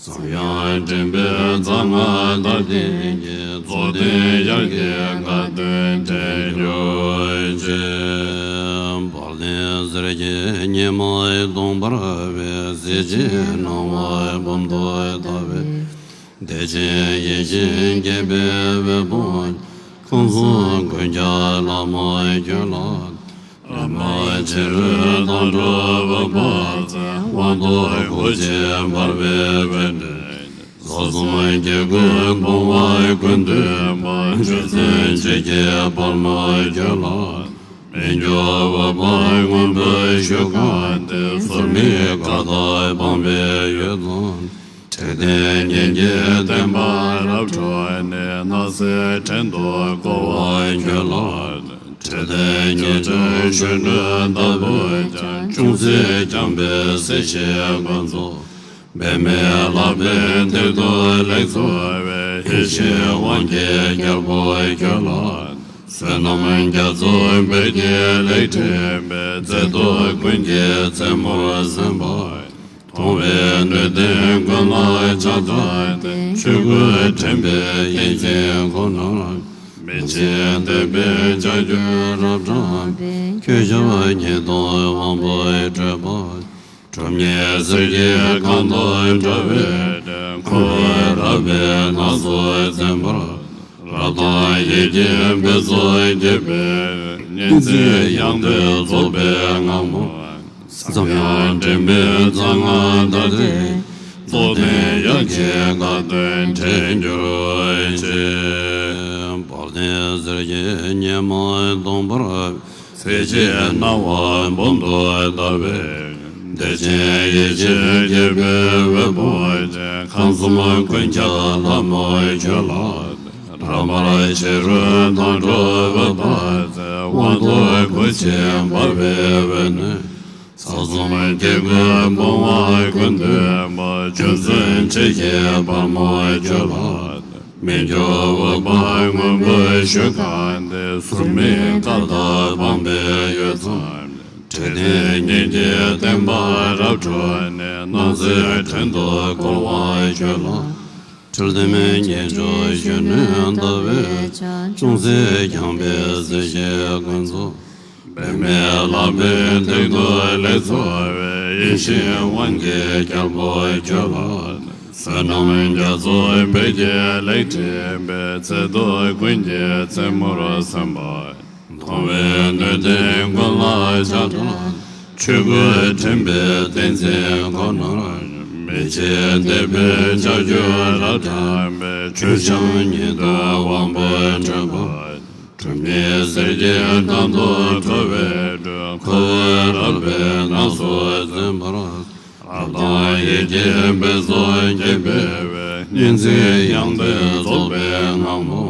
ཟབ་ཡངས་འདྲེན་པའི་རྩ་སྔགས་བརྡ་བསྟན་གྱི། རྫོགས་ལྡན་དབྱར་གྱི་དགའ་སྟོན་དྲན་གྱུར་ཅིག། དཔལ་ལྡན་གསེར་གྱི་ཉི་མ་གདོང་འབར་བའི། གཟི་བརྗིད་སྣང་བ་འབུམ་དུ་བརྡལ་བའི། བདེ་ཆེན་ཡིད་བཞིན་སྐྱེད་པའི་འོད་དཔག་ཁམས་གསུམ་ཀུན་ཁྱབ་ལྷ་མོ་ཁྱོད་ལ། བླ་མ་ཕྱི་རོལ་དུད་འགྲོ་འོད་དཔག་ཚེ། དབང་ཐོབ་སྐུ་ཆེན་འབར་བའི་འོད་ཟེར། ས་གསུམ་སྐྱེ་དགུའི་བུང་བ་ཀུན་འདུས་པ། བརྗོད་འཛིན་ཆོས་ཀྱི་དཔལ་མོ་ཁྱོད་ལ། མི་འགྱུར་འོད་དཔག་སྔོན་པོ་ཞུ་གང་དེར། སོར་མོས་གར་དང་བང་པའི་འོད་ཙམ། འཕྲལ་བསྟན་སྙིང་རྗེའི་བསྟན་པ་རབ་འཕྲོག་ནས། སྣང་སྲིད་བྲན་དུ་བཀོལ་བར་གྱུར་ལ། འཕྲལ་བསྟན་སྙིང་རྗེའི་གཞོན་ནུའི་བདག་པོས་ཀྱང་། ཅུང་ཟད་བསྐྱངས་པས་གཟི་བརྗིད་ཀུན་རྫོགས། པདྨའི་ལག་པའི་སྟེང་དུ་ལེགས་འཚོ་བའི། ཡིད་བཞིན་དབང་གི་རྒྱལ་པོ་ཁྱོད་ལ། བསོད་ནམས་རྒྱ་མཚོའི་འབེབས་ཀྱིས་ལེགས་བྲིས་པའི། མཛེས་སྡུག་ཀུན་གྱི་རྩེ་མོར་གཟིམས་པ། མཐོང་བའི་ནུས་ལྡན་ཀུན་ལ་ཆགས་བྲལ་ཏེ། ཆོས་སྐུ་དྲན་པའི་བསྟན་འཛིན་ཁོ་ནར། མི་ཕྱེད་དད་པས་ལྕགས་ཀྱུ་རབ་དྲངས་པའི། ཁྱོད་ཞབས་ཉན་ཐོས་དབང་པོ་སྒྲོན་པ། གྲུབ་བརྙེས་གསེར་གྱི་སྒང་དུ་འགྲོ་བའི་སྒྲས། འཁོར་བའི་རལ་པའི་ནགས་སུ་འཛིན་པར། རབ་དང་ཡིད་ཀྱི་འབད་རྩོལ་རྒྱས་པའི་འོད། ཉིན་མཚན་ཡང་དུ་རྫོགས་པའི་ངང་མོ། ཟབ་ཡངས་འདྲེན་པའི་རྩ་སྔགས་བརྡ་སྟོན། རྫོགས་ལྡན་དབྱར་གྱི་དགའ་སྟོན་དྲན་གྱུར་ཅིག། དཔལ་ལྡན་གསེར་གྱི་ཉི་མ་གདོང་འབར། གཟི་བརྗིད་སྣང་བ་འབུམ་དུ་བརྡལ་བའི། བདེ་ཆེན་ཡིད་བཞིན་སྐྱེད་པའི་འོད་དཔག་ཅིང་། ཁམས་གསུམ་ཀུན་ཁྱབ་ལྷ་མོ་ཁྱོད་ལ། རབ་དམར་ཕྱི་རོལ་དུད་འགྲོ་འོད་དཔག་ཚེ། དབང་ཐོབ་སྐུ་ཆེན་འབར་བའི་འོད་ནི། ས་གསུམ་སྐྱེ་དགུའི་བུང་བ་ཀུན་འདུས་པ། བརྗོད་འཛིན་ཆོས་ཀྱི་དཔལ་མོ་ཁྱོད་ལ། མི་འགྱུར་འོད་དཔག་སྔོན་པོ་ཞུ་གང་དེར། སོར་མོས་གར་དང་བང་པའི་འོད་ཙམ། འཕྲལ་བསྟན་སྙིང་རྗེའི་བསྟན་པ་རབ་འཕྲོག་ནས། སྣང་སྲིད་བྲན་དུ་བཀོལ་བར་གྱུར་ལ། འཁྲུལ་ལྡན་སྙན་བརྒྱུད་གཞོན་ནུའི་ཟླ་བས་ཀྱང་། ཅུང་ཟད་བསྐྱངས་པས་གཟི་བརྗིད་ཀུན་རྫོགས། པདྨའི་ལག་པའི་སྟེང་དུ་ལེགས་འཚོ་བའི། ཡིད་བཞིན་དབང་གི་རྒྱལ་པོ་ཁྱོད་ལ། བསོད་ནམས་རྒྱ་མཚོའི་འབེབས་ཀྱིས་ལེགས་བྲིས་པའི། མཛེས་སྡུག་ཀུན་གྱི་རྩེ་མོར་གཟིམས་པ། མཐོང་བའི་ནུས་ལྡན་ཀུན་ལ་ཆགས་བྲལ། ཆོས་སྐུ་དྲན་པའི་བསྟན་འཛིན་ཁོ་ནར། མི་ཕྱེད་དད་པས་ལྕགས་ཀྱུ་རབ་དྲངས་པའི། ཆོས་ཞབས་ཉན་ཐོས་དབང་པོ་སྒྲོན་པ། གྲུབ་བརྙེས་གསེར་གྱི་སྒང་དུ་འགྲོ་བའི་སྒྲས། འཁོར་བའི་རལ་པའི་ནགས་སུ་འཛིན་པར། རབ་དང་ཡིད་ཀྱི་འབད་རྩོལ་རྒྱས་པའི་འོད། ཉིན་མཚན་ཡང་དུ་རྫོགས་པའི་ངང་མོ།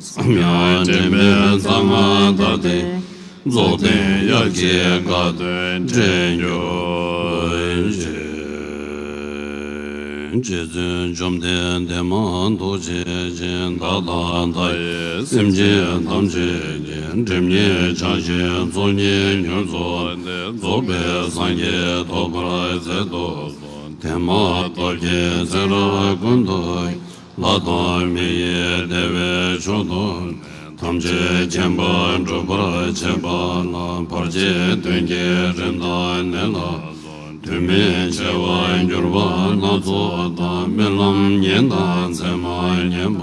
ཟབ་ཡངས་འདྲེན་པའི་རྩ་སྔགས་བརྡ་སྟོན། རྫོགས་ལྡན་དབྱར་གྱི་དགའ་སྟོན་དྲན་གྱུར་ཅིག། རྗེ་བཙུན་བཅོམ་ལྡན་འདས་མ་གཏོགས་མཆོད་སྦྱིན་བདག་དང་མཐའ་ཡས་སེམས་ཅན་ཐམས་ཅད་ཀྱི། སྒྲིབ་གཉིས་བྱང་ཞིང་ཚོགས་གཉིས་མྱུར་རྫོགས་ཏེ། རྫོགས་པའི་སངས་རྒྱས་ཐོབ་པར་མཛད་དུ་གསོལ། དེ་མ་ཐོབ་ཀྱི་ཚེ་རབས་ཀུན་ཏུ། ལྷ་དང་མི་ཡི་བདེ་བའི་མཆོག་ཐོབ་ནས། ཐམས་ཅད་མཁྱེན་པ་སྒྲུབ་པར་བྱེད་པ་ལ། བར་ཆད་གདོན་བགེགས་རིམས་དང་ནད་ལ་སོགས། དུས་མིན་བྱེད་པར་གྱུར་པ་སྣ་ཚོགས་དང་། རྨི་ལམ་ཉིན་དང་མཚན་མ་ཉིད་པ།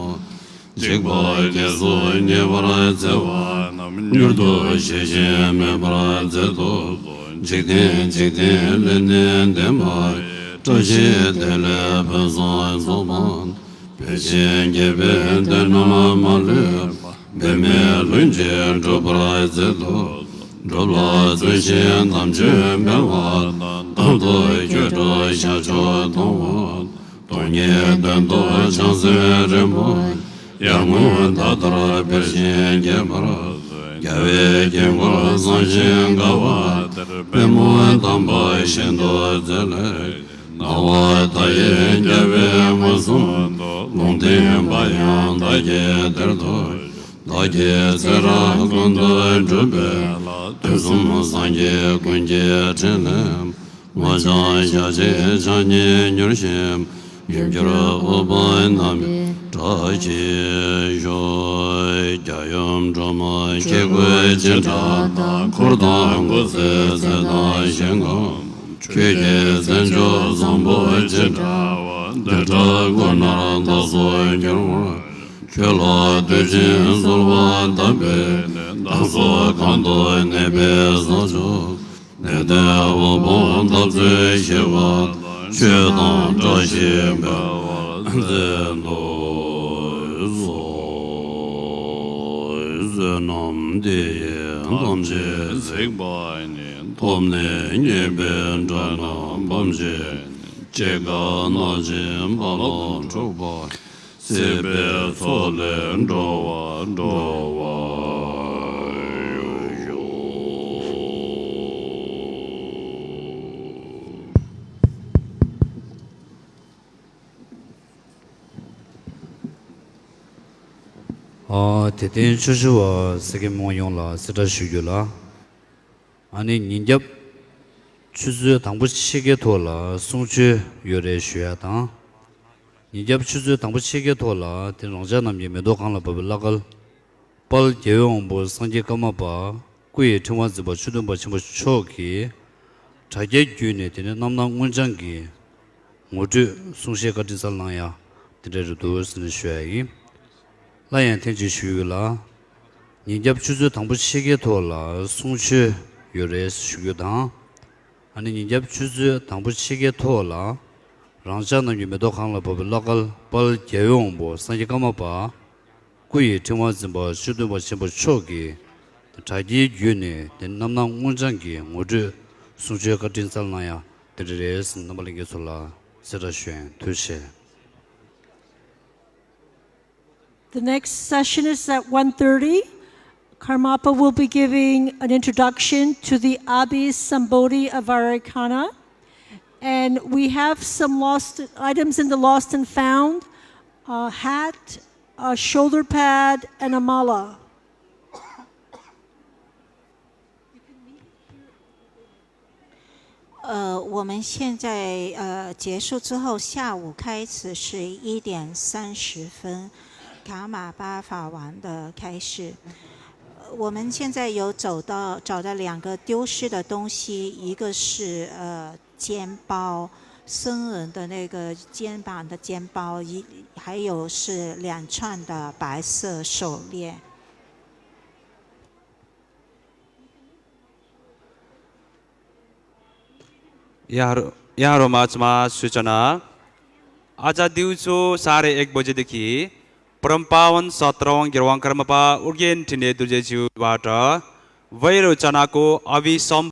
འཇིགས་པ་བརྒྱད་སོགས་ཉེ་བར་འཚེ་བ་རྣམས། མྱུར་དུ་ཞི་ཞིང་མེད་པར་མཛད་དུ་གསོལ། འཇིག་རྟེན་འཇིག་རྟེན་ལས་ནི་འདས་མ་ཡིན། བཀྲ་ཤིས་བདེ་ལེགས་ཕུན་སུམ་ཚོགས་པ། བོད་ཆེན་རྒྱལ་པོའི་མདུན་རྣམས་མ་ལུས་པ། འབད་མེད་ལྷུན་གྱིས་འགྲུབ་པར་མཛད་དུ་གསོལ། སྒྲུབ་ལ་བརྩོན་ཞིང་དམ་ཆོས་འཕེལ་བ་དང་། རྟག་ཏུ་སྐྱེ་འགྲོ་ཞབས་ཕྱི་མཐོང་བ། སྟོང་ཉིད་དོན་རྟོགས་བྱང་སེམས་རིན་པོ་ཆེ། ཡར་ངོའི་ཟླ་ལྟར་འཕེལ་ཞིང་རྒྱས་པར་མཛོད། རྒྱལ་བའི་དཀྱིལ་འཁོར་བཟང་ཞིང་དགའ་བ་དེར། པདྨོ་དམ་པ་ཤིན་ཏུ་མཛེས་ལས། སྣང་བ་མཐའ་ཡས་རྒྱལ་བའི་མངོན་སུམ་དུ། ལུང་བསྟན་པ་ཡང་བདག་གིས་དེར་ཐོས་ཤིང་། བདག་གིས་ཚེ་རབས་ཀུན་ཏུ་བསྒྲུབས་པའི་ལྷ། དུས་གསུམ་སངས་རྒྱས་ཀུན་གྱི་ཕྲིན་ལས། སྔོ་ལྗང་ཞལ་གཅིག་ཕྱག་གཉིས་མྱུར་ཞི་བ། ཡུམ་གྱུར་ཨུཏྤལ་བསྣམས་པས་བཀྲ་ཤིས་ཤོག། རྒྱལ་ཡུམ་སྒྲོལ་མ་སྐྱེ་དགུའི་འཆིང་བྱེད་དང་། འཁོར་དང་འཁོར་ཚེ་ཚེ་དང་ཞིང་ཁམས། ཆོས་ཀྱི་མཚན་མཆོག་བཟང་པོ་ཇི་འདྲ་བ། འདི་འདྲ་ཀུན་ནས་བདག་སོགས་འགྱུར་བར་ཤོག། ཁྱོད་ལ་འདུད་ཅིང་གསོལ་བ་བཏབ་པས་ནི། བདག་སོགས་གང་དུ་གནས་པའི་ས་ཕྱོགས། ནད་གདོན་དབུལ་ཕོངས་འཐབ་རྩོད་ཞི་བ་དང་། ཆོས་དང་བཀྲ་ཤིས་འཕེལ་བར་མཛད་དུ་གསོལ། བསོད་ནམས་འདི་ཡིས་ཐམས་ཅད་གཟིགས་པ་ཉིད། ཐོབ་ནས་ཉེས་པའི་དགྲ་རྣམས་ཕམ་བྱས་ནས། སྐྱེ་རྒ་ན་འཆིའི་རྦ་ཀློང་འཁྲུགས་པ། སྲིད་པའི་མཚོ་ལས་འགྲོ་བ་སྒྲོལ་བར་ཤོག། ཨ། དད་ལྡན་ཆོས་ཞུ་བ་སེར་སྐྱ་མི་མང་ཡོངས་ལ་གསལ་བསྒྲགས་ཞུ་རྒྱུ་ལ། ཨ་ནི་ཉིན་རྒྱབ་ཆུ་ཚོད་དང་པོ་ཕྱེད་ཀའི་ཐོག་ལ་གསུང་ཆོས་ཡོད་རེད་ཞུ་ཡ་དང་། ཉིན་རྒྱབ་ཆུ་ཚོད་དང་པོ་ཕྱེད་ཀའི་ཐོག་ལ་དེ་རང་ཅག་རྣམས་ཀྱི་མེ་ཏོག་གང་ལ་བབས་པའི་བླ་སྐལ་དཔལ་རྒྱལ་བའི་དབང་པོ་སངས་རྒྱས་ཀརྨ་པ་སྐུ་ཡི་ཕྲེང་བ་འཛིན་པ་ཆོས་སྟོན་པ་ཆེན་པོ་མཆོག་གིས་དྲ་རྒྱའི་བརྒྱུད་ནས། དེ་ནས་རྣམ་སྣང་དངོས་བྱང་གི་ངོ་སྤྲོད་གསུང་བཤད་བཀའ་དྲིན་སྩལ་གནང་ཡ་དེ་འདྲ་རེད་འདུག་ཟེར་ནས་ཞུ་ཡ་ཡིན། སླར་ཡང་ཐེངས་གཅིག་ཞུ་ཡུལ་ལ། ཉིན་རྒྱབ་ཆུ་ཚོད་དང་པོ་ཕྱེད་ཀའི་ཐོག་ལ་གསུང་ཆོས་ཡོད་རེད་ཞུ་རྒྱུ་དང་། ཨ་ནི་ཉིན་རྒྱབ་ཆུ་ཚོད་དང་པོ་ཕྱེད་ཀའི་ཐོག་ལ། རང་ཅག་རྣམས་ཀྱི་མེ་ཏོག་གང་ལ་བབས་པའི་བླ་སྐལ་དཔལ་རྒྱལ་བའི་དབང་པོ་སངས་རྒྱས་ཀརྨ་པ་སྐུ་ཡི་ཕྲེང་བ་འཛིན་པ་ཆོས་སྟོན་པ་ཆེན་པོ་མཆོག་གིས་དྲ་རྒྱའི་བརྒྱུད་ནས་དེ་རྣམ་སྣང་དངོས་བྱང་གི་ངོ་སྤྲོད་གསུང་ཆོས་བཀའ་དྲིན་སྩལ་གནང་ཡ་དེ་འདྲ་རེད་ཟེར་ནས་རྣམ་པ་ལྷན་རྒྱས་ཚོ་ལ་གསལ་བསྒྲགས་ཞུ་ཡ་ཡིན། ཐུགས་རྗེ་ཆེ། The next session is at one thirty. Karmapa will be giving an introduction to the Abhi Sambodhi of Vairocana. And we have some lost items in the lost and found, a hat, a shoulder pad, and a mala. 呃，我们现在呃结束之后，下午开始是一点三十分，卡玛巴法王的开始。呃我们现在有走到找到两个丢失的东西，一个是呃肩包，僧人的那个肩膀的肩包，一还有是两串的白色手链。 यहाँ, यहाँहरूमा क्षमा सूचना। आज दिउँसो साढे एक बजेदेखि परमपावन सत्रौँ गिर्वाङ कर्मपा उर्गेन ठिने दुर्जेज्यूबाट वैरो चनाको अभिसम